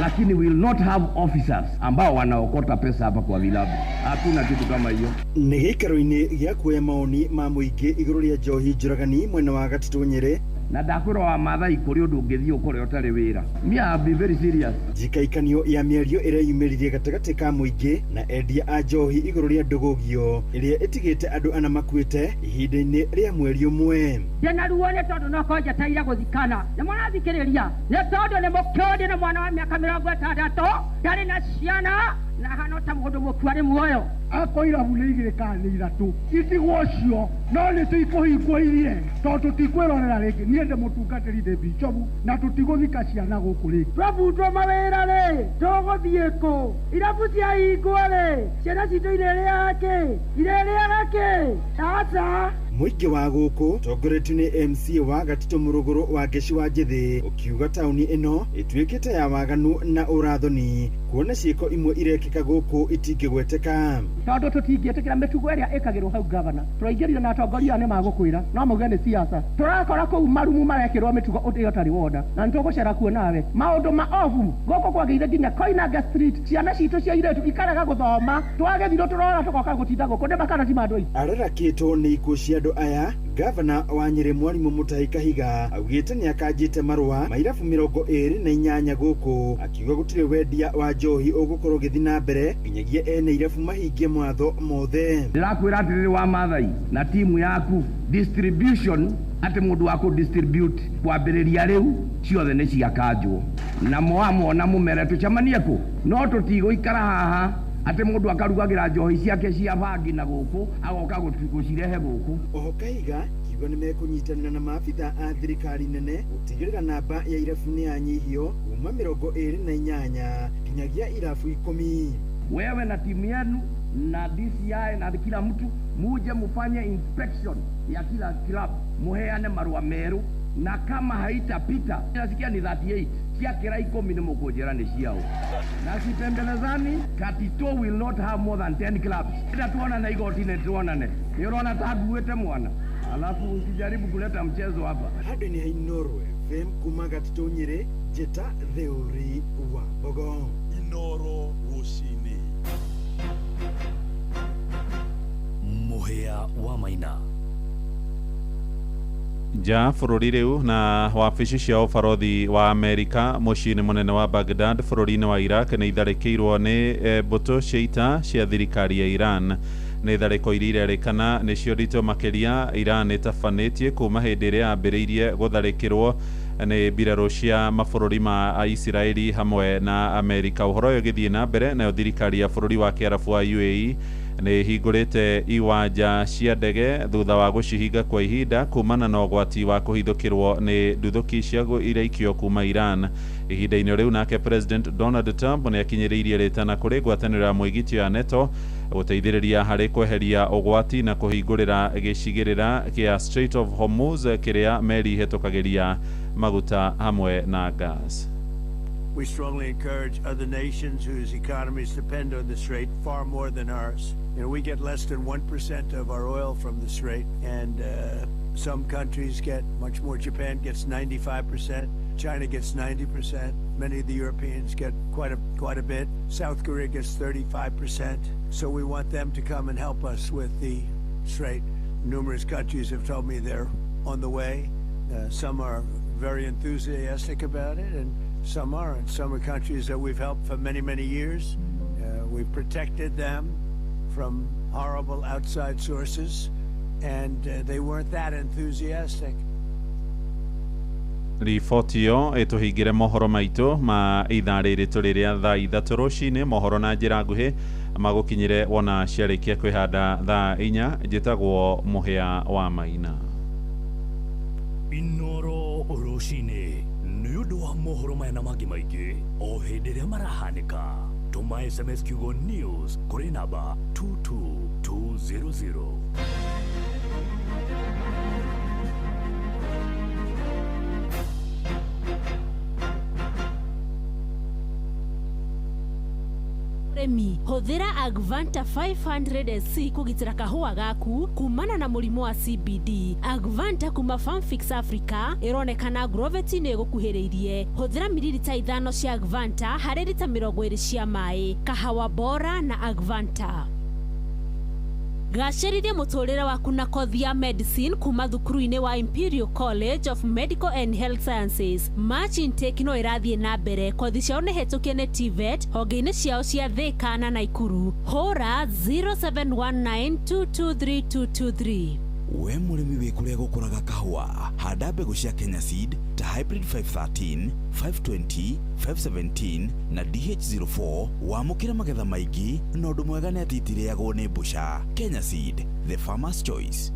lakini we will not have officers ambao wanaokota pesa hapa kwa vilabu. Hakuna kitu kama hiyo. Nĩ gĩikaro-inĩ gĩa kuoya maoni ma mũingĩ igũrũ rĩa njohi njũragani mwena wa Gatitũ Nyĩrĩ, na ndakwĩrwo wa Maathai kũrĩ ũndũ ũngĩthiĩ ũkore ũtarĩ wĩra. Me I be very serious. Njikaikanio ya mĩario ĩreyumĩririe gatagatĩ ka mũingĩ na endia a njohi igũrũ rĩa ndũgũgio ĩrĩa ĩtigĩte andũ ana makuĩte ihinda-inĩ rĩa mweri ũmwe. Ndĩna ruo nĩ tondũ no njetereire gũthikana, nĩ mũrathikĩrĩria, nĩ tondũ nĩ mũkĩũndĩ nĩ mwana wa mĩaka 60 ndarĩ na ciana na hano ta mũndũ mũkua arĩ muoyo. Ako irabu nĩ 2 kana nĩ 3 itigwo ũcio, no nĩ tũikũhingwo irie tondũ tũtikwĩrorera rĩngĩ. Niĩ ndĩ mũtungatĩri ndĩ bicobu na tũtigũthika ciana gũkũ rĩngĩ. Twabutwo mawĩra rĩ, tũgũthiĩ kũ? Irabu ciahingwo rĩ, ciana citũ irĩrĩaga kĩ? Irĩrĩaga kĩ? Aca. Mũingĩ wa gũkũ tongoretio nĩ MC wa Gatitũ Mũrũgũrũ wa Ngeci wa Njĩthĩ ũkiuga taũni ĩno ĩtuĩkĩte ya waganu na ũrathoni, kuona ciĩko imwe irekĩka gũkũ itingĩgweteka. Tondũ tũtingĩtĩkĩra mĩtugo ĩrĩa ĩkagĩrwo hau gavana, tũraingĩrio na atongoria nĩ magũkwĩra no mauge nĩ siasa. Tũrakora kũu marumu marekĩrwo mĩtugo ĩyo ũtarĩ wona, na nĩtũgũcera kuo nawe maũndũ ma obu gũkũ kwagĩire nginya Koinange Street, ciana citũ cia airĩtu ikarega gũthoma, twagĩthirwo tũrora tũgoka gũtinda gũkũ nĩ makana ti ma andũ aitũ. Ararakĩtwo nĩ ikuũ cia andũ aya, gavana wa Nyĩrĩ Mwarimũ Mutahi Kahiga augĩte nĩ akanjĩte marũa ma irabu 28 gũkũ, akiuga gũtirĩ wendia wa njohi ũgũkorwo ũgĩthiĩ na mbere nginyagia ene irabu mahingie mawatho mothe. Ndĩrakwĩra atĩrĩrĩ wa Maathai na timu yaku, distribution atĩ mũndũ wa kũ distribute kwambĩrĩria rĩu ciothe nĩ ciakanjwo, na mwamwona mũmere tũcemanie kũ, no tũtigũikara haha atĩ mũndũ akarugagĩra njohi ciake cia bangi na gũkũ agoka gũcirehe gũkũ. Oho Kahiga kiuga nĩ mekũnyitanĩra na maabitha a thirikari nene gũtigĩrĩra namba ya irabu nĩ yanyihio kuma 28 nginyagia irabu 10. Wewe na timu yenu na DCI na kila mtu muje mufanye inspection ya kila club, muheane marua meru, na kama haitapita nasikia ni 38 ciakĩra 10 nĩ mũkũnjĩra nĩ ciao. Na sipembelezani, Katito will not have more than 10 clubs. Enda tuonane igoti-inĩ tuonane, nĩ ũrona ta nguĩte mwana, alafu usijaribu kuleta mchezo hapa. Handũ-inĩ ha Inoro FM kuma Gatitũ Nyĩrĩ, njĩta Theuri wa Mbogo. Inoro rũcinĩ. Mũhĩa wa Maina. Nja bũrũri rĩu na wabici cia ũbarothi wa Amerika mũciĩ-inĩ mũnene wa Baghdad bũrũri-inĩ wa Iraq nĩ itharĩkĩirwo nĩ mbũtũ cia ita cia thirikari ya Iran. Nĩ tharĩko iria irerĩkana nĩcio nditũ makĩria Iran ĩtabanĩtie kuma hĩndĩ ĩrĩa yambĩrĩirie gũtharĩkĩrwo nĩ mbirarũ cia mabũrũri ma Isiraeli hamwe na Amerika. Ũhoro ũyũ ũgĩthiĩ na mbere, nayo thirikari ya bũrũri wa Kĩarabu wa UAE nĩ ĩhingũrĩte iwanja cia ndege thutha wa gũcihinga kwa ihinda kumana na ũgwati wa kũhithũkĩrwo nĩ nduthũki cia iraikio kuma Iran. Ihinda-inĩ rĩu nake President Donald Trump nĩ akinyĩrĩirie rĩtana kũrĩ ngwatanĩro ya mwĩgitio ya NATO gũteithĩrĩria harĩ kweheria ũgwati na kũhingũrĩra gĩcigĩrĩra kĩa Strait of Hormuz kĩrĩa meri ihĩtũkagĩria maguta hamwe na gas. We strongly encourage other nations whose economies depend on the Strait far more than ours. You know, we get less than 1% of our oil from the Strait, and some countries get much more. Japan gets 95%. China gets 90%. Many of the Europeans get quite a bit. South Korea gets 35%. So we want them to come and help us with the Strait. Numerous countries have told me they're on the way. Some are very enthusiastic about it, and some aren't. Some are countries that we've helped for many, many years. We've protected them from horrible outside sources, and they weren't that enthusiastic. Riboti ĩyo ĩtũhingĩre mohoro maitũ ma ithaa rĩrĩ tũrĩ rĩa thaa 3 rũcinĩ. Mohoro na njĩra nguhĩ magũkinyĩre wona ciarĩkia kwĩhanda thaa 4. Njĩtagwo Mũhĩa wa Maina. Inoro rũcinĩ nĩ ũndũ wa mohoro maya na mangĩ maingĩ o hĩndĩ ĩrĩa marahanĩka. Tũma SMS kiugo news kũrĩ namba 22200. Mũrĩmi, hũthĩra Agvanta 500SC kũgitĩra kahũa gaku kumana na mũrimũ wa CBD. Agvanta kuma Farmfix Africa ĩronekana Agrovet-inĩ ĩgũkuhĩrĩirie. Hũthĩra mililita 5 cia Agvanta harĩ rita 20 cia maĩ. Kahawa bora na Agvanta. Gacĩrithia mũtũrĩre waku na kothi ya medicine kuma thukuru-inĩ wa Imperial College of Medical and Health Sciences. March intake no ĩrathiĩ na mbere. Kothi ciao nĩ hĩtũkie nĩ TVET honge-inĩ ciao cia Thika na Naikuru. Hũra 0719223223. We mũrĩmi wĩ kũrĩa gũkũraga kahũa, handa mbegũ cia Kenya Seed ta Hybrid 513, 520, 517 na DH04 wamũkĩre magetha maingĩ na ũndũ mwega nĩ atĩ itirĩagwo nĩ mbũca. Kenya Seed, the farmer's choice.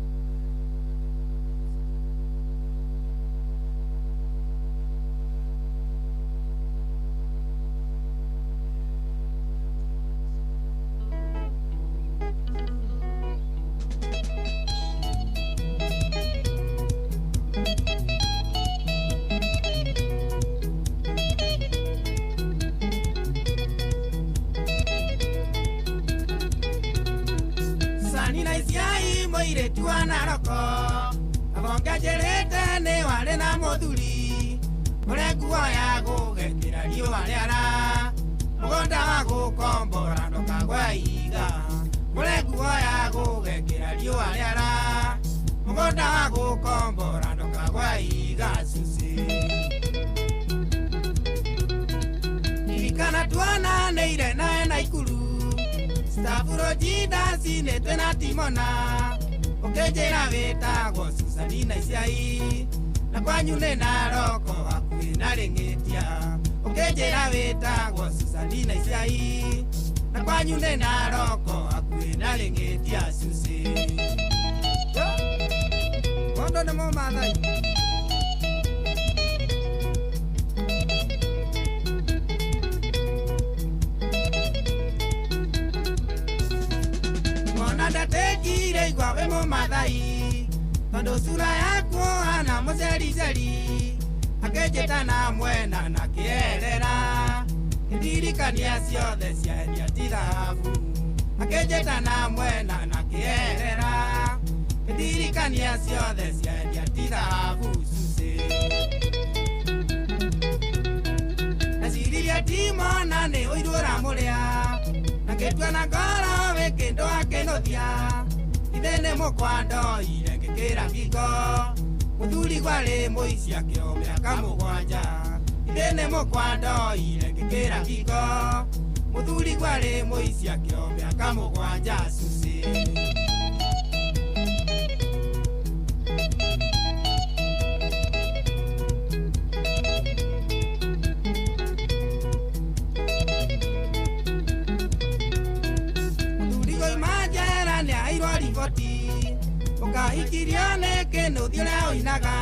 Ũrahikirio nĩ kĩnũthia ũrĩa ũinaga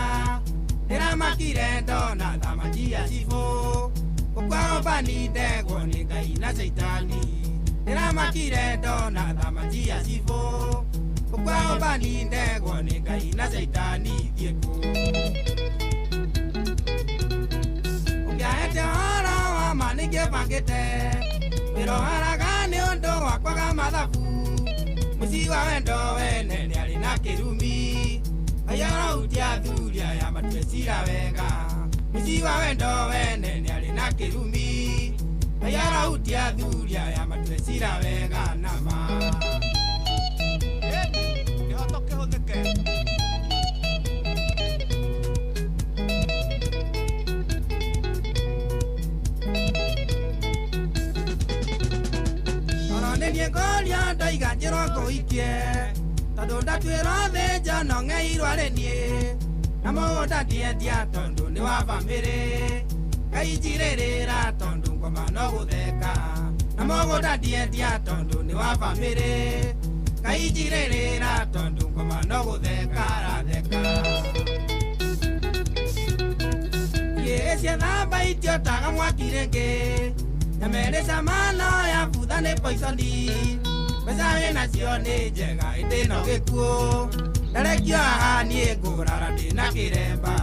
ndĩramakire ndona thamaki ya cibũ gũkua ũmbani ndegwo nĩ Ngai na caitani ndĩramakire ndona thamaki ya cibũ gũkua ũmbani ndegwo nĩ Ngai na caitani thiĩ kũ ũngĩahete ũhoro wa ma nĩngĩbangĩte wĩroharaga nĩ ũndũ wa kwaga mathabu mũciĩ wa wendo wene nĩarĩ na kĩrumi ayarautia athuri aya matue cira wega mũciĩ wa wendo wene nĩarĩ na kĩrumi ayarautia athuri aya matue cira wega nama kĩhoto kĩhũthĩke. Nĩngũria ndaiga njĩrwo ngũikie tondũ ndatuĩrwo thĩnjo no ng'eirwo arĩ niĩ na mũgũnda ndiendia tondũ nĩ wa bamĩrĩ Ngai njirĩrĩra tondũ ngoma no gũtheka na mũgũnda ndiendia tondũ nĩ wa bamĩrĩ Ngai njirĩrĩra tondũ ngoma no gũtheka aratheka Iĩ ciethamba itiotaga mwaki rĩngĩ nyamerĩ cama no yabutha nĩ poisoni mbeca wĩnacio nĩ njega ĩndĩ no gĩkuũ ndarekio haha niĩ ngũrara ndĩna kĩremba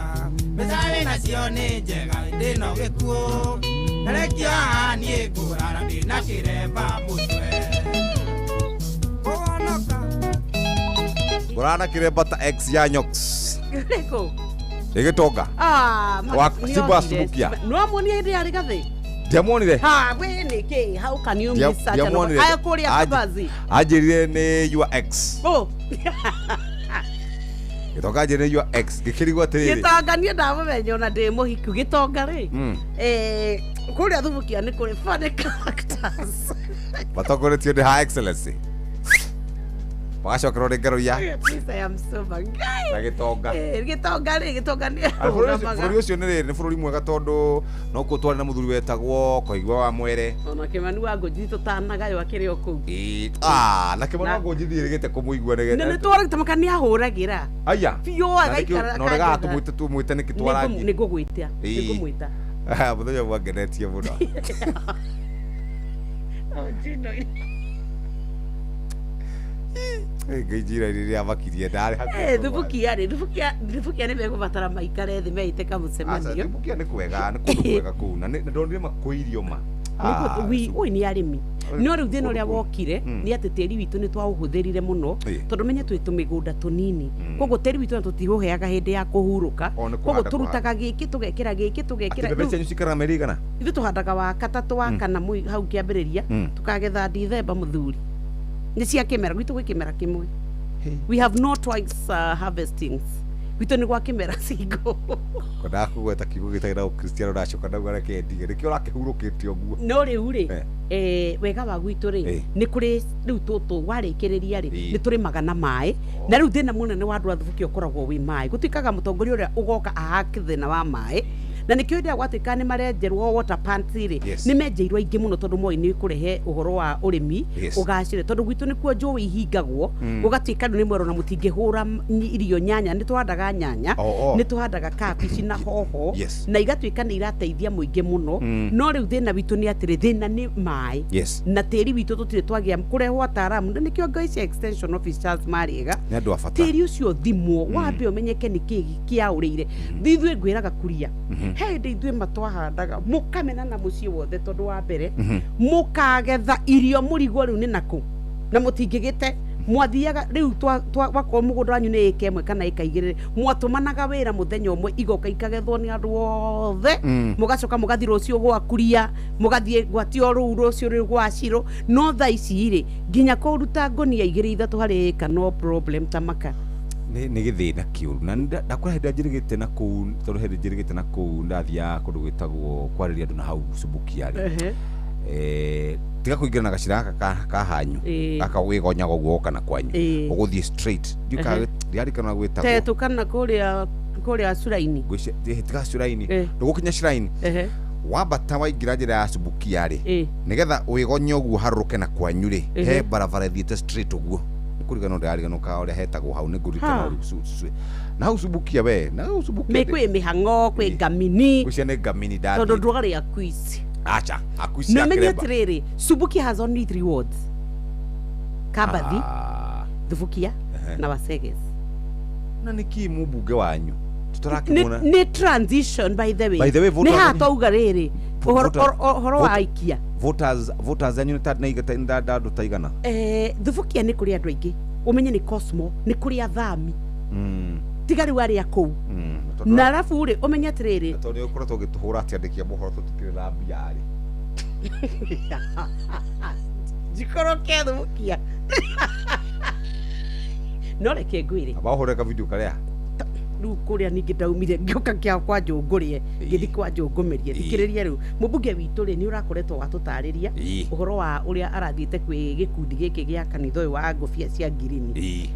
mbeca wĩnacio nĩ njega ĩndĩ no gĩkuũ ndarekio haha niĩ ngũrara ndĩna kĩremba mũtwe kũhonoka ngũrara na kĩremba ta ex ya Nyox Kĩrĩkũ? Nĩ gĩtonga Ah, Wa Simba Subukia. No muonire hĩndĩ yarĩ gathĩ? Ndiamuonire. Ha, we nĩ kĩ? How can you miss such an Aya kũrĩa Kabazi. Anjĩrire nĩ your ex. Oh. Gĩtonga anjĩrire nĩ your ex. Ngĩkĩrigwo atĩrĩrĩ. Gĩtonga niĩ ndamũmenya ona ndĩ mũhiku. Gĩtonga rĩ. Kũrĩa Thubukia nĩ kũrĩ funny characters. Matongoretio nĩ Her Excellency. Magacokerwo nĩ ngero ya Please, I am sober. Ngai. na gĩtonga. Gĩtonga rĩ, gĩtonga nĩ Bũrũri ũcio nĩ bũrũri mwega tondũ no kuo twarĩ na mũthuri wetagwo Koigua wa Mwere. Ona Kĩmani wa Ngũnji tũtanagaywo akĩrĩ o kũu. Na Kĩmani wa Ngũnji thiĩrĩgĩte kũmũigua nĩ Nĩ twarĩte maka nĩ ahũragĩra. Aya. Biũ agaikara. Na ũregaga tũmwĩte tũmwĩte nĩkĩ twarangie. Nĩ ngũgwĩta. Nĩ ngũmwĩta. Mũthenya ũmwe angenetie mũno. Oh, Gino. Ngai njira rĩrĩa makirie ndarĩ hakuhĩ. Thubukia rĩ, Thubukia nĩ megũbatara maikare thĩ meite kamũcemanio. Thubukia nĩ kwega, nĩ kũndũ kwega kũu na ndonire makũirio ma. Ũyũ nĩ arĩmi. No rĩu thĩna ũrĩa wokire nĩ atĩ tĩri witũ nĩ twaũhũthĩrire mũno tondũ menye twĩ tũmĩgũnda tũnini. Koguo tĩri witũ tũtiũheaga hĩndĩ ya kũhurũka. Koguo tũrutaga gĩkĩ tũgekĩra gĩkĩ tũgekĩra. Mbembe cianyu cikaraga mĩeri ĩigana? Ithuĩ tũhandaga wa katatũ wa kana hau kĩambĩrĩria tũkagetha Dithemba mũthuri. Nĩ cia kĩmera gwitũ gwĩ kĩmera kĩmwe. We have no twice harvestings. Gwitũ nĩ gwa kĩmera single. Kwendaga kũgweta kiugo gĩtarĩ na ũkristiano ndacoka ndauga reke ndige nĩkĩo ũrakĩhurũkĩte ũguo. No rĩu rĩ wega wa gwitũ rĩ nĩ kũrĩ rĩu tũtũ warĩkĩrĩria rĩ nĩ tũrĩmaga na maĩ na rĩu thĩna mũnene wa andũ a Thubukia ũkoragwo wĩ maĩ. Gũtuĩkaga mũtongoria ũrĩa ũgoka ahake thĩna wa maĩ na nĩkĩo hĩndĩ ĩrĩa gwatuĩka nĩ marenjerwo water pants rĩ nĩ menjeirwo aingĩ mũno tondũ moĩ nĩ kũrehe ũhoro wa ũrĩmi ũgacĩre tondũ gwitũ nĩkuo njũĩ ihingagwo gũgatuĩka rĩu nĩ mwerwo na mũtingĩhũra irio nyanya nĩ tũhandaga nyanya nĩ tũhandaga kabici na hoho na igatuĩka nĩ irateithia mũingĩ mũno no rĩu thĩna witũ nĩ atĩrĩ thĩna nĩ maĩ na tĩri witũ tũtirĩ twagĩa kũrehwo ataaramu na nĩkĩo ngo ici extension officers marĩega nĩ andũ a bata tĩri ũcio thimwo wambe ũmenyeke nĩ kĩĩ kĩaũrĩire ithuĩ ngwĩraga kuria he hĩndĩ ithuĩ matwahandaga mũkamena na mũciĩ wothe tondũ wa mbere mũkagetha irio mũrigwo rĩu nĩ nakũ na mũtingĩgĩte mwathiaga rĩu wakorwo mũgũnda wanyu nĩ ĩka ĩmwe kana ĩka igĩrĩ mwatũmanaga wĩra mũthenya ũmwe igoka ikagethwo nĩ andũ othe mũgacoka mũgathiĩ rũciũ gwa kuria mũgathiĩ gwatio rũu rũciũ rĩu gwa Ciro no thaa ici rĩ nginya kũruta ngũnia igĩrĩ ithatũ harĩ ĩka no problem ta maka nĩ gĩthĩna kĩũru na ndakora hĩndĩ njĩrĩgĩte na kũu tondũ hĩndĩ njĩrĩgĩte na kũu ndathiaga kũndũ gwĩtagwo kwarĩria andũ na hau Subukia rĩ tiga kũingĩra na gacĩra gaka ka hanyu gaka wĩgonyaga ũguo woka na kwanyu ũgũthiĩ straight ndiarikana gwĩtagwo Tetu kana kũrĩa Curaini tiga Curaini ndũgũkinya Curaini wambata waingĩra njĩra ya Subukia rĩ nĩgetha wĩgonye ũguo harũrũke na kwanyu rĩ he barabara ĩthiĩte straight ũguo Kũriganwo ndĩrariganwo ka ũrĩa hetagwo hau nĩ ngũririkana rĩu na hau Subukia we na hau Subukia kwĩ mĩhang'o kwĩ ngamini kwĩ ciana ngamini ndathi tondũ ndũgarĩ Akuici acha Akuici ya Kiremba atĩrĩrĩ Subukia has only 3 words Kabathi Thubukia na Waseges na nĩkĩ mũmbunge wanyu tũtarakĩmwona nĩ transition by the way nĩ haha twauga rĩrĩ ũhoro wa aikia voters anyu nĩ andũ ta igana Thubukia nĩ kũrĩ andũ aingĩ ũmenye nĩ Cosmo nĩ kũrĩ athami tiga rĩu arĩa kũu na arabu rĩ ũmenye atĩrĩrĩ tondũ nĩ ũkoretwo ũgĩtũhũra atĩ andĩki a mohoro tũtikĩrĩ na mbia rĩ njikoroke Thubukia no reke ngwĩre aba ũhũre ka video karĩa rĩu kũrĩa ningĩ ndaumire ngĩũka kĩa kwa Njũngũrĩe ngĩthiĩ kwa Njũngũmĩrie thikĩrĩria rĩu mũmbunge witũ rĩ nĩ ũrakoretwo watũtarĩria ũhoro wa ũrĩa arathiĩte kwĩ gĩkundi gĩkĩ gĩa kanitha ũyũ wa ngũbia cia ngirini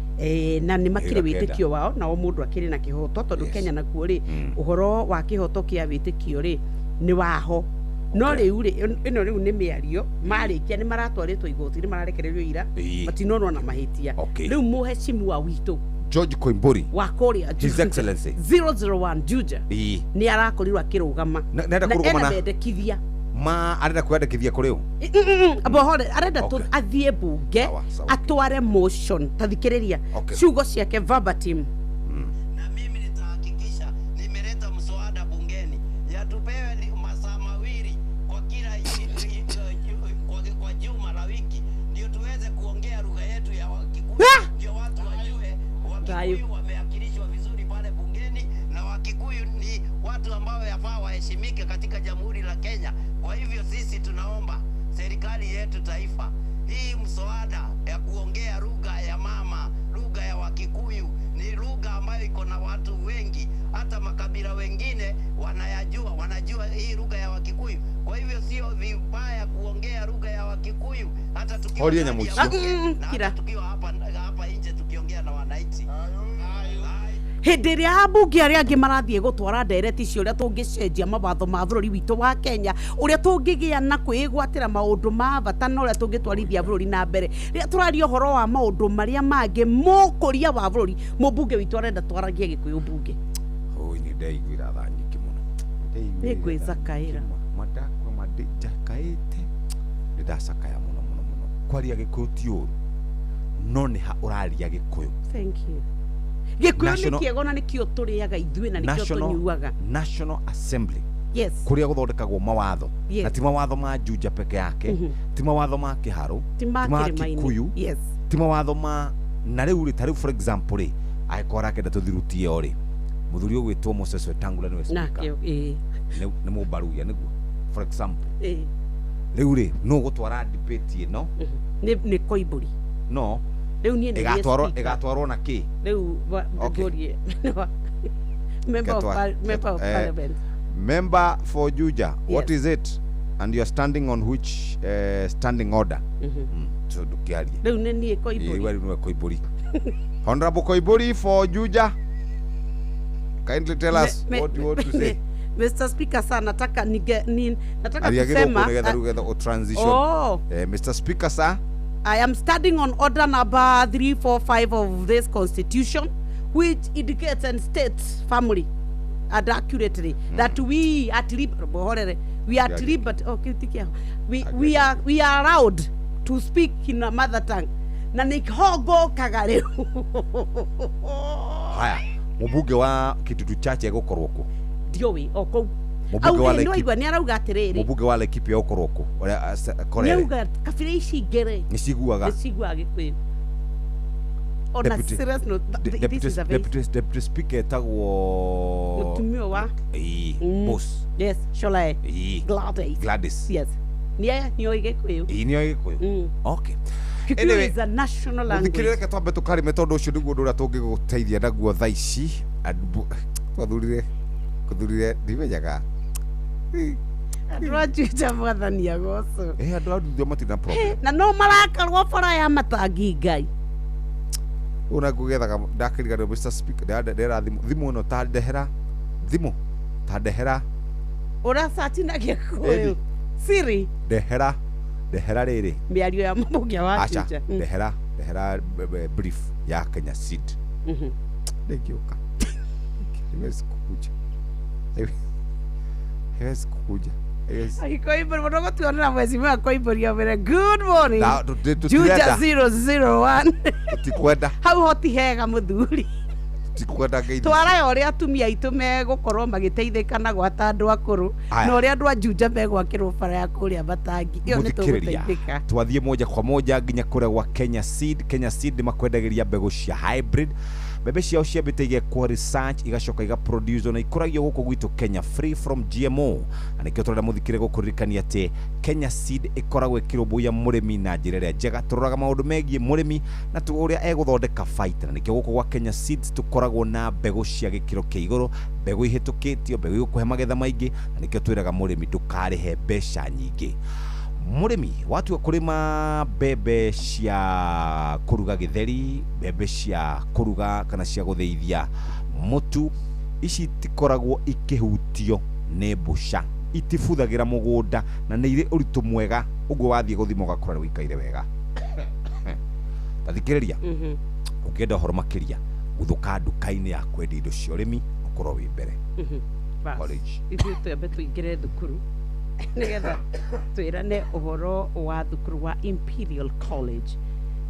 na nĩ makĩrĩ wĩtĩkio wao nao mũndũ akĩrĩ na kĩhoto tondũ Kenya nakuo rĩ ũhoro wa kĩhoto kĩa wĩtĩkio rĩ nĩ waho no rĩu rĩ ĩno rĩu nĩ mĩario marĩkia nĩ maratwarĩtwo igoti-inĩ mararekererio ira matinonwo na mahĩtia rĩu mũheshimiwa witũ George Koimburi wa kũrĩa His Excellency 001 Juja nĩ arakorirwo akĩrũgama na ena mendekithia ma arenda kwĩyandĩkithia kũrĩ ũ bohore arenda athiĩ bunge atware motion ta thikĩrĩria ciugo ciake verbatim na mimi nitahakikisha nimeleta mswada bungeni ya tupewe masaa mawili kwa kila kwa juma la wiki ndio tuweze kuongea lugha yetu ya Kikuyu ndio watu wajue Wakikuyu wameakilishwa vizuri pale bungeni na Wakikuyu ni watu ambao yafaa waheshimike katika Jamhuri la Kenya. Kwa hivyo sisi tunaomba serikali yetu taifa hii mswada ya kuongea lugha ya mama, lugha ya Wakikuyu ni lugha ambayo iko na watu wengi, hata makabila wengine wanayajua, wanajua hii lugha ya Wakikuyu. Kwa hivyo sio vibaya kuongea lugha ya Wakikuyu hata tukiwa tukiwa hapa nje tukiongea na wananchi. Hĩndĩ ĩrĩa ambunge arĩa angĩ marathiĩ gũtwara ndereti icio ũrĩa tũngĩcenjia mawatho ma bũrũri witũ wa Kenya ũrĩa tũngĩgĩa na kwĩgwatĩra maũndũ ma bata na ũrĩa tũngĩtwarithia bũrũri na mbere rĩrĩa tũraria ũhoro wa maũndũ marĩa mangĩ mũkũria wa bũrũri mũmbunge witũ arenda twaragie Gĩkũyũ mbunge. Oi nĩ ndaiguĩra tha nyingĩ mũno nĩ ngwĩcakaĩra madakwa mandĩnjakaĩte nĩ ndacakaya mũno mũno mũno kwaria Gĩkũyũ ti ũru no nĩ ha ũraria Gĩkũyũ. Thank you. Gĩkũyũ nĩ kĩega na nĩkĩo tũrĩaga ithuĩ na nĩkĩo tũnyuaga. National Assembly yes kũrĩa gũthondekagwo mawatho na ti mawatho ma Juja peke yake ti mawatho ma Kĩharũ ti ma Kikuyu yes ti mawatho ma na rĩu rĩ ta rĩu for example rĩ angĩkorwo arakenda tũthirutie o rĩ mũthuri ũgwĩtwo Moses Wetangula nĩwe speaker nĩ mũmbaruya nĩguo for example rĩu rĩ nũ ũgũtwara debate ĩno nĩ Koimburi no rĩu niĩ nĩ ĩgatwarwo na kĩ rĩu ngũrie member of parliament member for Juja what is it and you are standing on which standing order so ndũkĩarie rĩu nĩ niĩ Koimburi rĩu nĩwe Koimburi Honorable Koimburi for Juja kindly tell us what you want to say. Mr. Speaker sir, nataka nataka kusema transition. Mr. Speaker sir, I am standing on order number 345 of this constitution, which indicates and states firmly and accurately that we at liberty, we are allowed to speak in a mother tongue. Na nĩhogo kagare. Haya, mũmbunge wa Kitutu Chache egũkorwo kũ? Ndiũĩ o kũu. Mũmbunge nĩ arauga atĩrĩrĩ. Mũmbunge wa Laikipia egũkorwo kũ? Ũrĩa Korere. Nĩauga kabira ici ingĩ rĩ. Nĩ ciguaga. Nĩ ciguaga Gĩkũyũ. On a serious note, this is a very Deputy Speaker etagwo mũtumia wa boss. Yes, Sholae. Gladys. Gladys. Yes. Nĩ nĩoĩ Gĩkũyũ. Ĩĩ nĩoĩ Gĩkũyũ. Okay. Kikuyu is a national language. Thikĩrĩria reke twambe tũkarĩme tondũ ũcio nĩguo ũndũ ũrĩa tũngĩgũteithia naguo thaa ici. Twathurire kuthurire ndimenyaga. Andũ a Juja mwathani agocwo. Andũ a Juja matirĩ na problem. Na no marakarwo bara ya matangi Ngai. Ona ngũgethaga ndakĩriganĩrwo Mr. Speaker ndera thimũ ĩno ta ndehera thimũ ta ndehera ũracaci na Gĩkũyũ Siri ndehera ndehera rĩrĩ mĩario ya mũmbunge wa Juja ndehera Rehera brief ya Kenya Seed. Ndĩngĩũka, haiwezi kukuja, haiwezi kukuja. Agĩkoimbũra mũno gũtuonera mheshimiwa koimbũria mbere. Good morning. Juja Tũtirenda. 001. Tũtikwenda. Hau hoti hega mũthuri. Tũtikwenda ngeithi. Twaraga ũrĩa atumia aitũ megũkorwo magĩteithĩka na gwata andũ akũrũ Aya. na ũrĩa andũ a Juja megwakĩrwo bara ya kũrĩa matangi ĩyo nĩ Mũthikĩrĩria, tũgũteithĩka. Twathiĩ moja kwa moja nginya kũrĩa gwa Kenya Seed. Kenya Seed nĩ makwendagĩria mbegũ cia hybrid. Mbembe ciao ciambĩte igekwo research, igacoka igaproduce na ikũragio gũkũ gwitũ Kenya, free from GMO. Na nĩkĩo tũrenda mũthikĩre gũkũririkania atĩ Kenya Seed ĩkoragwo ĩkĩrũmbũiya mũrĩmi na njĩra ĩrĩa njega. Tũroraga maũndũ megiĩ mũrĩmi na ũrĩa egũthondeka baita, na nĩkĩo gũkũ gwa Kenya Seeds tũkoragwo na mbegũ cia gĩkĩro kĩa igũrũ, mbegũ ihĩtũkĩtio, mbegũ igũkũhe magetha maingĩ. Na nĩkĩo twĩraga mũrĩmi ndũkarĩhe mbeca nyingĩ. Mũrĩmi watua kũrĩma mbembe cia kũruga gĩtheri, mbembe cia kũruga kana cia gũthĩithia mũtu, ici itikoragwo ikĩhutio nĩ mbũca, itibuthagĩra mũgũnda na nĩ irĩ ũritũ mwega, ũguo wathiĩ gũthima ũgakora nĩ wĩikaire wega. Ta thikĩrĩria, ũngĩenda ũhoro makĩria, guthũka nduka-inĩ ya kwendia indo cia ũrĩmi, ũkorwo wĩ mbere. Bas, College. Ithuĩ twambe tũingĩre thukuru nĩgetha twĩrane ũhoro wa thukuru wa Imperial College.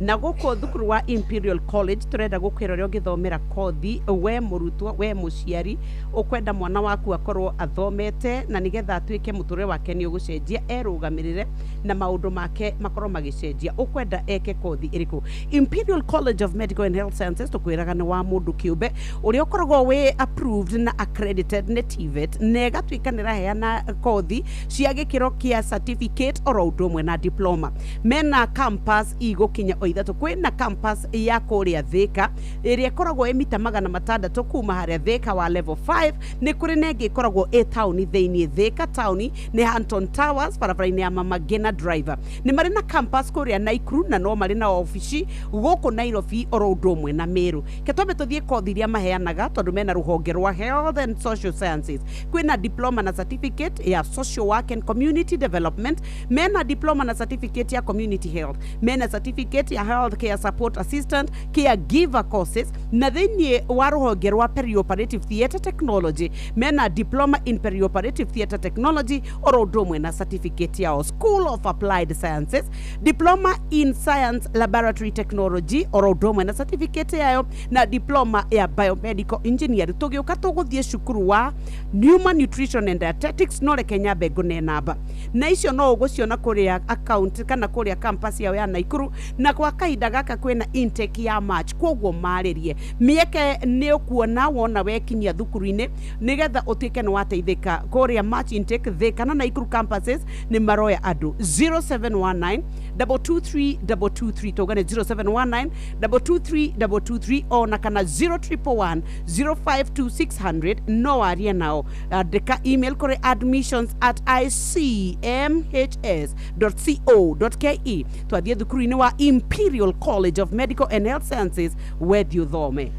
Na gũkũ thukuru wa Imperial College tũrenda gũkwĩra ũrĩa ũngĩthomera kothi, we mũrutwo, we mũciari ũkwenda mwana waku akorwo athomete na nĩgetha atuĩke mũtũrĩre wake nĩ ũgũcenjia, erũgamĩrĩre na maũndũ make makorwo magĩcenjia, ũkwenda eke kothi ĩrĩkũ? Imperial College of Medical and Health Sciences tũkwĩraga nĩ wa mũndũ kĩũmbe ũrĩa ũkoragwo wĩ approved na accredited nĩ TVET, na ĩgatuĩka nĩ ĩraheana kothi cia gĩkĩro kĩa certificate oro ũndũ ũmwe na diploma. Mena campus igũkinya o 3. Kwĩna campus ya kũrĩa Thĩka ĩrĩa ĩkoragwo ĩ mita 600 kuma harĩa Thĩka wa level 5. Nĩ kũrĩ na ĩngĩ ĩkoragwo ĩ taũni thĩinĩ, Thĩka taũni nĩ Hanton Towers, barabara-inĩ ya Mama Ngina Driver. Nĩ marĩ na campus kũrĩa Naikuru na no marĩ na obici gũkũ Nairobi oro ũndũ ũmwe na Meru. Ke twambe tũthiĩ kothi iria maheanaga, tondũ mena rũhonge rwa Health and Social Sciences. Kwĩna diploma na certificate ya Social Work and Community Development, mena diploma na certificate ya Community Health, mena certificate ya Health Care Support Assistant, Caregiver courses, na thĩinĩ wa rũhonge rwa Perioperative Theatre Technology mena diploma in Perioperative Theatre Technology oro ũndũ ũmwe na certificate yao. School of Applied Sciences, diploma in Science Laboratory Technology oro ũndũ ũmwe na certificate yayo, na diploma ya Biomedical Engineering. Tũgĩũka tũgũthiĩ cukuru wa Human Nutrition and Dietetics, no reke nyambe ngũne namba na icio no ũgũciona kũrĩa account kana kũrĩa campus yao ya Naikuru. Na kwa kahinda gaka kwĩna intake ya March, koguo marĩrie mĩeke nĩ ũkuona wona wekinyia thukuru-inĩ nĩgetha ũtuĩke nĩ wateithĩka. Kũrĩa March intake, Thika na Naikuru campuses nĩ maroya andũ. 0719 223 223, tũgane 0719 223 223 ona kana 0111 052600, no warie nao. Andĩka email kũrĩ admissions@icmhs.co.ke. Twathiĩ thukuru-inĩ wa Imperial College of Medical and Health Sciences, wethi ũthome.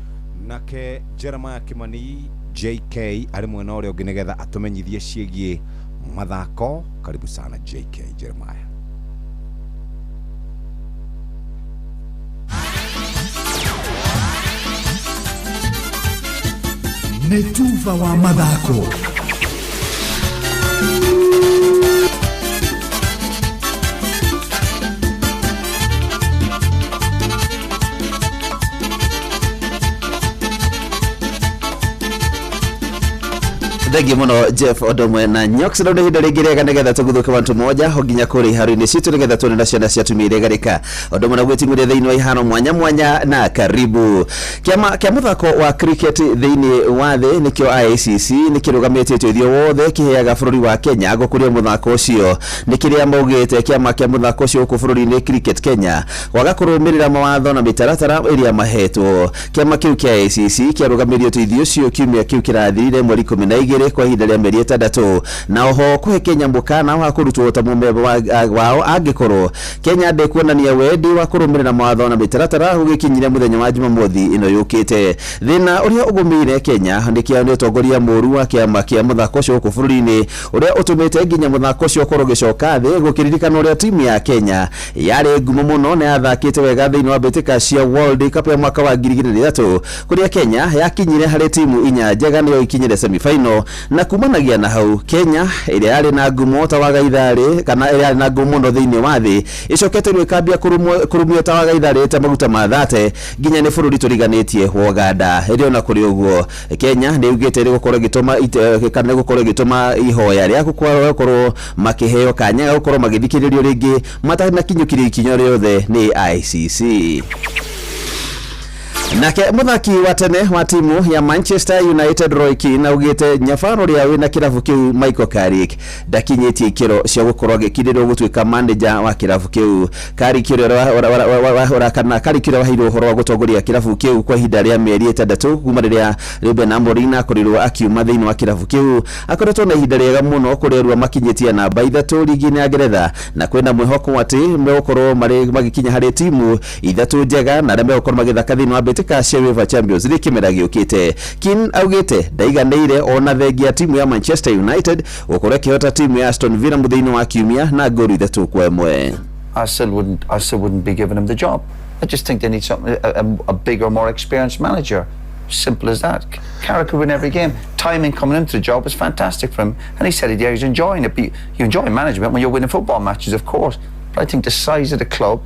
Nake Jeremiah Kimani JK arĩ mwena ũrĩa ũngĩ nĩgetha atũmenyithie ciĩgiĩ mathako. Karibu sana JK Jeremiah. Nĩ tuba wa mathako. Thengiå må no Jeff Odomwe na Nyox. Rä u nä ihinda rä ngä rĩega nä getha tå guthå ke wantu moja ho nginya kå rä iharo-inä citå nä getha tuone na ciana cia atumia iria garĩka Odomwe na gwĩting'ũria thĩinĩ wa iharo mwanya mwanya. Na karibu kĩama kĩa mũthako wa cricket thĩinĩ wa thĩ nĩkĩo ICC nĩ kĩrũgamĩtie ũteithio wothe kĩheaga bũrũri wa Kenya gũkũria mũthako ũcio. Nĩ kĩrĩa maugĩte kĩama kĩa mũthako ũcio gũkũ bũrũri-inĩ Cricket Kenya kwaga kũrũmĩrĩra mawatho na mĩtaratara ĩrĩa mahetwo. Kĩama kĩu kĩa ICC kĩarũgamirie ũteithio ũcio kiumia kĩu kĩrathirire mweri 12. mwĩrĩ kwa ihinda rĩa mĩeri 6, na oho kũhe Kenya mũkana wa kũrutwo ta mũmemba wao angĩkorwo Kenya ndĩkuonania wendi wa kũrũmĩrĩra mawatho na mĩtaratara gũgĩkinyire mũthenya wa Jumamothi ĩno yũkĩte. Thĩna ũrĩa ũgũmĩire Kenya nĩ kĩa nĩ ũtongoria mũru wa kĩama kĩa mũthako ũcio gũkũ bũrũri-inĩ, ũrĩa ũtũmĩte nginya mũthako ũcio ũkorwo ũgĩcoka thĩ, gũkĩririkana ũrĩa timu ya Kenya yarĩ ngumo mũno na yathakĩte wega thĩinĩ wa mbĩtĩka cia World Cup ya mwaka wa 2003, kũrĩa Kenya yakinyire harĩ timu 4 njega nĩyo ikinyire semi-final, na kumanagia na hau Kenya ĩrĩa yarĩ na ngumo ta wagaitharĩ kana ĩrĩa yarĩ na ngumo mũno thĩinĩ wa thĩ ĩcokete rĩu ĩkambia kũrumio ta wagaitharĩ ta maguta ma thate nginya nĩ bũrũri tũriganĩtie wa Uganda. Ĩrĩ ona kũrĩ ũguo, Kenya nĩ yugĩte ĩgũkorwo ĩgĩtũma kana ĩgũkorwo ĩgĩtũma ihoya rĩa gũkorwo makĩheo kanya ga gũkorwo magĩthikĩrĩrio rĩngĩ matanakinyũkirie ikinya rĩothe nĩ ICC. Nake muthaki wa tene wa timu ya Manchester United Roy Keane augite nyabaro ria wina kirabu kiu Michael Carrick ndakinyitie ikiro cia gukorwo agikirĩrwo gutuika manager wa kirabu kiu. Carrick uria kana Carrick uria waheirwo uhoro wa gutongoria kirabu kiu kwa ihinda ria mĩeri 6 kuma riria Ruben Amorim akorirwo akiuma thiini wa kirabu kiu, akoretwo na ihinda riega muno kuria rua makinyitie namba 3 ligi-inĩ ya Ngeretha, na kwina mwihoko ati megukorwo mari magikinya hari timu 3 njega na aria megukorwo magithaka thiini wa mbĩtĩka cia UEFA Champions League kĩmera gĩũkĩte. Keane augĩte ndaiganĩire ona thengia timu ya Manchester United gũkorwo ĩkĩhota timu ya Aston Villa mũthenya wa kiumia na ngolu 3-1. I still wouldn't be giving him the job. I just think they need something, a bigger, more experienced manager. Simple as that. Carrick could win every game. Timing coming into the job was fantastic for him, and he said yeah, he's enjoying it. But you enjoy management when you're winning football matches, of course. But I think the size of the club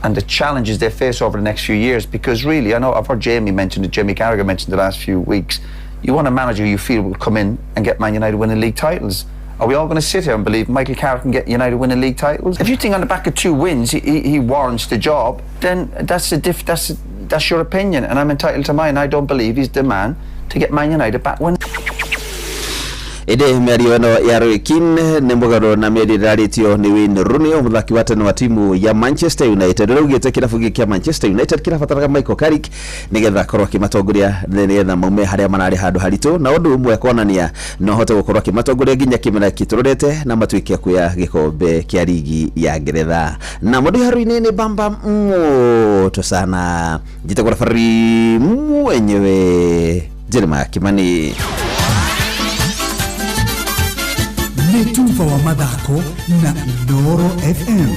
and the challenges they face over the next few years, because really, I know I've heard Jamie mention it, Jamie Carragher mentioned the last few weeks, you want a manager you feel will come in and get Man United winning league titles. Are we all going to sit here and believe Michael Carrick can get United winning league titles? If you think on the back of 2 wins he warrants the job, then that's your opinion, and I'm entitled to mine. I don't believe he's the man to get Man United back winning. Ĩndĩ mĩario ĩno ya Roy Keane nĩ mũgarũ na mĩario ĩrarĩtio nĩ Wayne Rooney, mũthaki wa tene wa timu ya Manchester United, ũrĩa augĩte kĩrabu gĩkĩ kĩa Manchester United kĩrabataraga Michael Carrick nĩgetha akorwo akĩmatongoria nĩgetha maume harĩa mararĩ handũ haritũ, na ũndũ ũmwe kuonania no ahote gũkorwo akĩmatongoria nginya kĩmera kĩtũrorete na matuĩke a kuoya gĩkombe kĩa ligi ya Ngeretha. Na mũndũ haru-inĩ nĩ bamba moto sana, njĩtagwo referee mwenyewe Jeremiah Kimani. Nĩ tuba wa mathako na Inooro FM.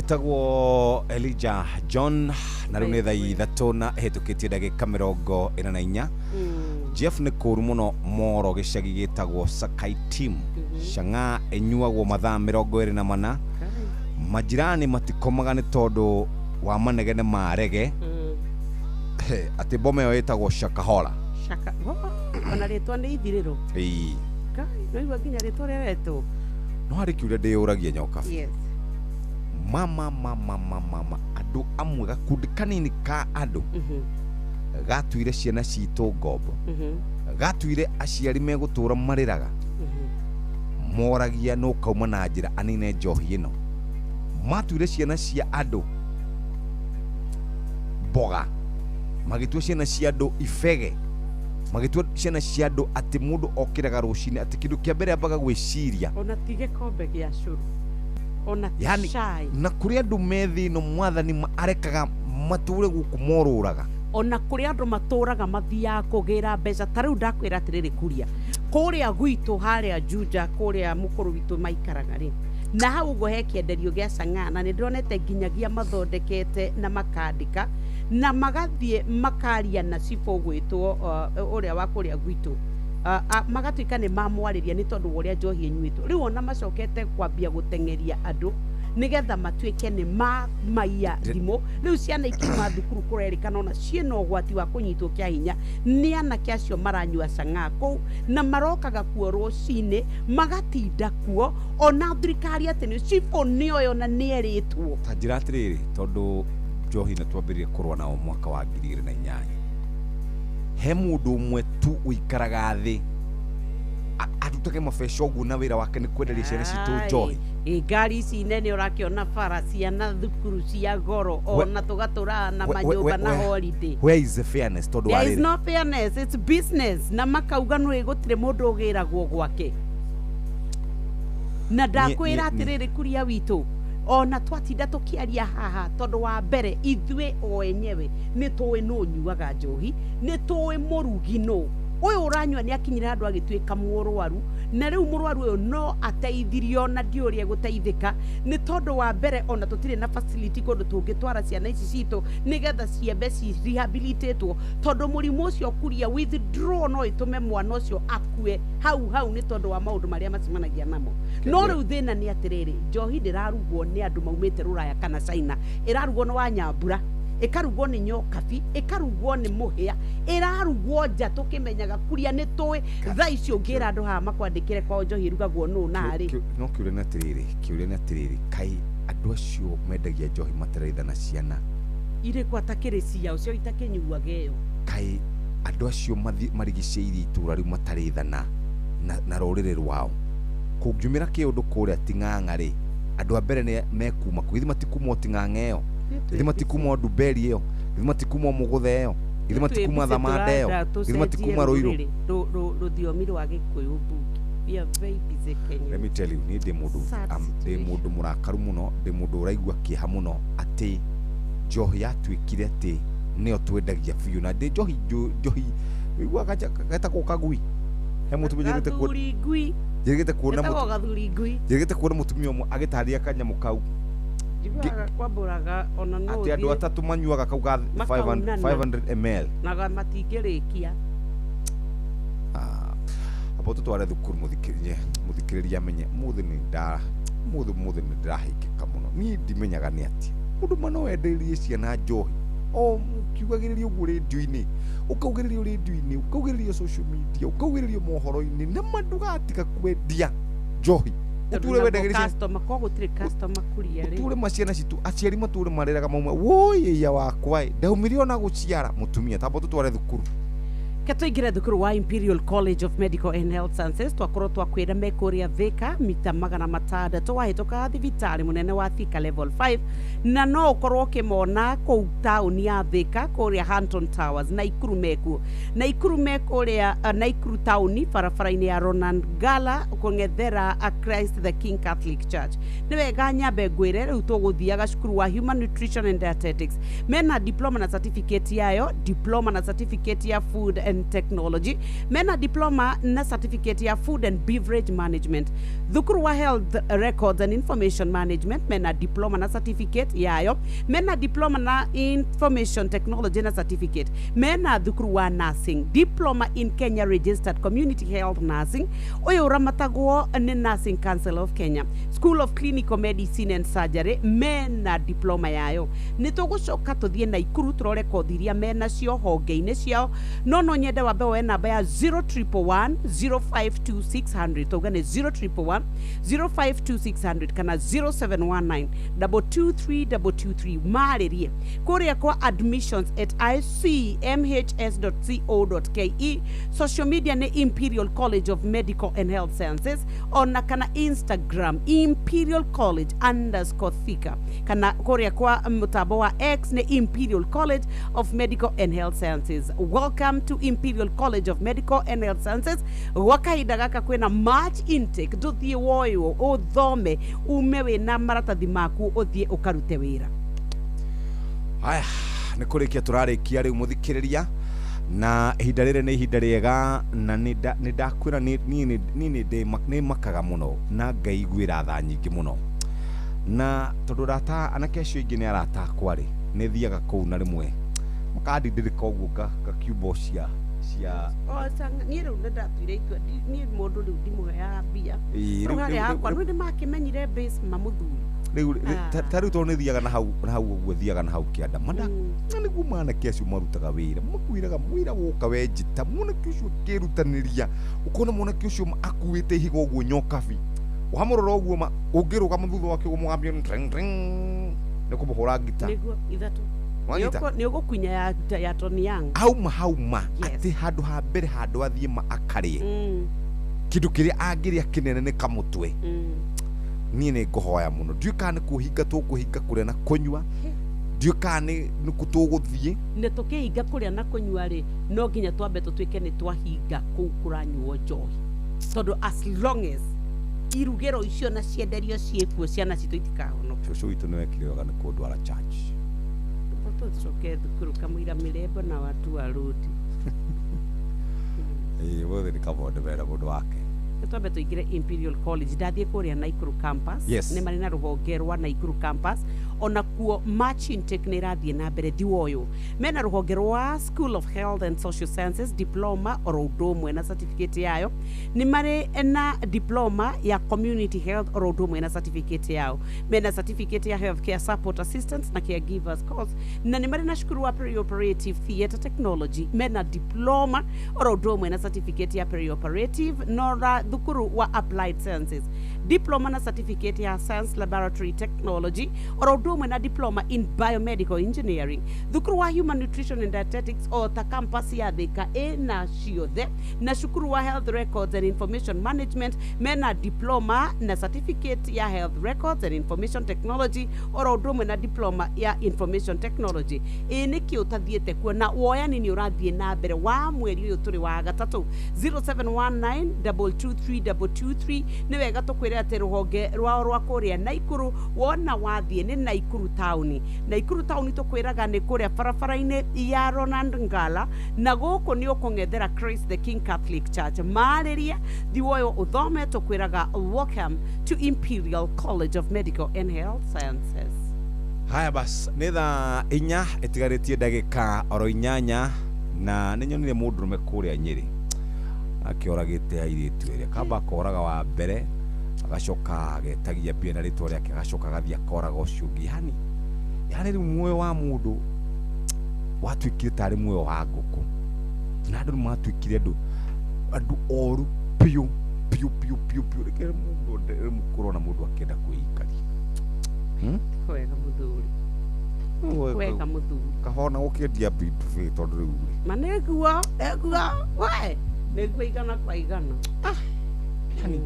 Etagwo Elijah John na rĩu nĩ thaa 3 na ĩhĩtũkĩtie ndagĩka 44. Jeff nĩ kũũru mũno Moro gĩcagi gĩtagwo Sakai Team. Chang'aa ĩnyuagwo mathaa 24. Majirani matikomaga nĩ tondũ wa manegene ma rege. Atĩ boma ĩyo ĩtagwo Shakahola. Shaka ona rĩtwa nĩ ithirĩro. Ĩĩ. Ngai, no igua nginya rĩtwa rĩaretwo. No harĩ kĩũria ndĩyũragia nyoka. Yes. Mama mama mama mama andũ amwe gakundi kanini ka andũ gatuire ciana citũ ngombo, gatuire aciari megũtũra marĩraga, moragia no kauma na njĩra anine njohi ĩno, matuire ciana cia andũ mboga, magĩtua ciana cia andũ ibege, magĩtua ciana cia andũ atĩ mũndũ okĩraga rũcinĩ atĩ kĩndũ kĩa mbere ambaga gwĩciria ona ti gĩkombe gĩa cũrũ, ona ti yani, cai, na kũrĩ andũ me thĩ ĩno mwathani arekaga matũre gũkũ morũraga, ona kũrĩ andũ matũraga mathiaga kũgĩra mbeca. Ta rĩu ndakwĩra atĩrĩrĩ, kuria kũrĩa gwitũ harĩa Juja kũrĩa mũkũrũ witũ maikaraga rĩ, na hau ũguo he kĩenderio gĩa chang'aa, na nĩ ndĩronete nginyagia mathondekete na makandĩka na magathiĩ makaria na cibũ ũgwĩtwo ũrĩa wa kũrĩa gwitũ, magatuĩka nĩ mamwarĩria nĩ tondũ wa ũrĩa njohi ĩnyuĩtwo. Rĩu ona macokete kwambia gũteng'eria andũ nĩgetha matuĩke nĩ mamaiya thimũ. Rĩu ciana ikiuma thukuru kũrerĩkana ona ciĩna ũgwati wa kũnyitwo kĩa hinya nĩ anake acio maranyua chang'aa kũu, na marokaga kuo rũcinĩ magatinda kuo, ona thirikari atĩ nĩ cibũ nĩoyo na nĩerĩtwo. Ta njĩra atĩrĩrĩ, tondũ njohi nĩ twambĩrĩrie kũrũa nao mwaka wa 2008, he mũndũ ũmwe tu ũikaraga thĩ arutage mabeca ũguo na wĩra wake nĩ kwenderia ciana citũ njohi. Ngari ici nene ũrakĩona bara ciana thukuru cia goro ona tũgatũraga na manyũmba na holiday. Where is the fairness? Tondũ there is no fairness, it's business. Na makauga nĩ gũtirĩ mũndũ ũgĩragwo gwake. Na ndakwĩra atĩrĩrĩ kuria witũ, ona twatinda tũkĩaria haha tondũ wa mbere ithuĩ o enyewe nĩ tũĩ nũ ũnyuaga njohi, nĩ tũĩ mũrugi nũ ũyũ ũranyua nĩ akinyire handũ agĩtuĩka mũrwaru, na rĩu mũrwaru ũyũ no ateithirio na ndiũrĩa gũteithĩka nĩ tondũ wa mbere ona tũtirĩ na facility kũndũ tũngĩtwara ciana ici citũ nĩgetha ciembe ci rehabilitatwo, tondũ mũrimũ ũcio kuria withdraw no ĩtũme mwana ũcio akue hau hau nĩ tondũ wa maũndũ marĩa macemanagia namo. No rĩu thĩna nĩ atĩrĩrĩ, njohi ndĩrarugwo nĩ andũ maumĩte rũraya kana China, ĩrarugwo nĩ Wanyambura, ĩkarugwo nĩ Nyokabi, ĩkarugwo nĩ Mũhĩa, ĩrarugwo nja tũkĩmenyaga kuria nĩ tũĩ. Thaa ici ũngĩra andũ haha makwandĩkĩre kwao njohi ĩrugagwo nũ na rĩ. No kĩũria nĩ atĩrĩrĩ, kĩũria nĩ atĩrĩrĩ, kaĩ andũ acio mendagia njohi mataraithana ciana irĩ atakĩrĩ ciao cio itakĩnyuaga ĩyo? Kaĩ andũ acio marigicĩirie itũra rĩu matarĩthana na rũrĩrĩ rwao, kũngiumĩra kĩũndũ kũrĩa Ting'ang'a rĩ, andũ a mbere nĩ mekuma kũ? Githĩ matikuma o Ting'ang'a ĩyo? Githĩ matikuma o Ndumberi ĩyo? Githĩ matikuma o Mũgũthe ĩyo? Githĩ matikuma Thamanda ĩyo? Githĩ matikuma Rũirũ? Rũthiomi rwa Gĩkũyũ mbunge. We are very busy Kenya. Let me tell you, niĩ ndĩ mũndũ mũrakaru mũno, ndĩ mũndũ ũraigua kĩeha mũno atĩ njohi yatuĩkire atĩ nĩyo twendagia biũ, na ndĩ njohi njohi ũiguaga getagwo kagui. He mũtumia njĩrĩgĩte kuona njĩrĩgĩte kuona mũtumia ũmwe agĩtarĩria kanyamũ kau kwambũraga ona no atĩ andũ atatũ manyuaga kau ga 500 ml na matingĩrĩkia. Amba tũtware thukuru mũthikĩrĩria amenye mũthĩ nĩ ndĩrahĩngĩka mũno. Niĩ ndimenyaga nĩ atĩa mũndũ ma no enderie ciana njohi o ũkiugagĩrĩria ũguo rĩndiũ-inĩ, ũkaugĩrĩrio rĩndiũ-inĩ, ũkaugĩrĩrio social media, ũkaugĩrĩrio mohoro-inĩ, na ma ndũgatiga kwendia njohi. Ũtũre wendagĩria customer kwa gũtirĩ customer kuria rĩ, ũtũre ma ciana citũ, aciari matũre marĩraga mauma woi ya wakwa ĩ ndaumire ona gũciara mũtumia. Tamba tũtware thukuru. Tũingĩre thukuru wa Imperial College of Medical and Health Sciences, twakorwo twakwĩra me kũrĩa Thika mita 600 wahĩtũka thibitarĩ mũnene wa Thika level 5, na no ũkorwo ũkĩmona kũu taũni ya Thika kũrĩa Hanton Towers. Naikuru mekuo, Naikuru me kũrĩa Naikuru taũni barabara-inĩ ya Ronald Ngala kũng'ethera Christ the King Catholic Church. Nĩ wega nyambe ngwĩre rĩu tũgũthiaga cukuru wa Human Nutrition and Dietetics, mena diploma na certificate yayo, diploma na certificate ya food and and Technology, mena diploma na certificate ya Food and Beverage Management. Thukuru wa Health Records and Information Management mena diploma na certificate yayo, mena diploma na Information Technology na certificate, mena thukuru wa Nursing, diploma in Kenya Registered Community Health Nursing, uyu uramatagwo ni Nursing Council of Kenya. School of Clinical Medicine and Surgery mena diploma yayo. Nĩ tũgũcoka tũthiĩ Naikuru tũrore kothi iria mena cio honge-inĩ ciao, no no nyende wambe woe namba ya 0111 052600, tauga nĩ 0111 052600 kana 0719 223 223. Marĩrie kũrĩa kwa admissions at icmhs.co.ke. Social media nĩ Imperial College of Medical and Health Sciences, ona kana Instagram Imperial College underscore Thika, kana kũrĩa kwa mũtambo wa X nĩ Imperial College of Medical and Health Sciences. Welcome to Imperial College of Medical and Health Sciences. Gwa kahinda gaka kwĩna March intake, ndũthiĩ woywo ũthome ume wĩna maratathi maku ũthiĩ ũkarute wĩra. Haya, nĩ kũrĩkia tũrarĩkia rĩu mũthikĩrĩria, na ihinda rĩrĩ nĩ ihinda rĩega, na nĩ ndakwĩra niĩ nĩ makaga mũno na ngaiguĩra tha nyingĩ mũno, na tondũ rata anake acio aingĩ nĩ arata akwa rĩ, nĩ thiaga kũu na rĩmwe makandindĩrĩka ũguo ngakiumba cia niĩ rĩu nĩ ndatuire itua, niĩ mũndũ rĩu ndimũheaga mbia rĩu harĩa hakwa rĩu nĩ makĩmenyire base mamũthuri rĩu ta rĩu tondũ nĩ thiaga na hau ũguo thiaga na hau kĩanda na nĩguo manake acio marutaga wĩra, makwĩraga mwĩra woka wenjita mwanake ũcio akĩrutanĩria, ũkona mwanake ũcio akuĩte ihiga ũguo nyokabi, wamũrora ũguo ũngĩrũgama thutha wake ũguo mũgambie ring ring nĩ kũmũhũra ngita nĩguo ithatũ nĩ ũgũkunya ya Tony Young hauma hauma atĩ handũ ha mbere handũ athiĩ ma akarĩe kĩndũ kĩrĩa angĩrĩa kĩnene nĩ kamũtwe. Niĩ nĩ ngũhoya mũno, ndiũĩ kana nĩ kũhinga tũkũhinga kũrĩa na kũnyua, ndiũĩ kana nĩ kũ tũgũthiĩ. Nĩ tũkĩhinga kũrĩa na kũnyua rĩ, no nginya twambe tũtuĩke nĩ twahinga kũu kũranyuo njohi, tondũ as long as irugĩro icio na cienderio ciĩkuo ciana citũ itikahonoka. Cũcũ witũ nĩ wekire wega nĩ kũndwara church. Tũcoke thukuru kamũira mĩrembo na watu wa rũdi. Ĩĩ wothe nĩ kabonde wera mũndũ wake. Twambe tũingĩre Imperial College, ndathiĩ kũrĩa Naikuru campus. Nĩ marĩ na rũhonge rwa Naikuru campus, ona kuo March intake nĩ ĩrathiĩ na mbere thiwa ũyũ. Mena rũhonge rwa School of Health and Social Sciences diploma oro ũndũ ũmwe na certificate yayo, nĩ marĩ na diploma ya Community Health oro ũndũ ũmwe na certificate yao, mena certificate ya Healthcare Support Assistance na Caregivers course, na nĩ marĩ na cukuru wa Perioperative Theatre Technology, mena diploma oro ũndũ ũmwe na certificate ya Perioperative nora thukuru wa Applied Sciences, diploma na certificate ya Science Laboratory Technology oro ũndũ ũmwe na diploma in Biomedical Engineering. Thukuru wa Human Nutrition and Dietetics o ta campus ya Thika ĩna ciothe, na cukuru wa Health Records and Information Management mena diploma na certificate ya Health Records and Information Technology oro ũndũ ũmwe na diploma ya Information Technology. Ĩ nĩkĩ ũtathiĩte kuo na woyani nĩ ũrathiĩ na mbere wa mweri ũyũ tũrĩ wa gatatũ 0719 223 223. Nĩ wega tũkwĩre atĩ rũhonge rwao rwa kũrĩa Naikuru wona wathiĩ nĩ Naikuru taũni. Naikuru taũni tũkwĩraga nĩ kũrĩa barabara-inĩ ya Ronald Ngala, na gũkũ nĩ ũkũng'ethera Christ the King Catholic Church. Marĩria thiwoyo ũthome, tũkwĩraga welcome to Imperial College of Medical and Health Sciences. Haya bas, nĩ thaa 4 ĩtigarĩtie ndagĩka oro 8, na nĩ nyonire mũndũrũme kũrĩa Nyĩrĩ akĩoragĩte airĩtu erĩ, akamba akoraga wa mbere agacoka agetagia mbia na rĩtwa rĩake, agacoka agathiĩ akoraga ũcio ũngĩ. Yani rĩu muoyo wa mũndũ watuĩkire tarĩ muoyo wa ngũkũ, na andũ nĩ matuĩkire andũ oru biũ biũ biũ biũ biũ. Reke mũndũ kũrona mũndũ akĩenda kwĩikaria. Wega mũthuri, wega mũthuri, kahona gũkĩendia bindu tondũ rĩu rĩ ma nĩguo nĩguo we nĩguo igana kwa igana. Yani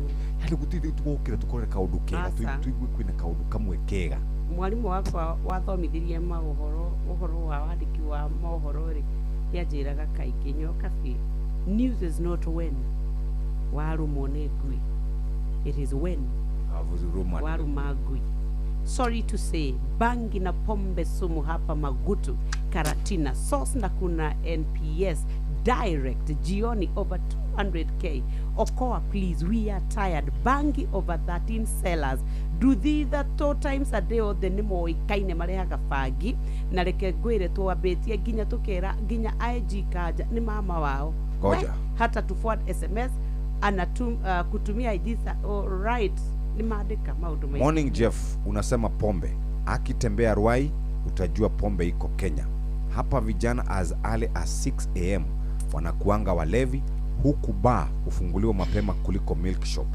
gũtirĩ tũgũkĩra tũkore kaũndũ kega, tũigue kwĩna kaũndũ kamwe kega. Mwarimũ wakwa wathomithirie maũhoro ũhoro wa wandĩki wa mohoro rĩ, nĩanjĩraga kaingĩ, Nyokabi, news is not when warũmwo nĩ ngui, it is when warũma ngui. Sorry to say, bangi na pombe sumu hapa Magutu, Karatina, Source na kuna NPS, Direct jioni over 200K. Okoa please, we are tired. Bangi over 13 sellers. Nduthi ithatũ times a day othe nĩ moĩkaine marehaga bangi, na reke ngwĩre twambĩtie nginya tũkera nginya IG Kanja nĩ mama wao. Ngoja. Hata to forward SMS anatum, kutumia ID all right, nĩ maandĩka maũndũ maingĩ. Morning Jeff, unasema pombe. Akitembea Ruai utajua pombe iko Kenya. Hapa vijana as early as 6 am wanakuanga walevi, huku bar hufunguliwa mapema kuliko milk shop.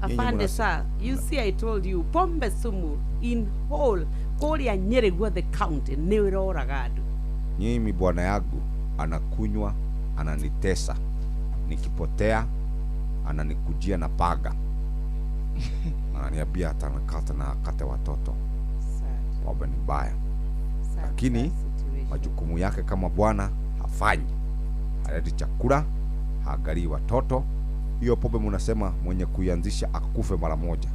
Nyinyi Afande sir, you see I told you pombe sumu in whole kũrĩa Nyĩrĩ guothe county nĩ ĩroraga andũ. Nyinyi bwana yangu anakunywa, ananitesa. Nikipotea ananikujia na paga. Ananiambia atanakata na akate watoto. Pombe ni mbaya. Lakini majukumu yake kama bwana hafanyi. Haleti chakula, haangalii watoto. Hiyo pombe munasema mwenye kuianzisha akufe mara moja.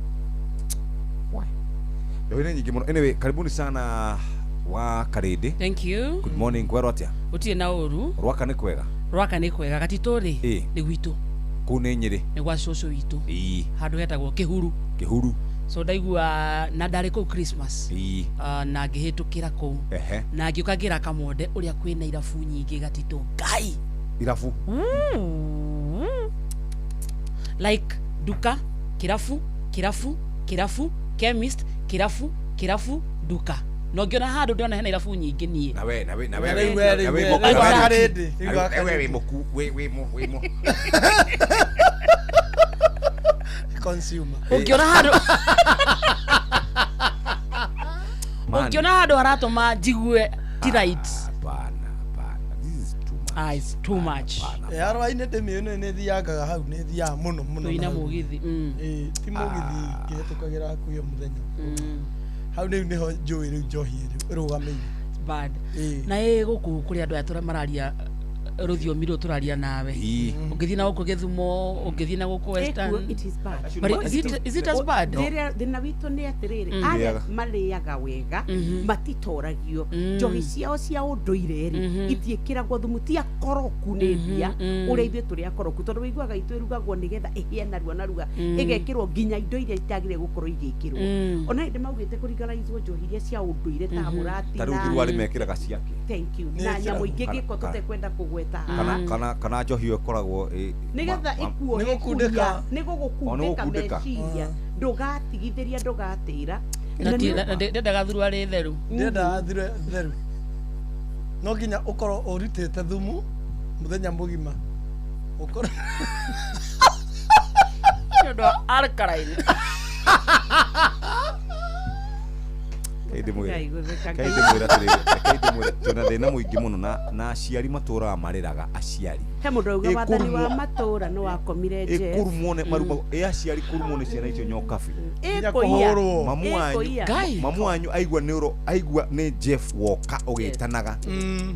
Why? Ndio nyingi muno. Anyway, karibuni sana wa Karindi. Thank you. Good morning, kwerwo atia? Gũtirĩ na ũru. Rwaka nĩ kwega? Rwaka nĩ kwega. Gatitũ rĩ, nĩ gwitũ. Kũu nĩ Nyĩrĩ. Nĩ gwa cũcũ witũ. Handũ hetagwo Kĩhuru. Kĩhuru. So ndaigua na ndarĩ kũu Christmas. Na ngĩhĩtũkĩra kũu. Na ngĩũka ngĩra Kamonde ũrĩa kwĩna irabu nyingĩ Gatitũ. Ngai. Irabu. Like duka, kirabu, kirabu, kirabu, chemist, kirabu, kirabu, duka. No ngĩona handũ ndĩrona hena irabu nyingĩ niĩ. Na we na we na we Rĩu na we, we rĩu mo- we, na we- Karĩndĩ, rĩu na we Karĩndĩ. wĩ mũku wĩ wĩ mo wĩ mo. Consumer. Ũngĩona handũ Man. ũngĩona handũ haratũma njigue ti right. Hapana, hapana. This is too much. Ah, it's too much. Arwainĩ ndĩmĩũĩ nĩ thiangaga hau, nĩ thiaga mũno mũno Tũina na hau. mũgithi. Ĩĩ, ti mũgithi, ngĩhĩtũkagĩra hakuhĩ o mũthenya. Hau rĩu nĩho njũĩ rĩu njohi ĩrũgamĩire. It's bad. Na ĩ gũkũ kũrĩ andũ aya tũra mararia rũthiomi rũrũ tũraria nawe. Ũngĩthiĩ na gũkũ Gĩthumo, ũngĩthiĩ na gũkũ Western. Ĩkuo, it is bad. But is it as bad? Thĩna witũ nĩ atĩrĩrĩ, arĩa marĩaga wega matitoragio. Njohi ciao cia ũndũire rĩ, itiĩkĩragwo thumu, ti akoroku nĩ mbia ũrĩa ithuĩ tũrĩ akoroku, tondũ wĩiguaga itũ ĩrugagwo nĩgetha ĩhĩe narua narua, ĩgekĩrwo nginya indo iria itagĩrĩire gũkorwo igĩkĩrwo. Ona hĩndĩ maugĩte kũringanaizwo njohi iria cia ũndũire ta mũratina. Ta rĩu thuruarĩ mekĩraga ciake. Thank you. Na Nĩ nyamũ ingĩ Kana- ngĩko tũtekwenda kũgweta Kana haha, kana njohi ĩyo ĩkoragwo nĩgetha ĩkuohe Nĩ gũkundĩka. kuria, nĩ O, nĩ gũgũkundĩka gũkundĩka. meciria, ndũgatigithĩria, ndũgatĩra. Na Na ti- na ndendaga thuruarĩ theru. Ndiendaga thire theru, no nginya ũkorwo ũrutĩte thumu mũthenya mũgima ũkorwo Nĩ ũndũ wa alkaline. Kai ndĩmwĩre. Ngai gũtheka. Kai ndĩmwĩre atĩrĩrĩ, rekei ndĩmwĩre, twĩna thĩna mũingĩ mũno na aciari matũraga marĩraga aciari. He mũndũ auga Ĩ wathani wa kũrumwo- matũra nĩ wakomire Jeff. Ĩkũrumwo nĩ marumagwo ĩ aciari kũrumwo nĩ ciana icio nyokabi. Ĩkũiya. Mamu wanyu Ĩkũiya. Ngai. Mamu wanyu aigua nĩ ũro aigua nĩ Jeff woka ũgĩtanaga.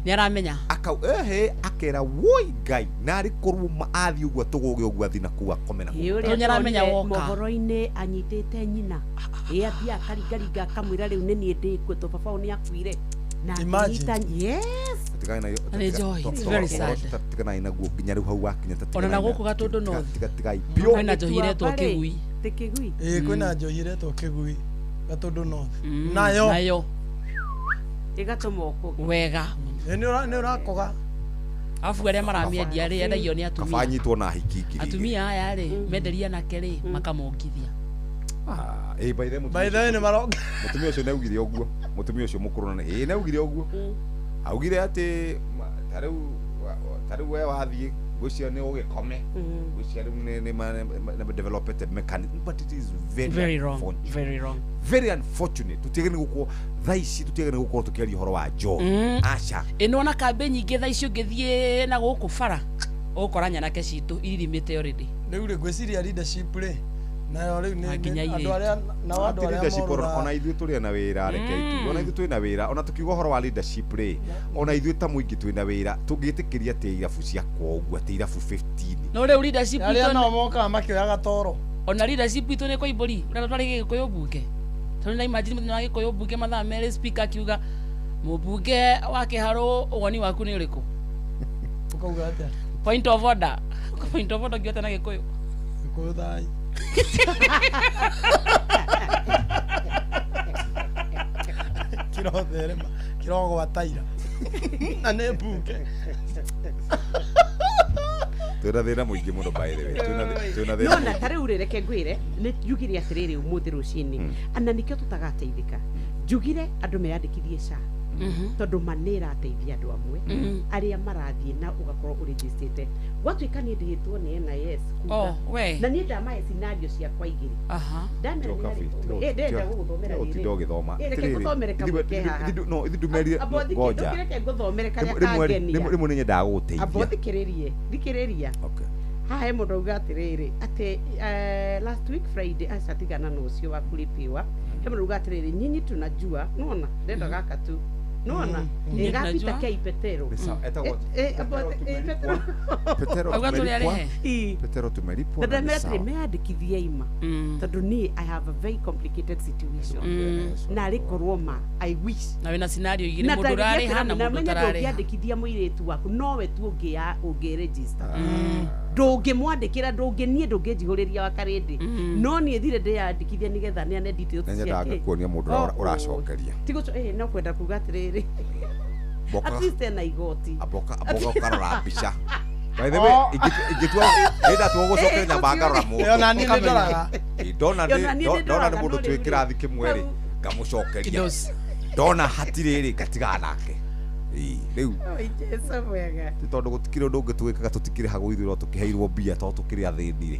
Nĩ aramenya. Akau ehe akera woi Ngai narĩ korwo athiĩ ũguo tũgũge ũguo athiĩ na kũu akome na Ĩ kũu. ũrĩa Nĩ aramenya tuonire woka. mohoro-inĩ anyitĩte nyina, ĩ athiĩ akaringaringa akamwĩra rĩu nĩ niĩ ndĩkuo to baba ũyũ nĩ akuire na Imagine. akĩnyita, yes. Tiganai Na nĩ njohi, it's very sad. Tiganai naguo nginya rĩu hau wakinya ta Ona na tiganai gũkũ Gatũndũ North. tigai biũ. Kwĩna njohi iretwo Gĩtuamba rĩ, kĩgui. Ti kĩgui. Ĩĩ, kwĩna njohi iretwo kĩgui Gatũndũ North nayo. Nayo. Ĩgatũma ũkũge. Wega. Ĩ, nĩ ũrakoga. Arabu arĩa maramĩendia rĩ, endagio nĩ Kaba atumia. anyitwo na hiki ngiri igĩrĩ. Atumia aya rĩ, menderia anake rĩ, makamongithia. Ah, ĩ by the way, By the way, nĩ maronga. Mũtumia ũcio nĩaugire ũguo, mũtumia ũcio mũkũrũ na ĩ nĩaugire ũguo, augire atĩ ta rĩu we wathiĩ ngwĩciria nĩ ũgĩkome, ngwĩciria rĩu nĩ developed mechanism, but it is very Very wrong. unfortunate. Very wrong. Very unfortunate. Tutiagĩrĩire gũkorwo thaa ici, tutiagĩrĩire gũkorwo tũkĩaria ũhoro wa njohi, aca. Ĩ nĩwona kambĩ nyingĩ thaa ici ũngĩthiĩ na gũkũ bara ũgũkora nyanake citũ iririmĩte already. Rĩu rĩ, ngwĩciria leadership rĩ nayo rĩu Na nginya andũ airĩtu. arĩa nao andũ Ti arĩa leadership ona morũraga. ona ithuĩ tũrĩ na wĩra, reke tuge ona ithuĩ twĩ na wĩra, ona tũkiuga ũhoro wa leadership rĩ, ona ithuĩ ta mũingĩ twĩ na wĩra tũngĩtĩkĩria atĩ irabu ciakwo ũguo, atĩ irabu 15. No rĩu leadership Arĩa itũ nao mokaga makĩoyaga toro. Ona leadership itũ nĩ koimbũri ũrĩa twarĩ Gĩkũyũ bunge, tondũ na imagine mũthenya wa Gĩkũyũ bunge mathaa merĩ, speaker akiuga, "Mũmbunge wa Kĩharũ, woni waku nĩ ũrĩkũ?" Ũkauga atĩa? Point of order. Point of order ngiota na Gĩkũyũ. Gĩkũyũ thai. Kĩrotherema, kĩrogwataira. Na nĩ mbunge. Twĩna thĩna mũingĩ mũno, by the way. Twĩna thĩna No na ta rĩu rĩ, reke ngwĩre, nĩ njugire atĩrĩrĩ ũmũthĩ rũcinĩ, ana nĩkĩo tũtagateithĩka. Njugire andũ meyandĩkithie SHA, tondũ ma nĩ ĩrateithia andũ amwe arĩa marathiĩ na ũgakorwo ũrĩnjĩstĩte. Gwatuĩka niĩ ndĩhĩtwo nĩ NIS kuga. Oh, we. Na niĩ ndamahe scenario ciakwa igĩrĩ. Ndamera ndĩrenda gũgũthomera rĩrĩ. Ũtinda ũgĩthoma. Reke Atĩrĩrĩ, ngũthomere kamwe haha. No ithuĩ ndumerire. Amba Ngoja. reke ngũthomere karĩa Rĩmwe kangenia. rĩmwe nĩ nyendaga gũgũteithia. Amba ũthikĩrĩrie, thikĩrĩria. Haha he mũndũ auga atĩrĩrĩ atĩ last week Friday, aca tigana na ũcio wa kulipiwa. He mũndũ auga atĩrĩrĩ, nyinyi tunajua nona ndenda gaka tu nona. Nyinyi Gapita tunajua. kei Petero. Ni sawa, etagwo Amba Petero. Petero Auga tũrĩ tumelipwa. arĩhe. Ii. Petero tumelipwa Na na nĩ ndamera sawa. atĩrĩ, meyandĩkithie ima, tondũ niĩ I have a very complicated situation na arĩ korwo ma I wish. Na wĩna scenario igĩrĩ, Na mũndũ ũrarĩha na mũndũ namenya ũtararĩha. ndũngĩandĩkithia mũirĩtu waku, nowe tu ũngĩregister, ndũngĩmwandĩkĩra, ndũngĩ niĩ ndũngĩnjihũrĩria wa karĩndĩ, no niĩ thire ndĩyandĩkithia nĩgetha neane details Nĩ nyendaga ciake. kuonia mũndũ Oh, ũracokeria. ti no kwenda kuga atĩrĩrĩ, Mboka. at least ena igoti. Amboka amboka ũkarora mbica. By the way, ingĩtua nĩndatua gũcokeria, nyambaga ngarora mũndũ. Ona niĩ nĩ ndoraga. Ĩ, ndona Ona niĩ nĩ ndona nĩ ndoraga, mũndũ no twĩ rĩu kĩrathi kĩmwe rĩ, ngamũcokeria. Kidos. Ndona hatirĩ rĩ, ngatigana nake. Ĩ, rĩu Oi, Jesũ mwega. ti tondũ gũtikĩrĩ ũndũ ũngĩ twĩkaga, tũtikĩrĩhagwo ithuĩ no tũkĩheirwo mbia tondũ tũkĩrĩ athĩni rĩ.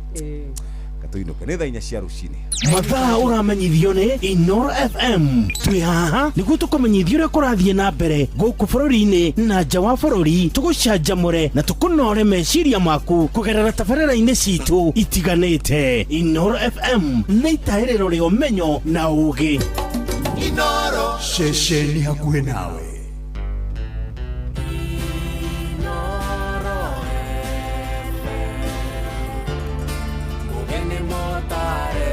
Gatũinũke nĩ thaa 4 cia rũcinĩ. Mathaa ũramenyithio nĩ Inoro FM. Twĩ haha nĩguo tũkũmenyithia ũrĩa kũrathiĩ na mbere gũkũ bũrũri-inĩ na nja wa bũrũri, tũgũcanjamũre na tũkũnore meciria maku kũgerera tabarĩra-inĩ citũ itiganĩte. Inoro FM nĩ itahĩrĩro rĩa ũmenyo na ũũgĩ. Inoro ceceni hakuhĩ nawe. Mugeni motare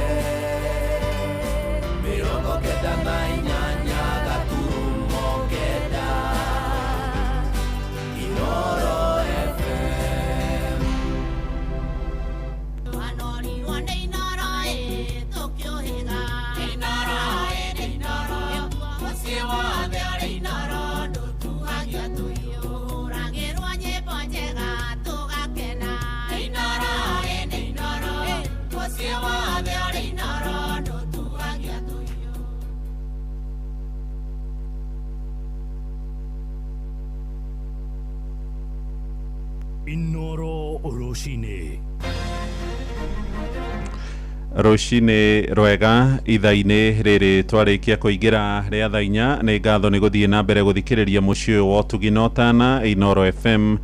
98.9 Inoro FM. Twanoriwa nĩ Inoro ĩ tũkĩũhĩga. Inoro ĩ nĩ Inoro, mũciĩ wothe ũrĩ Inoro, ndũtuhagia tũhiũ. Tũhũragĩrwo nyĩmbo njega tũgakena. Inoro ĩ nĩ Inoro, mũciĩ wothe ũrĩ Inoro, ndũtuhagia tũhiũ. Inoro rũcinĩ. Rũcinĩ rwega ithaa-inĩ rĩrĩ twarĩkia kũingĩra rĩa thaa 4. Nĩ ngatho nĩ gũthiĩ na mbere gũthikĩrĩria mũciĩ ũyũ wa ũtugi na ũtana, Inoro FM.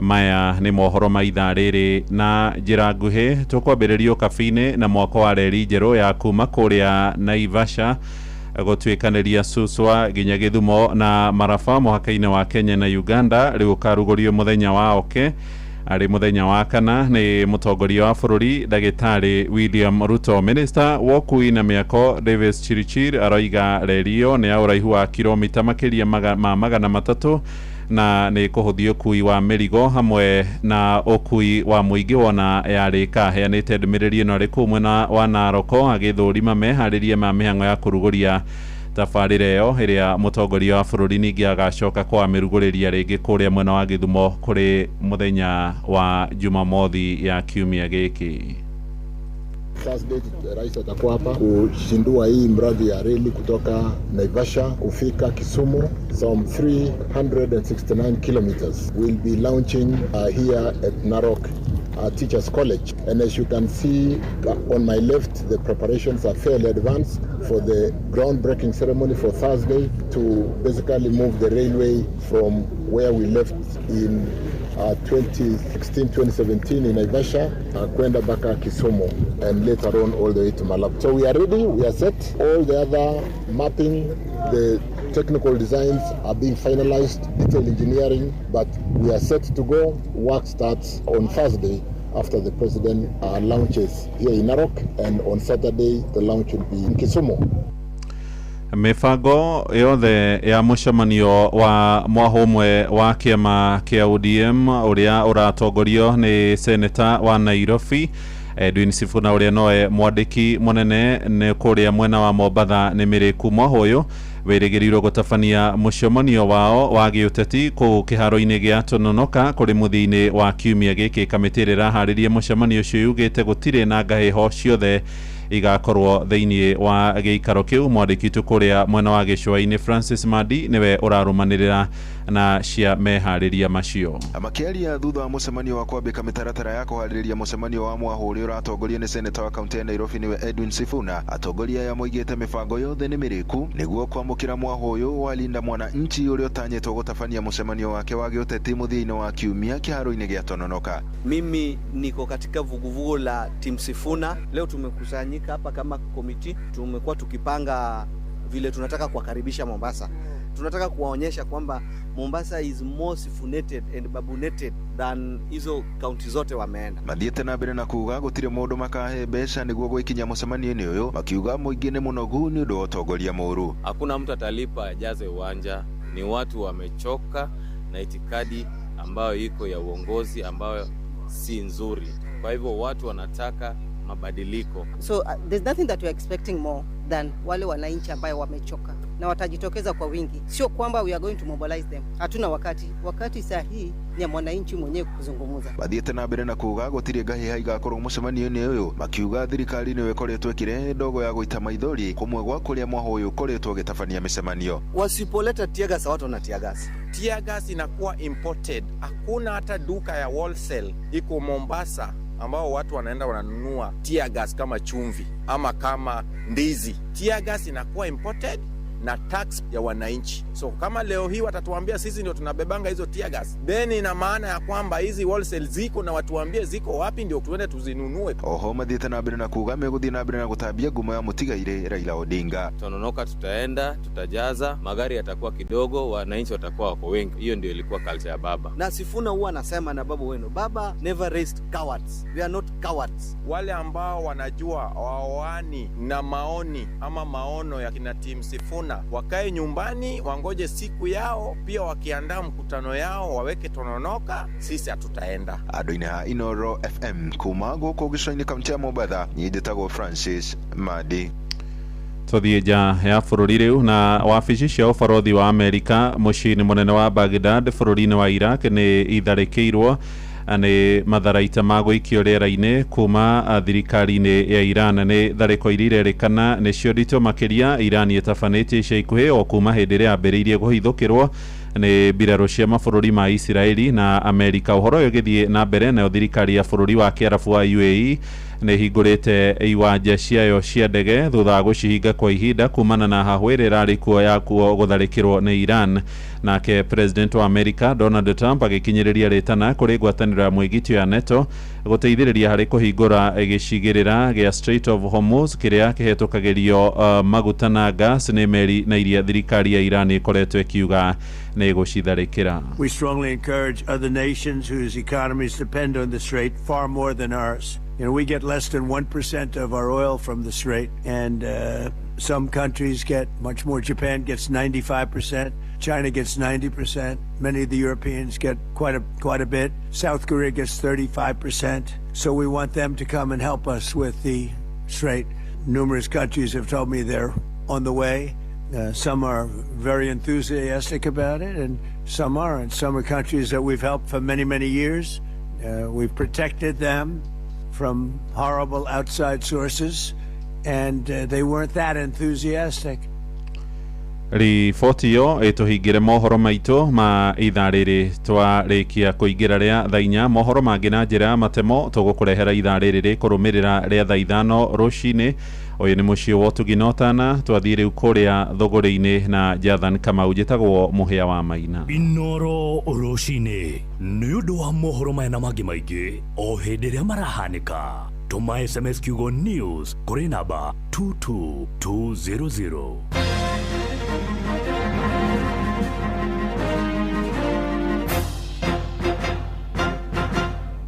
Maya nĩ mohoro ma ithaa rĩrĩ na njĩra nguhĩ. Tũkwambĩrĩrio kabi-inĩ na mwako wa reri njerũ ya kuma kũrĩa Naivasha gũtuĩkanĩria Suswa nginya Gĩthumo na Maraba mũhaka-inĩ wa Kenya na Uganda rĩu ũkarugũrio mũthenya wa oke arĩ mũthenya wa kana nĩ mũtongoria wa bũrũri ndagĩtarĩ William Ruto. Minister wa ũkui na mĩako Davis Chirichir aroiga reri ĩyo nĩ ya ũraihu wa kilomita makĩria ma 300 na nĩ kũhũthia ũkui wa mĩrigo hamwe na ũkui wa mũingĩ wona yarĩka. Aheanĩte ndũmĩrĩri ĩno arĩ kũu mwena wa Naroko agĩthũrima meharĩria ma mĩhang'o ya kũrugũria tabarĩra ĩyo ĩrĩa mũtongoria wa bũrũri ningĩ agacoka kwamĩrugũrĩria rĩngĩ kũrĩa mwena wa Gĩthumo kũrĩ mũthenya wa Jumamothi ya kiumia gĩkĩ. Thursday rais atakuwa hapa kushindua hii mradi ya reli kutoka Naivasha kufika Kisumu, some 369 kilometers. We'll be launching here at Narok Teachers College. And as you can see on my left, the preparations are fairly advanced for the groundbreaking ceremony for Thursday to basically move the railway from where we left in 2016, 2017 in Naivasha, kwenda mpaka Kisumu, and later on all the way to Malaba. So we are ready, we are set. All the other mapping, the technical designs are being finalized, detailed engineering, but we are set to go. Work starts on Thursday after the president launches here in Narok, and on Saturday the launch will be in Kisumu. Mĩbango yothe ya mũcemanio wa mwahũ ũmwe wa kĩama kĩa ODM ũrĩa ũratongorio nĩ seneta wa Nairobi Edwin Sifuna, ũrĩa nowe mwandĩki mũnene nĩ kũrĩa mwena wa Mombatha, nĩ mĩrĩku. Mwahũ ũyũ wĩrĩgĩrĩirwo gũtabania mũcemanio wao wa gĩũteti kũu kĩharo-inĩ gĩa Tononoka kũrĩ mũthia-inĩ wa kiumia gĩkĩ. Kamĩtĩ ĩrĩa ĩraharĩria mũcemanio ũcio yugĩte gũtirĩ na ngahĩho ciothe igakorwo thĩinĩ wa gĩikaro kĩu. Mwandĩki witũ kũrĩa mwena wa gĩcũa-inĩ Francis Mandi nĩwe ũrarũmanĩrĩra na cia meharĩria macio. Makĩaria thutha wa mũcemanio wa kwambĩka mĩtaratara ya kũharĩrĩria mũcemanio wa mwahũ ũrĩa ũratongorio nĩ seneta wa kaunti ya Nairobi, nĩwe Edwin Sifuna, atongoria aya moigĩte mĩbango yothe nĩ mĩrĩku nĩguo kwamũkĩra mwahũ ũyũ wa Linda Mwananchi ũrĩa ũtanyĩtwo gũtabania mũcemanio wake wa gĩũteti mũthia-inĩ wa kiumia kĩharo-inĩ gĩa Tononoka. Mimi niko katika vuguvugu la Team Sifuna. Leo tumekusanyika hapa kama komiti, tumekuwa tukipanga vile tunataka kuwakaribisha Mombasa. Tunataka kuwaonyesha kwamba Mombasa is more sifunated and babunated than hizo kaunti zote wameenda. Mathiĩte na mbere na kuga gũtirĩ mũndũ makahe mbeca nĩguo gwĩkinya mũcemanio-inĩ ũyũ, makiuga mũingĩ nĩ mũnogu nĩ ũndũ wa ũtongoria mũũru. Hakuna mtu atalipa ajaze uwanja, ni watu wamechoka na itikadi ambayo iko ya uongozi ambayo si nzuri. Kwa hivyo watu wanataka mabadiliko. So there's nothing that we're expecting more than wale wananchi ambayo wamechoka na watajitokeza kwa wingi. Sio kwamba we are going to mobilize them. Hatuna wakati. Wakati saa hii ni ya mwananchi mwenyewe kuzungumza. Mathiĩte na mbere na kuga gũtirĩ ngahĩha igakorwo mũcemanio-inĩ ũyũ, makiuga thirikari nĩyo ĩkoretwo ĩkĩrehe ndogo ya gũita maithori kũmwe gwa kũrĩa mwahũ ũyũ ũkoretwo ũgĩtabania mĩcemanio. Wasipoleta tear watu wana tear gas. Tear gas inakuwa imported. Hakuna hata duka ya wholesale iko Mombasa ambao watu wanaenda wananunua tear gas kama chumvi ama kama ndizi. Tear gas inakuwa imported na tax ya wananchi. So kama leo hii watatuambia sisi ndio tunabebanga hizo tear gas, then ina maana ya kwamba hizi wholesale ziko na watuambie ziko wapi ndio tuende tuzinunue. Oho mathiĩte na mbere na kuga megũthiĩ na mbere na gũtambia ngumo ya mũtigairĩ Raila Odinga. Tononoka tutaenda, tutajaza, magari yatakuwa kidogo, wananchi watakuwa wako wengi. Hiyo ndio ilikuwa culture ya baba. Na Sifuna huwa anasema na babu wenu, baba never raised cowards. We are not cowards. Wale ambao wanajua waoani na maoni ama maono ya kina Team Sifuna wakae nyumbani wangoje siku yao, pia wakiandaa mkutano yao waweke Tononoka, sisi hatutaenda. Andũ-inĩ ha Inoro FM kuma gũkũ gĩcũa-inĩ kaunti ya Mombatha, niĩ njĩtagwo Francis Madi. Tũthiĩ nja ya bũrũri rĩu, na wabici cia ũbarothi wa Amerika mũciĩ-inĩ mũnene wa Baghdad bũrũri-inĩ wa Iraq nĩ itharĩkĩirwo nĩ matharaita ma gũikio rĩera-inĩ kuma thirikari-inĩ ya Iran. Nĩ tharĩko iria irerĩkana nĩcio nditũ makĩria Iran ĩtabanĩtie ica ikuhĩ o kuma hĩndĩ ĩrĩa yambĩrĩirie kũhithũkĩrwo nĩ mbirarũ cia mabũrũri ma Isiraeli na Amerika. Ũhoro ũyũ ũgĩthiĩ na mbere, nayo thirikari ya bũrũri wa Kĩarabu wa UAE nĩ ĩhingũrĩte iwanja ciayo cia ndege thutha wa gũcihinga kwa ihinda kumana na hahũ ĩrĩa ĩrarĩ kuo ya kuo gũtharĩkĩrwo nĩ Iran. Nake President wa Amerika Donald Trump agĩkinyĩrĩria rĩtana kũrĩ ngwatanĩro ya mwĩgitio ya NATO gũteithĩrĩria harĩ kũhingũra gĩcigĩrĩra gĩa Strait of Hormuz kĩrĩa kĩhetũkagĩrio maguta na gas nĩ meri na iria thirikari ya Iran ĩkoretwo ĩkiuga nĩ ĩgũcitharĩkĩra. We strongly encourage other nations whose economies depend on the strait far more than ours. We get less than 1% of our oil from the strait, and some countries get much more. Japan gets 95%. China gets 90%. Many of the Europeans get quite a bit. South Korea gets 35%. So we want them to come and help us with the strait. Numerous countries have told me they're on the way. Some are very enthusiastic about it, and some aren't. Some are countries that we've helped for many, many years. We've protected them from horrible outside sources, and they weren't that enthusiastic. Riboti ĩyo ĩtũhingĩre mohoro maitũ ma ithaa rĩrĩ. Twarĩkia kũingĩra rĩa thaa 4, mohoro mangĩ na njĩra ya matemo tũgũkũrehera ithaa rĩrĩ rĩkũrũmĩrĩra rĩa thaa 5 rũcinĩ. Ũyũ nĩ mũciĩ wa ũtugi na ũtana. Twathiĩ rĩu kũrĩa thũgũrĩ-inĩ na Jathan Kamau. Njĩtagwo Mũhĩa wa Maina. Inoro rũcinĩ nĩ ũndũ wa mohoro maya na mangĩ maingĩ o hĩndĩ ĩrĩa marahanĩka, tũma SMS kiugo NEWS kũrĩ namba 22200.